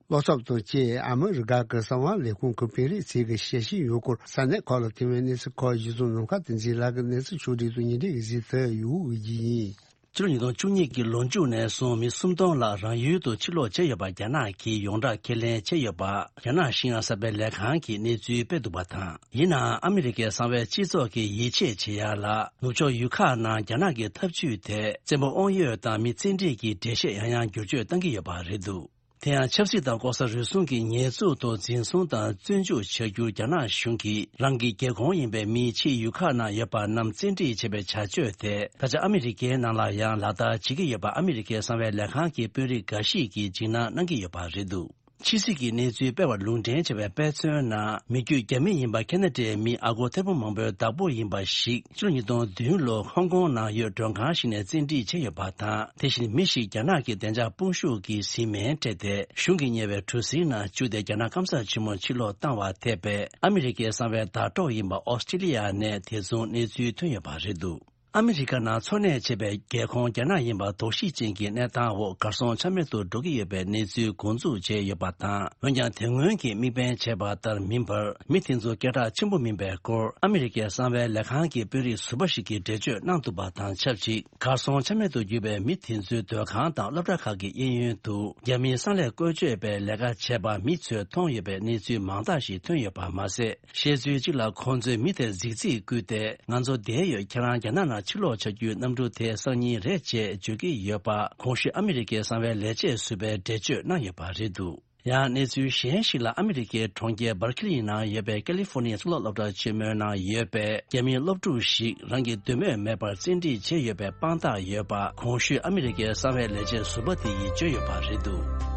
པ། བློ་འཚབ་དང་བཅས་ཨ་མི་རི་ཀ་གི་གསང་བ་ལས་ཁུངས་ཀྱི་དཔོན་རིགས་ཚོས་ཀྱི་ཞལ་བཞེས་ཡོད་སྐོར་ས་གནས་ཁག་ལ་ཐོན་པའི་གནས་ཚུལ་ཁག་གཞི་བཟུང་ནམ་མཁའ་བསྟན་འཛིན་ལགས་ཀྱིས་གནས་ཚུལ་ཕྱོགས་སྒྲིག་དང་ཉིན་རེ་གི་གཟིགས་ཚུལ་ཡོད་དགོས་ཀྱི་ཡིན། ཕྱི་ལོ་ཉིས་སྟོང་བཅུ་གཉིས་ཀྱི་ལོ་མཇུག་ནས་བཟུང་མི་སུམ་སྟོང་ལྷག་རང་ཡུལ་དུ་ཕྱིར་ལོག་བྱས་ཡོད་པ་རྒྱ་ནག་གིས་ཡོངས་གྲགས་ཁས་ལེན་བྱས་ཡོད་པ་རྒྱ་ནག་ཤིན་ཡང་གསར་སྤེལ་ལས་ཁང་གིས་གནས་ཚུལ་སྤེལ་འདུག་པ་དང་། ཡིན་ནའང་ཨ་མི་རི་ཀའི་གསང་བའི་སྤྱི་ཚོགས་ཀྱིས་ཡིད་ཆེས་བྱེད་ཡག་ལ་ནུབ་ཕྱོགས་ཡུལ་ཁག་ནང་རྒྱ་ནག་གི་ཐབས་ཇུས་དེ་བཙན་པོ་དབང་ཡོད་དང་མི་བཙན་ཁྲིད་ཀྱི་འགྲེལ་བཤད་ཡང་ཡང་བསྒྱུར་བཅོས་གཏང་གི་ཡོད་པ་རེད་འདུག་དེ་ཡང་ཆབ་སྲིད་དང་ལྐོག་ཟ་རུལ་སུངས་ཀྱི་ཉེས་འཛུགས་ཐོག་འཛིན་བཟུང་དང་བཙོན་འཇུག་བྱ་རྒྱུར་རྒྱ་ནག་གཞུང་གིས་རང་གི་རྒྱལ་ཁོངས་ཡིན་པའི་མིའི་ཕྱིའི་ཡུལ་ཁག་ནང་ཡོད་པ་རྣམས་བཙན་ཁྲིད་བྱེད་པའི་བྱ་སྤྱོད་དེ་ད་ཆ་ཨ་མི་རི་ཀའི་ནང་ལ་ཡང་ལག་བསྟར་བྱེད་ཀྱི་ཡོད་པ་ཨ་མི་རི་ཀའི་གསང་བའི་ལས་ཁང་གི་དཔོན་རིགས་འགའ་ཞིག་གིས་འཇིགས་སྣང་གནང་གི་ཡོད་པ་རེད་འདུག་ཕྱི་སྲིད་ཀྱི་གནས་ཚུལ་སྤེལ་བར་ལུང་འདྲེན་བྱས་པའི་དཔེ་མཚོན་ནང་མི་རྒྱུད་རྒྱ་མི་ཡིན་པ་ཁེ་ན་ཌའི་མི་ཨ་སྒོར་ཐེར་འབུམ་མང་པོའི་བདག་པོ་ཡིན་པ་ཞིག་ཕྱི་ལོ་ཉིས་སྟོང་བདུན་ལོར་ཧོང་ཀོང་ནང་ཡོད་མགྲོན་ཁང་ཞིག་ནས་བཙན་ཁྲིད་བྱས་ཡོད་པ་དང་། དེ་བཞིན་མི་ཞིག་རྒྱ་ནག་གི་བདེ་འཇགས་དཔུང་ཤུགས་ཀྱིས་བཟི་སྨན་སྤྲད་དེ་གཞུང་གིས་གཉེར་བའི་གྲུ་གཟིངས་ནང་བཅུག་སྟེ་རྒྱ་ནག་སྐམ་ས་ཆེན་མོར་ཕྱིར་ལོག་བཏང་བ་ཐེ་བའི་ཨ་མི་རི་ཀའི་གསང་བའི་ཟླ་གྲོགས་ཡིན་པ་ཨོ་སི་ཀྲི་ལི་ཡ་ནས་དེ་མཚུངས་གནས་ཚུལ་ཐོན་ཡོད་པ་རེད་འདུག་ཨ་མི་རི་ཀ་ནང་འཚོ་གནས་བྱེད་པའི་རྒྱལ་ཁོངས་རྒྱ་ནག་ཡིན་པ་དོགས་གཞི་ཅན་གྱི་གནས་སྟངས་འོག་གར་སོང་ཆ་མེད་དུ་འགྲོ་གི་ཡོད་པའི་གནས་ཚུལ་འགོ་འཛུགས་བྱས་ཡོད་པ་དང་། འོན་ཀྱང་དེ་སྔོན་གྱི་དམིགས་འབེན་བྱས་པ་ལྟར་མིན་པར་མི་དེ་ཚོ་སྐད་གྲགས་ཆེན་པོ་མིན་པའི་སྐོར་ཨ་མི་རི་ཀའི་གསང་བའི་ལས་ཁང་གི་དཔོན་རིགས་ཟུར་པ་ཞིག་གིས་འགྲེལ་བརྗོད་གནང་འདུག་པ་དང་ཆབས་ཅིག་གར་སོང་ཆ་མེད་དུ་གྱུར་པའི་མི་དེ་ཚོའི་སྡོད་ཁང་དང་སློབ་གྲྭ་ཁག་གི་གཡས་གཡོན་དུ་རྒྱ་མིའི་གསང་ལས་བཀོལ་སྤྱོད་པའི་ལས་ཀ་བྱས་པ་མི་ཚོས་མཐོང་ཡོད་པའི་གནས་ཚུལ་མང་དག་ཞིག་ཐོན་ཡོད་པ་མ་ཟད། བཤད་ཚུལ་གཅིག་ལ་ཁོང་ཚོས་མི་དེར་རྫིག་རྫིག་བསྐུལ་ཏེ། ང་ཚོ་བསྡད་ཡོད། ཁྱེད་རང་རྒྱ་ནག་ནང་ཕྱིར་ལོག་བྱ་རྒྱུའི་གནམ་གྲུ་དེ་སང་ཉིན་རེད་ཅེས་བརྗོད་ཀྱི་ཡོད་པ། གོང་ཞུས་ཨ་མི་རི་ཀའི་གསང་བའི་ལས་བྱེད་ཟུར་པས་འགྲེལ་བརྗོད་གནང་ཡོད་པ་རེད་འདུག་ཡང་གནས་ཚུལ་གཞན་ཞིག་ལ། ཨ་མི་རི་ཀའི་གྲོང་ཁྱེར་སྦར་ཁི་ལི་ནང་ཡོད་པའི་ཀ་ལི་ཧྥོ་ནི་ཡའི་གཙུག་ལག་སློབ་གྲྭ་ཆེན་མོའི་ནང་ཡོད་པའི་རྒྱ་མིའི་སློབ་ཕྲུག་ཞིག་རང་གི་འདོད་མོས་མེད་པར་བཙན་ཁྲིད་བྱས་ཡོད་པའི་དཔང་རྟགས་ཡོད་པ། གོང་ཞུས་ཨ་མི་རི་ཀའི་གསང་བའི་ལས་བྱེད་ཟུར་པ་དེ་ཡིས་བརྗོད་ཡོད་པ་རེད་འདུག་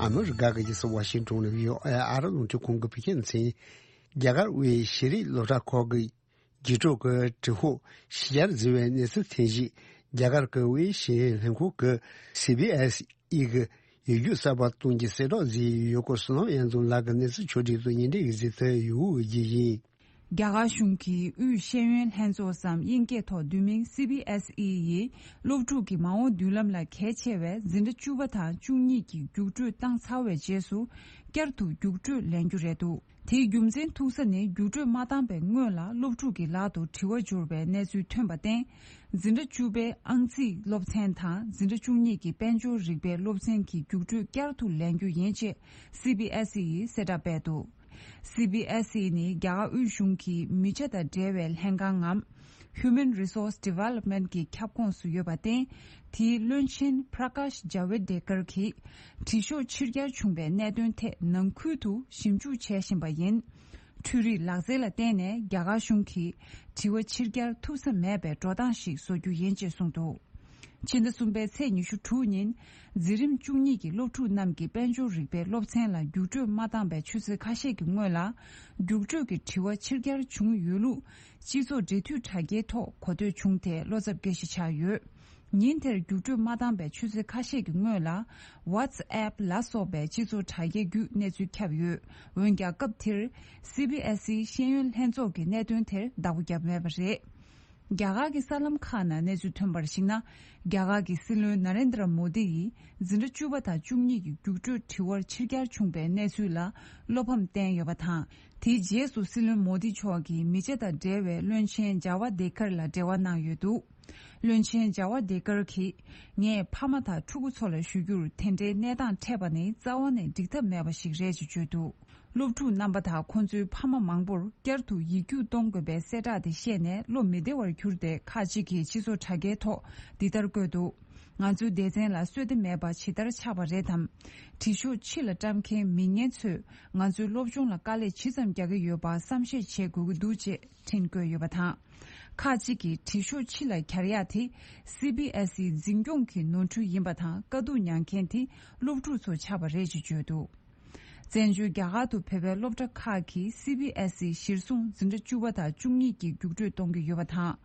ཨ་མི་རི་ཀ་གི་རྒྱལ་ས་ཝ་ཤིང་ཏོན་ནས་བྷི་ཨོ་ཨེ་ཨ་རི་རླུང་འཕྲིན་ཁང་གིས་བོད་སྐད་ནས་གསན། རྒྱ་གར་དབུས་ཤེས་རིག་སློབ་གྲྭ་ཁག་གི་རྒྱུགས་སྤྲོད་ཀྱི་དྲིལ་བསྒྲགས་ཕྱི་གྱར་བཟོས་པའི་གནས་ཚུལ་ཐོན་རྗེས། རྒྱ་གར་གྱི་དབུས་ཤེས་ཡོན་ལྷན་ཁང་གི་སི་བི་ཨེས་ཨི་གི་ཡིག་རྒྱུགས་གསར་པ་གཏོང་རྒྱུའི་གསལ་བསྒྲགས་བཟོས་ཡོད་སྐོར་བསོད་ནམས་དབྱངས་འཛོམས་ལགས་ཀྱིས་གནས་ཚུལ་ཕྱོགས་སྒྲིག་དང་ཉིན་རེ་གི་གཟིགས་ཚུལ་ཡོད་དགོས་ཀྱི་ཡིན། རྒྱ་གར་གཞུང་གིས་དབུས་ཤེས་ཡོན་ལྷན་ཚོགས་སམ་དབྱིན་སྐད་ཐོག་བསྡུས་མིང་སི་བི་ཨེས་ཨི་ཡིས་སློབ་ཕྲུག་གི་མ་འོངས་མདུན་ལམ་ལ་གལ་ཆེ་བའི་འཛིན་གྲྭ་བཅུ་པ་དང་བཅུ་གཉིས་ཀྱི་རྒྱུགས་སྤྲོད་བཏང་ཚར་བའི་རྗེས་སུ་བསྐྱར་དུ་རྒྱུགས་སྤྲོད་ལེན་རྒྱུ་རེད་འདུག་དེའི་རྒྱུ་མཚན་ཐུག་ས་ནི་རྒྱུགས་སྤྲོད་མ་བཏང་པའི་སྔོན་ལ་སློབ་ཕྲུག་གི་ལག་ཏུ་དྲི་བ་འབྱོར་བའི་གནས་ཚུལ་ཐོན་པར་བརྟེན། འཛིན་གྲྭ་བཅུ་པའི་ཨང་རྩིས་སློབ་ཚན་དང་འཛིན་གྲྭ་བཅུ་གཉིས་ཀྱི་དཔལ་འབྱོར་རིག་པའི་སློབ་ཚན་གྱི་རྒྱུགས་སྤྲོད་བསྐྱར་དུ་ལེན་རྒྱུ་ཡིན་ཅེས་སི་བི་ཨེས་ཨི་ཡིས་གསལ་བསྒྲགས་སྤེལ་འདུག་སི་བི་ཨེས་ཨི་ནི་རྒྱ་གར་དབུས་གཞུང་གི་མི་ཆ་དང་འབྲེལ་བའི་ལྷན་ཁང་ངམ། Human Resource Development གྱི་ཁྱབ་ཁོངས་སུ་ཡོད་པར་བརྟེན། དེའི་བློན་ཆེན་Prakash Javadekar གྱིས་དྲི་ཤོག་ཕྱིར་གྱར་བྱུང་བའི་གནད་དོན་ཐད་ནང་ཁུལ་དུ་ཞིབ་འཇུག་བྱེད་བཞིན་པ་ཡིན། འཕྲུལ་རིག་ལག་རྩལ་ལ་བརྟེན་ནས་རྒྱ་གར་གཞུང་གིས་དྲི་བ་ཕྱིར་གྱར་ཐུབ་ས་མེད་པའི་འགྲོ་སྟངས་ཤིག་བཟོ་རྒྱུ་ཡིན་ཅེས་གསུངས་འདུག་ཕྱི་ཟླ་གསུམ་པའི་ཚེས་ཉི་ཤུ་དྲུག་ཉིན། འཛིན་རིམ་བཅུ་གཉིས་ཀྱི་སློབ་ཕྲུག་རྣམས་ཀྱི་དཔལ་འབྱོར་རིག་པའི་སློབ་ཚན་ལ་རྒྱུགས་སྤྲོད་མ་བཏང་པའི་ཆུ་ཚོད་ཁ་ཤས་ཀྱི་སྔོན་ལ། རྒྱུགས་སྤྲོད་ཀྱི་དྲི་བ་ཕྱིར་གྱར་བྱུང་ཡོད་ལུགས། སྤྱི་ཚོགས་འབྲེལ་མཐུད་དྲ་རྒྱའི་ཐོག་གོ་ཐོས་བྱུང་སྟེ་བློ་འཚབ་སྐྱེ་གཞི་ཆགས་ཡོད། ཉིན་དེར་རྒྱུགས་སྤྲོད་མ་བཏང་པའི་ཆུ་ཚོད་ཁ་ཤས་ཀྱི་སྔོན་ལ། WhatsApp ལ་སོགས་པའི་སྤྱི་ཚོགས་དྲ་རྒྱའི་བརྒྱུད་གནས་ཚུལ་ཁྱབ་ཡོད། འོན་ཀྱང་སྐབས་དེར། སི་བི་ཨེས་ཨི་ཤེས་ཡོན་ལྷན་ཚོགས་ཀྱིས་གནད་དོན་དེར་བདག་པོ་བརྒྱབ་མེད་པ་རེད། རྒྱ་གར་གྱི་གསར་ལམ་ཁག་ནང་གནས་ཚུལ་ཐོན་པར་གཞིགས་ན། རྒྱ་གར་གྱི་སྲིད་བློན་ན་རེན་དྲ་མོ་དི་ཡིས་འཛིན་གྲྭ་བཅུ་པ་དང་བཅུ་གཉིས་ཀྱི་རྒྱུགས་སྤྲོད་དྲི་བར་ཕྱིར་གྱར་བྱུང་པའི་གནས་ཚུལ་ལ་བློ་ཕམ་བསྟན་ཡོད་པ་དང་། དེའི་རྗེས་སུ་སྲིད་བློན་མོ་དི་མཆོག་གིས་མི་ཆ་དང་འབྲེལ་བའི་བློན་ཆེན་ཇཱ་ཝ་དེ་ཀར་ལ་འབྲེལ་བ་གནང་ཡོད་འདུག་བློན་ཆེན་ཇཱ་ཝ་དེ་ཀར་གྱིས། ངས་ཕ་མ་དང་ཕྲུ་གུ་ཚོ་ལ་ཞུ་རྒྱུར། དེ་འདྲའི་གནས་སྟངས་འཕྲད་པ་ནི་རྩ་བ་ནས་འགྲིག་ཐབས་མེད་པ་ཞིག་རེད་ཅེས་བརྗོད་འདུག་སློབ་ཕྲུག་རྣམ་པ་དང་ཁོ་ཚོའི་ཕ་མ་མང་པོར་བསྐྱར་དུ་ཡིག་རྒྱུགས་གཏོང་དགོས་པའི་གསལ་བསྒྲགས་དེ་ཤེས་ནས་བློ་མི་བདེ་བར་གྱུར་ཏེ། ཁག་ཅིག་གིས་སྤྱི་ཚོགས་དྲ་རྒྱའི་ཐོག་འདི་ལྟར་བཀོད་འདུག་ང་ཚོའི་སྡེ་ཚན་ལ་གསོལ་འདེབས་མེད་པ་ཇི་ལྟར་ཆགས་པ་རེད་དམ། དྲི་ཤོག་ཕྱི་ལ་བཀྲམ་མཁན་མི་ངན་ཚོས་ང་ཚོའི་སློབ་སྦྱོང་ལ་དཀའ་ལས་ཇི་ཙམ་རྒྱག་གི་ཡོད་པ་བསམ་ཤེས་བྱེད་དགོས་ཀྱི་འདུག་ཅེས་འཕྲིན་བཀོད་ཡོད་པ་དང་། ཁག་ཅིག་གིས་དྲི་ཤོག་ཕྱི་ལ་གྱར་ཡག་དེ་སི་བི་ཨེས་ཨི་འཛིན་སྐྱོང་གི་ནོར་འཁྲུལ་ཡིན་པ་དང་། དཀའ་སྡུག་མྱངས་མཁན་དེ་སློབ་ཕྲུག་ཚོ་ཆགས་པ་རེད་ཅེས་བརྗོད་འདུག་བཙན་བྱོལ་རྒྱ་གར་དུ་བོད་པའི་སློབ་གྲྭ་ཁག་གིས་སི་བི་ཨེས་ཨི་གཞིར་བཟུང་འཛིན་གྲྭ་བཅུ་པ་དང་བཅུ་གཉིས་ཀྱི་རྒྱུགས་སྤྲོད་གཏོང་གི་ཡོད་པ་དང་།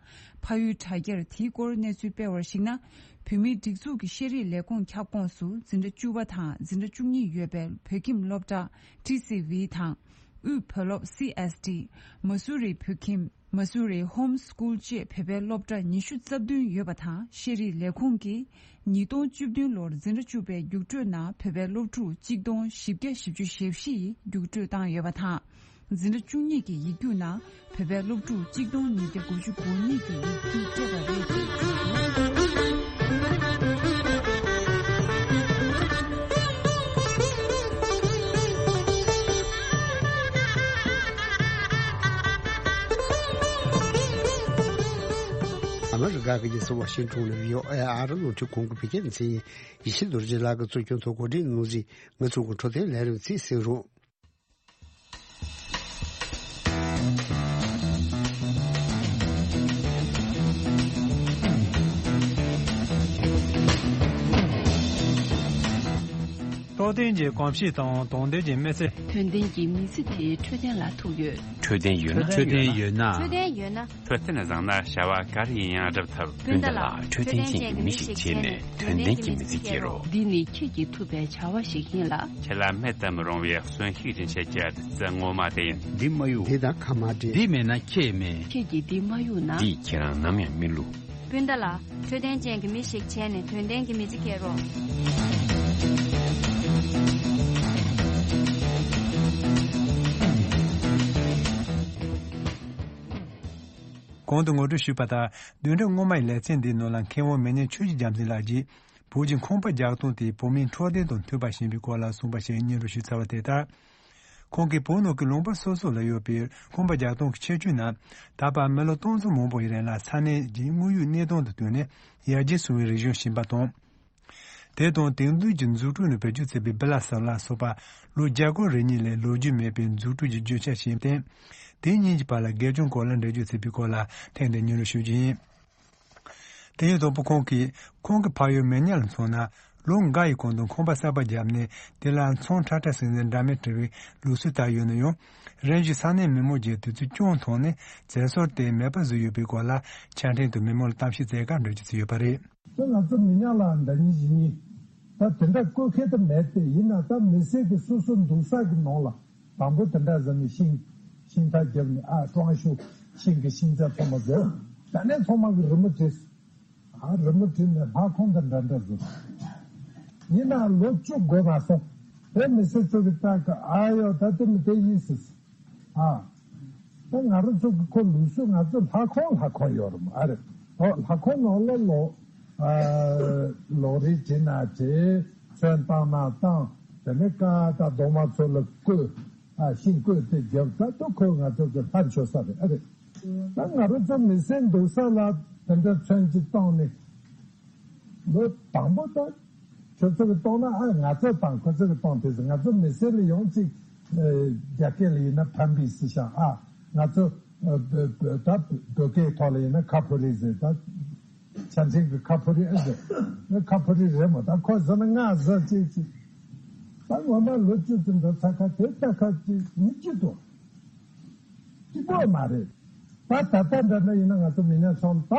ཕ་ཡུལ་དྲ་རྒྱར་དེའི་སྐོར་གནས་ཚུལ་སྤེལ་བར་གཞིགས་ན། བོད་མིའི་སྒྲིག་འཛུགས་ཀྱི་ཤེས་རིག་ལས་ཁུངས་ཁྱབ་ཁོངས་སུ་འཛིན་གྲྭ་བཅུ་པ་དང་འཛིན་གྲྭ་བཅུ་གཉིས་ཡོད་པའི་བོད་ཁྱིམ་སློབ་གྲྭ་ཊི་སི་ཝི་དང་། དབུས་བོད་སློབ་སི་ཨེས་ཊི། མ་སུ་རི་བོད་ཁྱིམ། མ་སུ་རི་ཧོམ་སྐུལ་བཅས་བོད་པའི་སློབ་གྲྭ་ཉི་ཤུ་རྩ་བདུན་ཡོད་པ་དང་། ཤེས་རིག་ལས་ཁུངས་ཀྱིས་ཉིས་སྟོང་བཅུ་བདུན་ལོར་འཛིན་གྲྭ་བཅུ་པའི་རྒྱུགས་སྤྲོད་ནང་བོད་པའི་སློབ་ཕྲུག་གཅིག་སྟོང་བཞི་བརྒྱ་བཞི་བཅུ་ཞེ་བཞི་ཡིས་རྒྱུགས་སྤྲོད་བཏང་ཡོད་པ་དང་། འཛིན་གྲྭ་བཅུ་གཉིས་ཀྱི་ཡིག་རྒྱུགས་ནང་བོད་པའི་སློབ་ཕྲུག་གཅིག་སྟོང་ཉིས་བརྒྱ་དགུ་བཅུ་གོ་གཉིས་ཀྱིས་ཡིག་རྒྱུགས་སྤྲད་པ་རེད་ཅེས་བརྗོད་འདུག་ཨ་མི་རི་ཀ་གི་རྒྱལ་ས་ཝ་ཤིང་ཊོན་ནས་བྷི་ཨོ་ཨེ་ཨ་རི་རླུང་འཕྲིན་ཁང་གི་བོད་སྐད་སྡེ་ཚན་ཡིན། ཡེ་ཤེས་རྡོ་རྗེ་ལགས་ཀྱིས་གཙོ་སྐྱོང་ཐོག་གོ་སྒྲིག་གནང་ཟིན་ང་ཚོ་གི་འཕྲོད་བསྟེན་ལས་རིམ་ཚིག་གསན་རོགས། རྟོགས་ལྡན་གྱི་གོམས་གཤིས་དང་དོགས་ལྡན་གྱི་མི་ཚེ། དོན་ལྡན་གྱི་མི་ཚེ་དེ་འཕྲོད་བསྟེན་ལ་ཐུག་ཡོད། འཕྲོད་བསྟེན་ཡོད་ན། འཕྲོད་བསྟེན་ཡོད་ན། འཕྲོད་བསྟེན་ཡོད་ན། འཕྲོད་བསྟེན་བཟང་ན་བྱ་བ་ག་རེ་ཡིན་ཡང་འགྲུབ་ཐུབ། སྤུན་ཟླ་ལགས། འཕྲོད་བསྟེན་ཅན་གྱི་མི་ཞིག་བྱས་ནས་དོན་ལྡན་གྱི་མི་ཚེ་སྐྱེལ་རོགས། འདི་ནི་ཁྱེད་ཀྱིས་ཐུབ་པའི་བྱ་བ་ཞིག་ཡིན་ལ། ཁྱེད་ལ་མེད་དུ་མི་རུང་བའི་གསོན་ཤུགས་ཅན་བྱེད་ཀྱི་ཨ་ཙི་ངོ་མ་དེ་ཡིན། འདི་མ་གཡུག་འདི་དང་ཁ་མ་འབྲལ། འདི་མེད་ན་ཁྱེད་མེད། ཁྱེད་ཀྱིས་འདི་མ་གཡུག་ན། འདིས་ཁྱེད་རང་ནམ་ཡང་མི་བསླུ། སྤུན་ཟླ་ལགས། འཕྲོད་བསྟེན་ཅན་གྱི་མི་ཞིག་བྱས་ནས་དོན་ལྡན་གྱི་མི་ཚེ་སྐྱེལ་རོགས། གོང་དུ་ངོ་སྤྲོད་ཞུས་པ་ལྟར། བདུན་ཕྲག་སྔོན་མའི་ལེ་ཚན་འདིའི་ནང་ལ་མཁས་དབང་མི་ཉག་ཆོས་ཀྱི་རྒྱལ་མཚན་ལགས་ཀྱིས། བོད་ཀྱི་ཁང་པ་རྒྱག་སྟངས་དེས་བོད་མིའི་འཕྲོད་བསྟེན་དང་མཐུན་པ་ཞིག་ཡིན་པའི་སྐོར་ལ་གསུངས་པ་ཞིག་སྙན་སྒྲོན་ཞུས་ཚར་བ་དེ་ལྟར། ཁོང་གིས་བོད་ནང་གི་ལུང་པ་སོ་སོ་ལ་ཡོད་པའི་ཁང་པ་རྒྱག་སྟངས་ཀྱི་ཁྱད་ཆོས་རྣམས། ད་བར་མི་ལོ་སྟོང་ཚོ་མང་པོ་ཡི་རིང་ལ་ས་གནས་ཀྱི་དངོས་ཡོད་གནས་སྟངས་དང་བསྟུན་ནས་ཡར་རྒྱས་སོང་བའི་རིག་གཞུང་ཞིག་ཡིན་པ་དང་། དེ་དང་དེང་དུས་ཀྱི་འཛུགས་སྐྲུན་ནང་བེད་སྤྱོད་བྱེད་པའི་བི་ལ་སི་ལ་སོགས་པ་ལོ་བརྒྱ་སྐོར་རེ་གཉིས་ལས་ལོ་རྒྱུས་མེད་པའི་འཛུགས་སྐྲུན་གྱི་རྒྱུ་ཆ་ཞིག་བསྟན། དེ་གཉིས་ཀྱི་བར་ལ་སྒེར་སྐྱོང་སྐོར་ལ་འགྲེལ་བརྗོད་བྱེད་པའི་སྐོར་ལ་ཐེངས་འདིར་སྙན་སྒྲོན་ཞུ་རྒྱུ་ཡིན། དེ་ཡང་དང་པོ་ཁོང་གིས་ཁོང་གི་ཕ་ཡུལ་མི་ཉག་ལ་མཚོན་ན། ལོ་འགའ་ཡི་གོང་དུ་ཁང་པ་གསར་པ་བརྒྱབ་ནས་དེ་ལ་མཚམས་ཁྲ་ཁྲ་ཟིང་ཟིང་འདྲ་མིན་བྲི་བའི་ལུགས་སྲོལ་དར་ཡོད་ན་ཡང་། རིམ་བཞིན་ས་གནས་མི་མང་གིས་དུས་ཚོད་རྐྱང་ཐོག་ནས་བཙན་སོར་དེ་མེད་པ་བཟོས་ཡོད་པའི་སྐོར་ལ་ཆ་འཕྲིན་དུ་མི་མང་ལ་གཏམ་བཤད་མཛད་སྐབས་འགྲེལ་བརྗོད་བྱས་ཡོད་པ་རེད། ད་ང་ཚོ་མི་ཉག་ལ་ཟླ་ཉིན་བཞི་ཉིན་ད་དེ་འདྲ་བཀོད་མཁན་དུ་མེད་དེ། ཡིན་ན་ད་མི་སེར་གྱི་སོ་སོ་འདུག་ས་གི་ནང་ལ་དང་པོ་དེ་འདྲ་བཟོས་ནས་ཤིང་ཤིང་རྟ་བརྒྱབ་ནས། ཨ་ཀྲོང་ཤུ་ཤིང་གི་ཤིང་ཆ་ཚང་མ་བཟོས། ད་ནས་ཚང་མ་གི་རི་མོ་བྲིས། ཨ་རི་མོ་བྲིས་ནས་ལྷ་ཁང་དང་འདྲ་འདྲ་བཟོས། ཡིན་ན་ལོ་བཅུ་འགོར་མ་སོང་། དེ་མི་སེར་ཚོ་གི་ལྟ་གི། ཨ་ཡོ་ད་དེ་མི་དེ་ཡིན་སྲིད། ཨ། ད་ང་རང་ཚོ་གི་ཁོ་ལུགས་སྲོལ། ང་ཚོ་ལྷ་ཁང་ལྷ་ཁང་ཡོད་རེད་མོ། ཨ་རེད། ཨོ་ལྷ་ཁང་ནང་ལ་ལོ། ཨ། ལོ་རེ་བྱེད་ན་བྱེད། ཚོན་བཏང་ན་བཏང་། དེ་ནས་ཀ་ད་གདོང་མ་ཚོ་ལ་བཀོད། ཨ་ཤིང་བཀོད་དེ་རྒྱབ། ད་དུ་ཁོ་ང་ཚོ་གི་ལྷ་མཆོད་ས་རེད། ཨ་རེད། ད་ང་རང་ཚོ་མི་སེར་འདུག་ས་ལ་དེ་འདྲ་ཚོན་གྱིས་བཏང་ནས། ལོ་དང་པོ་ད། ཁྱོད་ཚོ་གི་གཏོང་ན་ཨ་ང་ཚོ་དང་ཁོ་ཚོ་གི་གཏོང་དེ་ཟེར། ང་ཚོ་མི་སེར་ལ་ཡོང་ཅིག་ཨ་རྒྱ་སྐད་ལ་ཡིན་ན་ཕན་པའི་སི་ཤ། ཨ་ང་ཚོ་ཨ་བོད་བོད་ད་བོད་སྐད་ཐོག་ལ་ཡིན་ན་ཁ་ཕོ་རི་ཟེར། ད་ཆ་འཕྲིན་གི་ཁ་ཕོ་རི་ཨ་ཟེར། ཨ་ཁ་ཕོ་རི་རེད་མོ། ད་ཁོ་ཟེར་ན་ང་ཟེར་ཅིག་ཅིག་ད་ངོ་མ་ལོ་བཅུ་ཙམ་འགྲོ་ཚར་ཁ་དེ་ལྟ་ཁ་ཅིག་མི་སྐྱིད་དོ། སྐྱིད་པོ་མ་རེད། ད་ད་ལྟ་འདྲ་ན་ཡིན་ན་ང་ཚོ་མི་ཉག་ཚང་ད་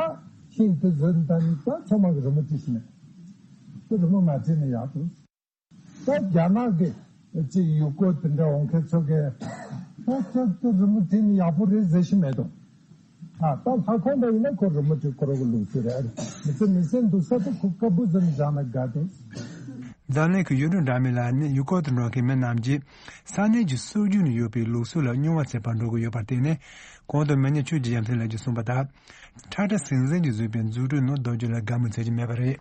ཤིང་དེ་བཟོས་ནས་ད་ནི་ད་ཚང་མ་གི་རི་མོ་བྲིས་ཤིང་ནས་དེ་རི་མོ་མ་བྲིས་ནས་ཡག་འདུག་ད་རྒྱ་ནག་གི་ཅིག་ཡུལ་སྐོར་དེ་འདྲ་འོང་མཁན་ཚོ་གིས་ད་ཚོ་དེ་རི་མོ་བྲིས་ནས་ཡག་པོ་རེད་ཟེར་ཤི་མེད་དོ། ཨ་ད་ལྷ་ཁང་འདྲ་ཡིན་ན་ཁོ་རི་མོ་བྲིས་ཁོ་རང་གི་ལུགས་སྲོལ་རེད། མི་ཚེ་མི་ཚེ་འདུག་ས་དེ་ཁོ་དཀར་པོ་ཟེར་ནས་བཞག་ན་དགའ་འདུག་འཛམ་གླིང་གི་ཡུལ་གྲུ་འདྲ་མིན་ལ་ནི་ཡུལ་སྐོར་དུ་འགྲོ་མཁན་མི་རྣམས་ཀྱིས་ས་གནས་ཀྱི་སྲོལ་རྒྱུན་ནས་ཡོད་པའི་ལུགས་སྲོལ་ལ་རྙོག་པ་ཆེ་བར་འགྲོ་གི་ཡོད་པར་བརྟེན་ནས། གོང་དུ་མི་ཉག་ཆོས་ཀྱི་ཡ་མཚན་ལགས་ཀྱིས་གསུངས་པ་ལྟར། ཁྲ་ཁྲ་ཟིང་ཟིང་གིས་བཟོས་པའི་འཛུགས་སྐྲུན་ནང་སྡོད་རྒྱུ་ལ་དགའ་མོས་བྱེད་ཀྱི་མེད་པ་རེད།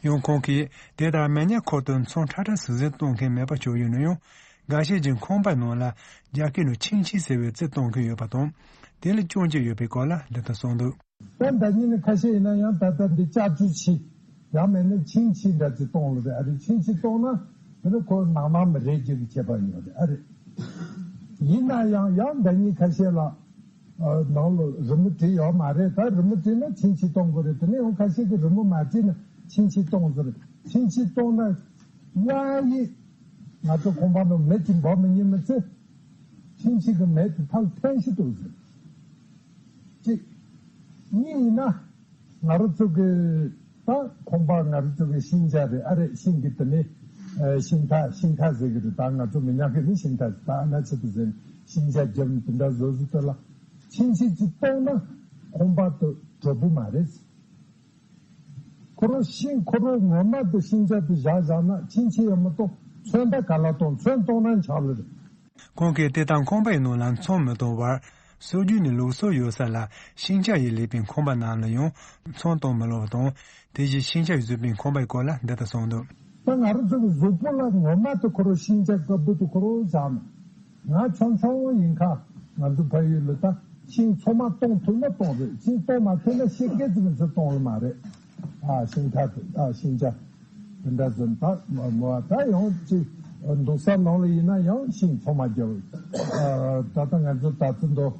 ཡང་ཁོང་གིས་དེ་ལྟར་མི་ཉག་ཁུལ་དུ་མཚམས་ཁྲ་ཁྲ་ཟིང་ཟིང་གཏོང་མཁན་མེད་པ་ཆགས་ཡོད་ན་ཡང་། འགའ་ཤས་ཀྱིས་ཁང་པའི་ནང་ལ་རྒྱ་སྐད་ནང་ཆིང་ཆིང་ཟེར་བའི་རྩི་གཏོང་གི་ཡོད་པ་དང་། དེ་ལ་སྐྱོན་བརྗོད་ཡོད་པའི་སྐོར་ལ་འདི་ལྟར་གསུངས་འདུག་ད་ཟླ་ཉིན་ནི་ཁ་ཤས་ཡིན་ན་ཡང་ད་ལྟ་འདི་ལྕགས་ཀྱུ་ཆི། ཡང་མེད་ན་ཆིང་ཆི་འདྲ་ཅིག་གཏོང་ལོ་རེད། ཨ་རེ་ཆིང་ཆི་གཏོང་ན་དེ་ནི་ཁོ་ནང་ནང་མི་རེད་རྒྱུ་གི་ཁྱད་པར་ཡོད་རེད། ཨ་རེ། ཡིན་ན་ཡང་ཡང་ཟླ་ཉིན་ཁ་ཤས་ལ་ཨ་ནང་ལོ་རི་མོ་བྲིས་ཡོད་མ་རེད། ད་རི་མོ་བྲིས་ན་ཆིང་ཆི་གཏོང་དགོས་རེད། དེ་ནས་ཡང་ཁ་ཤས་ཀྱིས་རི་མོ་མ་བྲིས་ན་ཆིང་ཆི་གཏོང་ཟེར། ཆིང་ཆི་གཏོང་ན་ཝ་ཡི། ང་ཚོ་ཁང་པ་ནང་མེ་ཅིག་འབར་མི་ཉན་མི་ཚེ། ཕྱིན་ཆད་ཀྱི་མེ་དེ་ཐག་འཐེན་ཤི་འདུག་ཟེར། གཅིག་གཉིས་ཡིན་ན། ང་རང་ཚོ་གི་ད་ཁང་པ་ང་རང་ཚོ་གི་ཤིང་ཆ་རེད། ཨ་རེད། ཤིང་གི་དེ་ནི་ཤིང་ཐག་ཤིང་ཐག་ཟེར་གི་རེད། ད་ང་ཚོ་མི་ཉག་གི་ནི་ཤིང་ཐག་ད་ཨ་ན་ཆེད་དུ་ཟེར་ཤིང་ཆ་རྒྱབ་ནས་དེ་འདྲ་བཟོ་བཟོ་དེ་ལ་ཕྱིན་ཆད་ཅིག་གཏོང་ན་ཁང་པ་དེ་གྲུབ་པོ་མ་རེད། ཁོ་རང་ཤིང་ཁོ་རང་ངོ་མ་དེ་ཤིང་ཆ་དེ་བཞག་བཞག་ན་ཕྱིན་ཆད་ཡང་མི་གཏོང་། ཚོན་ད་ག་ལ་གཏོང་། ཚོན་གཏོང་ན་འཆག་ལེ་རེད། ཁོང་གིས་དེ་ལྟར་ཁང་པ་ཡི་ནང་ལ་ཚོན་མི་གཏོང་བར། སྲོལ་རྒྱུན་ནས་ལུགས་སྲོལ་ཡོད་ས་ལ་ཤིང་ཆ་ཡིས་ལས་པའི་ཁང་པ་རྣམས་ལ་ཡང་ཚོན་གཏོང་མི་སློབ་པ་དང་། དེ་བཞིན་ཤིང་ཆ་ཡིས་བཟོས་པའི་ཁང་པའི་སྐོར་ལ་འདི་ལྟར་གསུངས་འདུག། ད་ང་རང་ཚོ་གི་གཟུགས་པོ་ལ་ངོ་མ་དེ་ཁོ་རང་ཤིང་ཆ་དཀར་པོ་དེ་ཁོ་རང་བཞག་ན། ང་ཆུང་ཆུང་ཡིན་ཁ་ང་ཚོ་ཕ་ཡུལ་ལ་ད་ཤིང་ཚང་མ་གཏོང་ཐུབ་ན་གཏོང་རེད། ཤིང་གཏོང་མ་ཐུབ་ན་ཤེལ་སྐས་ཙམ་ཟིག་གཏོང་ལ་མ་རེད། ཨ་ཤིང་ཐག་དེ་ཨ་ཤིང་ཆ་དེ་འདྲ་ཟིན་ད་མ་མོ་ད་ཡང་ཅིག་འདུག་ས་ནང་ལ་ཡིན་ན་ཡང་ཤིང་ཚང་མ་རྒྱབ། ཨ་ད་ལྟ་ང་ཚོ་ད་ལྟ་འདུག་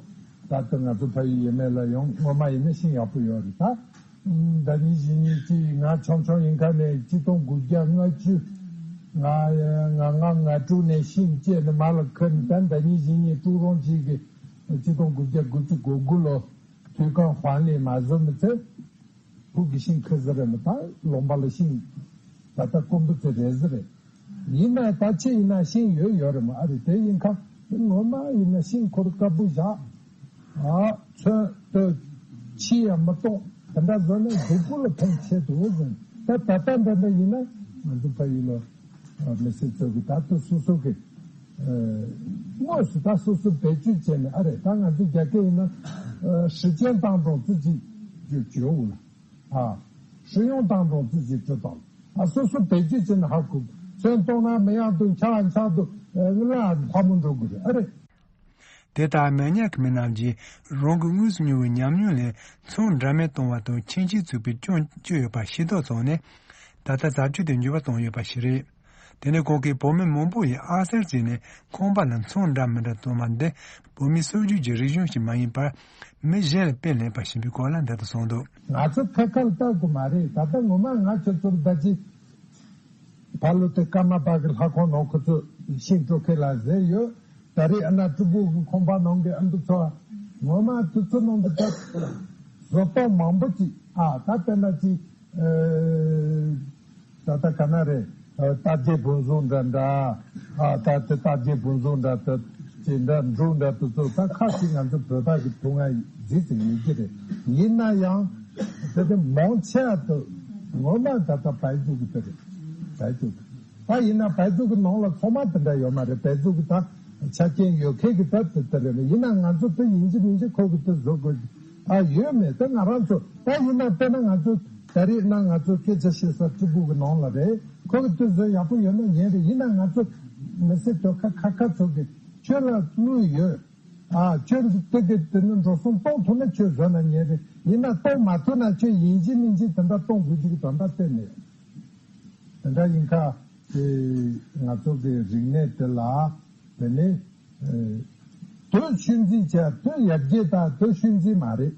ད་ལྟ་ང་ཚོ་ཕ་ཡུལ་ཡས་མས་ལ་ཡང་ངོ་མ་ཡིན་ན་ཤིང་ཡག་པོ་ཡོད་རེད་ད། ཟླ་ཉིན་བཞི་ཉིན་གཅིག་ང་ཆུང་ཆུང་ཡིན་ཁ་ནས་གཅིག་སྟོང་དགུ་བརྒྱ་ལྔ་བཅུ། ང་ང་ང་ང་དྲུག་ནས་ཤིང་བཅད་ནས་མར་ལ་ཁུར་ནས་ད་ཟླ་ཉིན་བཞི་ཉིན་དྲུག་རོང་གཅིག་གི་གཅིག་སྟོང་དགུ་བརྒྱ་དགུ་བཅུ་གོ་དགུ་ལོ་དུས་གང་ཧྥང་ལི་མ་བཟོ་མི་ཚེ། ཕུག་གི་ཤིང་ཁུར་ཟེར་རེད་མི་ད་ལུང་པ་ལ་ཤིང་ད་ལྟ་དཀོན་པོ་ཚེ་རེད་ཟེར་རེད། ཡིན་ན་ད་ཅི་ཡིན་ན་ཤིང་ཡོད་ཡོད་རེད་མ་ཨ་རེད། དེ་ཡིན་ཁ་ངོ་མ་ཡིན་ན་ཤིང་ཁུར་དཀར་པོ་བཞག་ཨ་ཚོན་དུ་ཕྱི་ཡང་མི་གཏོང་། དེ་འདྲ་བཟོ་ནས་གཟུགས་པོ་ལ་ཕན་ཆེ་འདུག་ཟེར། ད་ད་ལྟ་འདྲ་འདྲ་ཡིན་ན་ང་ཚོ་ཕ་ཡུལ་ལ་མི་སེར་ཚོ་གི་ད་ལྟ་སོ་སོ་གི་དངོས་སུ་ད་སོ་སོ་བེད་སྤྱོད་བྱས་ནས་ཨ་རེད། ད་ང་ཚོ་རྒྱ་སྐད་ཡིན་ན་时间当中自己就觉悟了 ཨ།使用当中自己知道了། ཨ་སོ་སོ་བེད་སྤྱོད་བྱས་ནས་ཧ་གོ། ཚོན་གཏོང་ན་མི་ཡག་འདུག་འཁྱག་འཁྱག་འདུག་ཨ་ལ་ཕ་མོ་འགྲོ་དགོས་རེད་ཨ་རེད། དེ་ལྟར་མི་ཉག་གི་མི་རྣམས་ཀྱིས་རང་གི་དངོས་སུ་མྱོང་བའི་ཉམས་མྱོང་ལས་ཚོན་འདྲ་མིན་གཏོང་བ་དང་ཁྱིམ་ཆས་བཙུགས་པའི་སྐྱོན་བརྗོད་ཡོད་པ་ཤེས་རྟོགས་བྱུང་ནས། ད་ལྟ་བཟའ་སྤྱོད་དེ་འགྱུར་བ་བཏང་ཡོད་པ་ཞིག་རེད། དེ་ནས་ཁོང་གིས་བོད་མི་མང་པོ་ཡིས་ཨ་གསར་བརྩིས་ནས་ཁང་པ་ལ་ཚོན་འདྲ་མི་འདྲ་གཏོང་བ་འདི་བོད་མིའི་སྲོལ་རྒྱུན་གྱི་རིག་གཞུང་ཞིག་མ་ཡིན་པར་མི་གཞན་ལ་དཔེ་ལེན་པ་ཞིག་ཡིན་པའི་སྐོར་ལ་འདི་ལྟར་གསུངས་འདུག། ང་ཚོ་ཐད་ཀར་ལྟ་དགོས་མ་རེད། ད་ལྟ་ངོ་མ་ང་ཁྱོད་ཚོར་ད་ཅི་ཕ་ལོ་དེ་ཀརྨ་པ་གི་ལྷ་ཁང་ནང་ཁོ་ཚོ་ཤིང་སྤྲོ་མཁན་ལ་ཟེར་ཡོད། ད་རེས་ཨ་ན་སྤྲུལ་སྐུ་གི་ཁང་པ་ནང་གི་ཨ་འདུ་ཚོ་ངོ་མ་དུས་ཚོད་ནང་དུ་ད་བཟོ་སྟངས་མང་པོ་ཅིག་ཨ་ད་དཔེར་ན་ཅིག་ད་ལྟ་ག་ན་རེད། རྟ་རྒྱལ་བོན་ཟུང་འདྲ་འདྲ། ཨ་ད་དེ་རྟ་རྒྱལ་བོན་ཟུང་འདྲ་དེ་ཅི་འདྲ་འབྲུག་འདྲ་དེ་ཚོ་ད་ཁ་ཅིག་ང་ཚོ་བོད་པ་གི་ཐུགས་ང་རྫིག་ཙམ་ཡོད་ཀྱི་རེད། ཡིན་ན་ཡང་དེ་དེ་མང་ཆེ་བ་དེ་ངོ་མ་ད་ལྟ་བལ་ཡུལ་གི་དེ་རེད། བལ་ཡུལ་གི་ད་ཡིན་ན་བལ་ཡུལ་གི་ནང་ལ་ཚང་མ་དེ་འདྲ་ཡོད་མ་རེད། བལ་ཡུལ་གི་ད་ཆ་རྐྱེན་ཡོད་མཁན་གི་ད་དེ་དེ་རེད། ཡིན་ན་ང་ཚོ་དེ་ཡིན་གཅིག་མིན་གཅིག་ཁོ་གི་དེ་བཟོ་དགོས་ཀྱི་ཨ་ཡོད་མེད་དེ་ང་རང་ཚོ་ད་ཡིན་ན་དཔེར་ན་ང་ཚོ། ད་རེས་ན་ང་ཚོ་སྐད་ཆ་བཤད་ས་སྤྲུལ་སྐུ་གི་ནང་ལ་རེད། ཁོ་གི་དུས་ཚོད་ཡག་པོ་ཡོད་ན་ཉན་རེད། ཡིན་ན་ང་ཚོ་མི་སེར་དོ་ཁ་ཁ་ཁ་ཚོ་གི་ཁྱོད་ལ་དངུལ་ཡོད། ཨ་ཁྱོད་ཀྱི་དེ་གི་དེ་ནི་འགྲོ་སོང་གཏོང་ཐུབ་ན་ཁྱོད་བཟོ་ན་ཉན་རེད། ཡིན་ན་གཏོང་མ་ཐུབ་ན་ཁྱོད་ཡིན་གཅིག་མིན་གཅིག་དེ་འདྲ་གཏོང་དགོས་རྒྱུ་གི་དོན་དག་གཏན་ནས་དེ་འདྲ་ཡིན་ཁ། དེ་ང་ཚོ་གི་རིག་གནས་དེ་ལ། དེ་ནས། ཨེ། དུས་ཆུད་འཛིན་བྱས་དུས་ཡར་རྒྱས་དང་དུས་ཆུད་འཛིན་མ་རེད།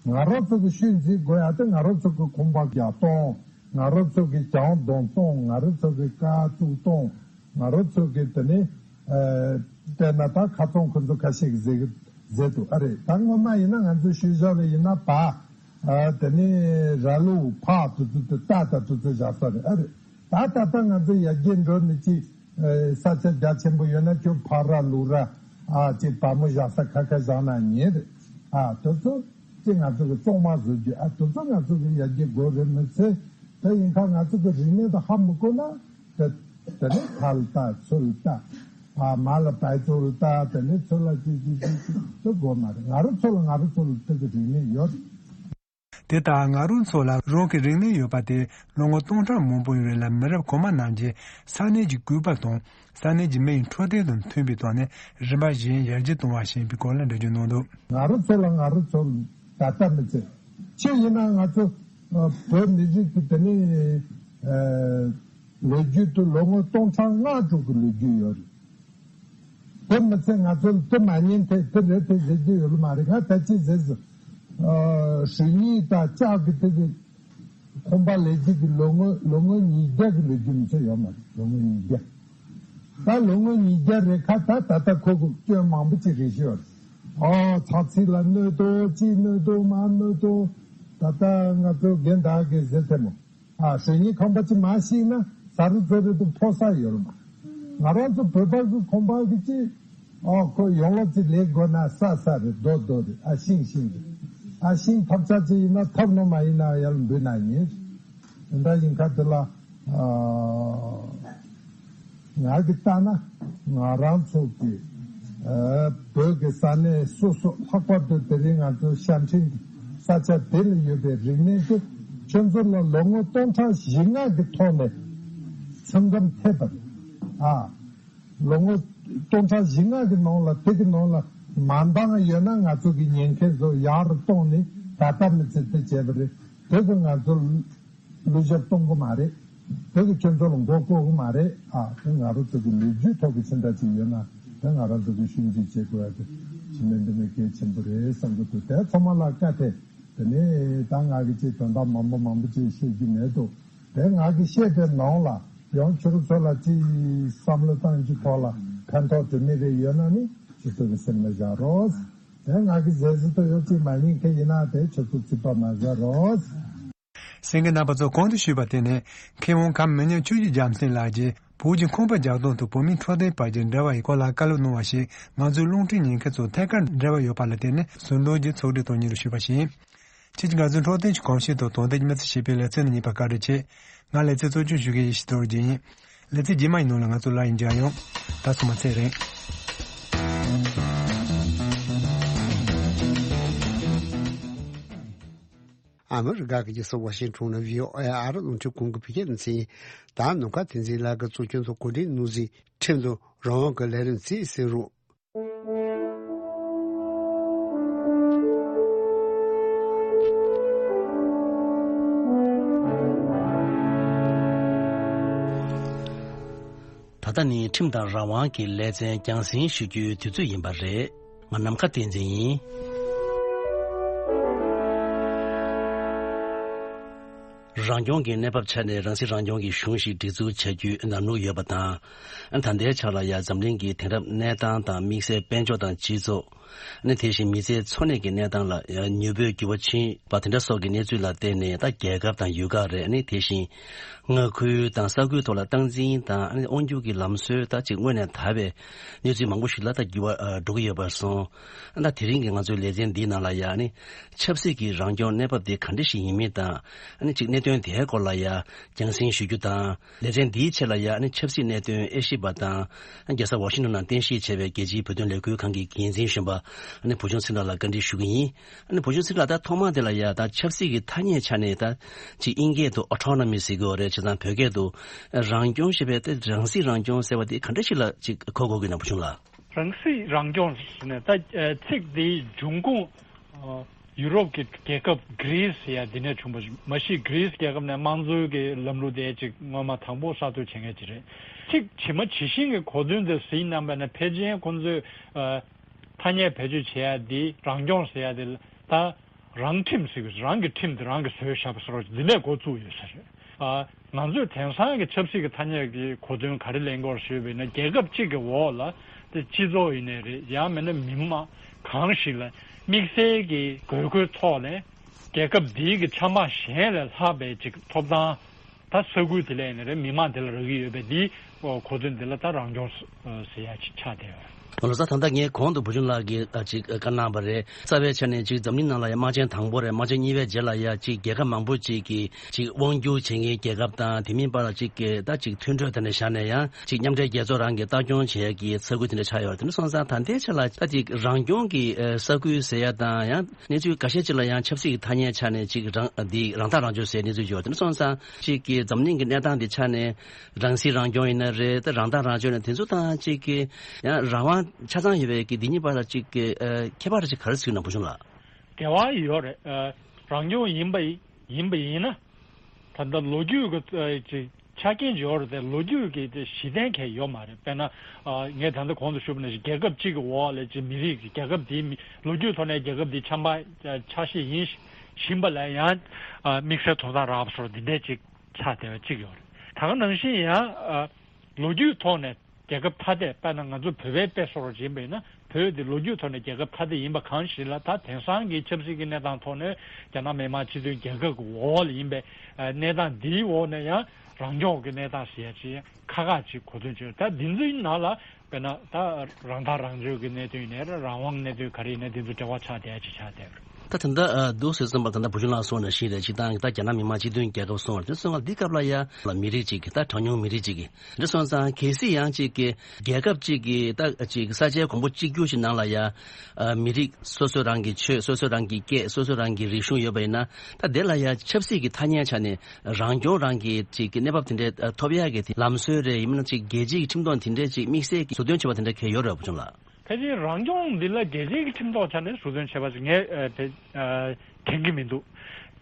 ང་རང་ཚོ་གི་ཆུད་འཛིན་དགོས་ཡ་དེ་ང་རང་ཚོ་གི་ཁང་པ་རྒྱག་སྟངས། ང་རང་ཚོ་གི་གྱང་རྡུང་སྟངས། ང་རང་ཚོ་གི་ཀ་བཙུགས་སྟངས། ང་རང་ཚོ་གི་དེ་ནས། ཨེ། དཔེར་ན་ད་ཁ་ཚང་ཁོ་ཚོ་ཁ་ཤས་ཀྱིས་ཟེར་གི་ཟེར་འདུག་ཨ་རེད། ད་སྔོན་མ་ཡིན་ན་ང་ཚོ་ཤུལ་བཞག་ལ་ཡིན་ན་བ། ཨ། དེ་ནས་ར་ལུག་ཕག་དེ་ཚོ་དེ་རྟ་དང་དེ་ཚོ་བཞག་ས་རེད་ཨ་རེད། ད་ད་ལྟ་ང་ཚོ་ཡར་རྒྱས་འགྲོ་ནས་ཅིག་ཨེ། ས་ཆ་རྒྱ་ཆེན་པོ་ཡོད་ན་ཁྱོད་ཕག་ར་ལུག་ར། ཨ། ཅིག་བ་མོ་བཞག་ས་ཁ་ཁ་བཞག་ན་ཉན་རེད། ཨ། དེ་ཚོ་ཅིག་ང་ཚོ་གི་གཙང་མ་བཟོ་རྒྱུ། ཨ། དེ་ཚོ་ང་ཚོ་གི་ཡར་རྒྱས་དགོས་རེད་མི་ཚེ། དེ་ཡིན་ཁ་ང་ཚོ་གི་རིག་གནས་དང་ཧ་མི་གོ་ན། དེ་དེ་ནས་ཁ་ལ་ལྟ་ཚུར་ལ་ལྟ། ཨ། མ་ལ་བལ་ཚུར་ལ་ལྟ། དེ་ནས་ཚུར་ལ་ཅིག་ཅིག་ཅིག་ཅིག་དེ་དགོས་མ་རེད། ང་རང་ཚོ་ལ་ང་རང་ཚོ་ལ་དེ་གི་རིག་གནས་ཡོད་རེད། དེ་ལྟར་ང་རང་ཚོ་ལ་རང་གི་རིག་གནས་ཡོད་པ་དེ་ལོ་ངོ་སྟོང་ཕྲག་མང་པོའི་རིང་ལ་མི་རབས་གོང་མ་རྣམས་ཀྱིས་ས་གནས་ཀྱི་སྐུད་པ་དང་ས་གནས་ཀྱི་མི་ཡི་འཕྲོད་བསྟེན་དང་མཐུན་པའི་ཐོག་ནས་རིམ་པ་བཞིན་ཡར་རྒྱས་གཏོང་བ་ཞིག་ཡིན་པའི་སྐོར་ལ་འགྲེལ་བརྗོད་གནང་འདུག། ང་རང་ཚོ་ལ་ང་རང་ཚོ་ད་ལྟ་མི་ཚེ་ཆེ་ཡིན་ན་ང་ཚོ་བོད་མི་རིགས་ཀྱི་དེ་ནས་ལོ་རྒྱུས་དུ་ལོ་ངོ་སྟོང་ཕྲག་ལྔ་དྲུག་གི་ལོ་རྒྱུས་ཡོད་རེད། དེ་མི་ཚད་ང་ཚོ་ལ་དེ་མ་ཉན་ཐེ་དེ་རེད་དེ་ཟེར་རྒྱུ་ཡོད་ལ་མ་རེད། ང་ད་ཅི་ཟེར་ཟེར། ཨ། ཧྲུའུ་ཉིས་དང་ལྕགས་ཀྱི་དེ་གི་ཁང་པ་ལས་རྒྱུ་གི་ལོ་ངོ་ལོ་ངོ་ཉིས་བརྒྱ་གི་ལོ་རྒྱུས་མི་ཚད་ཡོད་མ་རེད། ལོ་ངོ་ཉིས་བརྒྱ། ད་ལོ་ངོ་ཉིས་བརྒྱ་རེ་ཁ་ད་ད་ལྟ་ཁོ་གི་སྐྱོན་མང་པོ་ཅིག་རེད་ཤོད། ཨོ་ཚ་ཚིག་ལ་གནོད་དོ་ཅི་གནོད་དོ་མ་གནོད་དོ། ད་ལྟ་ང་ཚོ་རྒན་དག་གི་ཟེར་ཐེ་མོ། ཨ་ཞེ་ཉིན་ཁང་པ་ཅི་མ་ཤིག་ན་ཟ་རུ་ཚོ་རེ་དུ་ཕོ་ས་ཡོད་རུ་མ། ང་རང་ཚོ་བོད་པ་གི་ཁོམ་པ་གི་ཅི། ཨོ་ཁོ་ཡོང་ལོ་ཅི་ལེགས་དགོས་ན་ས་ས་རེད་རྡོ་རྡོ་རེད་ཨ་ཤིང་ཤིང་རེད། ཨ་ཤིང་ཐབ་ཆ་ཅི་ཡིན་ན་ཐབ་ནོ་མ་ཡིན་ན་ཡར་འབུད་ན་ཉེ། དེ་འདྲ་ཡིན་ཁ་དེ་ལ། ཨ། ང་གིས་བལྟས་ན་ང་རང་ཚོ་གི་ཨ་བོད་ཀྱི་ས་གནས་སོ་སོ་ལྷག་པར་དུ་དེ་རིང་ང་ཚོ་ཤར་ཕྱིན་གྱི་ས་ཆ་དེ་ལ་ཡོད་པའི་རིག་གནས་དེ་ཁྱོད་ཚོ་ལ་ལོ་ངོ་སྟོང་ཕྲག་བཞི་ལྔ་གི་ཐོག་ནས་ཚོད་བགམ་ཐེབས་པ་རེད་ཨ། ལོ་ངོ་སྟོང་ཕྲག་བཞི་ལྔ་གི་ནང་ལ་དེ་གི་ནང་ལ་མ་འདང་ཡོད་ན་ང་ཚོ་གི་ཉེན་ཁའི་བཟོ་ཡག་རུ་གཏོང་ནས་ད་ལྟ་མི་ཚེ་དེ་བྱས་པ་རེད། དེ་གི་ང་ཚོ་བསླུ་ཞབས་གཏོང་གི་མ་རེད། དེ་གི་ཁྱོད་ཚོ་ལ་མགོ་སྐོར་གི་མ་རེད་ཨ། དེ་ང་རང་ཚོ་གི་ལོ་རྒྱུས་ཐོག་གི་ཕྱི་འདྲ་ཅིག་ཡོད་ན་དེ་ང་རང་ཚོ་གི་ཤུགས་འཛིན་བྱེད་དགོས་ཡ་དེ་ཕྱི་མི་འདི་མི་གལ་ཆེན་པོ་རེད་བསམ་གི་འདུག་དེ་ཚང་མ་ལ་བཀའ་དེ། དེ་ནས་ད་ང་གི་ཅིག་དོན་དག་མང་པོ་མང་པོ་ཅིག་བཤད་རྒྱུ་མེད་འདུག་དེ་ང་གི་བཤད་པའི་ནང་ལ་ཡང་ཁྱོད་ཚོ་ལ་ཅིག་བསམ་བློ་གཏང་རྒྱུ་ཐོག་ལ་ཕན་ཐོགས་དེ་མི་རེ་ཡོད་ན་ནི་ཁྱོད་ཚོ་གི་སེམས་ལ་བཞག་རོགས། དེ་ང་གི་ཟས་ཟི་ཏོ་ཡོད་ཅིག་མ་ཉིན་ཁེ་ཡིན་ན་དེ་ཁྱོད་ཚོ་ཚིག་པ་མ་བཞག་རོགས། གསན་མཁན་རྣམ་པ་ཚོ་གོང་དུ་ཞུས་པ་དེ་ནི་མཁས་དབང་ཁམས་མི་ཉག་ཆོས་ཀྱི་རྒྱལ་མཚན་ལགས་ཀྱིས་བོད་ཀྱི་ཁང་པ་རྒྱག་སྟངས་དང་བོད་མིའི་འཕྲོད་བསྟེན་བར་གྱི་འབྲེལ་བ་ཡི་སྐོར་ལ་བཀའ་སློབ་གནང་བ་ཞིག་ང་ཚོའི་རླུང་འཕྲིན་ཉན་མཁན་ཚོ་ཐད་ཀར་འབྲེལ་བ་ཡོད་པ་ལ་བརྟེན་ནས་ཟུར་འདོན་གྱིས་ཚོགས་སྒྲིག་གཏོང་ཉེན་རེ་ཞུས་པ་ཞིག་ཡིན། ཁྱེད་ཀྱི་ང་ཚོའི་འཕྲོད་བསྟེན་གྱི་གོམས་གཤིས་དང་དོན་ལྡན་གྱི་མི་ཚེ་ཞེས་པའི་ལེ་ཚན་ནང་ཡིན་པ་བཀའ་འདྲི་ཆེ། ང་ལེ་ཚན་གཙོ་སྐྱོང་ཞུ་མཁན་ཡེ་ཤེས་རྡོ་རྗེ་ཡིན། ལེ་ཚན་རྗེས་མ་ཡི་ནང་ལ་ང་ཚོ་སླར་ཡང་མཇལ་ཡོང་། ད་སོ་མ་ཚེ་རིང་། ཨ་མི་རི་ཀ་གི་རྒྱལ་ས་ཝ་ཤིང་ཊོན་ནས་བྷི་ཨོ་ཨེ་ཨ་རི་རླུང་འཕྲིན་ཁང་གི་བོད་སྐད་སྡེ་ཚན་ཡིན། ད་ནམ་མཁའ་བསྟན་འཛིན་ལགས་ཀྱིས་གཙོ་སྐྱོང་དུ་གོ་སྒྲིག་གནང་ཟིན་ཁྲིམས་དང་རང་དབང་གི་ལས་རིམ་རྩིས་ཟིན་རོགས། ད་ལྟ་ནི་ཁྲིམས་དང་རང་དབང་གི་ལེ་ཚན་རྒྱང་སྲིང་ཞུ་རྒྱུའི་དུས་ཚོད་ཡིན་པ་རེད། ང་ནམ་མཁའ་བསྟན་འཛིན་ཡིན། རང་སྐྱོང་གི་གནས་བབ་ཆ་ནས་རང་སྲིད་རང་སྐྱོང་གི་གཞུང་ཞིག་སྒྲིག་འཛུགས་བྱ་རྒྱུའི་ལམ་ལུགས་ཡོད་པ་དང་། ད་ལྟའི་ཆ་ལ་ཡང་འཛམ་གླིང་གི་དེང་རབས་གནས་སྟངས་དང་དམིགས་བསལ་དཔལ་འབྱོར་དང་སྤྱི་ཚོགས། ཨ་ནི་དེ་བཞིན་མི་ཚེའི་འཚོ་གནས་ཀྱི་གནས་སྟངས་ལ་མྱུར་པོའི་འགྱུར་བ་ཕྱིན་པ་དེ་འདྲ་སོགས་ཀྱི་གནས་ཚུལ་ལ་བརྟེན་ནས། ད་རྒྱལ་ཁབ་དང་ཡུལ་ཁག་རེད། ཨ་ནི་དེ་བཞིན་མངའ་ཁུལ་དང་ས་ཁུལ་ཐོག་ལ་སྟངས་འཛིན་དང་། ཨ་ནི་དབང་སྒྱུར་གྱི་ལམ་སྲོལ་ད་ཅིག་སྔོན་ནས་དར་བའི་གནས་ཚུལ་མང་པོ་ཞིག་ལ་ད་འགྱུར་བ་ཨ་འགྲོ་གི་ཡོད་པར་སོང་། ཨ་ད་དེ་རིང་གི་ང་ཚོའི་ལེ་ཚན་འདིའི་ནང་ལ་ཡང་། ཨ་ནི་ཆབ་སྲིད་ཀྱི་རང་སྐྱོང་གནས་བབ་དེ་ག་འདྲ་ཞིག་ཡིན་མིན་དང་། ཨ་ནི་ཅིག་གནད་དོན་དེའི་སྐོར་ལ་ཡང་རྒྱང་སྲིང་ཞུ་རྒྱུ་དང་། ལེ་ཚན་འདིའི་ཆེད་ལ་ཡང་ཨ་ནི་ཆབ་སྲིད་གནད་དོན་དབྱེ་ཞིབ་པ་དང་། རྒྱལ་ས་ཝ་ཤིང་ཊོན་ནང་རྟེན་གཞི་བྱས་པའི་རྒྱལ་སྤྱིའི་བོད་དོན་ལས་འགུལ་ཁང་གི་འགན་འཛིན་གཞོན་པ་ཨ་ནི་བུ་ཆུང་ཚེ་རིང་ལགས་ལ་བཀའ་འདྲི་ཞུ་གི་ཡིན། ཨ་ནི་བུ་ཆུང་ཚེ་རིང་ལགས། ད་ཐོག་མ་དེ་ལ་ཡ་ད་ཆབ་སྲིད་ཀྱི་ཐ་སྙད་ཆ་ནས་ད་ཅིག་དབྱིན་སྐད་དུ་ཨོ་ཊོ་ནོ་མི་ཟེར་གྱི་ཡོད་རེད། བྱས་ཙང་བོད་སྐད་དུ་རང་སྐྱོང་ཞེས་པའི་དེ་རང་སྲིད་རང་སྐྱོང་ཟེར་བ་དེ་ག་འདྲ་ཞིག་ལ་ཅིག་གོ་དགོས་ཀྱི་ན་བུ་ཆུང་ལགས། རང་སྲིད་རང་སྐྱོང་ཟེར་ནས་ད་ཚིག་དེའི་འབྱུང་ཁུངས། ཡུ་རོབ་ཀྱི་རྒྱལ་ཁབ་གྷི་རིས་ཟེར་ཡ་འདི་ནས་བྱུང་བ་ཞིག་མ་གཞི་གྷི་རིས་རྒྱལ་ཁབ་ནས་དམངས་གཙོའི་གི་ལམ་ལུགས་དེ་ཅིག་སྔོན་མ་དང་པོ་གསར་གཏོད་བྱེད་མཁན་ཅིག་རེད། ཚིག་ཇི་མ་ཇི་བཞིན་གྱི་གོ་དོན་དེ་ཟིན་གནང་བས་ན། ཕལ་ཆེར་ཁོང་ཚོས་ཨ་ཐ་སྙད་བེད་སྤྱོད་བྱེད་ཡ་འདི་རང་སྐྱོང་ཟེར་ཡ་དེ་ད་རང་ཁྲིམས་ཟེར་གི། རང་གི་ཁྲིམས་དེ་རང་གིས་བཟོས་བཞག་པ་བཟོ་འདྲ་འདི་ནས་འགོ་བཙུགས་ཡོད་ས་རེད། ཨ་ང་ཚོས་དེང་སང་གི་ཆབ་སྲིད་ཀྱི་ཐ་སྙད་ཀྱི་གོ་དོན་ག་རེ་ལེན་དགོས་ཞུས་པ་ཡིན་ན། རྒྱལ་ཁབ་གཅིག་གི་འོག་ལ་དེ་སྤྱི་ཚོགས་ཡིན་ནའི་རེད། ཡང་མིན་ན་མི་མང་གང་ཞིག་ལ་དམིགས་བསལ་གྱི་དགོས་མཁོའི་ཐོག་ནས་རྒྱལ་ཁབ་འདིའི་གི་ཆབ་འབངས་གཞན་ལས་ལྷག་པའི་ཅིག་ཐོབ་ཐང་། ད་ས་ཁུལ་དེ་ལ་ཡིན་ནའི་རེད། མི་མང་དེ་ལ་རག་གི་ཡོད་པའི་འདིའི་གོ་དོན་འདི་ལ་ད་རང་སྐྱོང་ཟེར་ཡ་ཅིག་ཆགས་བསྡད་ཡོད་རེད། ལགས་སོ། ད་ལྟ་ངས་གོང་དུ་བུ་ཆུང་ལགས་ཀྱིས་ཨ་ཅིག་བཀའ་གནང་བ་རེད། རྩ་བའི་ཆ་ནས་ཅིག་འཛམ་གླིང་ནང་ལ་ཡང་དམག་ཆེན་དང་པོ་རེད། དམག་ཆེན་གཉིས་པའི་རྗེས་ལ་ཡང་ཅིག་རྒྱལ་ཁབ་མང་པོ་ཅིག་གིས་ཅིག་དབང་སྒྱུར་བྱེད་མཁན་རྒྱལ་ཁབ་དང་། དེ་མིན་པ་ལ་ཅིག་གི་ད་ཅིག་མཐུན་གྲོས་དེ་འདྲ་བཞག་ནས་ཡང་ཅིག་མཉམ་འབྲེལ་རྒྱལ་ཚོགས་རང་གིས་ལྟ་སྐྱོང་བྱེད་ཡག་གི་ས་ཁུལ་དེ་འདྲ་ཆགས་ཡོད་རེད། དེ་འདྲ་སོང་ཙང་ད་ལྟའི་ཆ་ལ་ད་ཅིག་རང་སྐྱོང་གི་ས་ཁུལ་ཟེར་ཡ་དང་། ཡང་གནས་ཚུལ་འགའ་ཤས་ཅིག་ལ་ཡང་ཆབ་སྲིད་ཀྱི་ཐ་སྙད་ཆ་ནས་ཅིག་རང་འདི་རང་ཐག་རང་གཅོད་ཟེར་གནས་ཚུལ་ཡོད། དེ་འདྲ་སོང་ཙང་ཅིག་གི་འཛམ་གླིང་གི་གནས་སྟངས་འདི་ཆ་ནས། རང་སྲིད་རང་སྐྱོང་ཡིན་ན་རེད། ད་རང་ཐག་རང་གཅོད་ནི་དེ་ཚོ་དང་གཅིག་གི་ཡང་རང་དབང་ཆ་ཚང་ཡོད་པའི་གི་འདི་གཉིས་བར་ལ་གཅིག་གི་ཨ་ཁྱད་པར་ཅིག་ག་རེ་ཟེར་ན་བུ་ཆུང་ལགས། འབྲེལ་བ་ཡོད་རེད། ཨ་རང་སྐྱོང་ཡིན་པ་ཡིན་པ་ཡིན་ན། ད་ལྟ་ལོ་རྒྱུས་ཀྱི་ཨ་ཅིག་ཆ་རྐྱེན་ཅིག་ཡོད་རེད་དེ། ལོ་རྒྱུས་ཀྱི་དེ་གཞི་རྟེན་གང་ཡང་ཡོད་མ་རེད། དཔེར་ན་ཨ་ངས་ད་ལྟ་གོང་དུ་ཞུས་པ་ནང་བཞིན་རྒྱལ་ཁབ་གཅིག་གི་འོག་ལ་ཅིག་མི་རིགས་ཀྱི་རྒྱལ་ཁབ་དེའི་མི་ལོ་རྒྱུས་ཐོག་ནས་རྒྱལ་ཁབ་འདི་ཆབ་འབངས་ཆ་ཤས་ཡིན་བཞིན་པ་ལ་ཡང་ཨ་དམིགས་བསལ་ཐོབ་ཐང་རག་པ་བཟོ་འདྲ་འདི་འདྲས་ཅིག་ཆགས་བསྡད་པ་གཅིག་ཡོད་རེད། ད་ག་ནང་བཞིན་ཡང་ཨ་ལོ་རྒྱུས་ཐོག་ནས་ རྒྱལ་ཁབ་ཐ་དད། དཔེར་ན་ང་ཚོ་བོད་པའི་དཔེ་བཟོ་འདྲ་ཅིག་ཡིན་པ་ཡིན་ན། བོད་འདི་ལོ་རྒྱུས་ཐོག་ནས་རྒྱལ་ཁབ་ཐ་དད་ཡིན་པ་གང་ཞིག་ལ། ད་དེང་སང་གི་ཆབ་སྲིད་ཀྱི་གནས་སྟངས་ཐོག་ནས་རྒྱ་ནག་མི་དམངས་སྤྱི་མཐུན་རྒྱལ་ཁབ་ཀྱི་འོག་ལ་ཡིན་པའི་གནས་སྟངས་འདིའི་འོག་ནས་ཡང་རང་སྐྱོང་གི་གནས་སྟངས་ཟེར་ཡ་ཅིག་ཁག་ཁག་ཅིག་གོ་དོན་བྱུང་། ད་འདི་ཚོའི་ནང་ལ་དཔེར་ན་ད་རང་ཐག་རང་གཅོད་ཀྱི་གནད་དོན་ཡིན་ནའི་རེད། རང་དབང་གནད་དོན་ག་རེ་ཡིན་ནའི་འདི་ཚོ་འབྲེལ་བ་ཆགས་བསྡད་ཡ་ཅིག་ཆགས་བསྡད་ཡོད་རེད། ད་ད་ལྟ་ཨ་འདུག་ཟེར་སོང་བ། ད་ལྟ་བུ་ཆུང་ལགས་གསུངས་ནང་བཞིན་རེད། སྤྱིར་བཏང་གི་ད་རྒྱ་ནག་མི་དམངས་སྤྱི་མཐུན་རྒྱལ་ཁབ་སོང་བ་རེད། དེ་སོང་བ་འདི་སྐབས་ལ་ཡ་ལ་མི་རིགས་གཅིག་གི་ད་གྲངས་ཉུང་མི་རིགས་གཅིག་གི་འདི་སོང་ཙང་གལ་སྲིད་ཡང་གཅིག་གི་རྒྱལ་ཁབ་གཅིག་གི་ད་གཅིག་ས་ཆའི་གོང་བུ་གཅིག་གྱུར་ཞིག་ནང་ལ་ཡ་ཨ་མི་རིགས་སོ་སོ་རང་གི་ཆོས། སོ་སོ་རང་གི་སྐད། སོ་སོ་རང་གི་རིག་གཞུང་ཡོད་པ་ཡིན་ན། ད་དེ་ལ་ཡ་ཆབ་སྲིད་ཀྱི་ཐ་སྙད་ཆ་ནས་རང་སྐྱོང་རང་གི་གཅིག་གི་གནས་བབ་དེ་འདྲའི་ཐོབ་ཡག་གི་དེ་ལམ་སྲོལ་རེད། ཡིན་ན་གཅིག་རྒྱལ་སྤྱིའི་ཁྲིམས་དོན་དེ་འདྲའི་གཅིག་དམིགས་བསལ་གྱི་ཟུར་འདོན་བྱས་པ་དེ་འདྲ་གལ་ཡོད་རེད་བུ་ཆུང་ལགས། ཕལ་ཆེར་རང་སྐྱོང་འདི་ལ་རྒྱལ་སྤྱིའི་ཁྲིམས་ཐོག་ཆ་ནས་ཟུར་འདོན་བྱས་པ་ཞིག་ངས་ཨ་དེ་ཨ་དྲན་གྱི་མི་འདུག་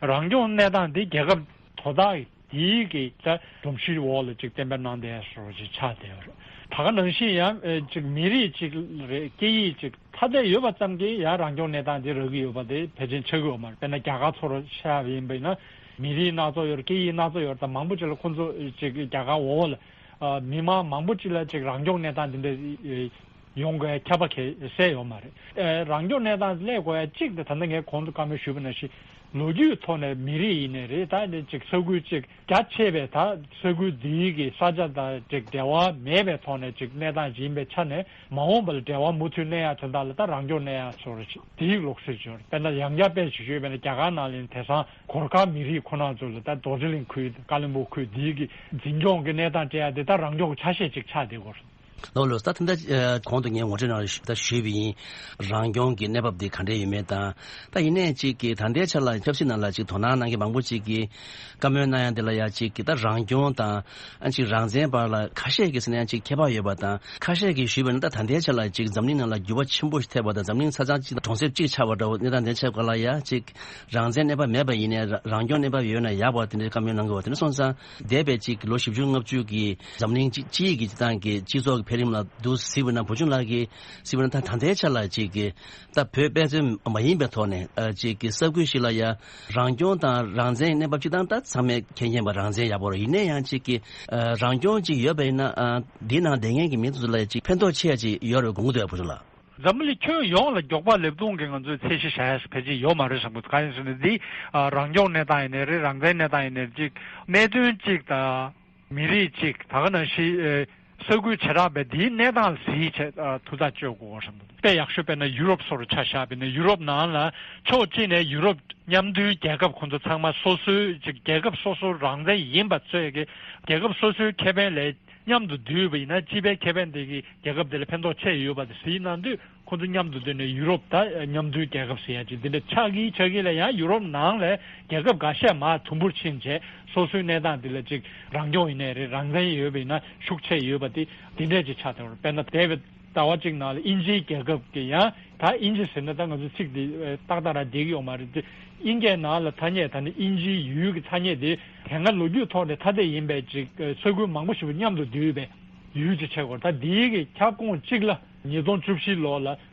རང་སྐྱོང་གནས་སྟངས་འདི་རྒྱལ་ཁབ་དོ་བདག་གི་དེའི་གི་ད་སྒྲོམ་གཞིའི་འོག་ལ་ཅིག་གཏན་འབེབས་གནང་བསྡད་སོ་ཅིག་ཆགས་བསྡད་ཡོད་རེད། ད་ག་ནང་བཞིན་ཡང་ཨེ་ཅིག་མི་རིགས་ཅིག་རེད། སྐད་ཡིག་ཅིག་ཐ་དད་ཡོད་པ་ཙམ་གྱིས་ཡང་རང་སྐྱོང་གནས་སྟངས་འདི་རག་གི་ཡོད་པ་དེ་ཕལ་ཆེར་ཆགས་ཀྱི་ཡོད་མ་རེད། དཔེར་ན་རྒྱ་གར་ཚོར་ཆ་བཞག་པ་ཡིན་པ་ཡིན་ན། མི་རིགས་སྣ་ཚོགས་ཡོད་རེད། སྐད་ཡིག་སྣ་ཚོགས་ཡོད་རེད། ད་མང་པོ་ཅིག་ལ་ཁོང་ཚོ་ཅིག་རྒྱ་གར་འོག་ལ་ཨ་མི་མང་མང་པོ་ཅིག་ལ་ཅིག་རང་སྐྱོང་གནས་སྟངས་འདི་འདྲ་ཡོང་དགོས་ཁྱབ་པ་གལ་གསལ་ཡོད་མ་རེད། ཨ་རང་སྐྱོང་གནས་སྟངས་སླེབས་དགོས་ཡ་གཅིག་དེ་ད་ལྟ་ངས་གོང་དུ་བཀའ་མོལ་ཞུས་པ་ནང་བཞིན་ལོ་རྒྱུས་ཐོག་ནས་མི་རིགས་ཡིན་ནའི་རེད། ད་ནི་ཅིག་ས་ཁུལ་ཅིག་རྒྱ་ཆེ་བའི་ད་ས་ཁུལ་འདིའི་གི་ས་ཆ་དང་ཅིག་འབྲེལ་བ་མེད་པའི་ཐོག་ནས་ཅིག་གནས་སྟངས་ཅིག་ཡིན་པའི་ཆ་ནས། མ་འོངས་པ་ལ་འབྲེལ་བ་མུ་མཐུད་གནས་ཡ་དོན་དག་ལ་ད་རང་སྐྱོང་གནས་ཡ་ཚོར་ཅིག་དེའི་ལུགས་སྲོལ་ཅིག་ཡོད་རེད། དཔེར་ན་ཡང་བསྐྱར་དཔེ་ཅིག་ཞུས་པ་ཡིན་ན། རྒྱ་གར་ནང་ལ་ཡིན་དེང་སང་གོར་ཁ་མི་རིགས་ཁོ་རང་ཚོ་ལ་ད་རྡོ་རྗེ་གླིང་ཁུལ། ཀ་ལོན་སྦུག་ཁུལ་འདིའི་གི་འཛིན་སྐྱོང་གི་གནས་སྟངས་སྤྲད་ཡ་དེ་ད་རང་སྐྱོང་གི་ཆ་ཤས་ཅིག་ཆགས་བསྡད་ཡོད་རེད། ལགས་ལགས། ད་ད་ལྟ་ཨ་གོང་དུ་ངས་ངོ་སྤྲོད་ནང་ལ་ཞུ་ད་ཞུས་པ་ཡིན། རང་སྐྱོང་གི་གནས་བབ་དེ་ག་འདྲས་ཡོད་མེད་དང་། ད་ཡིན་ནའི་གཅིག་གི་ད་ལྟའི་ཆ་ལ་ཆབ་སྲིད་ནང་ལ་གཅིག་དོ་སྣང་གནང་མཁན་མང་པོ་གཅིག་གིས་བཀའ་མོལ་གནང་ཡ་དེ་ལ་ཡ་གཅིག་གི་ད་རང་སྐྱོང་དང་ཨ་གཅིག་རང་བཙན་བར་ལ་ཁ་ཤས་ཀྱིས་ཟེར་ན་ཡང་གཅིག་ཁྱད་པར་ཡོད་པ་དང་། ཁ་ཤས་ཀྱིས་ཞུས་པ་ཡིན་ན། ད་ད་ལྟའི་ཆ་ལ་གཅིག་འཛམ་གླིང་ནང་ལ་འགྱུར་བ་ཆེན་པོ་ཞིག་ཐེབས་པ་དང་། འཛམ་གླིང་ས་ཆ་གཅིག་དང་གྲོང་གསེབ་གཅིག་ཆགས་པ་འདྲ་བོ་གནས་སྟངས་དེ་ཆགས་སྐབས་ལ་ཡ་གཅིག་རང་བཙན་གནས་བབ་མེད་པ་ཡིན་ནའི་ར་རང་སྐྱོང་གནས་བབ་ཡོད་ན་ཡག་པ་དེ་འདྲའི་བཀའ་མོལ་གནང་གི་ཡོད་པ། དེ་འདྲ་སོང་ཙང་འདས་པའི་གཅིག་ལོ་བཞི་བཅུ་ལྔ་བཅུ་གི་འཛམ་གླིང་སྤྱི་སྤྱི་ཡི་གི་སྤྱི་བཏང་གི་སྤྱི་ཚོགས་ཀྱི་འཕེལ་རིམ་ལ་འདུག་གཟིགས་པ་ན། བུ་ཆུང་ལགས་ཀྱིས་གཟིགས་པ་ན། ད་ད་ལྟའི་ཆ་ལ་གཅིག་གི་ད་བོད་དཔེ་མཚོན་མ་ཡིན་པའི་ཐོག་ནས་ཨ་གཅིག་གི་ས་ཁུལ་ཞིག་ལ་ཡ་རང་སྐྱོང་དང་རང་བཙན་གནས་བབ་སྤྱི་བཏང་ད་ཚང་མས་མཁྱེན་མཁྱེན་པ་རང་བཙན་ཡག་པོ་རེད། ཡིན་ན་ཡང་གཅིག་གི་ཨ་རང་སྐྱོང་གཅིག་ཡོད་པ་ཡིན་ན། ཨ་འདི་ནང་བསྡད་མཁན་གྱི་མི་དེ་ཚོ་ལ་གཅིག་ཕན་ཐོགས་ཆེ་ཡ་གཅིག་ཡོད་རེད་དགོངས་ཀྱི་འདུག་བུ་ཆུང་ལགས། འཛམ་བུ་གླིང་ཁྱོན་ཡོངས་ལ་མགྱོགས་པ་ལེབ་རྡུང་གི་ང་ཚོས་ཚད་གཞི་བཞག་ཡ་ཕལ་ཆེར་ཡོད་མ་རེད་བསམ་གྱི་འདུག་གང་ཡིན་ཟེར་ན། འདི་ཨ་རང་སྐྱོང་གནས་སྟངས་ཡིན་ནའི་རེད། རང་བཙན་གནས་སྟངས་ཡིན་ནའི་རེད། གཅིག་གནད་དོན་གཅིག་དང་མི་རིགས་གཅིག་ད་ག་ནང་བཞིན་ཨ་ས་ཁུལ་བྱེ་བྲག་པའི་འདིའི་གནས་སྟངས་ལ་གཟིགས་བྱས་ཨ་ཐུགས་ཐག་གཅོད་དགོས་བསམ་གྱི་འདུག་དཔེ་ཡག་ཤོས་དཔེར་ན་ཡུ་རོབ་སོགས་ལ་ཆ་བཞག་པ་ཡིན་ན། ཡུ་རོབ་ནང་ལ་ཕྱོགས་གཅིག་ནས་ཡུ་རོབ་མཉམ་འདུས་རྒྱལ་ཁབ་ཁོང་ཚོ་ཚང་མ་སོ་སོའི་གཅིག་རྒྱལ་ཁབ་སོ་སོ་རང་བཙན་ཡིན་པ་ཚོས་ཀྱི་རྒྱལ་ཁབ་སོ་སོའི་ཁེ་ཕན་ལ་མཉམ་དུ་འདུས་པ་ཡིན་ན། སྤྱི་པའི་ཁེ་ཕན་དེ་གི་རྒྱལ་ཁབ་དེ་ལ་ཕན་ཐོགས་ཆེ་ཡོད་པ་དེ་གཟིགས་གནང་དུས། ཁོང་ཚོ་མཉམ་དུ་འདུས་ནས་ཡུ་རོབ་ད་མཉམ་འདུས་རྒྱལ་ཁབ་ཟེར་ཡ་ཅིག་འདི་འདྲ་ཆགས་ཀྱི་ཆགས་ཀྱི་ལ། ཡང་ཡུ་རོབ་ནང་ལ་རྒྱལ་ཁབ་འགའ་ཤས་མར་དུམ་བུར་ཕྱིན་བྱས། སོ་སོའི་གནས་སྟངས་འདི་ལ་ཅིག་རང་སྐྱོང་ཡིན་ནའི་རེད། རང་བཙན་ཡོད་པ་ཡིན་ན་ཤུགས་ཆེ་ཡོད་པ་དེ་འདི་འདྲས་ཅིག་ཆགས་བསྡད་པ་རེད། དཔེར་ན་འདས་པའི་ཟླ་བ་གཅིག་ནང་ལ་དབྱིན་ཇིའི་རྒྱལ་ཁབ་ཀྱི། ཡང་ད་དབྱིན་ཇི་ཟེར་ན་ད་ང་ཚོ་ཚིག་འདི་ཏག་ཏག་རང་བསྡད་ཀྱི་ཡོད་མ་རེད་དེ། དབྱིན་སྐད་ནང་ལ་ཐ་སྙད། ད་ནི་དབྱིན་ཇིའི་ཡུལ་གྱི་ཐ་སྙད་དེ་དེ་སྔ་ལོ་རྒྱུས་ཐོག་ནས་ཐ་དད་ཡིན་པའི་ཅིག་ས་ཁུལ་མང་པོ་ཞིག་མཉམ་དུ་འདུས་པའི་ཡུལ་ཅིག་ཆགས་ཀྱི་ཡོད་རེད། ད་འདིའི་གི་ཁྱབ་ཁོངས་གཅིག་ལ་ཉིས་སྟོང་བཅུ་བཞི་ལོ་ལ་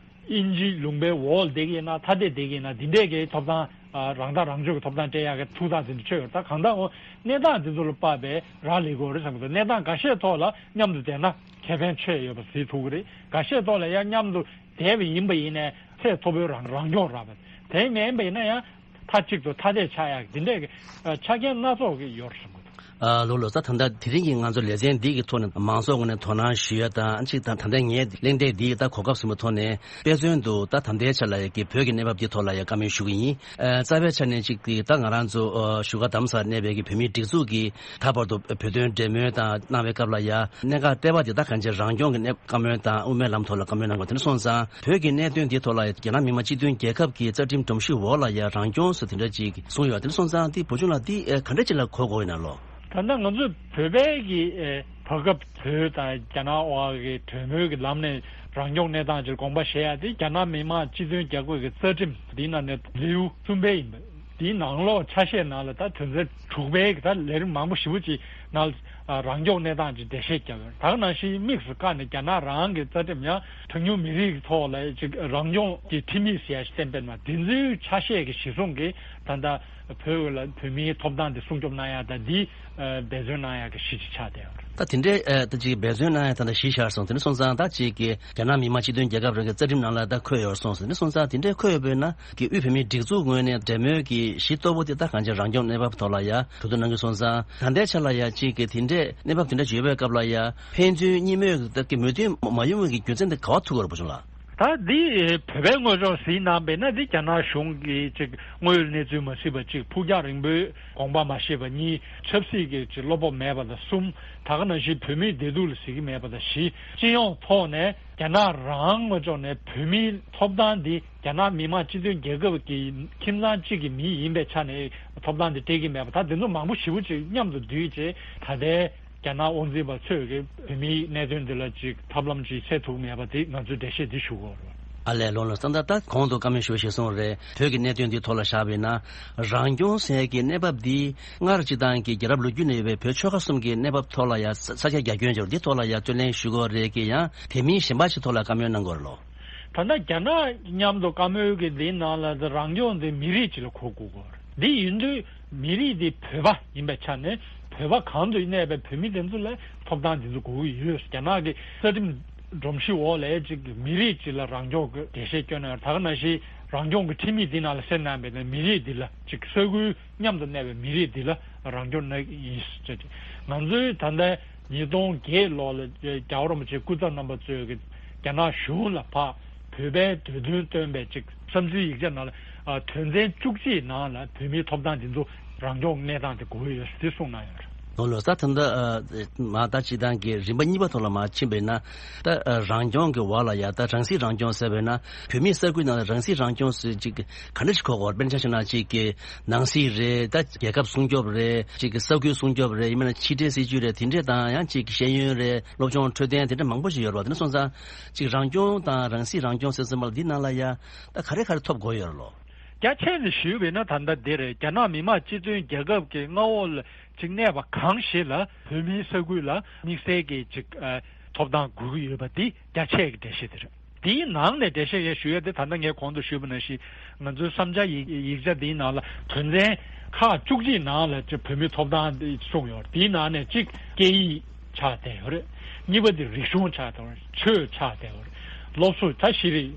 དབྱིན་ཇིའི་ལུང་པའི་འོག་ལ་བསྡད་ཀྱི་ཡིན་ན། ཐ་དད་བསྡད་ཀྱི་ཡིན་ན། འདི་འདྲས་ཀྱི་ཐོབ་ཐང་། ཨ་རང་ཐག་རང་གཅོད་ཀྱི་ཐོབ་ཐང་སྤྲད་ཡག་གི་ཐུགས་ཐག་དེ་འདྲ་ཆོད་ཡོད་རེད། ད་གང་ལྟར་འོ་གནས་སྟངས་དེ་ཚོ་ལ་དཔག་པའི་རག་ལས་ཀྱི་ཡོད་རེད་བསམ་གྱི་འདུག་གནས་སྟངས་འགའ་ཤས་ཐོག་ལ་མཉམ་དུ་བསྡད་ན་ཁེ་ཕན་ཆེ་ཡོད་པ་གཟིགས་ཐུབ་ཀྱི་རེད། འགའ་ཤས་ཐོག་ལ་ཡང་མཉམ་དུ་བསྡད་པ་ཡིན་པ་ཡིན་ནའི་ཚད་མཐོ་པོའི་རང་རང་སྐྱོང་རག་པ། དེ་མིན་པ་ཡིན་ན་ཡང་མཐའ་གཅིག་ཏུ་ཐ་དད་ཆགས་ཡག་འདི་འདྲའི་ཨ་ཆ་རྐྱེན་སྣ་ཚོགས་ཀྱི་ཡོད་རེད་བསམ་གྱི་འདུག་ཨ་ལགས་ལགས། ད་ད་ལྟ་དེ་རིང་གི་ང་ཚོ་ལེ་ཚན་འདི་གི་ཐོག་ནས་མང་ཚོགས་ངོས་ནས་དོ་སྣང་ཞུ་ཡ་དང་། གཅིག་དང་ད་ལྟ་ངའི་གླེང་སྟེགས་འདི་ད་གོ་སྐབས་ཟིན་པའི་ཐོག་ནས་དཔེ་མཚོན་དུ་ད་ད་ལྟའི་ཆ་ལ་ཡ་གི་བོད་ཀྱི་གནས་བབ་འདི་ཐོག་ལ་ཡ་བཀའ་མོལ་ཞུ་གི་ཡིན། ཨ་རྩ་བའི་ཆ་ནས་གཅིག་གི་ད་ང་རང་ཚོ་ཨ་བཞུགས་སྒར་རྡ་རམ་ས་ལར་གནས་པའི་གི་བོད་མིའི་སྒྲིག་འཛུགས་ཀྱིས་ད་བར་དུ་བོད་དོན་འབྲེལ་མོལ་དང་གནང་བའི་སྐབས་ལ་ཡ། གནད་འགག་ལྟེ་བ་དེ་ད་གང་ཅི་རང་སྐྱོང་གི་གནས་བཀའ་མོལ་དང་དབུ་མའི་ལམ་ཐོག་ལ་བཀའ་མོལ་གནང་བ་དེ་འདྲ་སོང་ཙང་། བོད་ཀྱི་གནད་དོན་འདིའི་ཐོག་ལ་རྒྱ་ནག་མི་དམངས་སྤྱི་མཐུན་རྒྱལ་ཁབ་ཀྱི་རྩ་ཁྲིམས་སྒྲོམ་གཞི་འོག་ལ་ཡ་རང་སྐྱོང་ཟེར་དེ་འདྲ་ཅིག་གསུངས་ཡོད། དེ་འདྲ་སོང་ཙང་འདི་བུ་ཆུང་ལགས་འདི་ཨེ་ག་འདྲ་ཅིག་ལ་གོ་དགོས་ཡིན་ན་ལོ། ད་ལྟ་ང་ཚོས་བོད་པའི་གི་ཨེ་བར་སྐབས་བོད་དང་རྒྱ་ནག་དབར་གྱི་གྲོས་མོལ་གྱི་ལམ་ནས་རང་སྐྱོང་གནས་སྟངས་ཅིག་དགོངས་པ་བཞེས་ཡ་དེ་རྒྱ་ནག་མི་དམངས་སྤྱི་མཐུན་རྒྱལ་ཁབ་ཀྱི་རྩ་ཁྲིམས་འདིའི་ནང་ནས་ལེའུ་གསུམ་པའི་ཡིན་པ། དེའི་ནང་ལོགས་ཆ་ཤས་ནང་ལ་ད་དོན་ཚན་དྲུག་པའི་གི་ད་ལས་རིམ་མང་པོ་ཞེ་པོ་ཅིག་ ནང་ལ་རང་སྐྱོང་གནས་སྟངས་ཀྱི་འགྲེལ་བཤད་བརྒྱབ་ཡོད། ད་ག་ནང་བཞིན་དམིགས་སུ་བཀར་ནས་རྒྱ་ནག་རང་གི་རྩ་ཁྲིམས་ཡང་གྲངས་ཉུང་མི་རིགས་ཀྱི་ཐོག་ལ་ཅིག་རང་སྐྱོང་གི་ཁྲིམས་ཡིག་ཟེར་ཡ་ཞིག་གཏན་འབེབས་གནང་། དེ་ཚོའི་ཆ་ཤས་ཀྱི་གཞི་བཟུང་གིས་ད་ལྟ་བོད་ལ་བོད་མིའི་ཐོབ་ཐང་དེ་སྲུང་སྐྱོབ་གནང་ཡ་དང་འདི་འབད་བརྩོན་གནང་ཡ་གི་གཞི་ཅིག་ཆགས་བསྡད་ཡོད་རེད། ད་དེ་འདྲའི་ཨ་ད་ཅིག་འབད་བརྩོན་གནང་ཡ་ད་ལྟ་གཞི་བཞག་སོང་། དེ་ནས་སོང་ཙང་ད་ཅིག་གི་རྒྱ་ནག་མི་དམངས་སྤྱི་མཐུན་རྒྱལ་ཁབ་རང་གི་རྩ་ཁྲིམས་ནང་ལ་ད་འཁོད་ཡོད་སོང་ཟེར་ནས་སོང་ཙང་། དེ་འདྲའི་འཁོད་ཡོད་པས་ན་གི་དབུས་བོད་མིའི་སྒྲིག་འཛུགས་ངོས་ནས་འབྲེལ་མོལ་གྱི་གཞི་གཙོ་བོ་དེ་ད་གང་ཅི་རང་སྐྱོང་གནས་བབ་ཐོག་ལ་ཡ་གྲོས་བསྡུར་གནང་གི་སོང་ཙང་། ད་ལྟའི་ཆ་ལ་ཡ་ཅིག་གི་དེ་འདྲའི་གནས་བབ་དེ་འདྲ་ཅིག་ཡོད་པའི་སྐབས་ལ་ཡ་ཕན་ཚུན་གཉིས་མོས་ཀྱི་ད་གི་མོས་མཐུན་མ་ཡོང་བའི་གི་རྒྱུ་མཚན་དེ་ག་བ་ཐུག་གི་རེད་བུ་ཆུང་ལགས། ད་འདི་བོད་པའི་ངོས་ཕྱོགས་གཟིགས་གནང་བས་ན་འདི་རྒྱ་ནག་གཞུང་གིས་ཅིག་དངོས་ཡོད་གནས་ཚུལ་མ་གཟིགས་པ་གཅིག་ཕུགས་རྒྱང་རིང་པོའི་དགོངས་པ་མ་ཤེས་པ་གཉིས། ཆབ་སྲིད་ཀྱི་ཅིག་བློ་སྤོབས་མེད་པ་དང་གསུམ། ད་ག་ནང་བཞིན་བོད་མིའི་བདེ་སྡུག་ལ་གཟིགས་ཀྱི་མེད་པ་དང་བཞི། སྤྱི་ཡོངས་ཐོག་ནས་རྒྱ་ནག་རང་ངོས་ཕྱོགས་ནས་བོད་མིའི་ཐོབ་ཐང་འདི་རྒྱ་ནག་མི་དམངས་སྤྱི་མཐུན་རྒྱལ་ཁབ་ཀྱི་ཁྱིམ་ཚང་གཅིག་གི་མི་ཡིན་པའི་ཆ་ནས་ཐོབ་ཐང་འདི་སྤྲད་ཀྱི་མེད་པ། ད་འདི་ཚོ་མང་པོ་ཞེ་པོ་ཅིག་མཉམ་དུ་བསྡུས་རྗེས་ད་ལྟའི་རྒྱ་ནག་དབང་འཛིན་པ་ཚོས་ཀྱི་བོད་མིའི་གནད་དོན་འདི་ལ་ཅིག་ཐབས་ལམ་ཅིག་འཚོལ་ཐུབ་མེད་པ་དེ་ང་ཚོས་འགྲེལ་བཤད་འདི་ཞུ་དགོས་རེད། ཨ་ལས། ལགས་ལགས་སོ། ད་ད་གོང་དུ་བཀའ་མོལ་ཞུ་བ་ཞིག་སོང་རེད། བོད་ཀྱི་གནད་དོན་འདི་ཐོག་ལ་བཞག་པས་ན་རང་སྐྱོང་ཟེར་གྱི་གནས་བབ་འདི་སྔར་སྤྱི་བཏང་གི་རྒྱལ་རབས་ལོ་རྒྱུས་ནས་ཡོད་པའི་བོད་ཆོལ་ཁ་གསུམ་གྱི་གནས་བབ་ཐོག་ལ་ཡང་ས་ས་ཆ་རྒྱ་ཁྱོན་ཅིག་འདི་ཐོག་ལ་ཡང་རྩོད་ལེན་ཞུ་དགོས་རེད་ཀྱི། ཡང་དེ་མིན་གཞན་པ་ཞིག་ཐོག་ལ་བཀའ་མོལ་གནང་དགོས་རེད་ལོ། ད་ལྟ་རྒྱ་ནག་མཉམ་དུ་བཀའ་མོལ་གྱི་འདིའི་ནང་ལ་རང་སྐྱོང་དེ་མི་རིགས་གཅིག་ལ་གོ་དགོས་ཀྱི་རེད། འདི་ཡིན་དུས་མི་རིགས་འདི་བོད་པ་ཡིན་པའི་ཆ་ནས་བོད་པ་གང་དུ་གནས་པའི་བོད་མི་དེ་ཚོ་ལ་ཐོབ་ཐང་འདི་ཚོ་དགོས་ཀྱི་ཡོད། རྒྱ་ནག་གི་རྩ་ཁྲིམས་སྒྲོམ་གཞི་འོག་ལ་ཅིག་མི་རིགས་གཅིག་ལ་རང་སྐྱོང་གི་འགྲེལ་བཤད་བསྐྱོན་གནང་ཡོད། ད་ག་ནང་བཞིན་རང་སྐྱོང་གི་ཁྲིམས་ཡིག་འདི་ནང་ལ་གསལ་གནང་བའི་ནང་མི་རིགས་འདི་ལ་ཅིག་ས་ཁུལ་མཉམ་དུ་གནས་པའི་མི་རིགས་འདི་ལ་རང་སྐྱོང་གནང་གི་ཡིན་ཟེར་ཏེ། ང་ཚོའི་ད་ལྟ་ཉིས་སྟོང་བརྒྱད་ལོ་ལ་རྒྱལ་བ་རིན་པོ་ཆེ་སྐུ་ཚབ་རྣམ་པ་གཙོས་ཀྱི་རྒྱ་ནག་གཞུང་ལ་ཕར་བོད་པའི་འདོད་དོན་བཏོན་པའི་ཅིག་བསམ་ཚུལ་ཡིག་ཆ་ནང་ལ་ཨ་དོན་ཚན་བཅུ་གཅིག་ནང་ལ་བོད་མིའི་ཐོབ་ཐང་འདི་ཚོ་རང་སྐྱོང་གནས་སྟངས་དེ་དགོས་ཡོད་ཟེར་གསུངས་གནང་ཡོད་རེད། ལགས་ལགས་སོ། ད་ལྟ་ཨ་མ་ད་སྤྱི་བཏང་གི་རིམ་པ་གཉིས་པ་ཐོག་ལ་མར་ཕྱིན་པས་ན། ད་ཨ་རང་སྐྱོང་གི་འོག་ལ་ཡ་ད་རང་སྲིད་རང་སྐྱོང་ཟེར་བས་ན་བོད་མིའི་ས་ཁུལ་ནང་ལ་རང་སྲིད་རང་སྐྱོང་ཟེར་ཅིག་ག་འདྲ་ཞིག་གོ་དགོས། དཔེར་ན་ཆ་བཞག་ན་ཅིག་གི་ནང་སྲིད་རེད། ད་རྒྱལ་ཁབ་སྲུང་སྐྱོབ་རེད། ཅིག་གི་ས་ཁུལ་སྲུང་སྐྱོབ་རེད། ཡིན་མིན་ན་ཕྱི་འབྲེལ་སྲིད་ཇུས་རེད། དེ་འདྲས་དང་ཡང་ཅིག་གི་ཤེས་ཡོན་རེད། སློབ་སྦྱོང་འཕྲོད་བསྟེན་དེ་འདྲ་མང་པོ་ཞིག་ཡོད་རེད་བ། དེ་འདྲ་སོང་ཙང་ཅིག་རང་སྐྱོང་དང་རང་སྲིད་རང་སྐྱོང་ཟེར་ཙམ་པ་ལ་འདི་ནང་ལ་ཡ་ད་ག་རེ་ག་རེ་ཐོབ་དགོས་ཡོད་རེད་ལོ། རྒྱ་ཆེ་ནས་ཞུས་པས་ན་ད་ལྟ་འདི་རེད། རྒྱ་ནག་མི་དམངས་སྤྱི་མཐུན་རྒྱལ་ཁབ་ཀྱི་མངའ་འོག་ལ་ཅིག་གནས་པ་གང་ཞིག་ལ་བོད་མིའི་ས་ཁུལ་ལ་དམིགས་བསལ་གྱི་ཅིག་ཨ་ཐོབ་ཐང་དགོས་ཀྱི་ཡོད་པ་འདི་རྒྱ་ཆེ་གི་འགྲེལ་བཤད་དེ་རེད། དེའི་ནང་ནས་འགྲེལ་བཤད་ཡང་ཞུ་ཡ་དེ་ད་ལྟ་ངས་གོང་དུ་ཞུས་པ་ནང་བཞིན་ང་ཚོའི་བསམ་འཆར་ཡིག་ཡིག་ཆ་འདིའི་ནང་ལ་དོན་ཚན་ཁག་བཅུ་གཅིག་ནང་ལ་ཅིག་བོད་མིའི་ཐོབ་ཐང་འདི་གསུངས་ཡོད་རེད། དེའི་ནང་ནས་གཅིག་སྐད་ཡིག་ཆགས་བསྡད་ཡོད་རེད། གཉིས་པ་དེ་རིག་གཞུང་ཆགས་བསྡད་ཡོད་རེད། ཆོས་ཆགས་བསྡད་ཡོད་རེད། སློབ་གསོ་ད་ཤེས་རིག་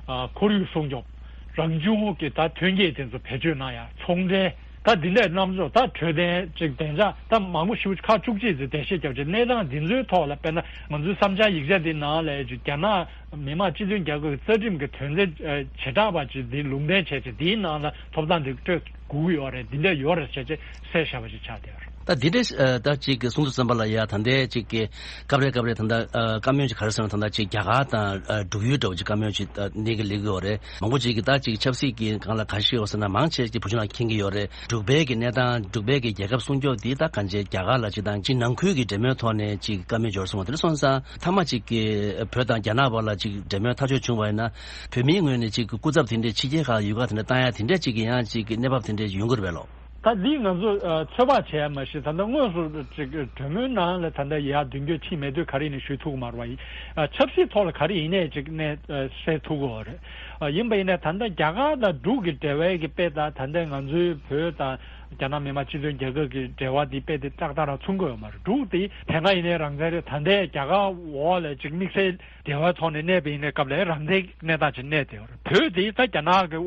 ཨ་ཁོར་ཡུག་སྲུང་སྐྱོབ། རང་བྱུང་གི་ད་ཐོན་སྐྱེད་དེ་ཚོ་བེད་སྤྱོད་གནང་ཡ། ཚོང་འབྲེལ། ད་འདི་འདྲའི་རྣམ་ཅོག་ད་འཕྲོད་བསྟེན་ཅིག་བདེ་འཇགས། ད་མང་པོ་ཞིག་ཁག་བཅུ་གཅིག་ཙམ་འགྲེལ་བཤད་བརྒྱབ་བྱས། གནས་སྟངས་འདི་ཚོའི་ཐོག་ལ་དཔེར་ན་ང་ཚོའི་བསམ་འཆར་ཡིག་ཆ་འདི་ནང་ལ་ཅིག་རྒྱ་ནག་མི་དམངས་སྤྱི་མཐུན་རྒྱལ་ཁབ་ཀྱི་རྩ་ཁྲིམས་ཀྱི་དོན་ཚན་ཨ་བྱེ་བྲག་པ་ཅིག་འདི་ལུང་འདྲེན་བྱས་བྱས། འདིའི་ནང་ལ་ཐོབ་ཐང་འདི་སྤྲོད་དགོས་ཀྱི་ཡོད་རེད། འདི་འདྲ་ཡོད་རེད་བྱས་བྱས་གསལ་བཞག་པ་ཅིག་ཆགས་བསྡད་ཡོད་རེད། ད་འདི་འདྲའི་ཨ་ད་ཅིག་གི་གསུང་དུས་ཙམ་པ་ལ་ཡ་ད་ལྟའི་ཅིག་གི་སྐབས་རེ་སྐབས་རེ་ད་ལྟ་ཨ་བཀའ་མོལ་ཅིག་ག་རེ་ཟེར་ན། ད་ལྟ་ཅིག་རྒྱ་གར་དང་ཨ་འབྲུག་ཡུལ་འདྲ་བོ་ཅིག་བཀའ་མོལ་ཅིག་ཨ་གནས་ཀྱི་སླེབས་ཀྱི་ཡོད་རེད། མང་པོ་ཅིག་གིས་ད་ཅིག་ཆབ་སྲིད་ཀྱི་སྒང་ལ་ག་རེ་ཡོད་ཟེར་ན། མང་ཆེ་ཅིག་བུ་ཆུང་ལགས་མཁྱེན་གྱི་ཡོད་རེད། འབྲུག་པའི་གི་གནས་སྟངས། འབྲུག་པའི་གི་རྒྱལ་ཁབ་སྲུང་སྐྱོབ་འདི་ད་གང་ཅི་རྒྱ་གར་ལ་ཅིག་དང་ཅིག་ནང་ཁུལ་གྱི་འབྲེལ་མོལ་ཐོག་ནས་ཅིག་བཀའ་མོལ་འབྱོར་སོང་བ། དེ་འདྲ་སོང་ཙང་མཐའ་མ་ཅིག་གི་བོད་དང་རྒྱ་ནག་བར་ལ་ཅིག་འབྲེལ་མོལ་ཐག་གཅོད་བྱུང་བ་ཡིན་ན། བོད་མིའི་ངོས་ནས་ཅིག་གི་སྐུ་ཚབ་དེ་འདྲས་ཕྱི་རྒྱལ་ཁག་ཡུལ་ཁག་དེ་འདྲ་བཏང་ཡ་དེ་འདྲས་ཅིག་གི་ཡང་ཅིག་གི་གནས་བབ་དེ་འདྲས་ཡོང་གི་རེད་པས་ལོ། ད་འདི་ང་ཚོ་ཨ་ཚོད་དཔག་བྱས་མ་ཤེས། ད་ལྟ་དངོས་སུ་ཅིག་གྲོས་མོལ་ནང་ལ་ད་ལྟ་ཡར་མདུན་སྐྱོད་ཕྱིན་མེད་དུས་ག་རེ་ཡིན་ནའི་ཞུ་ཐུབ་ཀྱི་མ་རེད་པ། ཡིན་ཨ་ཆབ་སྲིད་ཐོག་ལ་ག་རེ་ཡིན་ནའི་ཅིག་གནས་ཨ་གསལ་ཐུབ་ཀྱི་ཡོད་རེད། ཨ་ཡིན་པ་ཡིན་ནའི་ད་ལྟ་རྒྱ་གར་དང་འབྲུག་གི་འབྲེལ་བའི་གི་དཔེ་ད་ད་ལྟ་ང་ཚོའི་བོད་དང་རྒྱ་ནག་མི་དམངས་སྤྱི་མཐུན་རྒྱལ་ཁབ་ཀྱི་འབྲེལ་བ་འདི་དཔེ་དེ་ཏག་ཏག་རང་མཚུངས་ཀྱི་ཡོད་མ་རེད། འབྲུག་དེ་དེ་སྔ་ཡིན་ནའི་རང་བཙན་རེད། ད་ལྟའི་རྒྱ་གར་འོག་ལ་ཅིག་དམིགས་བསལ་འབྲེལ་བའི་ཐོག་ནས་གནས་པ་ཡིན་ནའི་སྐབས་ལ་རང་བཙན་གནས་སྟངས་ཅིག་གནས་བསྡད་ཡོད་རེད། བོད་དེ་ད་རྒྱ་ནག་གི་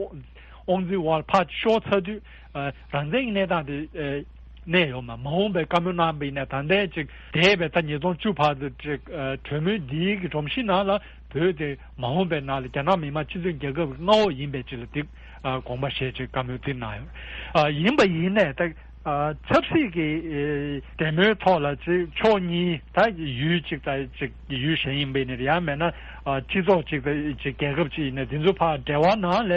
དབང་འཛིན་འོག་ལ་ཕར་ཤོར་ཚར་དུས་ཨ་རང་བཙན་གྱི་གནས་སྟངས་དེ་ཨ་གནས་ཡོད་མ། མ་འོངས་པའི་བཀའ་མོལ་གནང་བ་ཡིན་ན་ད་ལྟའི་ཅིག་འདས་པའི་ད་ཉིས་སྟོང་བཅུ་བར་དུ་ཅིག་ཨ་གྲོས་མོལ་འདིའི་གི་སྒྲོམ་གཞི་ནང་ལ་བོད་དེ་མ་འོངས་པའི་ནང་ལ་རྒྱ་ནག་མི་དམངས་སྤྱི་མཐུན་རྒྱལ་ཁབ་ཀྱི་མངའ་འོག་ཡིན་པའི་ཅིག་ལ་འདི་ཨ་དགོངས་པ་བཞེས་ཅིག་བཀའ་མོལ་འདི་གནང་ཡོད། ཨ་ཡིན་པ་ཡིན་ནའི་ད་ཨ་ཆབ་སྲིད་ཀྱི་ཨེ་འབྲེལ་མོལ་ཐོག་ལ་ཅིག་ཕྱོགས་གཉིས་ད་ཡུལ་གཅིག་དང་ཅིག་ཡུལ་གཞན་ཡིན་པ་ཡིན་ནའི། ཡང་མིན་ན་ཨ་སྤྱི་ཚོགས་གཅིག་དང་ཅིག་རྒྱལ་ཁབ་གཅིག་ཡིན་ནའི། དེ་ཚོ་ཕར་འབྲེལ་བ་ནང་ལ་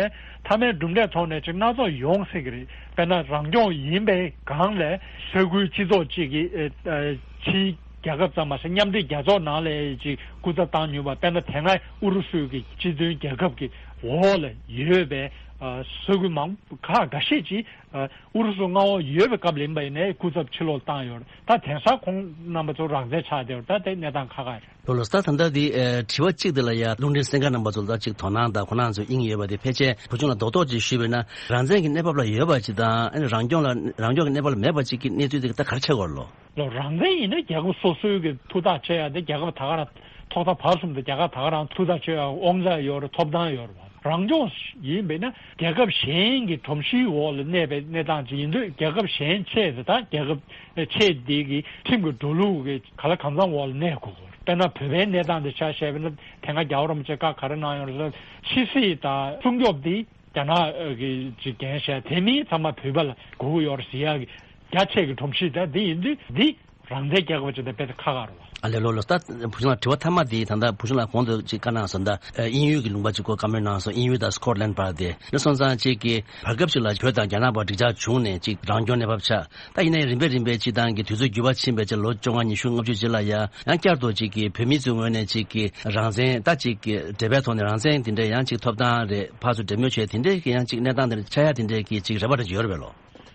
མཐའ་མའི་གྲུབ་འབྲས་ཐོག་ནས་ཅིག་སྣ་ཚོགས་ཡོང་སྲིད་ཀྱི་རེད། དཔེར་ན་རང་སྐྱོང་ཡིན་པའི་སྒང་ལ་ས་ཁུལ་སྤྱི་ཚོགས་གཅིག་གི་ཨེ་ཨེ་ཕྱིའི་རྒྱལ་ཁབ་ཙམ་མ་ཟད་མཉམ་འབྲེལ་རྒྱལ་ཚོགས་ནང་ལ་ཅིག་སྐུ་ཚབ་བཏང་མྱོང་བ། དཔེར་ན་དེ་སྔ་ཨུ་རུ་སུ་གི་སྤྱི་མཐུན་རྒྱལ་ཁབ་ཀྱི་འོག་ལ་ཡོད་པའི་ ཨ་ས་ཁུལ་མང་ཁག་འགའ་ཤས་ཅིག་ཨ་ཨུ་རུ་སུ་མངའ་འོག་ཡོད་པའི་སྐབས་ལ་ཡིན་པ་ཡིན་ནའི་སྐུ་ཚབ་ཕྱིར་ལོག་བཏང་ཡོད་རེད། ད་དེང་སང་ཁོང་རྣམ་པ་ཚོ་རང་བཙན་ཆགས་བསྡད་ཡོད་རེད། ད་དེ་གནས་སྟངས་ཁག་ཁག་རེད། ལོ་ལོ། ད་ད་ལྟ་འདི་ཨེ་དྲི་བ་གཅིག་དེ་ལ་ཡ་རླུང་འཕྲིན་གསན་མཁན་རྣམ་པ་ཚོ་ལ་ད་ཅིག་དོ་སྣང་དང་ཁོ་རང་ཚོ་དབྱིངས་ཡོད་པ་དེ་ཕལ་ཆེར་བུ་ཆུང་ལ་རྡོག་རྡོག་ཅིག་ཞུས་པ་ཡིན་ན། རང་བཙན་གྱི་གནས་བབ་ལ་ཡོད་པ་ཅིག་དང་ཨ་ནི་རང་སྐྱོང་ལ་རང་སྐྱོང་གི་གནས་བབ་ལ་མེད་པ་ཅིག་གི་གནས་ཚུལ་དེ་ད་ག་རེ་ཆགས་ཀྱི་ཡོད་རེད་ལོ། ལོ། རང་བཙན་ཡིན་ན་རྒྱལ་ཁབ་སོ་སོའི་གི་ཐུགས་ཐག་བཅད་ཡ་དེ་རྒྱལ་ཁབ་ད་ག་རང་ཐོག་མཐའ་བར་གསུམ་དུ་རྒྱལ་ཁབ་ད་ག་རང་ཐུགས་ཐག་བཅད་ཡ་དབང་ཆ་ཡོད་རེད། ཐོབ་ཐང་ཡོད་རེད་བ། རང་སྐྱོང་ཡིན་པས་ན་རྒྱལ་ཁབ་གཞན་གྱི་སྒྲོམ་གཞིའི་འོག་ལ་གནས་པའི་གནས་སྟངས་ཅིག་ཡིན་དུས། རྒྱལ་ཁབ་གཞན་ཆེད་དུ་ད་རྒྱལ་ཁབ་ཆེད་འདི་གི་ཁྲིམས་ཀྱི་འགྲོ་ལུགས་ཀྱི་ག་ལ་གང་འཚམ་འོག་ལ་གནས་དགོས་ཀྱི་རེད། དཔེར་ན་བོད་པའི་གནས་སྟངས་དེ་ཆ་བཞག་པ་ཡིན་ན། དེ་སྔ་རྒྱལ་བ་རིན་པོ་ཆེས་བཀའ་ག་རེ་གནང་ཡོད་རེད་ཟེར་ན། ཕྱི་སྲིད་དང་སྲུང་སྐྱོབ་འདི་རྒྱ་ནག་གིས་ཅིག་འགན་བཞེས། དེ་མིན་ཚང་མ་བོད་པ་ལ་དགོས་ཀྱི་ཡོད་རེད་ཟེར་ཡག་གི་རྒྱ་ཆེ་གི་སྒྲོམ་གཞི་དེ་འདི་ཡིན་དུས། འདི་རང་བཙན་རྒྱལ་ཁབ་ཅིག་དང་དཔེ་ཁག་ཁག་རེད་བ། ཨ་ལས། ལོ་ལོ། ད་བུ་ཆུང་ལགས་དྲི་བ་མཐའ་མ་འདི་ད་ལྟ་བུ་ཆུང་ལགས་གོང་དུ་ཅིག་བཀའ་གནང་སོང་། ད་ཨ་དབྱིན་ཡུལ་གྱི་ལུང་པ་ཅིག་སྐོར་བཀའ་མོལ་གནང་སོང་། དབྱིན་ཡུལ་དང་སི་ཀོཊ་ལན་བར་དེ། ད་སོང་ཙང་ཅིག་གི་བར་སྐབས་ཅིག་ལ་བོད་དང་རྒྱ་ནག་བར་འགྲིག་འཇགས་བྱུང་ནས་ཅིག་རང་སྐྱོང་གནས་བབ་ཆགས། ད་ཡིན་ནའི་རིམ་པས་རིམ་པས་སྤྱིར་བཏང་གི་དུས་ཚོད་འགྱུར་བ་ཕྱིན་པའི་ཕྱིར། ལོ་བཅོ་ལྔ་ཉི་ཤུ་ལྔ་བཅུ་རྗེས་ལ་ཡ་ཡང་བསྐྱར་དུ་ཅིག་གི་བོད་མི་ཚོའི་ངོས་ནས་ཅིག་གི་རང་བཙན་ད་ཅིག་གི་འབྲེལ་བའི་ཐོག་ནས་རང་བཙན་དེ་འདྲ་ཡང་ཅིག་ཐོབ་ཐང་རེད། ཕར་ཚུར་འབྲེལ་མོལ་བྱས། དེ་འདྲའི་གི་ཡང་ཅིག་གནས་སྟངས་དེ་འདྲ་ཆགས་ཡ་དེ་འདྲའི་གི་ཅིག་རེ་བ་འདྲ་ཅིག་ཡོད་རེད་པས་ལོ།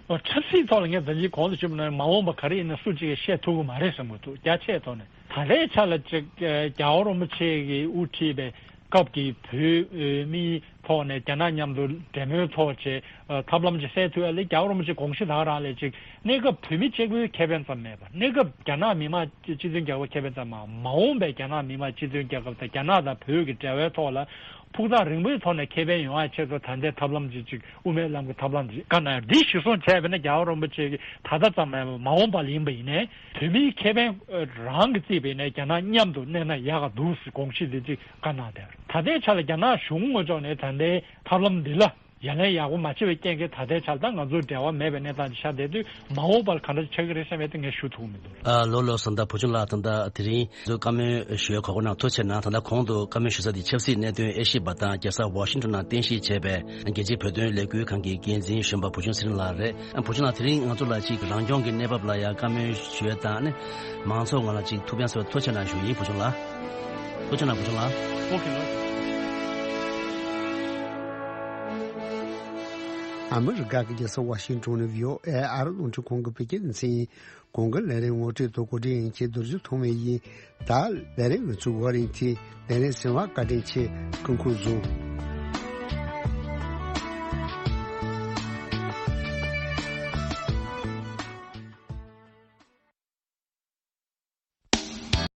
ཆབ་སྲིད་ཐོག་ལ་ངས་ད་ཅིག་གོང་དུ་ཞུས་པ་ནང་། མ་འོངས་པ་ག་རེ་ཡིན་ན་སུ་གཅིག་གིས་བཤད་ཐུབ་ཀྱི་མ་རེད་བསམ་གྱི་འདུག་རྒྱ་ཆེའི་ཐོག་ནས། ད་ལྟའི་ཆ་ལ་ཅིག་རྒྱལ་བ་རིན་པོ་ཆེ་གིས་དབུ་ཁྲིད་པའི་སྐབས་ཀྱི་བོད་མིའི་ཐོག་ནས་རྒྱ་ནག་མཉམ་དུ་འབྲེལ་མོལ་ཐོག་བྱས། ཨ་ཐབས་ལམ་ཅིག་སེལ་ཐུབ་ཡ་ལ་རྒྱལ་བ་རིན་པོ་ཆེ་དགོངས་གཞི་ད་ག་རང་ལས་ཅིག་གནས་སྐབས་བོད་མི་གཅིག་པུའི་ཁེ་ཕན་ཙམ་མེད་པར། གནས་སྐབས་རྒྱ་ནག་མི་དམངས་སྤྱི་མཐུན་རྒྱལ་ཁབ་ཁེ་ཕན་ཙམ་མ། མ་འོངས་པའི་རྒྱ་ནག་མི་དམངས་སྤྱི་མཐུན་རྒྱལ་ཁབ་དང་རྒྱ་ནག་དང་བོད་ཀྱི་འབྲེལ་བའི་ཐོག་ལ་ཕུགས་ཐག་རིང་པོའི་ཐོག་ནས་ཁེ་ཕན་ཡོང་ཡ་ཆེད་དུ། ད་ལྟའི་ཐབས་ལམ་ཅིག་ཅིག་དབུ་མའི་ལམ་གྱི་ཐབས་ལམ་ཅིག་བཀའ་གནང་ཡ། འདི་གཞིར་བཟུང་བྱས་པ་ན་རྒྱལ་བ་རིན་པོ་ཆེ་གིས་ད་ལྟ་ཙམ་མ་ཡིན་པར་མ་འོངས་པ་ལ་ཡིན་པ་ཡིན་ནའི། བོད་མིའི་ཁེ་ཕན་རང་གིས་བརྩིས་པ་ཡིན་ནའི་རྒྱ་ནག་མཉམ་དུ་གནས་ན་ཡག་ག་འདུག་ཟེར་དགོངས་གཞི་འདི་ཅིག་བཀའ་གནང་བསྡད། ད་ལྟའི་ཆ་ལ་རྒྱ་ནག་གཞུང་ངོས་ཕྱོགས་ནས་ད་ལྟའི་ཐབས་ལམ་འདི་ལ་ཡ་ལན་ཡག་པོ་མ་བྱས་པའི་རྐྱེན་གྱིས། ད་ལྟའི་ཆར་ད་ང་ཚོའི་འབྲེལ་བ་མེད་པའི་གནས་སྟངས་ཅིག་ཆགས་བསྡད་དུས། མ་འོངས་པར་ག་འདྲ་ཆགས་ཀྱི་རེད་བསམ་ཡས་དེ་ངས་ཞུ་ཐུབ་ཀྱི་མི་འདུག་ཨ་ལོ་ལོ། བཟང་ད་བུ་ཆུང་ལགས། ད་ལྟ་དེ་རིང་ཚོ་བཀའ་མོལ་ཞུ་ཡས་གོ་སྐབས་གནང་། ཐུགས་རྗེ་གནང་། ད་ལྟ་གོང་དུ་བཀའ་མོལ་ཞུ་ས་དེ་ཆབ་སྲིད་གནད་དོན་དབྱེ་ཞིབ་པ་དང་རྒྱལ་ས་ཝ་ཤིང་ཊོན་ནང་རྟེན་གཞི་བྱས་པའི་རྒྱལ་སྤྱིའི་བོད་དོན་ལས་འགུལ་ཁང་གི་འགན་འཛིན་གཞོན་པ་བུ་ཆུང་ཚེ་རིང་ལགས་རེད། ཨ་བུ་ཆུང་ལགས། དེ་རིང་ང་ཚོ་ལ་ཅིག་རང་སྐྱོང་གི་གནས་བབ་ལ་ཡང་བཀའ་མོལ་ཞུ་ཡས་དང་ནི། མང་ཚོགས་ངོས་ལ་ཅིག་ཐུགས་ཕན་གསོས་པའི་ཐུགས་རྗེ་གནང་ཞུ་ཡིན། བུ་ཆུང་ལགས། ཐུགས་རྗེ་གནང་། བུ་ཆུང་ལགས། ཨོ་ཁེ་ལགས། ཨ་མི་རི་ཀ་གི་རྒྱལ་ས་ཝ་ཤིང་ཊོན་ནས་བྷི་ཨོ་ཨེ་ཨ་རི་རླུང་འཕྲིན་ཁང་གི་བོད་སྐད་སྡེ་ཚན་ཡིན། གོང་གི་ལས་རིམ་ངོ་སྤྲོད་དུ་གོ་སྒྲིག་ཡིན་གྱི་རྡོ་རྗེ་ཐོགས་མེད་ཡིན། ད་ལས་རིམ་ང་ཚོའི་བར་རིང་ཐེངས་ལས་རིམ་གསན་པར་བཀའ་དྲིན་ཆེ། སྐུ་ཁམས་བཟང་།